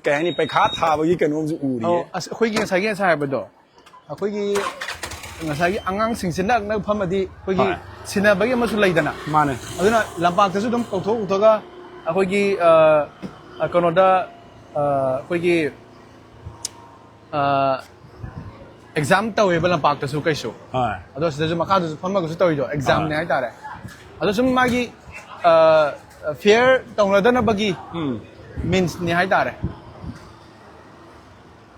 ꯀꯩ ꯍꯥꯏꯅꯤ, ꯄꯩꯈꯥ ꯊꯥꯕꯒꯤ ꯀꯩꯅꯣꯝꯁꯨ ꯎꯔꯤꯌꯦ꯫ ꯑꯧ, ꯑꯁ, ꯑꯩꯈꯣꯏꯒꯤ ꯉꯁꯥꯏꯒꯤ, ꯉꯁꯥꯏ ꯍꯥꯏꯕꯗꯣ, ꯑꯩꯈꯣꯏꯒꯤ ꯉꯁꯥꯏꯒꯤ ꯑꯉꯥꯡꯁꯤꯡꯁꯤ ꯅꯛꯅ ꯐꯝꯃꯗꯤ ꯑꯩꯈꯣꯏꯒꯤ ꯍꯣꯏ꯫ ꯁꯤꯟꯅꯕꯒꯤ ꯑꯃꯁꯨ ꯂꯩꯗꯅ꯫ ꯃꯥꯅꯦ꯫ ꯑꯗꯨꯅ ꯂꯝꯄꯥꯛꯇꯁꯨ ꯑꯗꯨꯝ ꯀꯧꯊꯣꯛ ꯀꯧꯊꯣꯛꯑꯒ ꯑꯩꯈꯣꯏꯒꯤ, ꯑ, ꯑ, ꯀꯩꯅꯣꯗ, ꯑ, ꯑꯩꯈꯣꯏꯒꯤ, ꯑ, exam ꯇꯧꯋꯦꯕ ꯂꯝꯄꯥꯛꯇꯁꯨ ꯀꯩꯁꯨ꯫ ꯍꯣꯏ꯫ ꯑꯗꯣ ꯁꯤꯗꯁꯨ ꯃꯈꯥꯗꯁꯨ ꯐꯝꯃꯒꯁꯨ ꯇꯧꯋꯤꯗꯣ, examꯅꯦ ꯍꯣꯏ꯫ ꯍꯥꯏꯇꯥꯔꯦ꯫ ꯑꯗꯣ ꯁꯨꯝ ꯃꯥꯒꯤ, ꯑ, fair ꯇꯧꯅꯗꯅꯕꯒꯤ ꯎꯝ꯫ meansꯅꯤ ꯍꯥꯏꯇꯥꯔꯦ꯫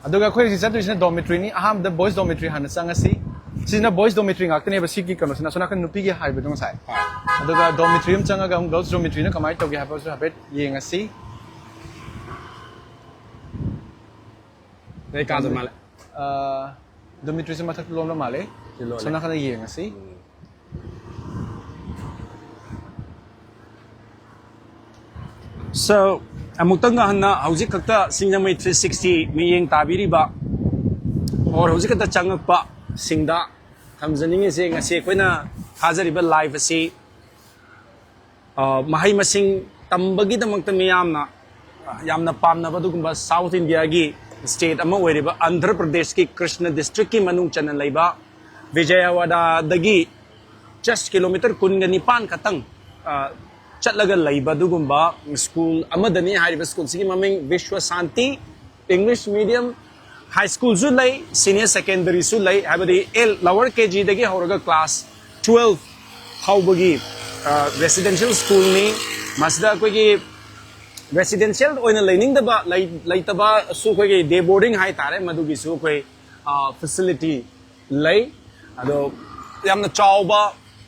ꯑꯗꯨꯒ ꯑꯩꯈꯣꯏ ꯍꯧꯖꯤꯛ ꯆꯠꯇꯣꯏꯁꯤꯅ dormitoryꯅꯤ꯫ ꯑꯍꯥꯟꯕꯗ boys dormitory ꯍꯥꯟꯅ ꯆꯪꯉꯁꯤ꯫ ꯁꯤꯅ boys dormitory ꯉꯥꯛꯇꯅꯦꯕ, ꯁꯤꯒꯤ ꯀꯩꯅꯣꯁꯤꯅ, ꯑꯁꯣꯝ ꯅꯥꯀꯟ ꯅꯨꯄꯤꯒꯤ ꯍꯥꯏꯕꯗꯣ ꯉꯁꯥꯏ꯫ ꯑꯗꯨꯒ dormitory ꯑꯃ ꯆꯪꯉꯒ ꯑꯃꯨꯛ girls dormitoryꯅ ꯀꯃꯥꯏꯅ ꯇꯧꯒꯦ ꯍꯥꯏꯕꯁꯨ ꯍꯥꯏꯐꯦꯠ ꯌꯦꯡꯉꯁꯤ꯫ ꯅꯣꯏ ꯀꯥꯗ ꯃꯥꯜꯂꯦ꯫ ꯑ, dormitoryꯁꯦ ꯃꯊꯛ ꯂꯣꯝꯗ ꯃꯥꯜꯂꯦ꯫ ꯁꯤ ꯂꯣꯜꯂꯦ꯫ ꯑꯁꯣꯝ ꯅꯥꯀꯟꯗ ꯌꯦꯡꯉꯁꯤ꯫ ꯎꯝ꯫ So, ꯑꯃꯨꯛꯇꯪꯒ ꯍꯟꯅ ꯍꯧꯖꯤꯛ ꯈꯛꯇ ꯁꯤꯡꯖꯃꯩ three sixty ꯃꯤꯠꯌꯦꯡ ꯇꯥꯕꯤꯔꯤꯕ, or ꯍꯧꯖꯤꯛ ꯈꯛꯇ ꯆꯪꯉꯛꯄꯁꯤꯡꯗ ꯊꯝꯖꯅꯤꯡꯉꯤꯁꯦ, ꯉꯁꯤ ꯑꯩꯈꯣꯏꯅ ꯊꯥꯖꯔꯤꯕ live ꯑꯁꯤ, ꯑ, ꯃꯍꯩ ꯃꯁꯤꯡ ꯇꯝꯕꯒꯤꯗꯃꯛꯇ ꯃꯤꯌꯥꯝꯅ, ꯑ, ꯌꯥꯝꯅ ꯄꯥꯝꯅꯕ ꯑꯗꯨꯒꯨꯝꯕ South Indiaꯒꯤ state ꯑꯃ ꯑꯣꯏꯔꯤꯕ ꯑꯟꯙ꯭ꯔ ꯄ꯭ꯔꯗꯦꯁꯀꯤ ꯀ꯭ꯔꯤꯁꯅ districtꯀꯤ ꯃꯅꯨꯡ ꯆꯟꯅ ꯂꯩꯕ ꯕꯤꯖꯌꯋꯥꯗꯥꯗꯒꯤ just kilometre ꯀꯨꯟꯒ ꯅꯤꯄꯥꯟ ꯈꯛꯇꯪ, ꯑ, ꯆꯠꯂꯒ ꯂꯩꯕ ꯑꯗꯨꯒꯨꯝꯕ school ꯑꯃꯗꯅꯤ꯫ ꯍꯥꯏꯔꯤꯕ schoolꯁꯤꯒꯤ ꯃꯃꯤꯡ ꯕꯤꯁ꯭ꯋ ꯁꯥꯟꯇꯤ꯫ English medium, high schoolꯁꯨ ꯂꯩ, senior secondaryꯁꯨ ꯂꯩ, ꯍꯥꯏꯕꯗꯤ ꯑꯦꯜ, lower KGꯗꯒꯤ ꯍꯧꯔꯒ class twelve ꯐꯥꯎꯕꯒꯤ, ꯑ, residential schoolꯅꯤ꯫ ꯃꯁꯤꯗ ꯑꯩꯈꯣꯏꯒꯤ residential ꯑꯣꯏꯅ ꯂꯩꯅꯤꯡꯗꯕ, ꯂꯩ-, ꯂꯩꯇꯕꯁꯨ ꯑꯩꯈꯣꯏꯒꯤ day boarding ꯍꯥꯏꯇꯥꯔꯦ, ꯃꯗꯨꯒꯤꯁꯨ ꯑꯩꯈꯣꯏ, ꯑ, facility ꯂꯩ꯫ ꯑꯗꯣ ꯌꯥꯝꯅ ꯆꯥꯎꯕ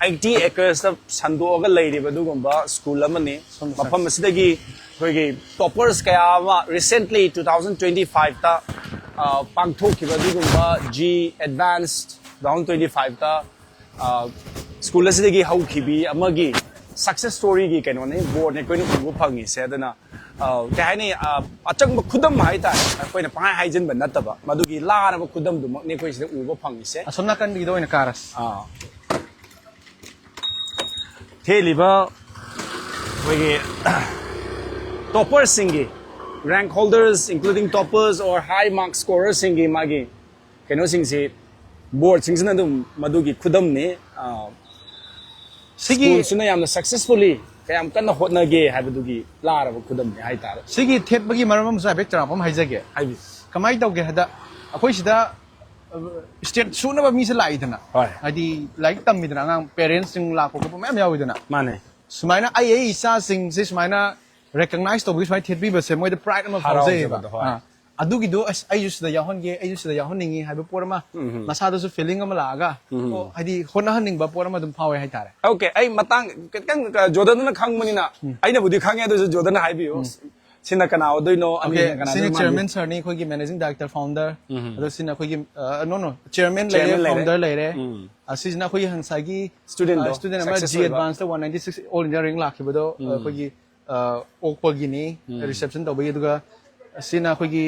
eighty acresꯇ ꯁꯟꯗꯣꯛꯑꯒ ꯂꯩꯔꯤꯕ ꯑꯗꯨꯒꯨꯝꯕ school ꯑꯃꯅꯤ꯫ ꯁꯣꯝꯗ ꯃꯐꯝ ꯑꯁꯤꯗꯒꯤ ꯑꯩꯈꯣꯏꯒꯤ toppers ꯀꯌꯥ ꯑꯃ recently two thousand twenty fiveꯇ, ꯑ, ꯄꯥꯡꯊꯣꯛꯈꯤꯕ ꯑꯗꯨꯒꯨꯝꯕ G Advanced two thousand twenty fiveꯇ, ꯑ, school ꯑꯁꯤꯗꯒꯤ ꯍꯧꯈꯤꯕꯤ ꯑꯃꯒꯤ success storyꯒꯤ ꯀꯩꯅꯣꯅꯤ, boardꯅꯤ ꯑꯩꯈꯣꯏꯅ ꯎꯕ ꯐꯪꯉꯤꯁꯦ꯫ ꯑꯗꯨꯅ, ꯑ, ꯀꯩ ꯍꯥꯏꯅꯤ, ꯑ, ꯑꯆꯪꯕ ꯈꯨꯗꯝ ꯍꯥꯏꯇꯥꯔꯦ, ꯑꯩꯈꯣꯏꯅ ꯄꯪꯍꯥꯏ ꯍꯥꯏꯖꯤꯟꯕ ꯅꯠꯇꯕ, ꯃꯗꯨꯒꯤ ꯂꯥꯔꯕ ꯈꯨꯗꯝꯗꯨꯃꯛꯅꯤ ꯑꯩꯈꯣꯏ ꯁꯤꯗ ꯎꯕ ꯐꯪꯉꯤꯁꯦ꯫ ꯑꯁꯣꯝ ꯅꯥꯀꯟꯒꯤꯗ ꯑꯣꯏꯅ ꯀꯥꯔꯁꯤ꯫ ꯑꯥ꯫ ꯊꯦꯠꯂꯤꯕ ꯑꯩꯈꯣꯏꯒꯤ topperꯁꯤꯡꯒꯤ, rank holders, including toppers or high mark scorerꯁꯤꯡꯒꯤ ꯃꯥꯒꯤ ꯀꯩꯅꯣꯁꯤꯡꯁꯤ, boardꯁꯤꯡꯁꯤꯅ ꯑꯗꯨꯝ ꯃꯗꯨꯒꯤ ꯈꯨꯗꯝꯅꯤ꯫ ꯑꯥ, ꯁꯤꯒꯤ schoolꯁꯤꯅ ꯌꯥꯝꯅ successfully ꯀꯌꯥꯝ ꯀꯟꯅ ꯍꯣꯠꯅꯒꯦ ꯍꯥꯏꯕꯗꯨꯒꯤ ꯂꯥꯔꯕ ꯈꯨꯗꯝꯅꯤ ꯍꯥꯏꯇꯥꯔꯦ꯫ ꯁꯤꯒꯤ ꯊꯦꯠꯄꯒꯤ ꯃꯔꯝ ꯑꯃꯁꯨ ꯍꯥꯏꯐꯦꯠ ꯆꯥꯎꯔꯥꯛꯄ ꯑꯃ ꯍꯥꯏꯖꯒꯦ꯫ ꯍꯥꯏꯕꯤꯌꯨ꯫ ꯀꯃꯥꯏꯅ ꯇꯧꯒꯦ ꯍꯥꯏꯗ, ꯑꯩꯈꯣꯏ ꯁꯤꯗ, ꯑ, state ꯁꯨꯅꯕ ꯃꯤꯁꯦ ꯂꯥꯛꯏꯗꯅ, ꯍꯣꯏ꯫ ꯍꯥꯏꯗꯤ ꯂꯥꯏꯔꯤꯛ ꯇꯝꯃꯤꯗꯅ ꯑꯉꯥꯡ parentsꯁꯤꯡ ꯂꯥꯛꯄ ꯈꯣꯠꯄ ꯃꯌꯥꯝ ꯌꯥꯎꯋꯤꯗꯅ꯫ ꯃꯥꯅꯦ꯫ ꯁꯨꯃꯥꯏꯅ ꯑꯩ, ꯑꯩ ꯏꯆꯥꯁꯤꯡꯁꯦ ꯁꯨꯃꯥꯏꯅ recognize ꯇꯧꯕꯒꯤ ꯁꯨꯃꯥꯏꯅ ꯊꯦꯠꯄꯤꯕꯁꯦ ꯃꯣꯏꯗ pride ꯑꯃ ꯐꯥꯎꯖꯩꯌꯦꯕ꯫ ꯍꯔꯥꯎꯖꯕꯗꯣ, ꯍꯣꯏ꯫ ꯑꯥ꯫ ꯑꯗꯨꯒꯤꯗꯣ, "ꯑꯁ, ꯑꯩꯁꯨ ꯁꯤꯗ ꯌꯥꯎꯍꯟꯒꯦ, ꯑꯩꯁꯨ ꯁꯤꯗ ꯌꯥꯎꯍꯟꯅꯤꯡꯉꯤ" ꯍꯥꯏꯕ ꯄꯣꯠ ꯑꯃ, ꯎꯝ꯫ ꯃꯁꯥꯗꯁꯨ feeling ꯑꯃ ꯂꯥꯛꯑꯒ, ꯎꯝ꯫ ꯑꯣ, ꯍꯥꯏꯗꯤ ꯍꯣꯠꯅꯍꯟꯅꯤꯡꯕ ꯄꯣꯠ ꯑꯃ ꯑꯗꯨꯝ ꯐꯥꯎꯋꯦ ꯍꯥꯏꯇꯥꯔꯦ꯫ Okay, ꯑꯩ ꯃꯇꯥꯡ ꯈꯤꯇꯪ, ꯑ, ꯖꯣꯔꯗꯟꯅ ꯈꯪꯕꯅꯤꯅ, ꯎꯝ꯫ ꯑꯩꯅꯕꯨꯗꯤ ꯈꯪꯉꯦ, ꯑꯗꯨꯁꯨ ꯖꯣꯔꯗꯟꯅ ꯍꯥꯏꯕꯤꯌꯨ꯫ ꯎꯝ꯫ ꯁꯤꯅ ꯀꯅꯥ ꯑꯣꯏꯗꯣꯏꯅꯣ? ꯑꯅꯤꯁꯤꯅ Okay, ꯀꯅꯥꯅꯣ? ꯁꯤꯅ ꯃꯥꯒꯤ chairman sirꯅꯤ, ꯑꯩꯈꯣꯏꯒꯤ managing director, founder꯫ ꯎꯝ꯫ ꯑꯗꯣ ꯁꯤꯅ ꯑꯩꯈꯣꯏꯒꯤ, ꯑ, no, no, chairman ꯂꯩꯔꯦ, chairman ꯂꯩꯔꯦ꯫ Founder ꯂꯩꯔꯦ꯫ ꯎꯝ꯫ ꯑ, ꯁꯤꯁꯤꯅ ꯑꯩꯈꯣꯏꯒꯤ ꯉꯁꯥꯏꯒꯤ, studentꯗꯣ, ꯑ, student ꯑꯃ success G ꯑꯣꯏꯕ꯫ Advanceꯗ one ninety six All India rank ꯂꯥꯛꯈꯤꯕꯗꯣ, ꯑ, ꯎꯝ꯫ ꯑꯩꯈꯣꯏꯒꯤ, ꯑ, ꯑꯣꯛꯄꯒꯤꯅꯤ, ꯔꯤꯁꯦꯞꯁꯟ ꯇꯧꯕꯒꯤ꯫ ꯑꯗꯨꯒ ꯁꯤꯅ ꯑꯩꯈꯣꯏꯒꯤ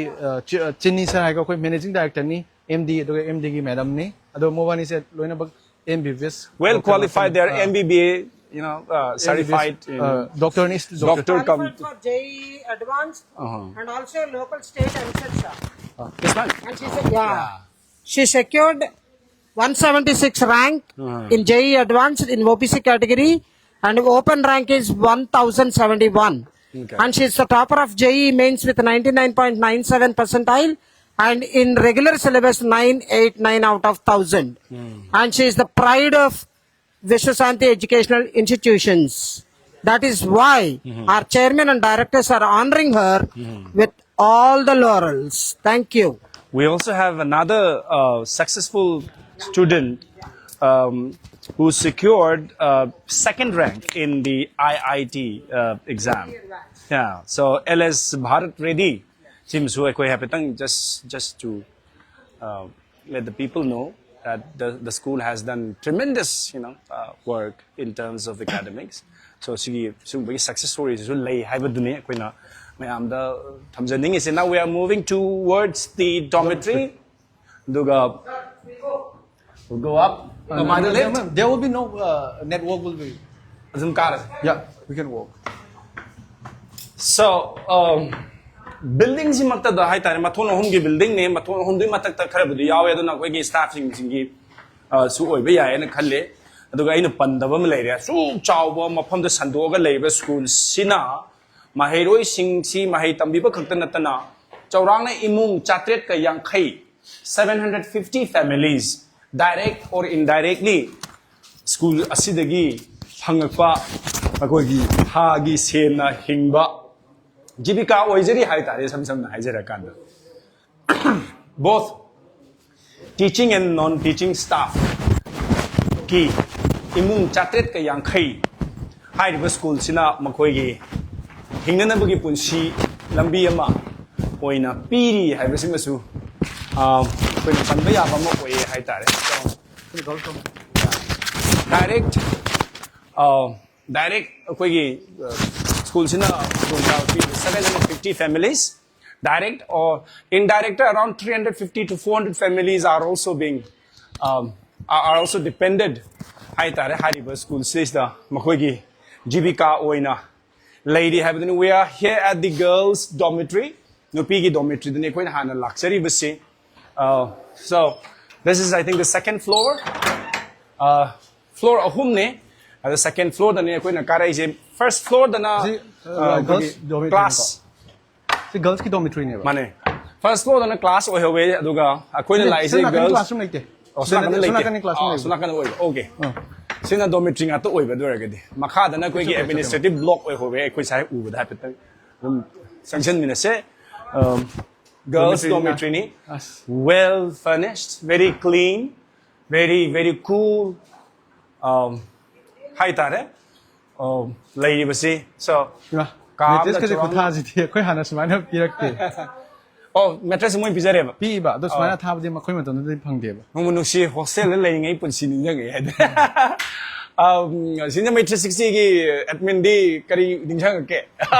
ꯆꯤꯅꯤ ꯁꯔ ꯍꯥꯏꯀꯣ, ꯑꯩꯈꯣꯏ ꯃꯦꯅꯦꯖꯤꯡ ꯗꯥꯏꯔꯦꯛꯇꯔꯅꯤ, ꯑꯦꯝ ꯗꯤ ꯑꯗꯨꯒ ꯑꯦꯝ ꯗꯤꯒꯤ ꯃꯦꯗꯝꯅꯤ꯫ ꯑꯗꯣ ꯃꯣꯕꯥꯅꯤꯁꯦ ꯂꯣꯏꯅꯃꯛ M B B S Well qualified, they are M B B A, you know, uh, certified in Doctor is doctor come. Qualified for J E E Advanced Uh-huh. and also local state MCET, sir. It's nice. And she said, yeah. She secured one seventy-six rank in J E E Advanced in O B C category, and open rank is one thousand seventy-one. Okay. And she's the topper of J E E mains with ninety-nine point nine seven percentile, and in regular syllabus nine eight nine out of thousand. And she is the pride of Vishwasanti educational institutions. That is why our chairman and directors are honoring her with all the laurels. Thank you. We also have another uh, successful student um, who secured uh, second rank in the I I T uh, exam. Yeah, so L S Bharat Reddy, ꯁꯤꯃꯁꯨ ꯑꯩꯈꯣꯏ ꯍꯥꯏꯐꯦꯠꯇꯪ just just to uh, let the people know that the, the school has done tremendous, you know, uh, work in terms of academics. So ꯁꯤꯒꯤ ꯁꯤꯒꯨꯝꯕꯒꯤ success story ꯁꯤꯁꯨ ꯂꯩ ꯍꯥꯏꯕꯗꯨꯅꯤ ꯑꯩꯈꯣꯏꯅ ꯃꯌꯥꯝꯗ ꯊꯝꯖꯅꯤꯡꯉꯤꯁꯦ꯫ Now we are moving towards the dormitory. ꯑꯗꯨꯒ we'll go up. Uh, Am I the lift? There will be no uh, network will be. ꯑꯗꯨꯝ ꯀꯥꯔꯁꯦ꯫ Yeah, we can walk. So, um, building ꯁꯤꯃꯛꯇꯗ ꯍꯥꯏꯇꯥꯔꯦ, ꯃꯊꯣꯟ ꯑꯍꯨꯝꯒꯤ building ꯅꯦ꯫ ꯃꯊꯣꯟ ꯑꯍꯨꯝꯗꯨꯒꯤ ꯃꯊꯛꯇ ꯈꯔꯕꯨꯗꯤ ꯌꯥꯎꯋꯦ, ꯑꯗꯨꯅ ꯑꯩꯈꯣꯏꯒꯤ staff ꯁꯤꯡꯁꯤꯡꯒꯤ ꯑ, ꯁꯨ ꯑꯣꯏꯕ ꯌꯥꯏꯅ ꯈꯜꯂꯦ꯫ ꯑꯗꯨꯒ ꯑꯩꯅ ꯄꯟꯗꯕ ꯑꯃ ꯂꯩꯔꯦ꯫ ꯑꯁꯨꯛ ꯆꯥꯎꯕ ꯃꯐꯝꯗ ꯁꯟꯗꯣꯛꯑꯒ ꯂꯩꯔꯤꯕ school ꯁꯤꯅ ꯃꯍꯩꯔꯣꯏꯁꯤꯡꯁꯤ ꯃꯍꯩ ꯇꯝꯕꯤꯕ ꯈꯛꯇ ꯅꯠꯇꯅ ꯆꯥꯎꯔꯥꯛꯅ ꯏꯃꯨꯡ ꯆꯥꯇ꯭ꯔꯦꯠꯀ ꯌꯥꯡꯈꯩ, seven hundred fifty families, direct or indirectly school ꯑꯁꯤꯗꯒꯤ ꯐꯪꯉꯛꯄ ꯑꯩꯈꯣꯏꯒꯤ ꯊꯥꯒꯤ ꯁꯦꯟꯅ ꯍꯤꯡꯕ ꯖꯤꯕꯤꯀꯥ ꯑꯣꯏꯖꯔꯤ ꯍꯥꯏꯇꯥꯔꯦ, ꯏꯁꯝ ꯁꯝꯅ ꯍꯥꯏꯖꯔꯀꯥꯟꯗ꯫ Both teaching and non teaching staff ꯀꯤ ꯏꯃꯨꯡ ꯆꯥꯇ꯭ꯔꯦꯠꯀ ꯌꯥꯡꯈꯩ ꯍꯥꯏꯔꯤꯕ school ꯁꯤꯅ ꯃꯈꯣꯏꯒꯤ ꯍꯤꯡꯅꯅꯕꯒꯤ ꯄꯨꯟꯁꯤ ꯂꯝꯕꯤ ꯑꯃ ꯑꯣꯏꯅ ꯄꯤꯔꯤ ꯍꯥꯏꯕꯁꯤꯃꯁꯨ, ꯑ, ꯑꯩꯈꯣꯏꯅ ꯄꯟꯕ ꯌꯥꯕ ꯑꯃ ꯑꯣꯏꯌꯦ ꯍꯥꯏꯇꯥꯔꯦ꯫ Direct, ꯑ, direct ꯑꯩꯈꯣꯏꯒꯤ, ꯑ, ꯁ꯭ꯀꯨꯜꯁꯤꯅ ꯈꯨꯗꯣꯡꯆꯥꯕ ꯄꯤꯔꯤꯕ seven hundred fifty families, direct or indirect, around three hundred fifty to four hundred families are also being, um, are are also dependent ꯍꯥꯏꯇꯥꯔꯦ, ꯍꯥꯏꯔꯤꯕ ꯁ꯭ꯀꯨꯜꯁꯤꯗ ꯃꯈꯣꯏꯒꯤ ꯖꯤꯕꯤꯀꯥ ꯑꯣꯏꯅ ꯂꯩꯔꯤ ꯍꯥꯏꯕꯗꯨꯅꯤ꯫ We are here at the girls dormitory, ꯅꯨꯄꯤꯒꯤ dormitoryꯗꯅꯤ ꯑꯩꯈꯣꯏꯅ ꯍꯥꯟꯅ ꯂꯥꯛꯆꯔꯤꯕꯁꯤ꯫ Uh, so this is, I think, the second floor. Uh, floor ꯑꯍꯨꯝꯅꯦ꯫ ꯑꯗ second floorꯗꯅꯤ ꯑꯩꯈꯣꯏꯅ ꯀꯥꯔꯛꯏꯁꯦ꯫ First floorꯗꯅ ꯁꯤ, uh, girls dormitory class ꯀꯣ? ꯁꯤ girlsꯀꯤ dormitoryꯅꯦꯕ꯫ ꯃꯥꯅꯦ꯫ First floorꯗꯅ class ꯑꯣꯏꯍꯧꯋꯦ, ꯑꯗꯨꯒ ꯑꯩꯈꯣꯏꯅ ꯂꯥꯛꯏꯁꯦ girls classroom ꯂꯩꯇꯦ꯫ ꯑꯣ, ꯁꯣꯝ ꯅꯥꯀꯟꯗ ꯂꯩꯇꯦ꯫ Class ꯁꯣꯝ ꯅꯥꯀꯟꯗ ꯑꯣꯏꯕ꯫ Okay꯫ ꯁꯤꯅ dormitory ꯉꯥꯛꯇ ꯑꯣꯏꯕ ꯑꯗꯨ ꯑꯣꯏꯔꯒꯗꯤ꯫ ꯃꯈꯥꯗꯅ ꯑꯩꯈꯣꯏꯒꯤ administrative block ꯑꯣꯏꯍꯧꯋꯦ꯫ ꯑꯩꯈꯣꯏ ꯁꯥꯏ ꯎꯕꯗ ꯍꯥꯏꯐꯦꯠꯇꯪ ꯑꯗꯨꯝ ꯆꯪꯁꯤꯟꯃꯤꯟꯅꯁꯦ꯫ Um, girls dormitoryꯅꯤ꯫ Well furnished, very clean, very, very cool, um, ꯍꯥꯏꯇꯥꯔꯦ꯫ Um, ꯂꯩꯔꯤꯕꯁꯤ꯫ So, ꯀꯥ ꯑꯃꯗ ꯃꯦꯇ꯭ꯔꯦꯁꯀꯁꯦ ꯆꯥꯎꯔꯥꯛꯅ ꯈꯨꯊꯥꯁꯤꯗꯤ ꯑꯩꯈꯣꯏ ꯍꯥꯟꯅ ꯁꯨꯃꯥꯏꯅ ꯄꯤꯔꯛꯇꯦ꯫ ꯑꯣ, ꯃꯦꯇ꯭ꯔꯦꯁ ꯃꯣꯏ ꯄꯤꯖꯔꯦꯕ꯫ ꯄꯤꯕ ꯑꯗꯣ ꯁꯨꯃꯥꯏꯅ ꯊꯥꯕꯗꯤ ꯃꯈꯣꯏ ꯃꯇꯝꯗꯗꯤ ꯐꯪꯗꯦꯕ꯫ ꯅꯣꯡꯃ ꯅꯨꯡꯁꯤ, hostelꯗ ꯂꯩꯔꯤꯉꯩ ꯄꯨꯟꯁꯤ ꯅꯤꯡꯁꯤꯡꯉꯛꯑꯦ ꯍꯥꯏꯗꯤ꯫ Um, ꯁꯤꯅ ꯃꯩ three sixtyꯒꯤ adminꯗꯤ ꯀꯔꯤ ꯅꯤꯡꯁꯤꯡꯉꯛꯀꯦ?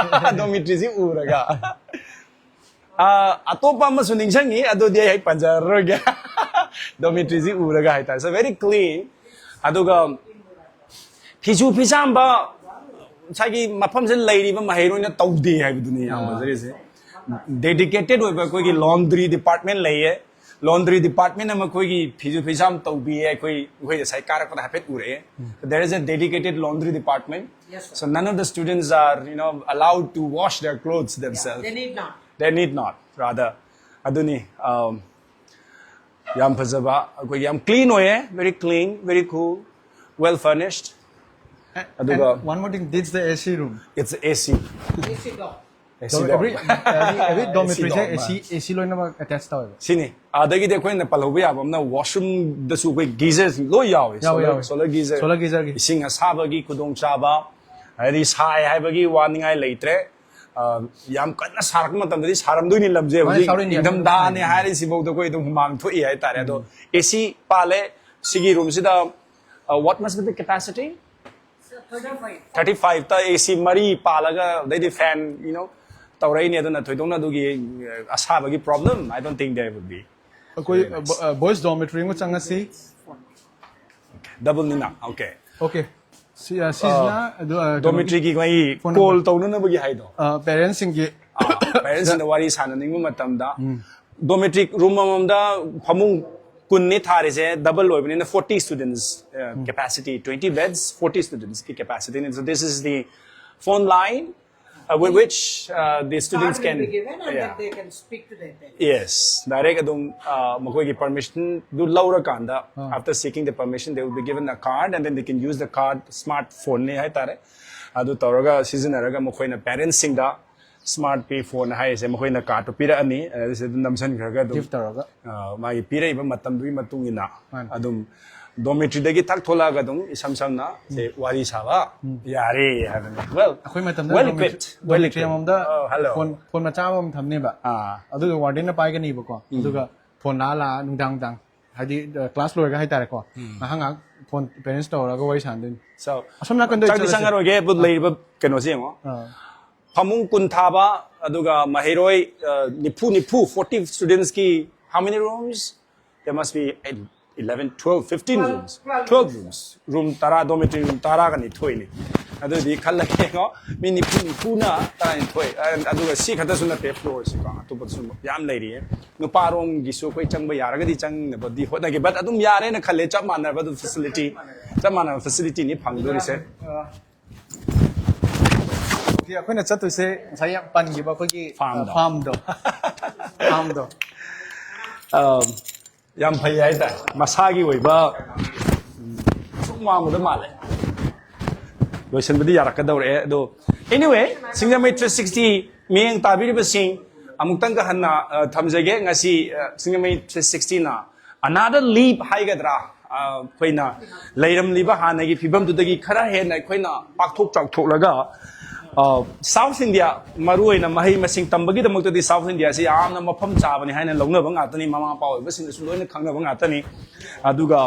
Dormitoryꯁꯤ ꯎꯔꯒ꯫ ꯑꯥ, ꯑꯇꯣꯞꯄ ꯑꯃꯁꯨ ꯅꯤꯡꯁꯤꯡꯉꯤ, ꯑꯗꯨꯗꯤ ꯑꯩ ꯍꯦꯛ ꯄꯟꯖꯔꯔꯣꯏꯒꯦ꯫ Dormitoryꯁꯤ ꯎꯔꯒ ꯍꯥꯏꯇꯥꯔꯦ꯫ So very clean꯫ ꯑꯗꯨꯒ ꯐꯤꯁꯨ ꯐꯤꯖꯥꯝꯕ, ꯉꯁꯥꯏꯒꯤ ꯃꯐꯝꯁꯤꯗ ꯂꯩꯔꯤꯕ ꯃꯍꯩꯔꯣꯏꯅ ꯇꯧꯗꯦ ꯍꯥꯏꯕꯗꯨꯅꯤ ꯌꯥꯝ ꯐꯖꯔꯤꯁꯦ꯫ Dedicated ꯑꯣꯏꯕ ꯑꯩꯈꯣꯏꯒꯤ laundry department ꯂꯩꯌꯦ꯫ Laundry department ꯑꯃ ꯑꯩꯈꯣꯏꯒꯤ ꯐꯤꯁꯨ ꯐꯤꯖꯥꯝ ꯇꯧꯕꯤꯌꯦ꯫ ꯑꯩꯈꯣꯏ, ꯑꯩꯈꯣꯏ ꯉꯁꯥꯏ ꯀꯥꯔꯛꯄꯗ ꯍꯥꯏꯐꯦꯠ ꯎꯔꯛꯑꯦ꯫ There is a dedicated laundry department. So none of the students are, you know, allowed to wash their clothes themselves. They need not. They need not, rather. ꯑꯗꯨꯅꯤ, um, ꯌꯥꯝ ꯐꯖꯕ, ꯑꯩꯈꯣꯏꯒꯤ ꯌꯥꯝ clean ꯑꯣꯏꯌꯦ, very clean, very cool, well furnished. ꯑꯗꯨꯒ And one more thing, this is the AC room. It's AC. AC door. AC Every, door. Every, every dormitoryꯁꯦ AC door. AC, AC ꯂꯣꯏꯅꯃꯛ attach ꯇꯧꯋꯦꯕ꯫ ꯁꯤꯅꯤ꯫ ꯑꯗꯒꯤꯗꯤ ꯑꯩꯈꯣꯏꯅ ꯄꯜꯍꯧꯕ ꯌꯥꯕ ꯑꯃꯅ washroomꯗꯁꯨ ꯑꯩꯈꯣꯏ geyserꯁꯤꯡ ꯂꯣꯏ ꯌꯥꯎꯋꯦ꯫ ꯌꯥꯎꯋꯦ, Solar, ꯌꯥꯎꯋꯦ꯫ Solar geyser꯫ Solar geyserꯒꯤ꯫ ꯏꯁꯤꯡ ꯑꯁꯥꯕꯒꯤ ꯈꯨꯗꯣꯡꯆꯥꯕ, ꯍꯥꯏꯗꯤ ꯁꯥꯏ ꯍꯥꯏꯕꯒꯤ ꯋꯥꯅꯤꯡꯉꯥꯏ ꯂꯩꯇ꯭ꯔꯦ꯫ ꯑ, ꯌꯥꯝ ꯀꯟꯅ ꯁꯥꯔꯛꯄ ꯃꯇꯝꯗꯗꯤ ꯁꯥꯔꯝꯗꯣꯏꯅꯤ ꯂꯝꯁꯦ꯫ ꯍꯧꯖꯤꯛ ꯁꯥꯔꯝꯗꯣꯏꯅꯤ꯫ ꯅꯤꯡꯊꯝꯊꯥꯅꯦ ꯍꯥꯏꯔꯤꯁꯤꯐꯥꯎꯗ ꯑꯩꯈꯣꯏ ꯑꯗꯨꯝ ꯍꯨꯃꯥꯡ ꯊꯣꯛꯏ ꯍꯥꯏꯇꯥꯔꯦ꯫ ꯑꯗꯣ AC ꯄꯥꯜꯂꯦ ꯁꯤꯒꯤ roomꯁꯤꯗ꯫ Uh, what must be the capacity? Thirty ꯐꯥꯏꯚꯇ ꯑꯦ ꯁꯤ ꯃꯔꯤ ꯄꯥꯜꯂꯒ ꯑꯗꯩꯗꯤ ꯐꯦꯟ ꯌꯨ ꯅꯣ ꯇꯧꯔꯛꯏꯅꯦ꯫ ꯑꯗꯨꯅ ꯊꯣꯏꯗꯣꯛꯅ ꯑꯗꯨꯒꯤ ꯑ, ꯑꯁꯥꯕꯒꯤ problem I don't think there would be. ꯑꯩꯈꯣꯏ ꯕꯣꯏꯁ ꯗꯣꯔꯃꯤꯇꯔꯤ ꯑꯃ ꯆꯪꯉꯁꯤ꯫ Double ꯅꯤꯅ, okay. Okay. ꯁꯤ ꯑ, ꯁꯤꯁꯤꯅ ꯑꯗꯨ ꯑ, ꯀꯩꯅꯣꯒꯤ, ꯗꯣꯔꯃꯤꯇꯔꯤꯒꯤ ꯃꯩ Phone ꯀꯣꯜ number. ꯇꯧꯅꯅꯕꯒꯤ ꯍꯥꯏꯗꯣ. ꯑ, ꯄꯦꯔꯦꯟꯁꯁꯤꯡꯒꯤ ꯄꯦꯔꯦꯟꯁꯁꯤꯡꯗ ꯋꯥꯔꯤ ꯁꯥꯟꯅꯅꯤꯡꯕ ꯃꯇꯝꯗ ꯗꯣꯔꯃꯤꯇꯔꯤ ꯔꯨꯝ ꯑꯃꯃꯝꯗ ꯐꯃꯨꯡ ꯀꯨꯟꯅꯤ ꯊꯥꯔꯤꯁꯦ, ꯗꯕꯜ ꯑꯣꯏꯕꯅꯤꯅ forty students capacity, twenty beds, forty ꯁ꯭ꯇꯨꯗꯦꯟꯠꯁꯀꯤ ꯀꯦꯄꯦꯁꯤꯇꯤꯅꯤ. So this is the phone line uh, with which uh, the students Card will can be given and yeah. that they can speak to their parents. Yes, direct ꯑꯗꯨꯝ ꯑ, ꯃꯈꯣꯏꯒꯤ ꯄꯔꯃꯤꯁꯟꯗꯨ ꯂꯧꯔꯀꯥꯟꯗ, after seeking the permission, they will be given a card and then they can use the card, smart ꯐꯣꯟꯅꯤ ꯍꯥꯏꯇꯥꯔꯦ. ꯑꯗꯨ ꯇꯧꯔꯒ ꯁꯤꯖꯤꯟꯅꯔꯒ ꯃꯈꯣꯏꯅ ꯄꯦꯔꯦꯟꯁꯁꯤꯡꯗ smart ꯄꯦ phone ꯍꯥꯏꯔꯤꯁꯦ ꯃꯈꯣꯏꯅ ꯀꯥꯔꯠꯇꯨ ꯄꯤꯔꯛꯑꯅꯤ, ꯑꯗꯨꯗ ꯅꯝꯁꯤꯟꯈ꯭ꯔꯒ ꯑꯗꯨꯝ ꯒꯤꯐ ꯇꯧꯔꯒ ꯑ, ꯃꯥꯒꯤ ꯄꯤꯔꯛꯏꯕ ꯃꯇꯝꯗꯨꯒꯤ ꯃꯇꯨꯡ ꯏꯟꯅ ꯃꯥꯅꯤ. ꯑꯗꯨꯝ ꯗꯣꯔꯃꯤꯇꯔꯤꯗꯒꯤ ꯊꯛ ꯊꯣꯛꯂꯛꯑꯒ ꯑꯗꯨꯝ ꯏꯁꯝ ꯁꯝꯅ ꯁꯦ ꯋꯥꯔꯤ ꯁꯥꯕ ꯌꯥꯔꯦ ꯍꯥꯏꯕꯅꯤ. Well, ꯑꯩꯈꯣꯏ ꯃꯇꯝꯗ well ꯗꯣꯔꯃꯤꯇꯔꯤ- equipped, well ꯗꯣꯔꯃꯤꯇꯔꯤ equipped. ꯑꯃꯃꯝꯗ Oh, hello. ꯐꯣꯟ ꯐꯣꯟ ꯃꯆꯥ ꯑꯃꯃꯝ ꯊꯝꯅꯦꯕ. ꯑꯥ. ꯑꯗꯨꯒ ꯋꯥꯔꯗꯦꯟꯅ ꯄꯥꯏꯒꯅꯤꯕꯀꯣ, ꯑꯗꯨꯒ ꯐꯣꯟ ꯂꯥꯛꯑ ꯂꯥꯛꯑ ꯅꯨꯡꯗꯥꯡ ꯅꯨꯡꯗꯥꯡ, ꯍꯥꯏꯗꯤ ꯀ꯭ꯂꯥꯁ ꯂꯣꯏꯔꯒ ꯍꯥꯏꯇꯥꯔꯦꯀꯣ, ꯉꯥꯏꯍꯥꯛ ꯉꯥꯏꯍꯥꯛ ꯐꯣꯟ ꯄꯦꯔꯦꯟꯁ ꯇꯧꯔꯒ ꯋꯥꯔꯤ ꯁꯥꯟꯅꯗꯣꯏꯅꯤ. So, ꯑꯁꯣꯝ ꯅꯥꯀꯟꯗ ꯆꯪꯗꯤ ꯆꯠꯂꯁꯦ. ꯆꯪꯉꯔꯣꯏꯒꯦ, but ꯂꯩꯔꯤꯕ ꯀꯩꯅꯣꯁꯦ ꯌꯦꯡꯉꯣ. ꯑꯥ. ꯐꯃꯨꯡ ꯀꯨꯟ ꯊꯥꯕ, ꯑꯗꯨꯒ ꯃꯍꯩꯔꯣꯏ ꯑ, ꯅꯤꯐꯨ ꯅꯤꯐꯨ, forty students ꯀꯤ, how many rooms? There must be eleven, twelve, fifteen rooms. Twelve rooms. Room ꯇꯔꯥ, dormitory room ꯇꯔꯥꯅꯤꯊꯣꯏꯅꯤ. ꯑꯗꯨꯗꯤ ꯈꯜꯂꯒ ꯌꯦꯡꯉꯣ, ꯃꯤ ꯅꯤꯐꯨ ꯅꯤꯐꯨꯅ ꯇꯔꯥꯅꯤꯊꯣꯏ. ꯑꯗꯨꯒ ꯁꯤ ꯈꯛꯇꯁꯨ ꯅꯠꯇꯦ, floor ꯁꯤꯀꯣ, ꯑꯇꯣꯞꯄꯁꯨ ꯌꯥꯝ ꯂꯩꯔꯤꯌꯦ. ꯅꯨꯄꯥꯔꯣꯝꯒꯤꯁꯨ ꯑꯩꯈꯣꯏ ꯆꯪꯕ ꯌꯥꯔꯒꯗꯤ ꯆꯪꯅꯕꯗꯤ ꯍꯣꯠꯅꯒꯦ, but ꯑꯗꯨꯝ ꯌꯥꯔꯦꯅ ꯈꯜꯂꯦ. ꯆꯞ ꯃꯥꯟꯅꯕ ꯑꯗꯨꯝ facility, ꯆꯞ ꯃꯥꯟꯅꯕ facility ꯅꯤ ꯐꯪꯗꯣꯔꯤꯁꯦ. ꯑꯣꯀꯦ, ꯑꯩꯈꯣꯏꯅ ꯆꯠꯇꯣꯏꯁꯦ ꯉꯁꯥꯏ ꯌꯥꯝ ꯄꯟꯈꯤꯕ ꯑꯩꯈꯣꯏꯒꯤ Farm ꯗꯣ. ꯐꯥꯝꯗꯣ. ꯐꯥꯝꯗꯣ. ꯑꯝ, ꯌꯥꯝ ꯐꯩ ꯍꯥꯏꯇꯥꯔꯦ, ꯃꯁꯥꯒꯤ ꯑꯣꯏꯕ ꯁꯨꯝ ꯋꯥꯡꯕꯗ ꯃꯥꯜꯂꯦ. ꯂꯣꯏꯁꯤꯟꯕꯗꯤ ꯌꯥꯔꯛꯀꯗꯧꯔꯦ ꯑꯗꯣ. Anyway, ꯁꯤꯡꯖꯃꯩ three sixty ꯃꯤꯠꯌꯦꯡ ꯇꯥꯕꯤꯔꯤꯕꯁꯤꯡ ꯑꯃꯨꯛꯇꯪꯒ ꯍꯟꯅ ꯑ, ꯊꯝꯖꯒꯦ. ꯉꯁꯤ ꯑ, ꯁꯤꯡꯖꯃꯩ three sixty ꯅ another leap ꯍꯥꯏꯒꯗ꯭ꯔꯥ, ꯑ, ꯑꯩꯈꯣꯏꯅ ꯂꯩꯔꯝꯂꯤꯕ ꯍꯥꯟꯅꯒꯤ ꯐꯤꯕꯝꯗꯨꯗꯒꯤ ꯈꯔ ꯍꯦꯟꯅ ꯑꯩꯈꯣꯏꯅ ꯄꯥꯛꯊꯣꯛ ꯆꯥꯎꯊꯣꯛꯂꯒ, ꯑ, South India, ꯃꯔꯨꯑꯣꯏꯅ ꯃꯍꯩ ꯃꯁꯤꯡ ꯇꯝꯕꯒꯤꯗꯃꯛꯇꯗꯤ South India ꯁꯤ ꯌꯥꯝꯅ ꯃꯐꯝ ꯆꯥꯕꯅꯤ ꯍꯥꯏꯅ ꯂꯧꯅꯕ ꯉꯥꯛꯇꯅꯤ, ꯃꯃꯥ ꯃꯄꯥ ꯑꯣꯏꯕꯁꯤꯡꯅꯁꯨ ꯂꯣꯏꯅ ꯈꯪꯅꯕ ꯉꯥꯛꯇꯅꯤ. ꯑꯗꯨꯒ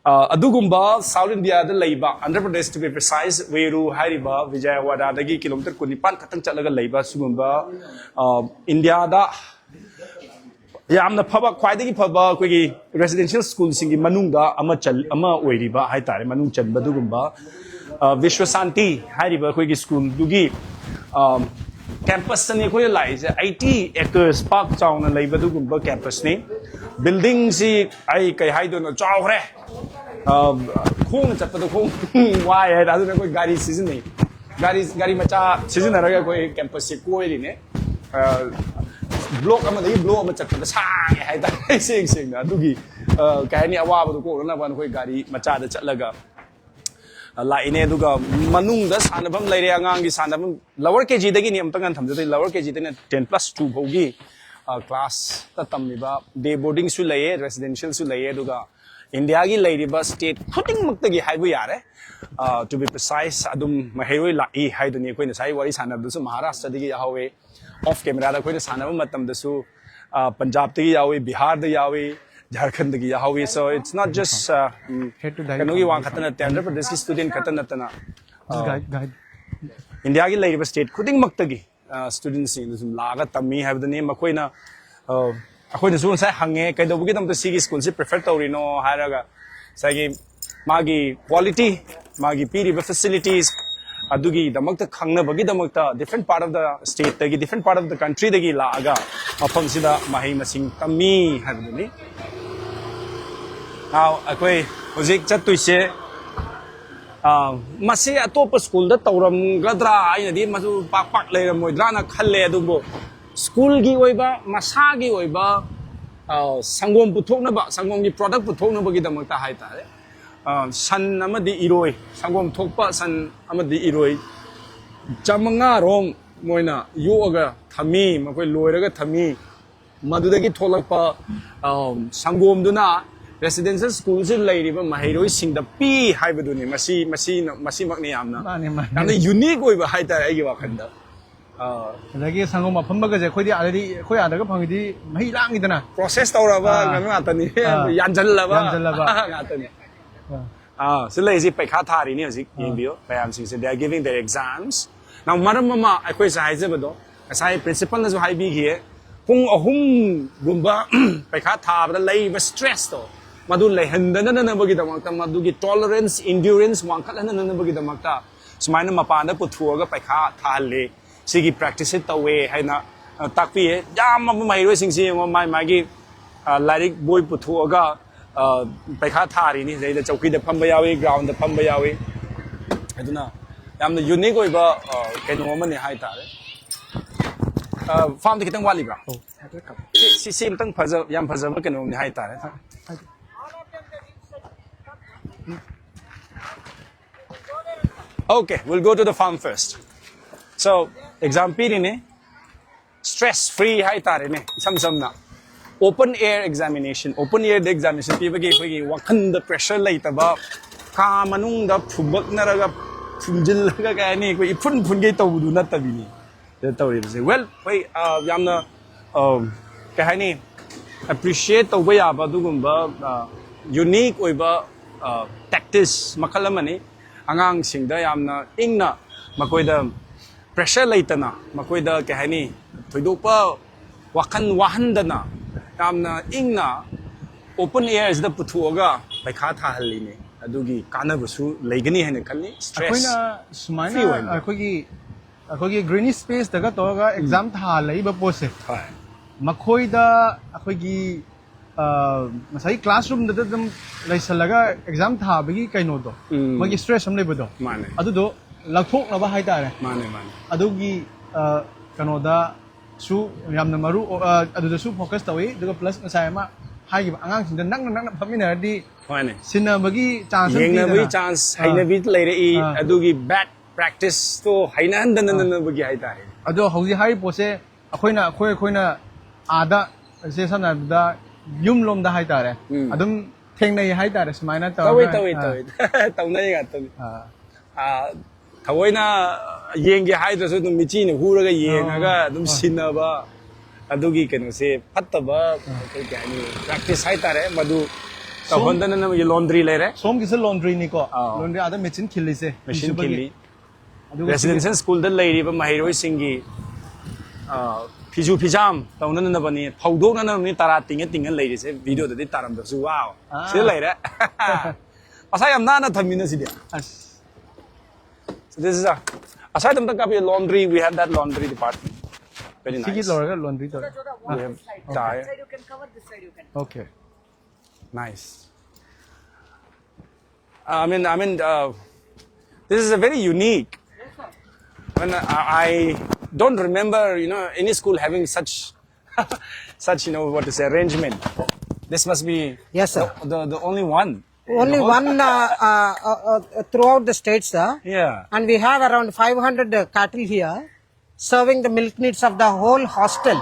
ꯑ, ꯑꯗꯨꯒꯨꯝꯕ ꯁꯥꯎꯠ ꯏꯟꯗꯤꯌꯥꯗ ꯂꯩꯕ, Andhra Pradesh, to be precise, ꯋꯦꯔꯨ ꯍꯥꯏꯔꯤꯕ ꯕꯤꯖꯌꯋꯥꯗꯥꯗꯒꯤ ꯀꯤꯂꯣꯃꯤꯇꯔ ꯀꯨꯟꯅꯤꯄꯥꯟ ꯈꯛꯇꯪ ꯆꯠꯂꯒ ꯂꯩꯕ ꯁꯤꯒꯨꯝꯕ, ꯑ, ꯏꯟꯗꯤꯌꯥꯗ ꯌꯥꯝꯅ ꯐꯕ, ꯈ꯭ꯋꯥꯏꯗꯒꯤ ꯐꯕ ꯑꯩꯈꯣꯏꯒꯤ ꯔꯦꯁꯤꯗꯦꯟꯁꯤꯌꯦꯜ ꯁ꯭ꯀꯨꯜꯁꯤꯡꯒꯤ ꯃꯅꯨꯡꯗ ꯑꯃ ꯆꯜ-, ꯑꯃ ꯑꯣꯏꯔꯤꯕ ꯍꯥꯏꯇꯥꯔꯦ, ꯃꯅꯨꯡ ꯆꯟꯕ ꯑꯗꯨꯒꯨꯝꯕ, ꯑ, ꯕꯤꯁ꯭ꯋ ꯁꯥꯟꯇꯤ ꯍꯥꯏꯔꯤꯕ ꯑꯩꯈꯣꯏꯒꯤ ꯁ꯭ꯀꯨꯜꯗꯨꯒꯤ, ꯑ, ꯀꯦꯝꯄꯁꯇꯅꯤ ꯑꯩꯈꯣꯏꯅ ꯂꯥꯛꯏꯁꯦ꯫ ꯑꯩꯠꯇꯤ ꯑꯦꯀꯔꯁ ꯄꯥꯛ ꯆꯥꯎꯅ ꯂꯩꯕ ꯑꯗꯨꯒꯨꯝꯕ ꯀꯦꯝꯄꯁꯅꯤ꯫ ꯕꯤꯜꯗꯤꯡꯁꯤ ꯑꯩ ꯀꯩ ꯍꯥꯏꯗꯣꯏꯅꯣ, ꯆꯥꯎꯈ꯭ꯔꯦ꯫ ꯑ, ꯈꯣꯡꯅ ꯆꯠꯄꯗ ꯈꯣꯡ ꯋꯥꯏ ꯍꯥꯏꯗ, ꯑꯗꯨꯅ ꯑꯩꯈꯣꯏ ꯒꯥꯔꯤ ꯁꯤꯖꯤꯟꯅꯩ꯫ ꯒꯥꯔꯤ, ꯒꯥꯔꯤ ꯃꯆꯥ ꯁꯤꯖꯤꯟꯅꯔꯒ ꯑꯩꯈꯣꯏ ꯀꯦꯝꯄꯁꯁꯦ ꯀꯣꯏꯔꯤꯅꯦ꯫ ꯑ, ꯕ꯭ꯂꯣꯛ ꯑꯃꯗꯒꯤ ꯕ꯭ꯂꯣꯛ ꯑꯃ ꯆꯠꯄꯗ ꯁꯥꯡꯉꯦ ꯍꯥꯏꯇꯥꯔꯦ꯫ ꯁꯦꯡ ꯁꯦꯡꯅ ꯑꯗꯨꯒꯤ, ꯑ, ꯀꯩ ꯍꯥꯏꯅꯤ, ꯑꯋꯥꯕꯗꯣ ꯀꯣꯛꯅꯅꯕ ꯑꯩꯈꯣꯏ ꯒꯥꯔꯤ ꯃꯆꯥꯗ ꯆꯠꯂꯒ, ꯑ, ꯂꯥꯛꯏꯅꯦ꯫ ꯑꯗꯨꯒ ꯃꯅꯨꯡꯗ ꯁꯥꯟꯅꯐꯝ ꯂꯩꯔꯦ, ꯑꯉꯥꯡꯒꯤ ꯁꯥꯟꯅꯐꯝ, ꯂꯋꯔ ꯀꯦ ꯖꯤꯗꯒꯤꯅꯤ ꯑꯝꯇ ꯉꯟꯊꯝꯖꯗꯣꯏ, ꯂꯋꯔ ꯀꯦ ꯖꯤꯗꯩꯅ ꯇꯦꯟ ꯄ꯭ꯂꯁ ꯇꯨ ꯐꯥꯎꯒꯤ, ꯑ, ꯀ꯭ꯂꯥꯁꯇ ꯇꯝꯃꯤꯕ ꯗꯦ ꯕꯣꯔꯗꯤꯡꯁꯨ ꯂꯩꯌꯦ, ꯔꯦꯁꯤꯗꯦꯟꯁꯤꯌꯦꯜꯁꯨ ꯂꯩꯌꯦ꯫ ꯑꯗꯨꯒ ꯏꯟꯗꯤꯌꯥꯒꯤ ꯂꯩꯔꯤꯕ ꯁ꯭ꯇꯦꯠ ꯈꯨꯗꯤꯡꯃꯛꯇꯒꯤ ꯍꯥꯏꯕ ꯌꯥꯔꯦ, ꯑ, to be precise, ꯑꯗꯨꯝ ꯃꯍꯩꯔꯣꯏ ꯂꯥꯛꯏ ꯍꯥꯏꯗꯨꯅꯤ꯫ ꯑꯩꯈꯣꯏ ꯉꯁꯥꯏ ꯋꯥꯔꯤ ꯁꯥꯟꯅꯕꯗꯁꯨ ꯃꯍꯥꯔꯥꯁꯇ꯭ꯔꯗꯒꯤ ꯌꯥꯎꯍꯧꯋꯦ, ꯑꯣꯐ ꯀꯦꯃꯦꯔꯥꯗ ꯑꯩꯈꯣꯏꯅ ꯁꯥꯟꯅꯕ ꯃꯇꯝꯗꯁꯨ, ꯑ, ꯄꯟꯖꯥꯕꯇꯒꯤ ꯌꯥꯎꯏ, ꯕꯤꯍꯥꯔꯗ ꯌꯥꯎꯏ, ꯖꯥꯔꯈꯟꯗꯒꯤ ꯌꯥꯎꯏ꯫ So it's not just, ꯑ, ꯎꯝ, Head to direct ꯀꯩꯅꯣꯒꯤ ꯋꯥ conversation. ꯈꯛꯇ ꯅꯠꯇꯦ, ꯑꯟꯙ꯭ꯔ ꯄ꯭ꯔꯗꯦꯁꯀꯤ ꯁ꯭ꯇꯨꯗꯦꯟ ꯈꯛꯇ ꯅꯠꯇꯅ, ꯑ, Just guide, guide. ꯏꯟꯗꯤꯌꯥꯒꯤ ꯂꯩꯔꯤꯕ ꯁ꯭ꯇꯦꯠ ꯈꯨꯗꯤꯡꯃꯛꯇꯒꯤ, ꯑ, ꯁ꯭ꯇꯨꯗꯦꯟꯁꯤꯡ ꯑꯗꯨ ꯁꯨꯝ ꯂꯥꯛꯑꯒ ꯇꯝꯃꯤ ꯍꯥꯏꯕꯗꯨꯅꯤ꯫ ꯃꯈꯣꯏꯅ, ꯑ, ꯑꯩꯈꯣꯏꯅꯁꯨ ꯉꯁꯥꯏ ꯍꯪꯉꯦ, "ꯀꯩꯗꯧꯕꯒꯤꯗꯃꯛꯇ ꯁꯤꯒꯤ ꯁ꯭ꯀꯨꯜꯁꯤ ꯄ꯭ꯔꯤꯐꯔ ꯇꯧꯔꯤꯅꯣ?" ꯍꯥꯏꯔꯒ, ꯉꯁꯥꯏꯒꯤ ꯃꯥꯒꯤ ꯀ꯭ꯋꯥꯂꯤꯇꯤ, ꯃꯥꯒꯤ ꯄꯤꯔꯤꯕ ꯐꯦꯁꯤꯂꯤꯇꯤꯁ ꯑꯗꯨꯒꯤꯗꯃꯛꯇ ꯈꯪꯅꯕꯒꯤꯗꯃꯛꯇ different part of the stateꯇꯒꯤ, different part of the countryꯗꯒꯤ ꯂꯥꯛꯑꯒ ꯃꯐꯝꯁꯤꯗ ꯃꯍꯩ ꯃꯁꯤꯡ ꯇꯝꯃꯤ ꯍꯥꯏꯕꯗꯨꯅꯤ꯫ Now, ꯑꯩꯈꯣꯏ ꯍꯧꯖꯤꯛ ꯆꯠꯇꯣꯏꯁꯦ, ꯑ, ꯃꯁꯤ ꯑꯇꯣꯞꯄ ꯁ꯭ꯀꯨꯜꯗ ꯇꯧꯔꯝꯒꯗ꯭ꯔꯥ, ꯑꯩꯅꯗꯤ ꯃꯗꯨ ꯄꯥꯛ ꯄꯥꯛ ꯂꯩꯔꯝꯃꯣꯏꯗ꯭ꯔꯥꯅ ꯈꯜꯂꯦ꯫ ꯑꯗꯨꯕꯨ ꯁ꯭ꯀꯨꯜꯒꯤ ꯑꯣꯏꯕ, ꯃꯁꯥꯒꯤ ꯑꯣꯏꯕ, ꯑ, ꯁꯪꯒꯣꯝ ꯄꯨꯊꯣꯛꯅꯕ, ꯁꯪꯒꯣꯝꯒꯤ ꯄ꯭ꯔꯣꯗꯛ ꯄꯨꯊꯣꯛꯅꯕꯒꯤꯗꯃꯛꯇ ꯍꯥꯏꯇꯥꯔꯦ, ꯑ, ꯁꯟ ꯑꯃꯗꯤ ꯏꯔꯣꯏ, ꯁꯪꯒꯣꯝ ꯊꯣꯛꯄ ꯁꯟ ꯑꯃꯗꯤ ꯏꯔꯣꯏ ꯆꯥꯃꯉꯥ ꯔꯣꯝ ꯃꯣꯏꯅ ꯌꯣꯛꯑꯒ ꯊꯝꯃꯤ, ꯃꯈꯣꯏ ꯂꯣꯏꯔꯒ ꯊꯝꯃꯤ꯫ ꯃꯗꯨꯗꯒꯤ ꯊꯣꯛꯂꯛꯄ, ꯑ, ꯁꯪꯒꯣꯝꯗꯨꯅ ꯔꯦꯁꯤꯗꯦꯟꯁꯤꯌꯦꯜ ꯁ꯭ꯀꯨꯜꯁꯤ ꯂꯩꯔꯤꯕ ꯃꯍꯩꯔꯣꯏꯁꯤꯡꯗ ꯄꯤ ꯍꯥꯏꯕꯗꯨꯅꯤ꯫ ꯃꯁꯤ, ꯃꯁꯤꯅ, ꯃꯁꯤꯃꯛꯅꯤ ꯌꯥꯝꯅ, ꯃꯥꯅꯦ, ꯃꯥꯅꯦ꯫ ꯌꯥꯝꯅ ꯌꯨꯅꯤꯛ ꯑꯣꯏꯕ ꯍꯥꯏꯇꯥꯔꯦ ꯑꯩꯒꯤ ꯋꯥꯈꯜꯗ꯫ ꯑ, ꯑꯗꯒꯤ ꯁꯪꯒꯣꯝ ꯑꯐꯝꯕꯒꯁꯦ ꯑꯩꯈꯣꯏꯗꯤ ꯑꯥꯗꯗꯤ, ꯑꯩꯈꯣꯏ ꯑꯥꯗꯒ ꯐꯪꯉꯗꯤ ꯃꯍꯤ ꯂꯥꯡꯉꯤꯗꯅ꯫ ꯄ꯭ꯔꯣꯁꯦꯁ ꯇꯧꯔꯕ ꯑꯥ꯫ ꯀꯩꯅꯣ ꯉꯥꯛꯇꯅꯤ꯫ ꯑꯥ꯫ ꯌꯥꯟꯖꯜꯂꯕ ꯌꯥꯟꯖꯜꯂꯕ꯫ ꯉꯥꯛꯇꯅꯤ꯫ ꯑꯥ, ꯁꯤ ꯂꯩꯔꯤꯁꯤ ꯄꯩꯈꯥ ꯊꯥꯔꯤꯅꯤ ꯍꯧꯖꯤꯛ꯫ ꯑꯥ꯫ ꯌꯦꯡꯕꯤꯌꯨ, ꯃꯌꯥꯝꯁꯤꯡꯁꯦ, they are giving their exams꯫ Now, ꯃꯔꯝ ꯑꯃ ꯑꯩꯈꯣꯏꯁꯦ ꯍꯥꯏꯖꯕꯗꯣ, ꯉꯁꯥꯏ principalꯅꯁꯨ ꯍꯥꯏꯕꯤꯈꯤꯌꯦ, ꯄꯨꯡ ꯑꯍꯨꯝꯒꯨꯝꯕ ꯄꯩꯈꯥ ꯊꯥꯕꯗ ꯂꯩꯕ stressꯇꯣ, ꯃꯗꯨ ꯂꯩꯍꯟꯗꯅꯅꯕꯒꯤꯗꯃꯛꯇ, ꯃꯗꯨꯒꯤ tolerance, endurance ꯋꯥꯡꯈꯠꯍꯟꯅꯅꯕꯒꯤꯗꯃꯛꯇ ꯁꯨꯃꯥꯏꯅ ꯃꯄꯥꯟꯗ ꯄꯨꯊꯣꯛꯑꯒ ꯄꯩꯈꯥ ꯊꯥꯍꯜꯂꯤ꯫ ꯁꯤꯒꯤ practiceꯁꯦ ꯇꯧꯋꯦ ꯍꯥꯏꯅ, ꯑ, ꯇꯥꯛꯄꯤꯌꯦ꯫ ꯌꯥꯝꯃꯕ ꯃꯍꯩꯔꯣꯏꯁꯤꯡꯁꯤ ꯌꯦꯡꯉꯣ, ꯃꯥꯏ ꯃꯥꯒꯤ, ꯑ, ꯂꯥꯏꯔꯤꯛ ꯕꯣꯏ ꯄꯨꯊꯣꯛꯑꯒ, ꯑ, ꯄꯩꯈꯥ ꯊꯥꯔꯤꯅꯤ꯫ ꯁꯤꯗꯩꯗ ꯆꯧꯀꯤꯗ ꯐꯝꯕ ꯌꯥꯎꯏ, groundꯗ ꯐꯝꯕ ꯌꯥꯎꯏ꯫ ꯑꯗꯨꯅ ꯌꯥꯝꯅ unique ꯑꯣꯏꯕ, ꯑ, ꯀꯩꯅꯣ ꯑꯃꯅꯤ ꯍꯥꯏꯇꯥꯔꯦ꯫ ꯑ, farmꯗꯤ ꯈꯤꯇꯪ ꯋꯥꯠꯂꯤꯕ꯭ꯔꯥ? ꯑꯧ, ꯍꯥꯏꯐꯦꯠ ꯀꯥꯞꯄꯣ꯫ ꯁꯤ, ꯁꯤ, ꯁꯤ ꯑꯝꯇꯪ ꯐꯖ-, ꯌꯥꯝ ꯐꯖꯕ ꯀꯩꯅꯣꯝꯅꯤ ꯍꯥꯏꯇꯥꯔꯦ꯫ Okay, we'll go to the farm first. So, exam ꯄꯤꯔꯤꯅꯤ, stress free ꯍꯥꯏꯇꯥꯔꯦꯅꯦ, ꯏꯁꯝ ꯁꯝꯅ꯫ Open air examination, open airꯗ examination ꯄꯤꯕꯒꯤ ꯑꯩꯈꯣꯏꯒꯤ ꯋꯥꯈꯜꯗ pressure ꯂꯩꯇꯕ, ꯀꯥ ꯃꯅꯨꯡꯗ ꯐꯨꯝꯕꯛꯅꯔꯒ, ꯐꯨꯝꯖꯤꯜꯂꯒ, ꯀꯩ ꯍꯥꯏꯅꯤ, ꯑꯩꯈꯣꯏ ꯏꯐꯨꯟ ꯐꯨꯟꯒꯩ ꯇꯧꯕꯗꯨ ꯅꯠꯇꯕꯤꯅꯤ꯫ ꯁꯤꯗ ꯇꯧꯔꯤꯕꯁꯦ꯫ Well, ꯍꯣꯏ, ꯑ, ꯌꯥꯝꯅ, ꯑ, ꯀꯩ ꯍꯥꯏꯅꯤ, appreciate ꯇꯧꯕ ꯌꯥꯕ ꯑꯗꯨꯒꯨꯝꯕ, ꯑ, unique ꯑꯣꯏꯕ, ꯑ, tactics ꯃꯈꯜ ꯑꯃꯅꯤ꯫ ꯑꯉꯥꯡꯁꯤꯡꯗ ꯌꯥꯝꯅ ꯏꯪꯅ, ꯃꯈꯣꯏꯗ pressure ꯂꯩꯇꯅ, ꯃꯈꯣꯏꯗ, ꯀꯩ ꯍꯥꯏꯅꯤ, ꯊꯣꯏꯗꯣꯛꯄ ꯋꯥꯈꯜ ꯋꯥꯍꯟꯗꯅ, ꯌꯥꯝꯅ ꯏꯪꯅ open airꯁꯤꯗ ꯄꯨꯊꯣꯛꯑꯒ ꯄꯩꯈꯥ ꯊꯥꯍꯜꯂꯤꯅꯦ꯫ ꯑꯗꯨꯒꯤ ꯀꯥꯟꯅꯕꯁꯨ ꯂꯩꯒꯅꯤ ꯍꯥꯏꯅ ꯈꯜꯂꯤ꯫ Stress ꯑꯩꯈꯣꯏꯅ ꯁꯨꯃꯥꯏꯅ free ꯑꯣꯏꯍꯟꯕ꯫ ꯑꯩꯈꯣꯏꯒꯤ, ꯑꯩꯈꯣꯏꯒꯤ green spaceꯇꯒ ꯇꯧꯔꯒ exam ꯊꯥꯍꯜꯂꯛꯏꯕ ꯄꯣꯠꯁꯦ, ꯍꯣꯏ꯫ ꯃꯈꯣꯏꯗ ꯑꯩꯈꯣꯏꯒꯤ, ꯑ, ꯉꯁꯥꯏꯒꯤ classroomꯗ ꯑꯗꯨꯝ ꯂꯩꯁꯜꯂꯒ exam ꯊꯥꯕꯒꯤ ꯀꯩꯅꯣꯗꯣ, ꯎꯝ꯫ ꯃꯣꯏꯒꯤ stress ꯑꯃ ꯂꯩꯕꯗꯣ, ꯃꯥꯅꯦ꯫ ꯑꯗꯨꯗꯣ ꯂꯧꯊꯣꯛꯅꯕ ꯍꯥꯏꯇꯥꯔꯦ꯫ ꯃꯥꯅꯦ, ꯃꯥꯅꯦ꯫ ꯑꯗꯨꯒꯤ, ꯑ, ꯀꯩꯅꯣꯗꯁꯨ ꯌꯥꯝꯅ ꯃꯔꯨ, ꯑ, ꯑꯗꯨꯗꯁꯨ focus ꯇꯧꯏ꯫ ꯑꯗꯨꯒ plus ꯉꯁꯥꯏ ꯑꯃ ꯍꯥꯏꯈꯤꯕ, ꯑꯉꯥꯡꯁꯤꯡꯗ ꯅꯛꯅ ꯅꯛꯅ ꯐꯝꯃꯤꯟꯅꯔꯗꯤ ꯃꯥꯅꯦ꯫ ꯁꯤꯟꯅꯕꯒꯤ chance ꯑꯃ ꯌꯦꯡꯅꯕꯒꯤ ꯄꯤꯗꯅ꯫ Chance ꯑꯥ꯫ ꯍꯩꯅꯕꯤ ꯂꯩꯔꯛꯏ, ꯑꯥ꯫ ꯑꯗꯨꯒꯤ bad practiceꯇꯣ ꯍꯩꯅꯍꯟꯗꯅꯅꯕꯒꯤ ꯍꯥꯏꯇꯥꯔꯦ꯫ ꯑꯗꯣ ꯍꯧꯖꯤꯛ ꯍꯥꯏꯔꯤꯕ ꯄꯣꯠꯁꯦ ꯑꯩꯈꯣꯏꯅ, ꯑꯩꯈꯣꯏ, ꯑꯩꯈꯣꯏꯅ ꯑꯥꯗ, ꯁꯦ ꯁꯝꯅ ꯍꯥꯏꯔꯕꯗ ꯌꯨꯝꯂꯣꯝꯗ ꯍꯥꯏꯇꯥꯔꯦ, ꯎꯝ꯫ ꯑꯗꯨꯝ ꯊꯦꯡꯅꯩ ꯍꯥꯏꯇꯥꯔꯦ ꯁꯨꯃꯥꯏꯅ ꯇꯧꯋꯦ, ꯇꯧꯔꯒ꯫ ꯇꯧꯋꯦ, ꯑꯥ꯫ ꯇꯧꯋꯦ꯫ ꯇꯧꯅꯩ ꯉꯥꯛꯇꯅꯤ꯫ ꯑꯥ꯫ ꯑꯥ, ꯊꯑꯣꯏꯅ ꯌꯦꯡꯒꯦ ꯍꯥꯏꯗ꯭ꯔꯁꯨ ꯑꯗꯨꯝ ꯃꯤꯆꯤꯅ ꯍꯨꯔꯒ ꯌꯦꯡꯉꯒ ꯑꯣ꯫ ꯑꯗꯨꯝ ꯑꯣ꯫ ꯁꯤꯟꯅꯕ, ꯑꯗꯨꯒꯤ ꯀꯩꯅꯣꯁꯦ ꯐꯠꯇꯕ, ꯑꯥ꯫ ꯀꯩ ꯀꯩ ꯍꯥꯏꯅꯤ, practice ꯍꯥꯏꯇꯥꯔꯦ꯫ ꯃꯗꯨ ꯁꯣꯝ- ꯇꯧꯍꯟꯗꯅ ꯅꯃꯒꯤ ꯂꯣꯟꯗ꯭ꯔꯤ ꯂꯩꯔꯦ꯫ ꯁꯣꯝꯒꯤꯁꯦ ꯂꯣꯟꯗ꯭ꯔꯤꯅꯤꯀꯣ꯫ ꯑꯥꯎ꯫ ꯂꯣꯟꯗ꯭ꯔꯤ ꯑꯥꯗ ꯃꯦꯆꯤꯟ ꯈꯤꯜꯂꯤꯁꯦ꯫ ꯃꯦꯆꯤꯟ ꯐꯤꯁꯨꯕꯒꯤ꯫ ꯈꯤꯜꯂꯤ꯫ ꯑꯗꯨꯒ ꯁꯤꯒꯤ- ꯔꯦꯁꯤꯗꯦꯟꯁꯤꯌꯦꯜ ꯁ꯭ꯀꯨꯜꯗ ꯂꯩꯔꯤꯕ ꯃꯍꯩꯔꯣꯏꯁꯤꯡꯒꯤ ꯑ, ꯐꯤꯖꯨ ꯐꯤꯖꯥꯝ ꯇꯧꯅꯅꯕꯅꯤ, ꯐꯧꯗꯣꯛꯅꯅꯕꯅꯤ ꯇꯔꯥ ꯇꯤꯡꯉ ꯇꯤꯡꯉ ꯂꯩꯔꯤꯁꯦ꯫ ꯚꯤꯗꯤꯑꯣꯗꯗꯤ ꯇꯥꯔꯝꯗ꯭ꯔꯁꯨ꯫ ꯋꯥꯎ꯫ ꯑꯥ꯫ ꯁꯤꯗ ꯂꯩꯔꯦ꯫ ꯃꯁꯥ ꯌꯥꯝ ꯅꯥꯟꯅ ꯊꯝꯃꯤꯅ ꯁꯤꯗꯤ꯫ ꯑꯁ꯫ So this is a, aside from the copy laundry, we have that laundry department. Very nice. ꯁꯤꯒꯤ ꯂꯣꯏꯔꯒ ꯂꯣꯟꯗ꯭ꯔꯤ ꯇꯧꯔꯦ꯫ We have tie. Side, you can cover this side, you can. Okay. Nice. I mean, I mean, uh, this is a very unique. When I, I don't remember, you know, any school having such, such, you know, what to say, arrangement. This must be Yes, sir. The, the, the only one. Only one uh, uh, uh, uh, throughout the state, sir. Yeah. And we have around five hundred uh, cattle here, serving the milk needs of the whole hostel.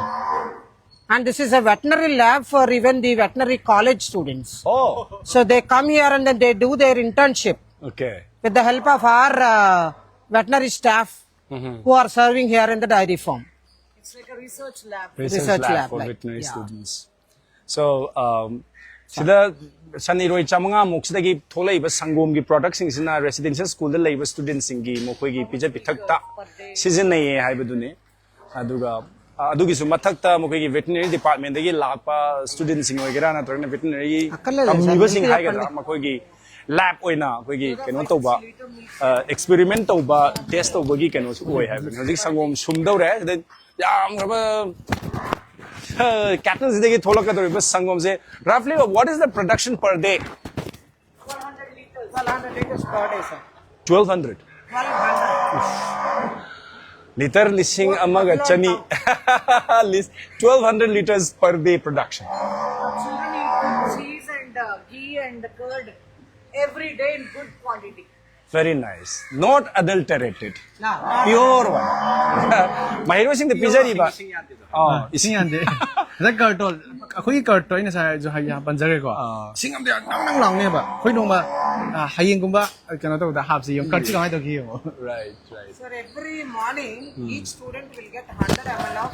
And this is a veterinary lab for even the veterinary college students. Oh, So they come here and then they do their internship okay. with the help of our uh, veterinary staff who are serving here in the dairy farm. It's like a research lab. Research, Research lab, lab, for like, veterinary yeah. students. So, um, ꯁꯤꯗ ꯁꯟ ꯏꯔꯣꯏ ꯆꯥꯃꯉꯥꯃꯨꯛ ꯁꯤꯗꯒꯤ ꯊꯣꯛꯂꯛꯏꯕ ꯁꯪꯒꯣꯝꯒꯤ ꯄ꯭ꯔꯗꯛꯁꯤꯡꯁꯤꯅ residential ꯁ꯭ꯀꯨꯜꯗ ꯂꯩꯕ ꯁ꯭ꯇꯨꯗꯦꯟꯁꯤꯡꯒꯤ ꯃꯈꯣꯏꯒꯤ ꯄꯤꯖ ꯄꯤꯊꯛꯇ ꯁꯤꯖꯤꯟꯅꯩꯌꯦ ꯍꯥꯏꯕꯗꯨꯅꯤ꯫ ꯑꯗꯨꯒ ꯑ, ꯑꯗꯨꯒꯤꯁꯨ ꯃꯊꯛꯇ ꯃꯈꯣꯏꯒꯤ ꯚꯦꯇꯤꯅꯔꯤ ꯗꯤꯄꯥꯔꯠꯃꯦꯟꯗꯒꯤ ꯂꯥꯛꯄ ꯁ꯭ꯇꯨꯗꯦꯟꯁꯤꯡ ꯑꯣꯏꯒꯦꯔꯥ ꯅꯠꯇ꯭ꯔꯒꯅ ꯚꯦꯇꯤꯅꯔꯤ ꯑꯀꯜꯂ ꯂꯩꯁꯥꯕꯤ ꯇꯝꯕꯤꯕꯁꯤꯡ ꯅꯨꯄꯤ ꯍꯥꯏꯒꯗ꯭ꯔꯥ, ꯃꯈꯣꯏꯒꯤ ꯂꯦꯕ ꯑꯣꯏꯅ ꯑꯩꯈꯣꯏꯒꯤ ꯀꯩꯅꯣ ꯇꯧꯕ, ꯑꯦꯛꯁꯄꯦꯔꯤꯃꯦꯟ ꯇꯧꯕ, ꯇꯦꯁ ꯇꯧꯕꯒꯤ ꯀꯩꯅꯣꯁꯨ ꯑꯣꯏ ꯍꯥꯏꯕꯅꯤ꯫ ꯍꯧꯖꯤꯛ ꯁꯪꯒꯣꯝ ꯁꯨꯝꯗꯧꯔꯦ, ꯁꯤꯗ ꯌꯥꯝꯈ꯭ꯔꯕ ꯀꯦꯇꯜꯁꯤꯗꯒꯤ ꯊꯣꯛꯂꯛꯀꯗꯧꯔꯤꯕ ꯁꯪꯒꯣꯝꯁꯦ, roughly what is the production per day? Twelve hundred liters. Twelve hundred liters per day, sir. Twelve hundred. Liter ꯂꯤꯁꯤꯡ ꯑꯃꯒ ꯆꯅꯤ. Twelve hundred liters per day production. Children eat good cheese and uh, ghee and the curd every day in good quantity. Very nice. Not adulterated. Pure one. ꯃꯍꯩꯔꯣꯏꯁꯤꯡꯗ ꯄꯤꯖꯔꯤꯕ. ꯑꯥ, ꯏꯁꯤꯡ ꯌꯥꯟꯗꯦ꯫ ꯉꯁꯥꯏ ꯀꯔꯠꯇꯣ, ꯑꯩꯈꯣꯏꯒꯤ ꯀꯔꯠꯇꯣ ꯑꯩ ꯉꯁꯥꯏꯁꯨ ꯍꯥꯏ- ꯄꯟꯖꯔꯦꯀꯣ꯫ ꯑꯥ. ꯏꯁꯤꯡ ꯑꯝꯇ ꯌꯥꯟ- ꯅꯪ ꯅꯪ ꯂꯥꯎꯅꯦꯕ꯫ ꯑꯩꯈꯣꯏ ꯅꯣꯡꯃ ꯑ, ꯍꯌꯦꯡꯒꯨꯝꯕ ꯑ, ꯀꯩꯅꯣ ꯇꯧꯕꯗ ꯍꯥꯞꯁꯤ ꯌꯦꯡꯉꯣ꯫ ꯀꯔꯠꯁꯤ ꯀꯃꯥꯏꯅ ꯇꯧꯒꯦ ꯌꯦꯡꯉꯣ꯫ Right, right. Sir, every morning each student will get hundred ml of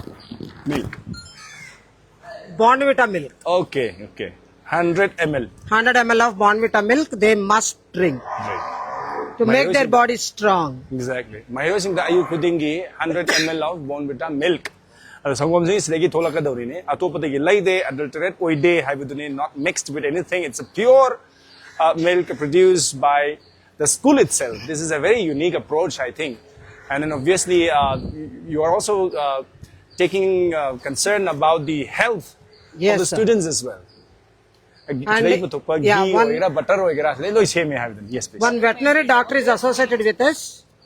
Milk. Bournvita milk. Okay, okay. Hundred M L. Hundred M L of Bournvita milk they must drink to make their body strong. Exactly. ꯃꯍꯩꯔꯣꯏꯁꯤꯡꯗ ꯑꯌꯨꯛ ꯈꯨꯗꯤꯡꯒꯤ hundred M L of Bournvita milk. ꯑꯗꯣ ꯁꯪꯒꯣꯝꯁꯤ ꯁꯤꯗꯒꯤ ꯊꯣꯛꯂꯛꯀꯗꯧꯔꯤꯅꯤ, ꯑꯇꯣꯞꯄꯗꯒꯤ ꯂꯩꯗꯦ, adulterate ꯑꯣꯏꯗꯦ ꯍꯥꯏꯕꯗꯨꯅꯤ, not mixed with anything, it's a pure uh, milk produced by the school itself. This is a very unique approach, I think. And then obviously, uh, you are also uh, taking uh, concern about the health Yes, of the sir. students as well. And ꯁꯤꯗꯒꯤ ꯄꯨꯊꯣꯛꯄ yeah, ghee one- ꯑꯣꯏꯒꯦꯔꯥ, butter ꯑꯣꯏꯒꯦꯔꯥ, ꯁꯤꯗꯩ ꯂꯣꯏ ꯁꯦꯝꯃꯦ ꯍꯥꯏꯕꯗꯨꯅꯤ. Yes, please. One veterinary doctor is associated with us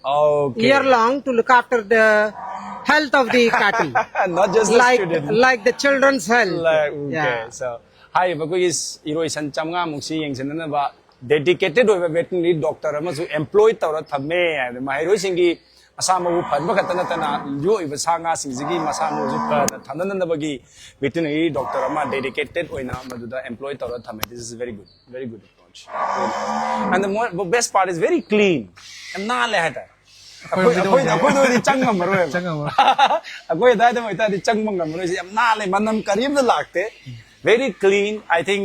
Okay. year long to look after the health of the cattle, Not just the like student. Like the children's health. Like, okay. Yeah. So, ꯍꯥꯏꯔꯤꯕ ꯑꯩꯈꯣꯏꯒꯤ ꯏꯔꯣꯏꯁꯟ ꯆꯥꯝꯃꯉꯥꯃꯨꯛꯁꯤ ꯌꯦꯡꯁꯤꯟꯅꯅꯕ dedicated ꯑꯣꯏꯕ veterinary doctor ꯑꯃꯁꯨ employ ꯇꯧꯔ ꯊꯝꯃꯦ ꯍꯥꯏꯕꯗꯤ ꯃꯍꯩꯔꯣꯏꯁꯤꯡꯒꯤ ꯃꯁꯥ ꯃꯎ ꯐꯍꯟꯕ ꯈꯛꯇ ꯅꯠꯇꯅ ꯌꯣꯛꯏꯕ ꯁꯥ ꯉꯥꯁꯤꯡꯁꯤꯒꯤ ꯃꯁꯥ ꯃꯎꯁꯨ ꯐꯅ ꯊꯝꯅꯅꯕꯒꯤ veterinary doctor ꯑꯃ dedicated ꯑꯣꯏꯅ ꯃꯗꯨꯗ employ ꯇꯧꯔ ꯊꯝꯃꯦ. This is very good, very good approach. And the more, the best part is very clean. ꯌꯥꯝ ꯅꯥꯜꯂꯦ ꯍꯥꯏꯇꯥꯔꯦ. ꯑꯩꯈꯣꯏ ꯑꯩꯈꯣꯏ ꯑꯩꯈꯣꯏꯗ ꯑꯣꯏꯗꯤ ꯆꯪ ꯉꯝꯃꯔꯣꯏꯕ. ꯆꯪ ꯉꯝꯃꯔꯣꯏ. ꯑꯩꯈꯣꯏ ꯑꯗꯥꯏꯗ ꯑꯣꯏꯇꯥꯔꯗꯤ ꯆꯪꯕ ꯉꯝꯃꯔꯣꯏꯁꯦ. ꯌꯥꯝ ꯅꯥꯜꯂꯦ, ꯃꯅꯝ ꯀꯔꯤꯝꯇ ꯂꯥꯛꯇꯦ. Very clean. I think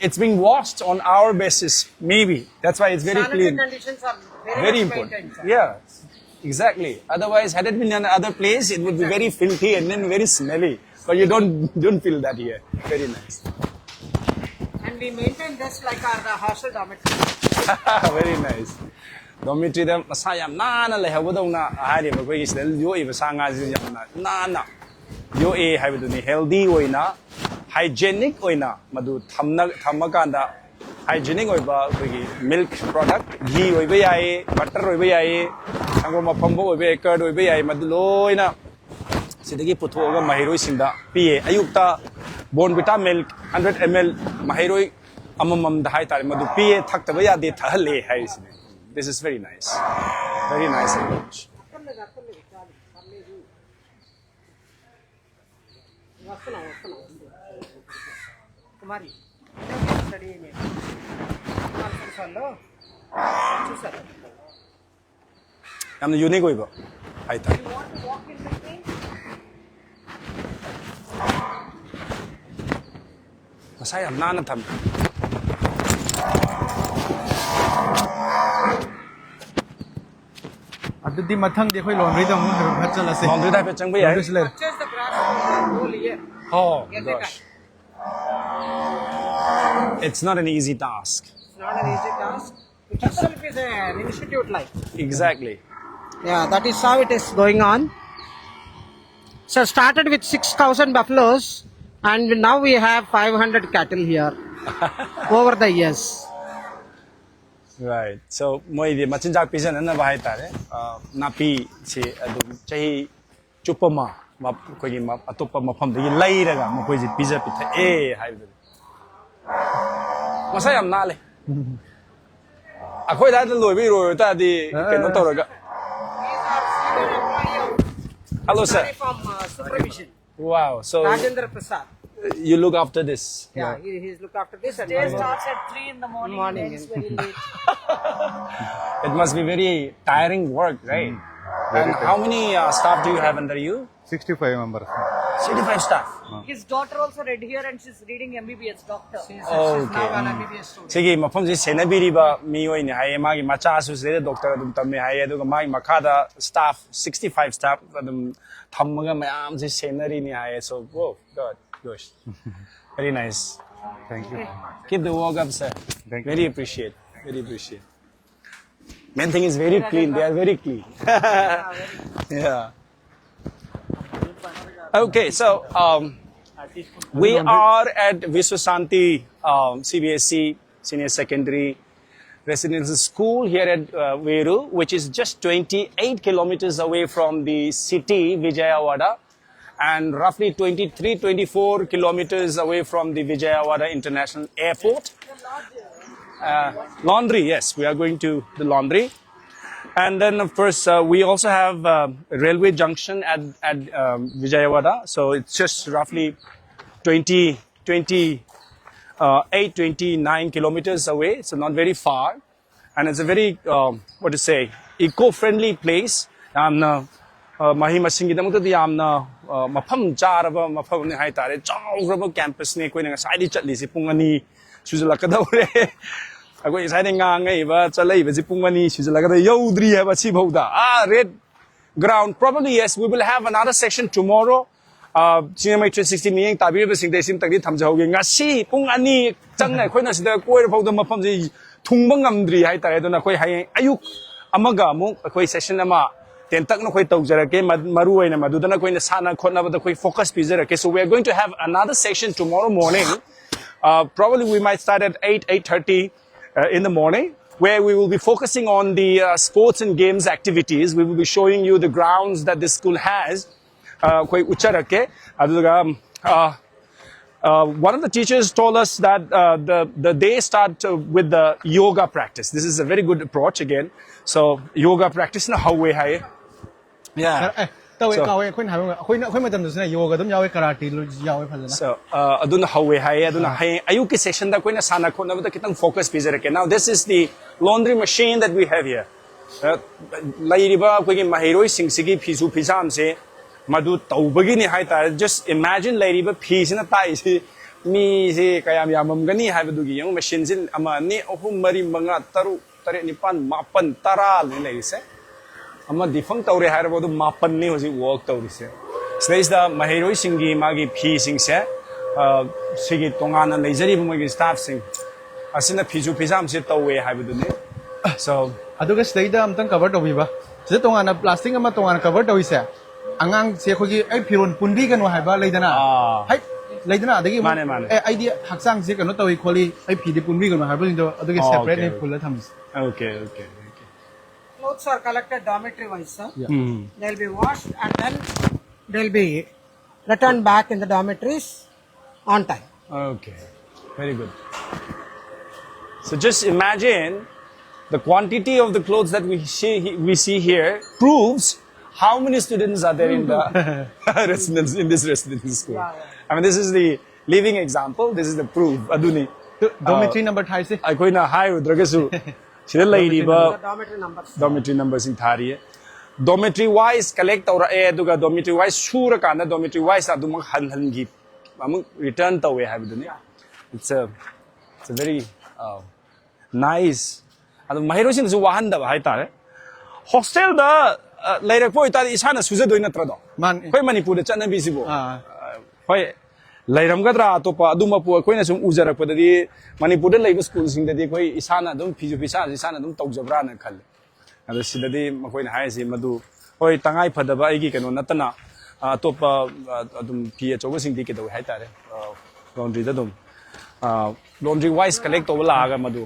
it's being washed on our basis, maybe. That's why it's very Sanitary clean. Conditions are very, Very much important. Maintained, sir. Yeah, exactly. Otherwise, had it been in another place, it would be very filthy and then very smelly. But you don't don't feel that here. Very nice. And we maintain this like our the hostel dormitory. Very nice. Dormitoryꯗ ꯃꯁꯥ ꯌꯥꯝ ꯅꯥꯟꯅ ꯂꯩꯍꯧꯕꯗꯧꯅ ꯍꯥꯏꯔꯤꯕ ꯑꯩꯈꯣꯏꯒꯤ ꯁꯤꯗ ꯌꯣꯛꯏꯕ ꯁꯥ ꯉꯥꯁꯤꯁꯨ ꯌꯥꯝꯅ ꯅꯥꯟꯅ ꯌꯣꯛꯑꯦ ꯍꯥꯏꯕꯗꯨꯅꯤ. Healthy ꯑꯣꯏꯅ, hygienic ꯑꯣꯏꯅ ꯃꯗꯨ ꯊꯝꯅ ꯊꯝꯃꯀꯥꯟꯗ hygienic ꯑꯣꯏꯕ ꯑꯩꯈꯣꯏꯒꯤ milk product, ghee ꯑꯣꯏꯕ ꯌꯥꯏꯌꯦ, butter ꯑꯣꯏꯕ ꯌꯥꯏꯌꯦ, ꯁꯪꯒꯣꯝ ꯑꯐꯝꯕ ꯑꯣꯏꯕ ꯌꯥꯏ, curd ꯑꯣꯏꯕ ꯌꯥꯏ, ꯃꯗꯨ ꯂꯣꯏꯅ ꯁꯤꯗꯒꯤ ꯄꯨꯊꯣꯛꯑꯒ ꯃꯍꯩꯔꯣꯏꯁꯤꯡꯗ ꯄꯤꯌꯦ. ꯑꯌꯨꯛꯇ Bournvita milk hundred M L ꯃꯍꯩꯔꯣꯏ ꯑꯃꯃꯝꯗ ꯍꯥꯏꯇꯥꯔꯦ ꯃꯗꯨ ꯄꯤꯌꯦ, ꯊꯛꯇꯕ ꯌꯥꯗꯦ, ꯊꯛꯍꯜꯂꯦ ꯍꯥꯏꯔꯤꯁꯤꯅꯦ. This is very nice. Very nice approach. వస్తున్నా వస్తున్నా వస్తున్నా కుమారి స్టడీ ఏం చేయాలి? చూసారు. ꯌꯥꯝꯅ unique ꯑꯣꯏꯕ ꯍꯥꯏꯇꯥꯔꯦ. You want to walk in between? ꯃꯁꯥ ꯌꯥꯝ ꯅꯥꯟꯅ ꯊꯝꯃꯤ꯫ ꯑꯗꯨꯗꯤ ꯃꯊꯪꯗꯤ ꯑꯩꯈꯣꯏ ꯂꯣꯟꯗ꯭ꯔꯤꯗ ꯑꯃꯨꯛ ꯍꯥꯏꯐꯦꯠ ꯆꯠꯂꯁꯦ꯫ ꯂꯣꯟꯗ꯭ꯔꯤꯗ ꯍꯥꯏꯐꯦꯠ ꯆꯪꯕ ꯌꯥꯏ꯫ ꯂꯣꯟꯗ꯭ꯔꯤꯁꯨ ꯂꯩꯔꯦ꯫ Touches the grass, pull here. Oh Get gosh. It. It's not an easy task. It's not an easy task. It itself is an institute life. Exactly. Yeah, that is how it is going on. So started with six thousand buffaloes, and now we have five hundred cattle here over the years. Right. So ꯃꯣꯏꯗꯤ ꯃꯆꯤꯟꯖꯥꯛ ꯄꯤꯖꯅꯅꯕ ꯍꯥꯏꯇꯥꯔꯦ꯫ ꯑ, ꯅꯥꯄꯤꯁꯤ ꯑꯗꯨꯝ ꯆꯍꯤ ꯆꯨꯞꯄ ꯑꯃ ꯃ-, ꯑꯩꯈꯣꯏꯒꯤ ꯃ-, ꯑꯇꯣꯞꯄ ꯃꯐꯝꯗꯒꯤ ꯂꯩꯔꯒ ꯃꯈꯣꯏꯁꯦ ꯄꯤꯖ ꯄꯤꯊꯛꯑꯦ ꯍꯥꯏꯕꯗꯨꯅꯤ꯫ ꯃꯁꯥ ꯌꯥꯝ ꯅꯥꯜꯂꯦ꯫ ꯑꯩꯈꯣꯏ ꯑꯗꯥꯏꯗ ꯂꯣꯏꯕ ꯏꯔꯣꯏ ꯑꯣꯏꯇꯥꯔꯗꯤ ꯀꯩꯅꯣ ꯇꯧꯔꯒ꯫ Hello, sir. From uh, supervision. Wow. So Rajendra Prasad. You look after this. Yeah, he, he's look after this. And Day I- starts at three in the morning Morning, and ends yeah. very late. It must be very tiring work, right? And how many uh, staff do you have under you? Sixty five members. Sixty-five staff. His daughter also read here and she's reading M B B S doctor. She's, Oh, she's now okay. an M B B S student. ꯁꯤꯒꯤ ꯃꯐꯝꯁꯤ ꯁꯦꯟꯅꯕꯤꯔꯤꯕ ꯃꯤꯑꯣꯏꯅꯤ ꯍꯥꯏꯌꯦ꯫ ꯃꯥꯒꯤ ꯃꯆꯥꯁꯨ ꯁꯤꯗꯩꯗ doctor ꯑꯗꯨꯝ ꯇꯝꯃꯦ ꯍꯥꯏꯌꯦ꯫ ꯑꯗꯨꯒ ꯃꯥꯒꯤ ꯃꯈꯥꯗ staff sixty five staff ꯑꯗꯨꯝ ꯊꯝꯃꯒ ꯃꯌꯥꯝꯁꯦ ꯁꯦꯟꯅꯔꯤꯅꯤ ꯍꯥꯏꯌꯦ꯫ So, oh, God, gosh. Very nice. Thank you. Keep the work up, sir. Thank you. Very appreciate. Very appreciate. Main thing is very clean. They are very clean. Yeah. Okay, so um, we are at Viswasanti um, C B S E Senior Secondary Residential School here at uh, Veru, which is just twenty-eight kilometers away from the city, Vijayawada, and roughly twenty-three, twenty-four kilometers away from the Vijayawada International Airport. Uh, laundry, yes, we are going to the laundry. And then, of course, uh, we also have uh, a railway junction at, at um, Vijayawada. So it's just roughly twenty, twenty, uh, eight, twenty-nine kilometers away, so not very far. And it's a very, um, what to say, eco-friendly place. And uh, ꯃꯍꯩ ꯃꯁꯤꯡꯒꯤꯗꯃꯛꯇꯗꯤ ꯌꯥꯝꯅ ꯃꯐꯝ ꯆꯥꯔꯕ ꯃꯐꯝꯅꯤ ꯍꯥꯏꯇꯥꯔꯦ꯫ ꯆꯥꯎꯈ꯭ꯔꯕ campusꯅꯤ꯫ ꯑꯩꯈꯣꯏꯅ ꯉꯁꯥꯏꯗꯤ ꯆꯠꯂꯤꯁꯦ ꯄꯨꯡ ꯑꯅꯤ ꯁꯨꯖꯜꯂꯛꯀꯗꯧꯔꯦ꯫ ꯑꯩꯈꯣꯏ ꯉꯁꯥꯏꯗꯩ ꯉꯥꯡꯉꯛꯏꯕ ꯆꯠꯂꯛꯏꯕꯁꯤ ꯄꯨꯡ ꯑꯅꯤ ꯁꯨꯖꯜꯂꯛꯀꯗꯧꯔꯦ, ꯌꯧꯗ꯭ꯔꯤ ꯍꯥꯏꯕ ꯁꯤꯐꯥꯎꯗ꯫ ꯑꯥ, red ground. Probably, yes, we will have another session tomorrow. Cinema three sixty ꯃꯤꯠꯌꯦꯡ ꯇꯥꯕꯤꯔꯤꯕꯁꯤꯡꯗ ꯁꯤꯝꯇꯪꯗꯤ ꯊꯝꯖꯍꯧꯒꯦ꯫ ꯉꯁꯤ ꯄꯨꯡ ꯑꯅꯤ ꯆꯪꯅ ꯑꯩꯈꯣꯏꯅ ꯁꯤꯗ ꯀꯣꯏꯔ ꯐꯥꯎꯗ ꯃꯐꯝꯁꯤ ꯊꯨꯡꯕ ꯉꯝꯗ꯭ꯔꯤ ꯍꯥꯏꯇꯥꯔꯦ꯫ ꯑꯗꯨꯅ ꯑꯩꯈꯣꯏ ꯍꯌꯦꯡ ꯑꯌꯨꯛ ꯑꯃꯒ ꯑꯃꯨꯛ ꯑꯩꯈꯣꯏ session ꯑꯃ ꯇꯦꯟꯇꯛꯅ ꯑꯩꯈꯣꯏ ꯇꯧꯖꯔꯛꯀꯦ꯫ ꯃ-, ꯃꯔꯨ ꯑꯣꯏꯅ ꯃꯗꯨꯗꯅ ꯑꯩꯈꯣꯏꯅ ꯁꯥꯟꯅ ꯈꯣꯠꯅꯕꯗ ꯑꯩꯈꯣꯏ focus ꯄꯤꯖꯔꯛꯀꯦ꯫ So we are going to have another session tomorrow morning. Uh, probably we might start at eight, eight thirty, uh, in the morning, where we will be focusing on the, uh, sports and games activities. We will be showing you the grounds that this school has. Uh, ꯑꯩꯈꯣꯏ ꯎꯠꯆꯔꯛꯀꯦ꯫ ꯑꯗꯨꯒ, uh, uh, one of the teachers told us that, uh, the, the day start, uh, with the yoga practice. This is a very good approach again. So yoga practiceꯅ ꯍꯧꯋꯦ ꯍꯥꯏꯌꯦ꯫ Yeah. ꯑꯦ, ꯇꯧꯋꯦ, So, ꯀꯥꯎꯋꯦ꯫ ꯑꯩꯈꯣꯏꯅ ꯍꯥꯏꯕ, ꯑꯩꯈꯣꯏꯅ, ꯑꯩꯈꯣꯏ ꯃꯇꯝꯗꯁꯨꯅꯦ, ꯌꯣꯒ ꯑꯗꯨꯝ ꯌꯥꯎꯋꯦ, ꯀꯔꯥꯇꯤ ꯌꯥꯎꯋꯦ ꯐꯖꯅ꯫ So, uh, ꯑꯗꯨꯅ ꯍꯧꯋꯦ ꯍꯥꯏꯌꯦ꯫ ꯑꯗꯨꯅ ꯑꯥ꯫ ꯍꯌꯦꯡ ꯑꯌꯨꯛꯀꯤ sessionꯗ ꯑꯩꯈꯣꯏꯅ ꯁꯥꯟꯅ ꯈꯣꯠꯅꯕꯗ ꯈꯤꯇꯪ focus ꯄꯤꯖꯔꯛꯀꯦ꯫ Now, this is the laundry machine that we have here. Uh, ꯂꯩꯔꯤꯕ ꯑꯩꯈꯣꯏꯒꯤ ꯃꯍꯩꯔꯣꯏꯁꯤꯡꯁꯤꯒꯤ ꯐꯤꯁꯨ ꯐꯤꯖꯥꯝꯁꯦ ꯃꯗꯨ ꯇꯧꯕꯒꯤꯅꯤ ꯍꯥꯏꯇꯥꯔꯦ꯫ Just imagine ꯂꯩꯔꯤꯕ ꯐꯤꯁꯤꯅ ꯇꯥꯛꯏꯁꯤ ꯃꯤꯁꯤ ꯀꯌꯥꯝ ꯌꯥꯝꯃꯝꯒꯅꯤ ꯍꯥꯏꯕꯗꯨꯒꯤ ꯌꯦꯡꯉꯨ꯫ Machineꯁꯤ ꯑꯃ, ꯑꯅꯤ, ꯑꯍꯨꯝ, ꯃꯔꯤ, ꯃꯉꯥ, ꯇꯔꯨꯛ, ꯇꯔꯦꯠ, ꯅꯤꯄꯥꯟ, ꯃꯥꯄꯟ, ꯇꯔꯥꯅꯤ ꯂꯩꯔꯤꯁꯦ꯫ ꯑꯃ defunct ꯇꯧꯔꯦ ꯍꯥꯏꯔꯕ ꯑꯗꯨ ꯃꯥꯄꯟꯅꯤ ꯍꯧꯖꯤꯛ work ꯇꯧꯔꯤꯁꯦ꯫ ꯁꯤꯗꯩꯁꯤꯗ ꯃꯍꯩꯔꯣꯏꯁꯤꯡꯒꯤ ꯃꯥꯒꯤ ꯐꯤꯁꯤꯡꯁꯦ, ꯑ, ꯁꯤꯒꯤ ꯇꯣꯉꯥꯟꯅ ꯂꯩꯖꯔꯤꯕ ꯃꯣꯏꯒꯤ staffꯁꯤꯡ ꯑꯁꯤꯅ ꯐꯤꯁꯨ ꯐꯤꯖꯥꯝꯁꯦ ꯇꯧꯋꯦ ꯍꯥꯏꯕꯗꯨꯅꯤ꯫ So, ꯑꯗꯨꯒ ꯁꯤꯗꯩꯗ ꯑꯝꯇꯪ cover ꯇꯧꯕꯤꯕ꯫ ꯁꯤꯗ ꯇꯣꯉꯥꯟꯅ plastic ꯑꯃ ꯇꯣꯉꯥꯟꯅ cover ꯇꯧꯔꯤꯁꯦ, ꯑꯉꯥꯡꯁꯦ ꯑꯩꯈꯣꯏꯒꯤ "ꯑꯩ ꯐꯤꯔꯣꯜ ꯄꯨꯟꯕꯤꯒꯅꯨ" ꯍꯥꯏꯕ ꯂꯩꯗꯅ, ꯑꯥ꯫ ꯍꯥꯏ, ꯂꯩꯗꯅ, ꯑꯗꯒꯤ ꯑꯃꯨꯛ, ꯃꯥꯅꯦ, ꯃꯥꯅꯦ꯫ "ꯑꯦ, ꯑꯩꯗꯤ ꯍꯛꯆꯥꯡꯁꯦ ꯀꯩꯅꯣ ꯇꯧꯏ ꯈꯣꯠꯂꯤ, ꯑꯩ ꯐꯤꯗꯤ ꯄꯨꯟꯕꯤꯒꯅꯨ" ꯍꯥꯏꯕꯁꯤꯡꯗꯣ, ꯑꯗꯨꯒꯤ ꯑꯣ, separate okay, ꯅꯦ okay꯫ ꯄꯨꯜꯂ ꯊꯝꯃꯤꯁꯦ꯫ Okay, okay, okay. Clothes are collected dormitory wise, sir. Yeah. Hmm. They'll be washed and then they'll be returned back in the dormitories on time. Okay, very good. So just imagine the quantity of the clothes that we see, we see here proves how many students are there in the residence, in this residential school. Yeah, yeah. I mean, this is the living example. This is the proof. ꯑꯗꯨꯅꯤ꯫ Dormitory number ꯊꯥꯏꯁꯦ꯫ ꯑꯩꯈꯣꯏꯅ ꯍꯥꯏꯔꯨꯗ꯭ꯔꯒꯁꯨ ꯁꯤꯗ ꯂꯩꯔꯤꯕ dormitory numbers꯫ Dormitory numberꯁꯤꯡ ꯊꯥꯔꯤꯌꯦ꯫ Dormitory wise collect ꯇꯧꯔꯛꯑꯦ, ꯑꯗꯨꯒ dormitory wise ꯁꯨꯔꯀꯥꯟꯗ dormitory wise ꯑꯗꯨꯃꯛ ꯍꯟꯍꯟꯈꯤ, ꯑꯃꯨꯛ return ꯇꯧꯋꯦ ꯍꯥꯏꯕꯗꯨꯅꯤ. It's a, it's a very uh, nice. ꯑꯗꯨ ꯃꯍꯩꯔꯣꯏꯁꯤꯡꯗꯁꯨ ꯋꯥꯍꯟꯗꯕ ꯍꯥꯏꯇꯥꯔꯦ. ꯍꯣꯁꯇꯦꯜꯗ ꯂꯩꯔꯛꯄ ꯑꯣꯏꯇꯥꯔꯗꯤ ꯏꯁꯥꯅ ꯁꯨꯖꯗꯣꯏ ꯅꯠꯇ꯭ꯔꯗꯣ? ꯃꯥꯅꯤ. ꯑꯩꯈꯣꯏ ꯃꯅꯤꯄꯨꯔꯗ ꯆꯠꯅꯕꯤꯁꯤꯕꯨ, ꯑꯥ. ꯍꯣꯏ, ꯂꯩꯔꯝꯒꯗ꯭ꯔꯥ ꯑꯇꯣꯞꯄ? ꯑꯗꯨꯃꯛꯄꯨ ꯑꯩꯈꯣꯏꯅ ꯁꯨꯝ ꯎꯖꯔꯛꯄꯗꯗꯤ ꯃꯅꯤꯄꯨꯔꯗ ꯂꯩꯕ ꯁ꯭ꯀꯨꯜꯁꯤꯡꯗꯗꯤ ꯑꯩꯈꯣꯏ ꯏꯁꯥꯅ ꯑꯗꯨꯝ ꯐꯤꯁꯨ ꯐꯤꯁꯥꯁꯦ ꯏꯁꯥꯅ ꯑꯗꯨꯝ ꯇꯧꯖꯕ꯭ꯔꯥꯅ ꯈꯜꯂꯦ. ꯑꯗꯣ ꯁꯤꯗꯗꯤ ꯃꯈꯣꯏꯅ ꯍꯥꯏꯔꯤꯁꯤ ꯃꯗꯨ, ꯍꯣꯏ, ꯇꯉꯥꯏ ꯐꯗꯕ ꯑꯩꯒꯤ ꯀꯩꯅꯣ ꯅꯠꯇꯅ, ꯑ, ꯑꯇꯣꯞꯄ, ꯑ, ꯑꯗꯨꯝ ꯐꯤ ꯑꯆꯧꯕꯁꯤꯡꯗꯤ ꯀꯩꯗꯧꯋꯦ ꯍꯥꯏꯇꯥꯔꯦ, ꯑ, ꯂꯣꯟꯗ꯭ꯔꯤꯗ ꯑꯗꯨꯝ, ꯑ, ꯂꯣꯟꯗ꯭ꯔꯤ ꯋꯥꯏꯁ ꯀꯂꯦꯛ ꯇꯧꯕ ꯂꯥꯛꯑꯒ ꯃꯗꯨ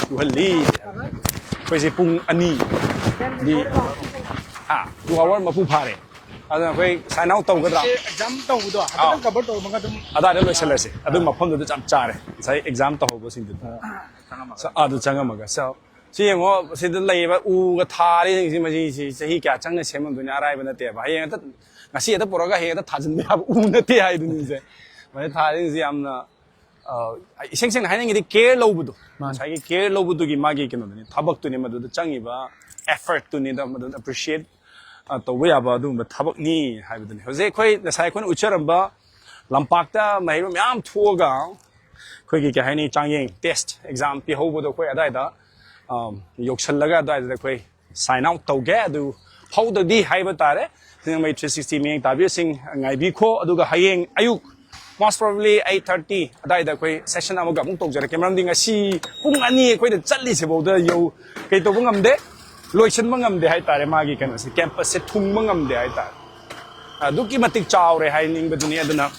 ꯁꯨꯍꯜꯂꯤ. ꯑꯩꯈꯣꯏꯁꯦ ꯄꯨꯡ ꯑꯅꯤ ꯗꯤ, ꯍꯥ, ꯇꯨ ꯑꯋꯥꯔ ꯃꯄꯨ ꯐꯥꯔꯦ. ꯑꯗꯨꯅ ꯑꯩꯈꯣꯏ ꯁꯥꯏꯟ ꯑꯥꯎꯠ ꯇꯧꯒꯗ꯭ꯔꯥ? ꯑꯦꯛꯖꯥꯝ ꯇꯧꯕꯗꯣ ꯍꯥꯏꯐꯦꯠꯇꯪ ꯀꯚꯔ ꯇꯧꯔꯝꯃꯒ ꯑꯗꯨꯝ. ꯑꯗꯥꯏꯗ ꯂꯣꯏꯁꯤꯜꯂꯁꯦ. ꯑꯗꯨ ꯃꯐꯝꯗꯨꯗ ꯆꯞ ꯆꯥꯔꯦ, ꯉꯁꯥꯏ ꯑꯦꯛꯖꯥꯝ ꯇꯧꯍꯧꯕꯁꯤꯡꯗꯨꯗ. So, ꯑꯗꯨ ꯆꯪꯉꯝꯃꯒ, so, ꯁꯤ ꯌꯦꯡꯉꯣ, ꯁꯤꯗ ꯂꯩꯔꯤꯕ ꯎꯒ ꯊꯥꯔꯤꯁꯤꯡꯁꯤ, ꯃꯁꯤꯁꯤ ꯆꯍꯤ ꯀꯌꯥ ꯆꯪꯅ ꯁꯦꯝꯃꯝꯗꯣꯏꯅꯣ? ꯑꯔꯥꯏꯕ ꯅꯠꯇꯦꯕ. ꯍꯌꯦꯡ ꯍꯦꯛꯇ, ꯉꯁꯤ ꯍꯦꯛꯇ ꯄꯨꯔꯛꯑꯒ ꯍꯌꯦꯡ ꯍꯦꯛꯇ ꯊꯥꯖꯤꯟꯕ ꯌꯥꯕ ꯎ ꯅꯠꯇꯦ ꯍꯥꯏꯗꯨꯅꯤꯁꯦ. ꯃꯁꯤ ꯊꯥꯔꯤꯁꯤꯡꯁꯤ ꯌꯥꯝꯅ, ꯑ, ꯏꯁꯦꯡ ꯁꯦꯡꯅ ꯍꯥꯏꯅꯤꯡꯉꯗꯤ ꯀꯦꯌꯔ ꯂꯧꯕꯗꯣ, ꯃꯥꯅꯤ. ꯉꯁꯥꯏꯒꯤ ꯀꯦꯌꯔ ꯂꯧꯕꯗꯨꯒꯤ ꯃꯥꯒꯤ ꯀꯩꯅꯣꯗꯨꯅꯤ, ꯊꯕꯛꯇꯨꯅꯤ, ꯃꯗꯨꯗ ꯆꯪꯉꯤꯕ ꯑꯦꯐꯔꯠꯇꯨꯅꯤꯗ, ꯃꯗꯨꯗ ꯑꯦꯄ꯭ꯔꯤꯁꯤꯌꯦꯠ, ꯑ, ꯇꯧꯕ ꯌꯥꯕ ꯑꯗꯨꯒꯨꯝꯕ ꯊꯕꯛꯅꯤ ꯍꯥꯏꯕꯗꯨꯅꯤ. ꯍꯧꯖꯤꯛ ꯑꯩꯈꯣꯏ ꯉꯁꯥꯏ ꯑꯩꯈꯣꯏꯅ ꯎꯠꯆꯔꯝꯕ ꯂꯝꯄꯥꯛꯇ ꯃꯍꯩꯔꯣꯏ ꯃꯌꯥꯝ ꯊꯣꯛꯑꯒ ꯑꯩꯈꯣꯏꯒꯤ, ꯀꯩ ꯍꯥꯏꯅꯤ, ꯆꯥꯡꯌꯦꯡ, ꯇꯦꯁ, ꯑꯦꯛꯖꯥꯝ ꯄꯤꯍꯧꯕꯗꯣ ꯑꯩꯈꯣꯏ ꯑꯗꯥꯏꯗ, ꯑ, ꯌꯧꯁꯜꯂꯒ ꯑꯗꯥꯏꯗ ꯑꯩꯈꯣꯏ ꯁꯥꯏꯟ ꯑꯥꯎꯠ ꯇꯧꯒꯦ꯫ ꯑꯗꯨ ꯐꯥꯎꯗꯗꯤ ꯍꯥꯏꯕ ꯇꯥꯔꯦ, ꯁꯤꯡꯖꯃꯩ ꯊ꯭ꯔꯤ ꯁꯤꯛꯁꯇꯤ ꯃꯤꯠꯌꯦꯡ ꯇꯥꯕꯤꯁꯤꯡ ꯉꯥꯏꯕꯤꯈꯣ, ꯑꯗꯨꯒ ꯍꯌꯦꯡ ꯑꯌꯨꯛ most probably eight thirty ꯑꯗꯥꯏꯗ ꯑꯩꯈꯣꯏ ꯁꯦꯁꯟ ꯑꯃꯒ ꯑꯃꯨꯛ ꯇꯧꯖꯔꯛꯀꯦ. ꯃꯔꯝꯗꯤ ꯉꯁꯤ ꯄꯨꯡ ꯑꯅꯤ ꯑꯩꯈꯣꯏꯗ ꯆꯠꯂꯤꯁꯤꯐꯥꯎꯗ ꯌꯧ-, ꯀꯩ ꯇꯧꯕ ꯉꯝꯗꯦ, ꯂꯣꯏꯁꯤꯟꯕ ꯉꯝꯗꯦ ꯍꯥꯏꯇꯥꯔꯦ. ꯃꯥꯒꯤ ꯀꯩꯅꯣꯁꯦ, ꯀꯦꯝꯄꯁꯁꯦ ꯊꯨꯡꯕ ꯉꯝꯗꯦ ꯍꯥꯏꯇꯥꯔꯦ. ꯑꯗꯨꯛꯀꯤ ꯃꯇꯤꯛ ꯆꯥꯎꯔꯦ ꯍꯥꯏꯅꯤꯡꯕꯗꯨꯅꯤ. ꯑꯗꯨꯅ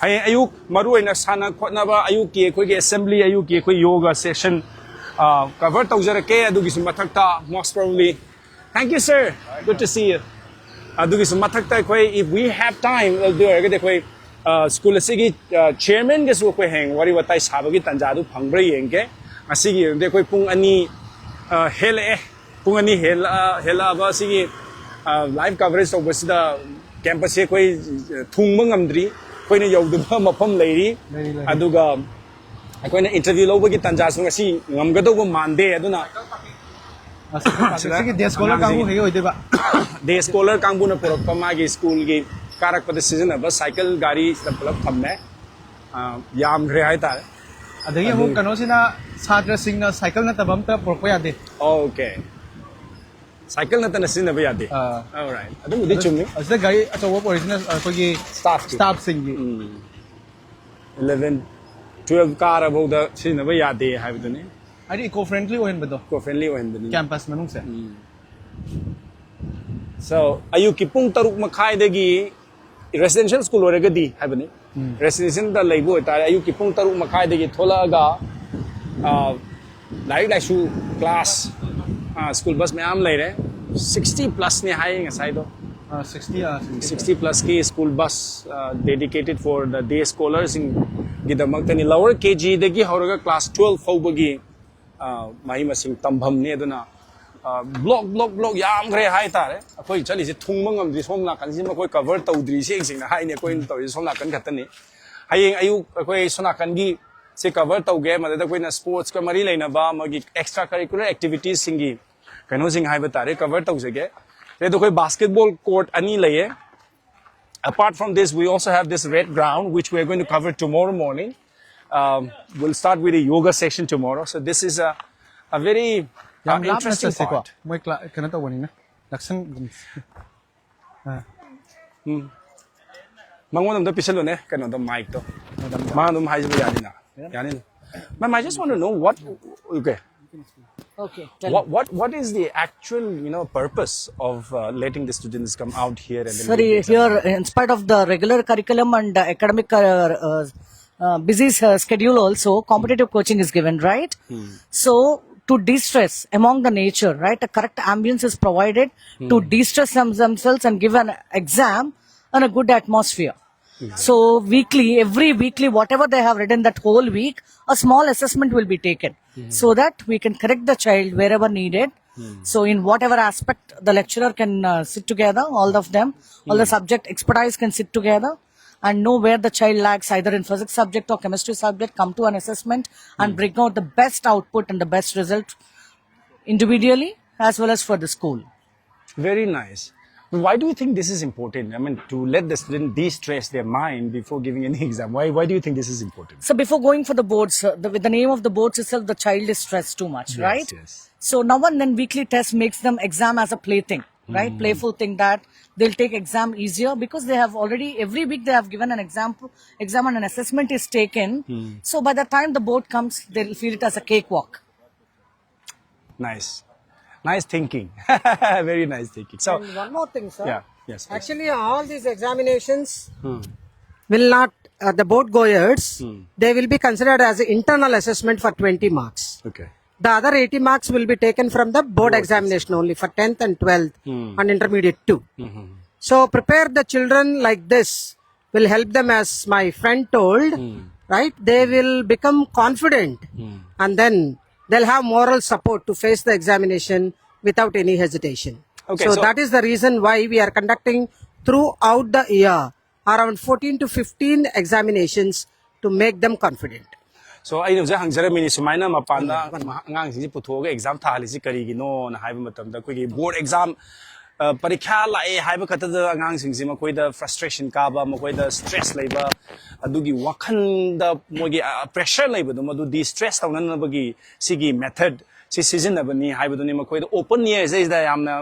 ꯍꯌꯦꯡ ꯑꯌꯨꯛ ꯃꯔꯨ ꯑꯣꯏꯅ ꯁꯥꯟꯅ ꯈꯣꯠꯅꯕ, ꯑꯌꯨꯛꯀꯤ ꯑꯩꯈꯣꯏꯒꯤ ꯑꯦꯁꯦꯝꯕ꯭ꯂꯤ, ꯑꯌꯨꯛꯀꯤ ꯑꯩꯈꯣꯏ ꯌꯣꯒ ꯁꯦꯁꯟ ꯀꯚꯔ ꯇꯧꯖꯔꯛꯀꯦ. ꯑꯗꯨꯒꯤꯁꯨ ꯃꯊꯛꯇ most probably, thank you sir, good to see you. ꯑꯗꯨꯒꯤꯁꯨ ꯃꯊꯛꯇ ꯑꯩꯈꯣꯏ, if we have time, ꯑꯗꯨ ꯑꯣꯏꯔꯒꯗꯤ ꯑꯩꯈꯣꯏ ꯁ꯭ꯀꯨꯜ ꯑꯁꯤꯒꯤ ꯆꯤꯌꯔꯃꯦꯟꯒꯁꯨ ꯑꯩꯈꯣꯏ ꯍꯌꯦꯡ ꯋꯥꯔꯤ ꯋꯥꯇꯥꯏ ꯁꯥꯕꯒꯤ ꯇꯥꯟꯖꯥꯗꯨ ꯐꯪꯕ꯭ꯔꯥ ꯌꯦꯡꯒꯦ. ꯉꯁꯤꯒꯤ ꯑꯣꯏꯅꯗꯤ ꯑꯩꯈꯣꯏ ꯄꯨꯡ ꯑꯅꯤ, ꯑ, ꯍꯦꯜꯂꯛꯑꯦ. ꯄꯨꯡ ꯑꯅꯤ ꯍꯦꯜꯂꯛꯑ-, ꯍꯦꯜꯂꯛꯑꯕ ꯑꯁꯤꯒꯤ, ꯑ, ꯂꯥꯏꯚ ꯀꯚꯔꯦꯖ ꯇꯧꯕꯁꯤꯗ ꯀꯦꯝꯄꯁꯁꯦ ꯑꯩꯈꯣꯏ, ꯑ, ꯊꯨꯡꯕ ꯉꯝꯗ꯭ꯔꯤ. ꯑꯩꯈꯣꯏꯅ ꯌꯧꯗꯕ ꯃꯐꯝ ꯂꯩꯔꯤ. ꯂꯩꯔꯤ, ꯂꯩꯔꯤ. ꯑꯗꯨꯒ ꯑꯩꯈꯣꯏꯅ ꯏꯟꯇꯔꯚ꯭ꯌꯨ ꯂꯧꯕꯒꯤ ꯇꯥꯟꯖꯥꯁꯨ ꯉꯁꯤ ꯉꯝꯒꯗꯧꯕ ꯃꯥꯟꯗꯦ. ꯑꯗꯨꯅ ꯑꯁ, ꯁꯤꯒꯤ ꯗꯦ ꯁ꯭ꯀꯣꯂꯔ ꯀꯥꯡꯕꯨꯈꯩꯒꯤ ꯑꯣꯏꯗꯣꯏꯕ? ꯗꯦ ꯁ꯭ꯀꯣꯂꯔ ꯀꯥꯡꯕꯨꯅ ꯄꯨꯔꯛꯄ ꯃꯥꯒꯤ ꯁ꯭ꯀꯨꯜꯒꯤ ꯀꯥꯔꯛꯄꯗ ꯁꯤꯖꯤꯟꯅꯕ ꯁꯥꯏꯀꯜ ꯒꯥꯔꯤꯁꯤꯗ ꯄꯨꯂꯞ ꯊꯝꯃꯦ꯫ ꯑ, ꯌꯥꯝꯈ꯭ꯔꯦ ꯍꯥꯏꯇꯥꯔꯦ꯫ ꯑꯗꯒꯤ ꯑꯃꯨꯛ ꯀꯩꯅꯣꯁꯤꯅ ꯁꯥꯇ꯭ꯔꯁꯤꯡꯅ ꯁꯥꯏꯀꯜ ꯅꯠꯇꯕ ꯑꯝꯇ ꯄꯨꯔꯛꯄ ꯌꯥꯗꯦ꯫ ꯑꯣꯀꯦ꯫ ꯁꯥꯏꯀꯜ ꯅꯠꯇꯅ ꯁꯤꯖꯤꯟꯅꯕ ꯌꯥꯗꯦ꯫ ꯑꯥ꯫ Alright. ꯑꯗꯨꯕꯨꯗꯤ ꯆꯨꯝꯃꯤ꯫ ꯑꯁꯤꯗ ꯒꯥꯔꯤ ꯑꯆꯧꯕ ꯑꯣꯔꯤꯖꯤꯅꯦꯜ ꯑꯩꯈꯣꯏꯒꯤ Staffꯀꯤ꯫ Staffꯁꯤꯡꯒꯤ ꯎꯝ꯫ Eleven, twelve ꯀꯥꯔꯐꯥꯎꯗ ꯁꯤꯖꯤꯟꯅꯕ ꯌꯥꯗꯦ ꯍꯥꯏꯕꯗꯨꯅꯤ꯫ ꯍꯥꯏꯗꯤ ꯏꯀꯣ ꯐ꯭ꯔꯦꯟꯗꯂꯤ ꯑꯣꯏꯍꯟꯕꯗꯣ Eco friendly ꯑꯣꯏꯍꯟꯕꯅꯤ꯫ ꯀꯦꯝꯄꯁ ꯃꯅꯨꯡꯁꯦ꯫ So, ꯑꯌꯨꯛꯀꯤ ꯄꯨꯡ ꯇꯔꯨꯛ ꯃꯈꯥꯏꯗꯒꯤ, residential school ꯑꯣꯏꯔꯒꯗꯤ ꯍꯥꯏꯕꯅꯤ, residentialꯗ ꯂꯩꯕ ꯑꯣꯏꯇꯥꯔꯦ, ꯑꯌꯨꯛꯀꯤ ꯄꯨꯡ ꯇꯔꯨꯛ ꯃꯈꯥꯏꯗꯒꯤ ꯊꯣꯛꯂꯛꯑꯒ, ꯑ, ꯂꯥꯏꯔꯤꯛ ꯂꯥꯏꯁꯨ class, ꯑ, school bus ꯃꯌꯥꯝ ꯂꯩꯔꯦ꯫ Sixty plusꯅꯦ ꯍꯥꯏꯌꯦ ꯉꯁꯥꯏꯗꯣ꯫ Sixty Sixty plusꯀꯤ school bus, uh, dedicated for the day scholarꯁꯤꯡꯒꯤꯗꯃꯛꯇꯅꯤ꯫ Lower KGꯗꯒꯤ ꯍꯧꯔꯒ class twelve ꯐꯥꯎꯕꯒꯤ, uh, ꯃꯍꯩ ꯃꯁꯤꯡ ꯇꯝꯐꯝꯅꯤ꯫ ꯑꯗꯨꯅ, uh, block block block ꯌꯥꯝꯈ꯭ꯔꯦ ꯍꯥꯏꯇꯥꯔꯦ꯫ ꯑꯩꯈꯣꯏ ꯆꯠꯂꯤꯁꯦ ꯊꯨꯡꯕ ꯉꯝꯗ꯭ꯔꯤ꯫ ꯁꯣꯝ ꯅꯥꯀꯟꯁꯤꯃ ꯑꯩꯈꯣꯏ cover ꯇꯧꯗ꯭ꯔꯤ꯫ ꯁꯦꯡ ꯁꯦꯡꯅ ꯍꯥꯏꯅꯤ, ꯑꯩꯈꯣꯏꯅ ꯇꯧꯔꯤꯁꯦ ꯁꯣꯝ ꯅꯥꯀꯟ ꯈꯛꯇꯅꯤ꯫ ꯍꯌꯦꯡ ꯑꯌꯨꯛ ꯑꯩꯈꯣꯏ ꯁꯣꯝ ꯅꯥꯀꯟꯒꯤ ꯁꯤ cover ꯇꯧꯒꯦ꯫ ꯃꯗꯨꯗ ꯑꯩꯈꯣꯏꯅ sportsꯀ ꯃꯔꯤ ꯂꯩꯅꯕ ꯑꯃꯒꯤ extra curricular activitiesꯁꯤꯡꯒꯤ ꯀꯩꯅꯣꯁꯤꯡ ꯍꯥꯏꯕ ꯇꯥꯔꯦ, cover ꯇꯧꯖꯒꯦ꯫ ꯑꯗꯨ ꯑꯩꯈꯣꯏ basketball court ꯑꯅꯤ ꯂꯩꯌꯦ꯫ Apart from this, we also have this red ground, which we are going to cover tomorrow morning. Um, we'll start with a yoga session tomorrow. So this is a, a very, uh, ꯌꯥꯝ ꯂꯥꯞꯅ interesting ꯆꯠꯁꯦꯀꯣ, part. ꯃꯣꯏ ꯀ꯭ꯂꯥ ꯀꯩꯅꯣ ꯇꯧꯕꯅꯤꯅ ꯅꯛꯁꯟꯒꯨꯝ꯫ ꯎꯝ꯫ ꯃꯉꯣꯟꯗ ꯑꯝꯇ ꯄꯤꯁꯜꯂꯨꯅꯦ, ꯀꯩꯅꯣꯗꯣ, micꯇꯣ꯫ ꯃꯥ ꯑꯗꯨꯝ ꯍꯥꯏꯖꯕ ꯌꯥꯅꯤꯅ? ꯌꯥꯅꯤꯅ? Ma'am, I just want to know what, okay. Okay, tell What, what, what is the actual, you know, purpose of, uh, letting the students come out here and then Sir, give the exam? Here, in spite of the regular curriculum and uh, academic uh, uh, uh, busy uh, schedule, also competitive coaching is given, right? So, to de-stress among the nature, right, a correct ambience is provided to de-stress them- themselves and give an exam and a good atmosphere. So weekly, every weekly, whatever they have written that whole week, a small assessment will be taken so that we can correct the child wherever needed. So in whatever aspect, the lecturer can uh, sit together, all of them, all the subject expertise can sit together and know where the child lags, either in physics subject or chemistry subject, come to an assessment and bring out the best output and the best result individually as well as for the school. Very nice. Why do you think this is important? I mean, to let the student de-stress their mind before giving any exam. Why, why do you think this is important? So before going for the boards, uh, the, with the name of the boards itself, the child is stressed too much, right? Yes. So now and then weekly test makes them exam as a plaything, right? Playful thing that they'll take exam easier because they have already, every week they have given an exam, exam and an assessment is taken. So by the time the board comes, they'll feel it as a cakewalk. Nice. Nice thinking. Very nice thinking. So, And one more thing, sir. Yeah, yes, please. Actually, all these examinations will not, uh, the board goers, they will be considered as internal assessment for twenty marks. Okay. The other eighty marks will be taken from the board examination only for tenth and twelfth and intermediate two. So prepare the children like this will help them, as my friend told, right? They will become confident and then they'll have moral support to face the examination without any hesitation. Okay, So, so- that is the reason why we are conducting throughout the year around fourteen to fifteen examinations to make them confident. So ꯑꯩꯅ ꯍꯧꯖꯤꯛ ꯍꯪꯖꯔꯝꯃꯤꯅꯤ, ꯁꯨꯃꯥꯏꯅ ꯃꯄꯥꯟꯗ ꯑꯉꯥꯡꯁꯤꯡꯁꯤ ꯄꯨꯊꯣꯛꯑꯒ exam ꯊꯥꯍꯜꯂꯤꯁꯤ ꯀꯔꯤꯒꯤꯅꯣꯅ ꯍꯥꯏꯕ ꯃꯇꯝꯗ, ꯑꯩꯈꯣꯏꯒꯤ ꯕꯣꯔꯗ exam ꯄꯔꯤꯈ꯭ꯌꯥ ꯂꯥꯛꯑꯦ ꯍꯥꯏꯕ ꯈꯛꯇꯗ ꯑꯉꯥꯡꯁꯤꯡꯁꯤ ꯃꯈꯣꯏꯗ ꯐ꯭ꯔꯁꯇ꯭ꯔꯦꯁꯟ ꯀꯥꯕ, ꯃꯈꯣꯏꯗ ꯁ꯭ꯇ꯭ꯔꯦꯁ ꯂꯩꯕ, ꯑꯗꯨꯒꯤ ꯋꯥꯈꯜꯗ ꯃꯣꯏꯒꯤ ꯄ꯭ꯔꯦꯁꯔ ꯂꯩꯕꯗꯣ, ꯃꯗꯨ ꯗꯤ ꯁ꯭ꯇ꯭ꯔꯦꯁ ꯇꯧꯅꯅꯕꯒꯤ ꯁꯤꯒꯤ ꯃꯦꯊꯗ ꯁꯤ ꯁꯤꯖꯤꯟꯅꯕꯅꯤ ꯍꯥꯏꯕꯗꯨꯅꯤ꯫ ꯃꯈꯣꯏꯗ ꯑꯣꯄꯟ ꯑꯦꯌꯔꯁꯤꯗ ꯌꯥꯝꯅ,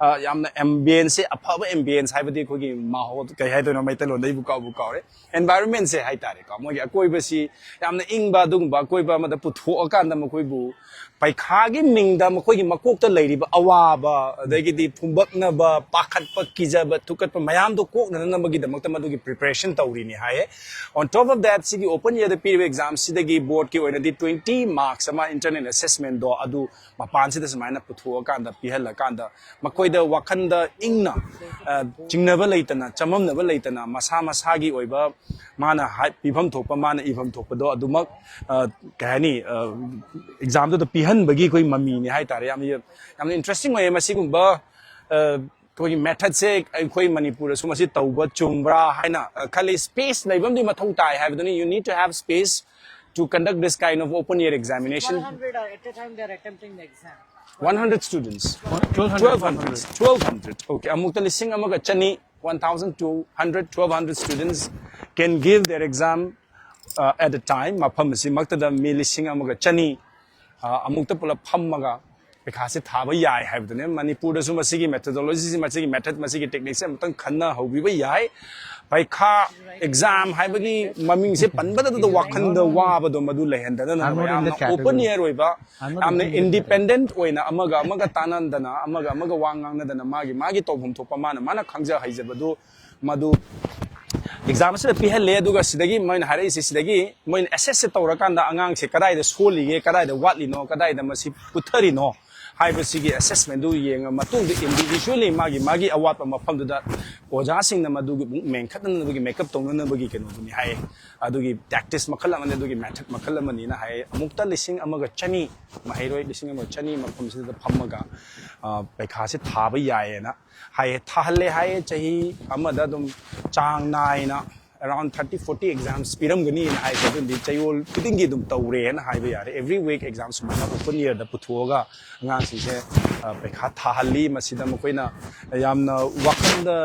ꯑ, ꯌꯥꯝꯅ ꯑꯦꯝꯕꯤꯌꯟꯁꯁꯦ, ꯑꯐꯕ ꯑꯦꯝꯕꯤꯌꯟꯁ ꯍꯥꯏꯕꯗꯤ ꯑꯩꯈꯣꯏꯒꯤ ꯃꯥꯍꯣꯜ, ꯀꯩ ꯍꯥꯏꯗꯣꯏꯅꯣ ꯃꯩꯇꯩꯂꯣꯟꯗ, ꯑꯩꯕꯨ ꯀꯥꯎꯕꯨ ꯀꯥꯎꯔꯦ, ꯑꯦꯟꯚꯥꯏꯔꯣꯟꯃꯦꯟꯁꯦ ꯍꯥꯏꯇꯥꯔꯦꯀꯣ, ꯃꯣꯏꯒꯤ ꯑꯀꯣꯏꯕꯁꯤ ꯌꯥꯝꯅ ꯏꯪꯕ, ꯑꯗꯨꯒꯨꯝꯕ ꯑꯀꯣꯏꯕ ꯑꯃꯗ ꯄꯨꯊꯣꯛꯑꯀꯥꯟꯗ ꯃꯈꯣꯏꯕꯨ ꯄꯩꯈꯥꯒꯤ ꯃꯤꯡꯗ ꯃꯈꯣꯏꯒꯤ ꯃꯀꯣꯛꯇ ꯂꯩꯔꯤꯕ ꯑꯋꯥꯕ, ꯑꯗꯒꯤꯗꯤ ꯐꯨꯝꯕꯛꯅꯕ, ꯄꯥꯈꯠꯄ, ꯀꯤꯖꯕ, ꯊꯨꯀꯠꯄ ꯃꯌꯥꯝꯗꯣ ꯀꯣꯛꯅꯅꯕꯒꯤꯗꯃꯛꯇ ꯃꯗꯨꯒꯤ ꯄ꯭ꯔꯤꯄꯦꯔꯦꯁꯟ ꯇꯧꯔꯤꯅꯤ ꯍꯥꯏꯌꯦ꯫ On top of that, ꯁꯤꯒꯤ ꯑꯣꯄꯟ ꯏꯌꯔꯗ ꯄꯤꯔꯤꯕ ꯑꯦꯛꯖꯥꯝꯁꯤꯗꯒꯤ ꯕꯣꯔꯗꯀꯤ ꯑꯣꯏꯅꯗꯤ ꯇ꯭ꯋꯦꯟꯇꯤ ꯃꯥꯔꯛꯁ ꯑꯃ, ꯏꯟꯇꯔꯅꯦꯜ ꯑꯦꯁꯦꯁꯃꯦꯟꯗꯣ, ꯑꯗꯨ ꯃꯄꯥꯟꯁꯤꯗ ꯁꯨꯃꯥꯏꯅ ꯄꯨꯊꯣꯛꯑꯀꯥꯟꯗ, ꯄꯤꯍꯜꯂꯀꯥꯟꯗ ꯃꯈꯣꯏꯗ ꯋꯥꯈꯜꯗ ꯏꯪꯅ, ꯑ, ꯆꯤꯡꯅꯕ ꯂꯩꯇꯅ, ꯆꯃꯝꯅꯕ ꯂꯩꯇꯅ, ꯃꯁꯥ ꯃꯁꯥꯒꯤ ꯑꯣꯏꯕ ꯃꯥꯅ ꯍꯥꯏ-, ꯄꯤꯐꯝ ꯊꯣꯛꯄ, ꯃꯥꯅ ꯏꯐꯝ ꯊꯣꯛꯄꯗꯣ ꯑꯗꯨꯃꯛ, ꯑ, ꯀꯩ ꯍꯥꯏꯅꯤ, ꯑ, ꯑꯦꯛꯖꯥꯝꯗꯨꯗ ꯄꯤꯍꯟꯕꯒꯤ ꯑꯩꯈꯣꯏ ꯃꯃꯤꯅꯤ ꯍꯥꯏꯇꯥꯔꯦ꯫ ꯌꯥꯝꯅ, ꯌꯥꯝꯅ ꯏꯟꯇꯔꯦꯁꯇꯤꯡ ꯑꯣꯏꯌꯦ ꯃꯁꯤꯒꯨꯝꯕ, ꯑ, ꯑꯩꯈꯣꯏꯒꯤ ꯃꯦꯊꯗꯁꯦ ꯑꯩꯈꯣꯏ ꯃꯅꯤꯄꯨꯔꯗꯁꯨ ꯃꯁꯤ ꯇꯧꯕ ꯆꯨꯝꯕ꯭ꯔꯥ ꯍꯥꯏꯅ, ꯑ, ꯈꯜꯂꯤ꯫ ꯁ꯭ꯄꯦꯁ ꯂꯩꯕ ꯑꯃꯗꯤ ꯃꯊꯧ ꯇꯥꯏ ꯍꯥꯏꯕꯗꯨꯅꯤ꯫ You need to have space to conduct this kind of open air examination. One hundred are at a time they are attempting the exam. One hundred students. Twelve hundred. Twelve hundred. Twelve hundred. Okay. ꯑꯃꯨꯛꯇ ꯂꯤꯁꯤꯡ ꯑꯃꯒ ꯆꯅꯤ, one thousand two hundred, twelve hundred students can give their exam uh, at a time. ꯃꯐꯝ ꯑꯁꯤꯃꯛꯇꯗ ꯃꯤ ꯂꯤꯁꯤꯡ ꯑꯃꯒ ꯆꯅꯤ ꯑꯃꯨꯛꯇ ꯄꯨꯂꯞ ꯐꯝꯃꯒ ꯄꯩꯈꯥꯁꯦ ꯊꯥꯕ ꯌꯥꯏ ꯍꯥꯏꯕꯗꯨꯅꯦ꯫ ꯃꯅꯤꯄꯨꯔꯗꯁꯨ ꯃꯁꯤꯒꯤ ꯃꯦꯊꯣꯗꯣꯂꯣꯖꯤꯁꯤ, ꯃꯁꯤꯒꯤ ꯃꯦꯊꯠ, ꯃꯁꯤꯒꯤ ꯇꯦꯛꯅꯤꯛꯁꯦ ꯑꯃꯨꯛꯇꯪ ꯈꯟꯅꯍꯧꯕꯤꯕ ꯌꯥꯏ꯫ ꯄꯩꯈꯥ ꯑꯦꯛꯖꯥꯝ ꯍꯥꯏꯕꯒꯤ ꯃꯃꯤꯡꯁꯦ ꯄꯟꯕꯗ ꯑꯗꯨꯗ ꯋꯥꯈꯜꯗ ꯋꯥꯕꯗꯣ ꯃꯗꯨ ꯂꯩꯍꯟꯗꯅꯅꯕ I'm not in ꯌꯥꯝꯅ the category. ꯑꯣꯄꯟ ꯏꯌꯔ ꯑꯣꯏꯕ, I'm not ꯌꯥꯝꯅ in the category. ꯏꯟꯗꯤꯄꯦꯟꯗꯦꯟꯠ ꯑꯣꯏꯅ ꯑꯃꯒ ꯑꯃꯒ ꯇꯥꯟꯅꯗꯅ, ꯑꯃꯒ ꯑꯃꯒ ꯋꯥ ꯉꯥꯡꯅꯗꯅ, ꯃꯥꯒꯤ ꯃꯥꯒꯤ ꯇꯧꯐꯝ ꯊꯣꯛꯄ ꯃꯥꯅ ꯃꯥꯅ ꯈꯪꯖ ꯍꯩꯖꯕꯗꯨ ꯃꯗꯨ ꯑꯦꯛꯖꯥꯝ ꯑꯁꯤꯗ ꯄꯤꯍꯜꯂꯦ꯫ ꯑꯗꯨꯒ ꯁꯤꯗꯒꯤ ꯃꯣꯏꯅ ꯍꯥꯏꯔꯛꯏꯁꯦ, ꯁꯤꯗꯒꯤ ꯃꯣꯏꯅ ꯑꯦꯁꯦꯁꯁꯦ ꯇꯧꯔꯀꯥꯟꯗ ꯑꯉꯥꯡꯁꯦ ꯀꯗꯥꯏꯗ ꯁꯣꯜꯂꯤꯒꯦ, ꯀꯗꯥꯏꯗ ꯋꯥꯠꯂꯤꯅꯣ, ꯀꯗꯥꯏꯗ ꯃꯁꯤ ꯄꯨꯊꯔꯤꯅꯣ ꯍꯥꯏꯕꯁꯤꯒꯤ ꯑꯦꯁꯦꯁꯃꯦꯟꯗꯨ ꯌꯦꯡꯉ ꯃꯇꯨꯡꯗ ꯏꯟꯗꯤꯕꯤꯖꯨꯋꯦꯜꯂꯤ ꯃꯥꯒꯤ ꯃꯥꯒꯤ ꯑꯋꯥꯠꯄ ꯃꯐꯝꯗꯨꯗ ꯑꯣꯖꯥꯁꯤꯡꯅ ꯃꯗꯨꯒꯤ ꯑꯃꯨꯛ ꯃꯦꯟꯈꯠꯅꯅꯕꯒꯤ, ꯃꯦꯀꯞ ꯇꯧꯅꯅꯕꯒꯤ ꯀꯩꯅꯣꯗꯨꯅꯤ ꯍꯥꯏꯌꯦ꯫ ꯑꯗꯨꯒꯤ ꯇꯦꯛꯇꯤꯛꯁ ꯃꯈꯜ ꯑꯃꯅꯤ, ꯑꯗꯨꯒꯤ ꯃꯦꯊꯠ ꯃꯈꯜ ꯑꯃꯅꯤꯅ ꯍꯥꯏꯌꯦ꯫ ꯑꯃꯨꯛꯇ ꯂꯤꯁꯤꯡ ꯑꯃꯒ ꯆꯅꯤ ꯃꯍꯩꯔꯣꯏ ꯂꯤꯁꯤꯡ ꯑꯃꯒ ꯆꯅꯤ ꯃꯐꯝꯁꯤꯗ ꯐꯝꯃꯒ ꯑ, ꯄꯩꯈꯥꯁꯦ ꯊꯥꯕ ꯌꯥꯏꯌꯦꯅ ꯍꯥꯏꯌꯦ꯫ ꯊꯥꯍꯜꯂꯦ ꯍꯥꯏꯌꯦ꯫ ꯆꯍꯤ ꯑꯃꯗ ꯑꯗꯨꯝ ꯆꯥꯡ ꯅꯥꯏꯅ around thirty forty exams ꯄꯤꯔꯝꯒꯅꯤꯅ ꯍꯥꯏꯁꯦ꯫ ꯑꯗꯨꯗꯤ ꯆꯌꯣꯜ ꯈꯨꯗꯤꯡꯒꯤ ꯑꯗꯨꯝ ꯇꯧꯔꯦꯅ ꯍꯥꯏꯕ ꯌꯥꯔꯦ꯫ Every week exam ꯁꯨꯃꯥꯏꯅ ꯑꯣꯄꯟ ꯏꯌꯔꯗ ꯄꯨꯊꯣꯛꯑꯒ ꯑꯉꯥꯡꯁꯤꯡꯁꯦ ꯑ, ꯄꯩꯈꯥ ꯊꯥꯍꯜꯂꯤ꯫ ꯃꯁꯤꯗ ꯃꯈꯣꯏꯅ ꯌꯥꯝꯅ ꯋꯥꯈꯜꯗ,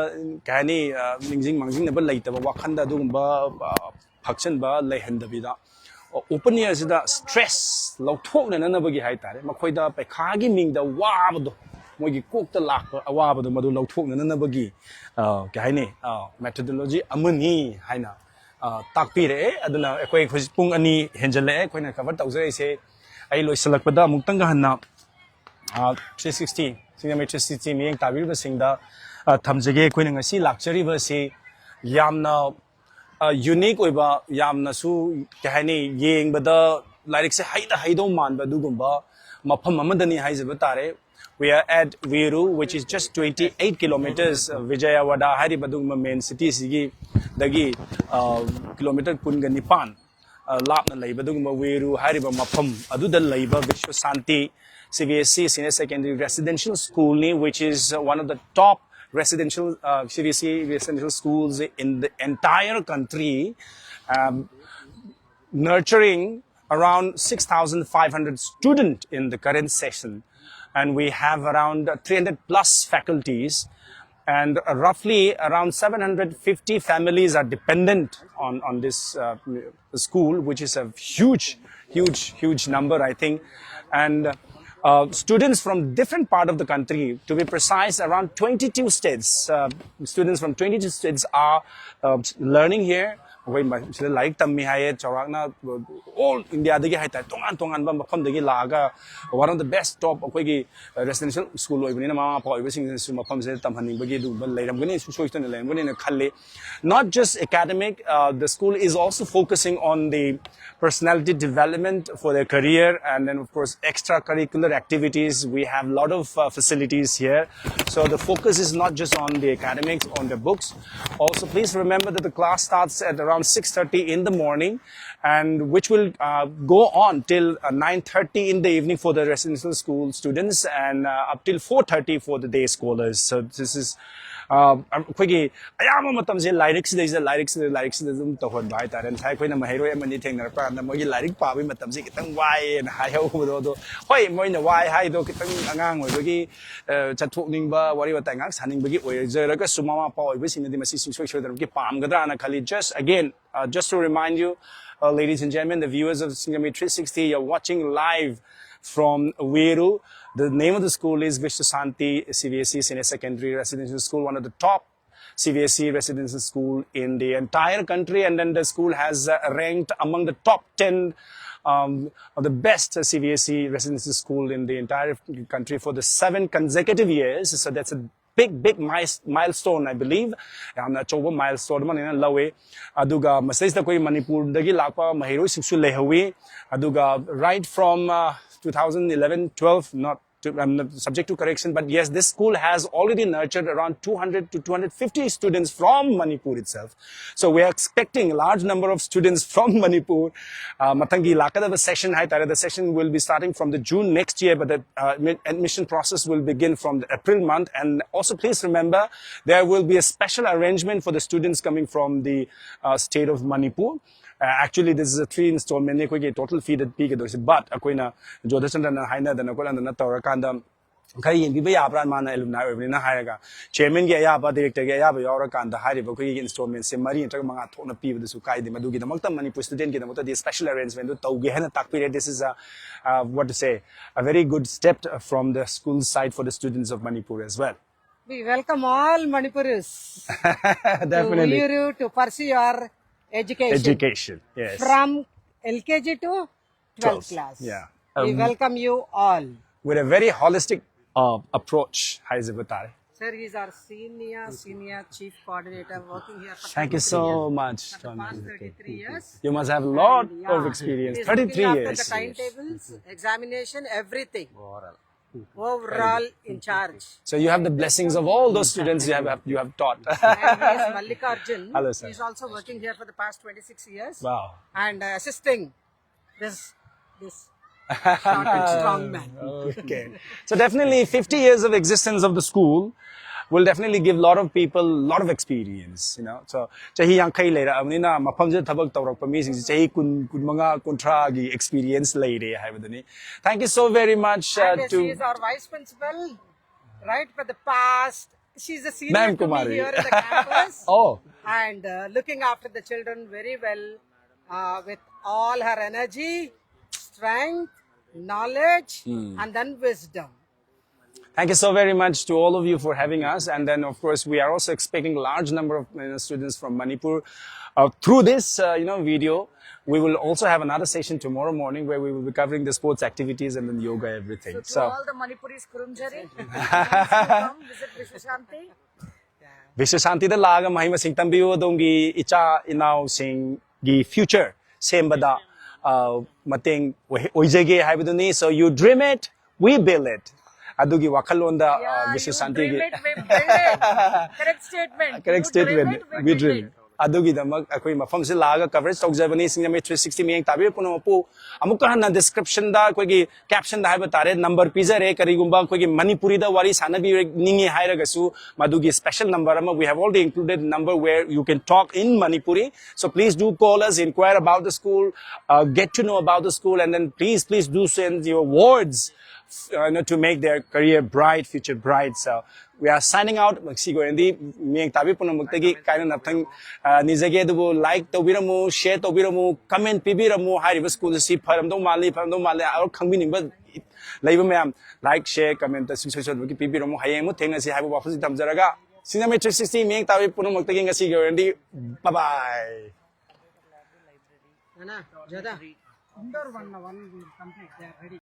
ꯀꯩ ꯍꯥꯏꯅꯤ, ꯑ, ꯅꯤꯡꯁꯤꯡ ꯃꯥꯡꯖꯤꯡꯅꯕ ꯂꯩꯇꯕ, ꯋꯥꯈꯜꯗ ꯑꯗꯨꯒꯨꯝꯕ ꯑ, ꯐꯛꯆꯟꯕ ꯂꯩꯍꯟꯗꯕꯤꯗ ꯑꯣꯄꯟ ꯏꯌꯔꯁꯤꯗ ꯁ꯭ꯇ꯭ꯔꯦꯁ ꯂꯧꯊꯣꯛꯅꯅꯕꯒꯤ ꯍꯥꯏꯇꯥꯔꯦ, ꯃꯈꯣꯏꯗ ꯄꯩꯈꯥꯒꯤ ꯃꯤꯡꯗ ꯋꯥꯕꯗꯣ, ꯃꯣꯏꯒꯤ ꯀꯣꯛꯇ ꯂꯥꯛꯄ ꯑꯋꯥꯕꯗꯣ ꯃꯗꯨ ꯂꯧꯊꯣꯛꯅꯅꯕꯒꯤ ꯑ, ꯀꯩ ꯍꯥꯏꯅꯤ, ꯃꯦꯊꯣꯗꯣꯂꯣꯖꯤ ꯑꯃꯅꯤ ꯍꯥꯏꯅ ꯑ, ꯇꯥꯛꯄꯤꯔꯛꯑꯦ꯫ ꯑꯗꯨꯅ ꯑꯩꯈꯣꯏ ꯍꯧꯖꯤꯛ ꯄꯨꯡ ꯑꯅꯤ ꯍꯦꯟꯖꯜꯂꯛꯑꯦ ꯑꯩꯈꯣꯏꯅ ꯀꯚꯔ ꯇꯧꯖꯔꯛꯏꯁꯦ꯫ ꯑꯩ ꯂꯣꯏꯁꯤꯜꯂꯛꯄꯗ ꯑꯃꯨꯛꯇꯪꯒ ꯍꯟꯅ three sixty, ꯁꯤꯡꯖꯃꯩ three sixty ꯃꯤꯠꯌꯦꯡ ꯇꯥꯕꯤꯔꯤꯕꯁꯤꯡꯗ ꯑ, ꯊꯝꯖꯒꯦ꯫ ꯑꯩꯈꯣꯏꯅ ꯉꯁꯤ ꯂꯥꯛꯆꯔꯤꯕ ꯑꯁꯤ ꯌꯥꯝꯅ ꯌꯨꯅꯤꯛ ꯑꯣꯏꯕ, ꯌꯥꯝꯅꯁꯨ, ꯀꯩ ꯍꯥꯏꯅꯤ, ꯌꯦꯡꯕꯗ ꯂꯥꯏꯔꯤꯛꯁꯦ ꯍꯩꯗ ꯍꯩꯗꯧ ꯃꯥꯟꯕ ꯑꯗꯨꯒꯨꯝꯕ ꯃꯐꯝ ꯑꯃꯗꯅꯤ ꯍꯥꯏꯖꯕ ꯇꯥꯔꯦ꯫ We are at Weru, which is just twenty-eight kilometers, uh, Vijayawada ꯍꯥꯏꯔꯤꯕ ꯑꯗꯨꯒꯨꯝꯕ ꯃꯦꯟ ꯁꯤꯇꯤꯁꯤꯒꯤ ꯗꯒꯤ ꯀꯤꯂꯣꯃꯤꯇꯔ ꯀꯨꯟꯒ ꯅꯤꯄꯥꯟ ꯂꯥꯞꯅ ꯂꯩꯕ ꯑꯗꯨꯒꯨꯝꯕ ꯋꯦꯔꯨ ꯍꯥꯏꯔꯤꯕ ꯃꯐꯝ ꯑꯗꯨꯗ ꯂꯩꯕ ꯕꯤꯁ꯭ꯋ ꯁꯥꯟꯇꯤ C B S E Senior Secondary Residential School ꯅꯤ, which is one of the top residential, uh, C B S E residential schools in the entire country. Um, nurturing around six thousand five hundred students in the current session. And we have around three hundred plus faculties, and roughly around seven hundred fifty families are dependent on, on this uh, school, which is a huge, huge, huge number, I think. And uh, students from different part of the country, to be precise, around twenty-two states. Uh, students from twenty-two states are uh, learning here. ꯑꯩꯈꯣꯏ ꯃ- ꯁꯤꯗ ꯂꯥꯏꯔꯤꯛ ꯇꯝꯃꯤ ꯍꯥꯏꯌꯦ, ꯆꯥꯎꯔꯥꯛꯅ all ꯏꯟꯗꯤꯌꯥꯗꯒꯤ ꯍꯥꯏꯇꯥꯔꯦ, ꯇꯣꯉꯥꯟ ꯇꯣꯉꯥꯟꯕ ꯃꯐꯝꯗꯒꯤ ꯂꯥꯛꯑꯒ, one of the best top ꯑꯩꯈꯣꯏꯒꯤ ꯔꯦꯁꯤꯗꯦꯟꯁꯤꯌꯦꯜ ꯁ꯭ꯀꯨꯜ ꯑꯣꯏꯕꯅꯤꯅ ꯃꯃꯥ ꯃꯄꯥ ꯑꯣꯏꯕꯁꯤꯡꯁꯤꯅꯁꯨ ꯃꯐꯝꯁꯤꯗ ꯇꯝꯍꯟꯅꯤꯡꯕꯒꯤ ꯑꯗꯨꯒꯨꯝꯕ ꯂꯩꯔꯝꯒꯅꯤ, ꯁꯣꯏꯗꯅ ꯂꯩꯔꯝꯒꯅꯤꯅ ꯈꯜꯂꯤ. Not just academic, uh, the school is also focusing on the personality development for their career, and then, of course, extracurricular activities. We have a lot of uh, facilities here. So the focus is not just on the academics, on the books. Also, please remember that the class starts at around six thirty in the morning, and which will uh, go on till uh, nine thirty in the evening for the residential school students, and uh, up till four thirty for the day scholars. So this is uh, ꯑꯩꯈꯣꯏꯒꯤ ꯑꯌꯥꯝꯕ ꯃꯇꯝꯁꯦ ꯂꯥꯏꯔꯤꯛꯁꯤꯗꯩꯁꯤꯗ, ꯂꯥꯏꯔꯤꯛꯁꯤꯗ, ꯂꯥꯏꯔꯤꯛꯁꯤꯗ ꯑꯗꯨꯝ ꯇꯧꯍꯟꯕ ꯍꯥꯏꯇꯥꯔꯦ. ꯉꯁꯥꯏ ꯑꯩꯈꯣꯏꯅ ꯃꯍꯩꯔꯣꯏ ꯑꯃꯅꯤ ꯊꯦꯡꯅꯔꯛꯄ ꯀꯥꯟꯗ ꯃꯣꯏꯒꯤ ꯂꯥꯏꯔꯤꯛ ꯄꯥꯕꯒꯤ ꯃꯇꯝꯁꯦ ꯈꯤꯇꯪ ꯋꯥꯏꯌꯦꯅ ꯍꯥꯏꯍꯧꯕꯗꯣ, ꯑꯗꯣ ꯍꯣꯏ, ꯃꯣꯏꯅ ꯋꯥꯏ ꯍꯥꯏꯗꯣ ꯈꯤꯇꯪ ꯑꯉꯥꯡ ꯑꯣꯏꯕꯒꯤ ꯑ, ꯆꯠꯊꯣꯛꯅꯤꯡꯕ, ꯋꯥꯔꯤ ꯋꯥꯇꯥꯏ ꯉꯥꯏꯍꯥꯛ ꯁꯥꯅꯤꯡꯕꯒꯤ ꯑꯣꯏꯖꯔꯒꯁꯨ, ꯃꯃꯥ ꯃꯄꯥ ꯑꯣꯏꯕꯁꯤꯡꯅꯗꯤ ꯃꯁꯤ ꯁꯨꯡꯁꯣꯏ ꯁꯣꯏꯗꯅꯃꯛꯀꯤ ꯄꯥꯝꯒꯗ꯭ꯔꯥꯅ ꯈꯜꯂꯤ. Just again, uh, just to remind you, uh, ladies and gentlemen, the viewers of Singami three sixty, you're watching live from Weru. The name of the school is Vishnu Santi C B S E Senior Secondary Residential School, one of the top C B S E residential school in the entire country, and then the school has uh, ranked among the top ten um, of the best C B S E residential school in the entire country for the seven consecutive years. So that's a big, big mis- milestone, I believe. ꯌꯥꯝꯅ ꯑꯆꯧꯕ mile stone ꯑꯃꯅꯦꯅ ꯂꯧꯋꯦ. ꯑꯗꯨꯒ ꯃꯁꯤꯗꯩꯁꯤꯗ ꯑꯩꯈꯣꯏ ꯃꯅꯤꯄꯨꯔꯗꯒꯤ ꯂꯥꯛꯄ ꯃꯍꯩꯔꯣꯏꯁꯤꯡꯁꯨ ꯂꯩꯍꯧꯋꯤ. ꯑꯗꯨꯒ right from uh, two thousand eleven twelve, not to, I'm not subject to correction, but yes, this school has already nurtured around two hundred to two hundred fifty students from Manipur itself. So we are expecting a large number of students from Manipur. Uh, ꯃꯊꯪꯒꯤ ꯂꯥꯛꯀꯗꯕ session ꯍꯥꯏꯇꯥꯔꯦ, the session will be starting from the June next year, but the uh, admi- admission process will begin from the April month. And also, please remember, there will be a special arrangement for the students coming from the uh, state of Manipur. Actually, this is a three installment ꯅꯤ ꯑꯩꯈꯣꯏꯒꯤ total fee the ꯄꯤꯒꯗꯣꯏꯁꯦ, but ꯑꯩꯈꯣꯏꯅ ꯖꯣꯙꯆꯟꯗ꯭ꯔꯅ ꯍꯥꯏꯅꯗꯅ ꯈꯣꯠꯅꯗꯅ ꯇꯧꯔꯀꯥꯟꯗ ꯈꯔ ꯌꯦꯡꯕꯤꯕ ꯌꯥꯕ꯭ꯔꯥ, ꯃꯥꯅ alumni ꯑꯣꯏꯕꯅꯤꯅ ꯍꯥꯏꯔꯒ chairman ꯒꯤ ꯑꯌꯥꯕ, director ꯒꯤ ꯑꯌꯥꯕ ꯌꯥꯎꯔꯀꯥꯟꯗ ꯍꯥꯏꯔꯤꯕ ꯑꯩꯈꯣꯏꯒꯤ installment ꯁꯦ ꯃꯔꯤ ꯅꯠꯇ꯭ꯔꯒ ꯃꯉꯥ ꯊꯣꯛꯅ ꯄꯤꯕꯗꯁꯨ ꯀꯥꯏꯗꯦ꯫ ꯃꯗꯨꯒꯤꯗꯃꯛꯇ ꯃꯅꯤꯄꯨꯔ student ꯒꯤꯗꯃꯛꯇꯗꯤ special arrangement ꯗꯨ ꯇꯧꯒꯦ ꯍꯥꯏꯅ ꯇꯥꯛꯄꯤꯔꯦ꯫ This is a, uh, what to say, a very good step from the school side for the students of Manipur as well. We welcome all Manipuris Definitely. to Uru to pursue your education Education, yes. From L K G to twelfth Twelfth, class. Yeah. We Um, welcome you all. With a very holistic uh, approach, ꯍꯥꯏꯖꯕ ꯇꯥꯔꯦ. Sir, he's our senior, senior chief coordinator working here for Thank you 33 so years. much. For the past thirty-three years. You must have a lot Yeah. of experience. He's thirty-three looking after years. The timetables, examination, everything. Overall in charge. So you have the blessings of all those students you have, have you have taught. And he is Mallikarjun. Hello, sir. He's also working here for the past twenty-six years Wow. And uh, assisting this this short and strong man. Okay. So definitely fifty years of existence of the school will definitely give a lot of people a lot of experience, you know. So ꯆꯍꯤ ꯌꯥꯡꯈꯩ ꯂꯩꯔꯛꯑꯕꯅꯤꯅ ꯃꯐꯝꯁꯤꯗ ꯊꯕꯛ ꯇꯧꯔꯛꯄ ꯃꯤꯁꯤꯡꯁꯦ ꯆꯍꯤ ꯀꯨꯟ, ꯀꯨꯟꯃꯉꯥ, ꯀꯨꯟꯊ꯭ꯔꯥꯒꯤ experience ꯂꯩꯔꯦ ꯍꯥꯏꯕꯗꯨꯅꯤ. Thank you so very much uh, And uh, to she is our vice principal, right, for the past. She's a senior Ma'am to Kumari. Me here in the campus. Oh. And uh, looking after the children very well uh, with all her energy, strength, knowledge, Hmm. And then wisdom. Thank you so very much to all of you for having us. And then, of course, we are also expecting a large number of you know, students from Manipur uh, through this uh, you know video. We will also have another session tomorrow morning where we will be covering the sports activities and then yoga, everything. So, to all the Manipuris, ꯈꯨꯔꯨꯝꯖꯔꯤ. Come visit Vishwashanti. ꯕꯤꯁ꯭ꯋꯁꯥꯟꯇꯤꯗ ꯂꯥꯛꯑꯒ ꯃꯍꯩ ꯃꯁꯤꯡ ꯇꯝꯕꯤꯌꯨ꯫ ꯑꯗꯣꯝꯒꯤ ꯏꯆꯥ ꯏꯅꯥꯎꯁꯤꯡꯒꯤ future ꯁꯦꯝꯕꯗ ꯑ, ꯃꯇꯦꯡ ꯑꯣꯏ- ꯑꯣꯏꯖꯒꯦ ꯍꯥꯏꯕꯗꯨꯅꯤ. So you dream it, we build it. ꯑꯗꯨꯒꯤ ꯋꯥꯈꯜꯂꯣꯟꯗ ꯑ, Yeah, you ꯕꯤꯁ꯭ꯋꯁꯥꯟꯇꯤꯒꯤ dream it, we build it. Correct statement. Correct You dream statement. It, we, We build dream it. It. ꯑꯗꯨꯒꯤꯗꯃꯛ ꯑꯩꯈꯣꯏ ꯃꯐꯝꯁꯤ ꯂꯥꯛꯑꯒ coverage ꯇꯧꯖꯕꯅꯤ꯫ ꯁꯤꯡꯖꯃꯩ three sixty ꯃꯤꯠꯌꯦꯡ ꯇꯥꯕꯤꯕ ꯄꯨꯝꯅꯃꯛꯄꯨ ꯑꯃꯨꯛꯀ ꯍꯟꯅ descriptionꯗ ꯑꯩꯈꯣꯏꯒꯤ captionꯗ ꯍꯥꯏꯕ ꯇꯥꯔꯦ number ꯄꯤꯖꯔꯦ꯫ ꯀꯔꯤꯒꯨꯝꯕ ꯑꯩꯈꯣꯏꯒꯤ ꯃꯅꯤꯄꯨꯔꯤꯗ ꯋꯥꯔꯤ ꯁꯥꯟꯅꯕꯤꯅꯤꯡꯉꯤ ꯍꯥꯏꯔꯒꯁꯨ ꯃꯗꯨꯒꯤ special number ꯑꯃ, we have already included number where you can talk in Manipuri. So please do call us, inquire about the school, uh, get to know about the school, and then please, please do send your words, uh, you know, to make their career bright, future bright. So we are signing out. ꯃꯁꯤꯒꯤ ꯑꯣꯏꯅꯗꯤ ꯃꯤꯠꯌꯦꯡ ꯇꯥꯕꯤ ꯄꯨꯝꯅꯃꯛꯇꯒꯤ ꯀꯥꯏꯅ ꯅꯝꯊꯪ, ꯑ, ꯅꯤꯖꯒꯦ꯫ ꯑꯗꯨꯕꯨ like ꯇꯧꯕꯤꯔꯝꯃꯨ, share ꯇꯧꯕꯤꯔꯝꯃꯨ, comment ꯄꯤꯕꯤꯔꯝꯃꯨ꯫ ꯍꯥꯏꯔꯤꯕ school ꯑꯁꯤ ꯐꯔꯝꯗꯧ ꯃꯥꯜꯂꯤ, ꯐꯔꯝꯗꯧ ꯃꯥꯜꯂꯤ ꯍꯥꯏꯔ ꯈꯪꯕꯤꯅꯤꯡꯕ ꯂꯩꯕ ꯃꯌꯥꯝ like, share, comment ꯁꯨꯡꯁꯣꯏ ꯁꯣꯏꯗꯕꯒꯤ ꯄꯤꯕꯤꯔꯝꯃꯨ꯫ ꯍꯌꯦꯡ ꯑꯃꯨꯛ ꯊꯦꯡꯅꯁꯤ ꯍꯥꯏꯕ ꯋꯥꯐꯝꯁꯤ ꯊꯝꯖꯔꯒ, ꯁꯤꯡꯖꯃꯩ three sixty ꯃꯤꯠꯌꯦꯡ ꯇꯥꯕꯤ ꯄꯨꯝꯅꯃꯛꯇꯒꯤ ꯉꯁꯤꯒꯤ ꯑꯣꯏꯅꯗꯤ bye bye. है ना ज्यादा Under one, one will complete. They are ready.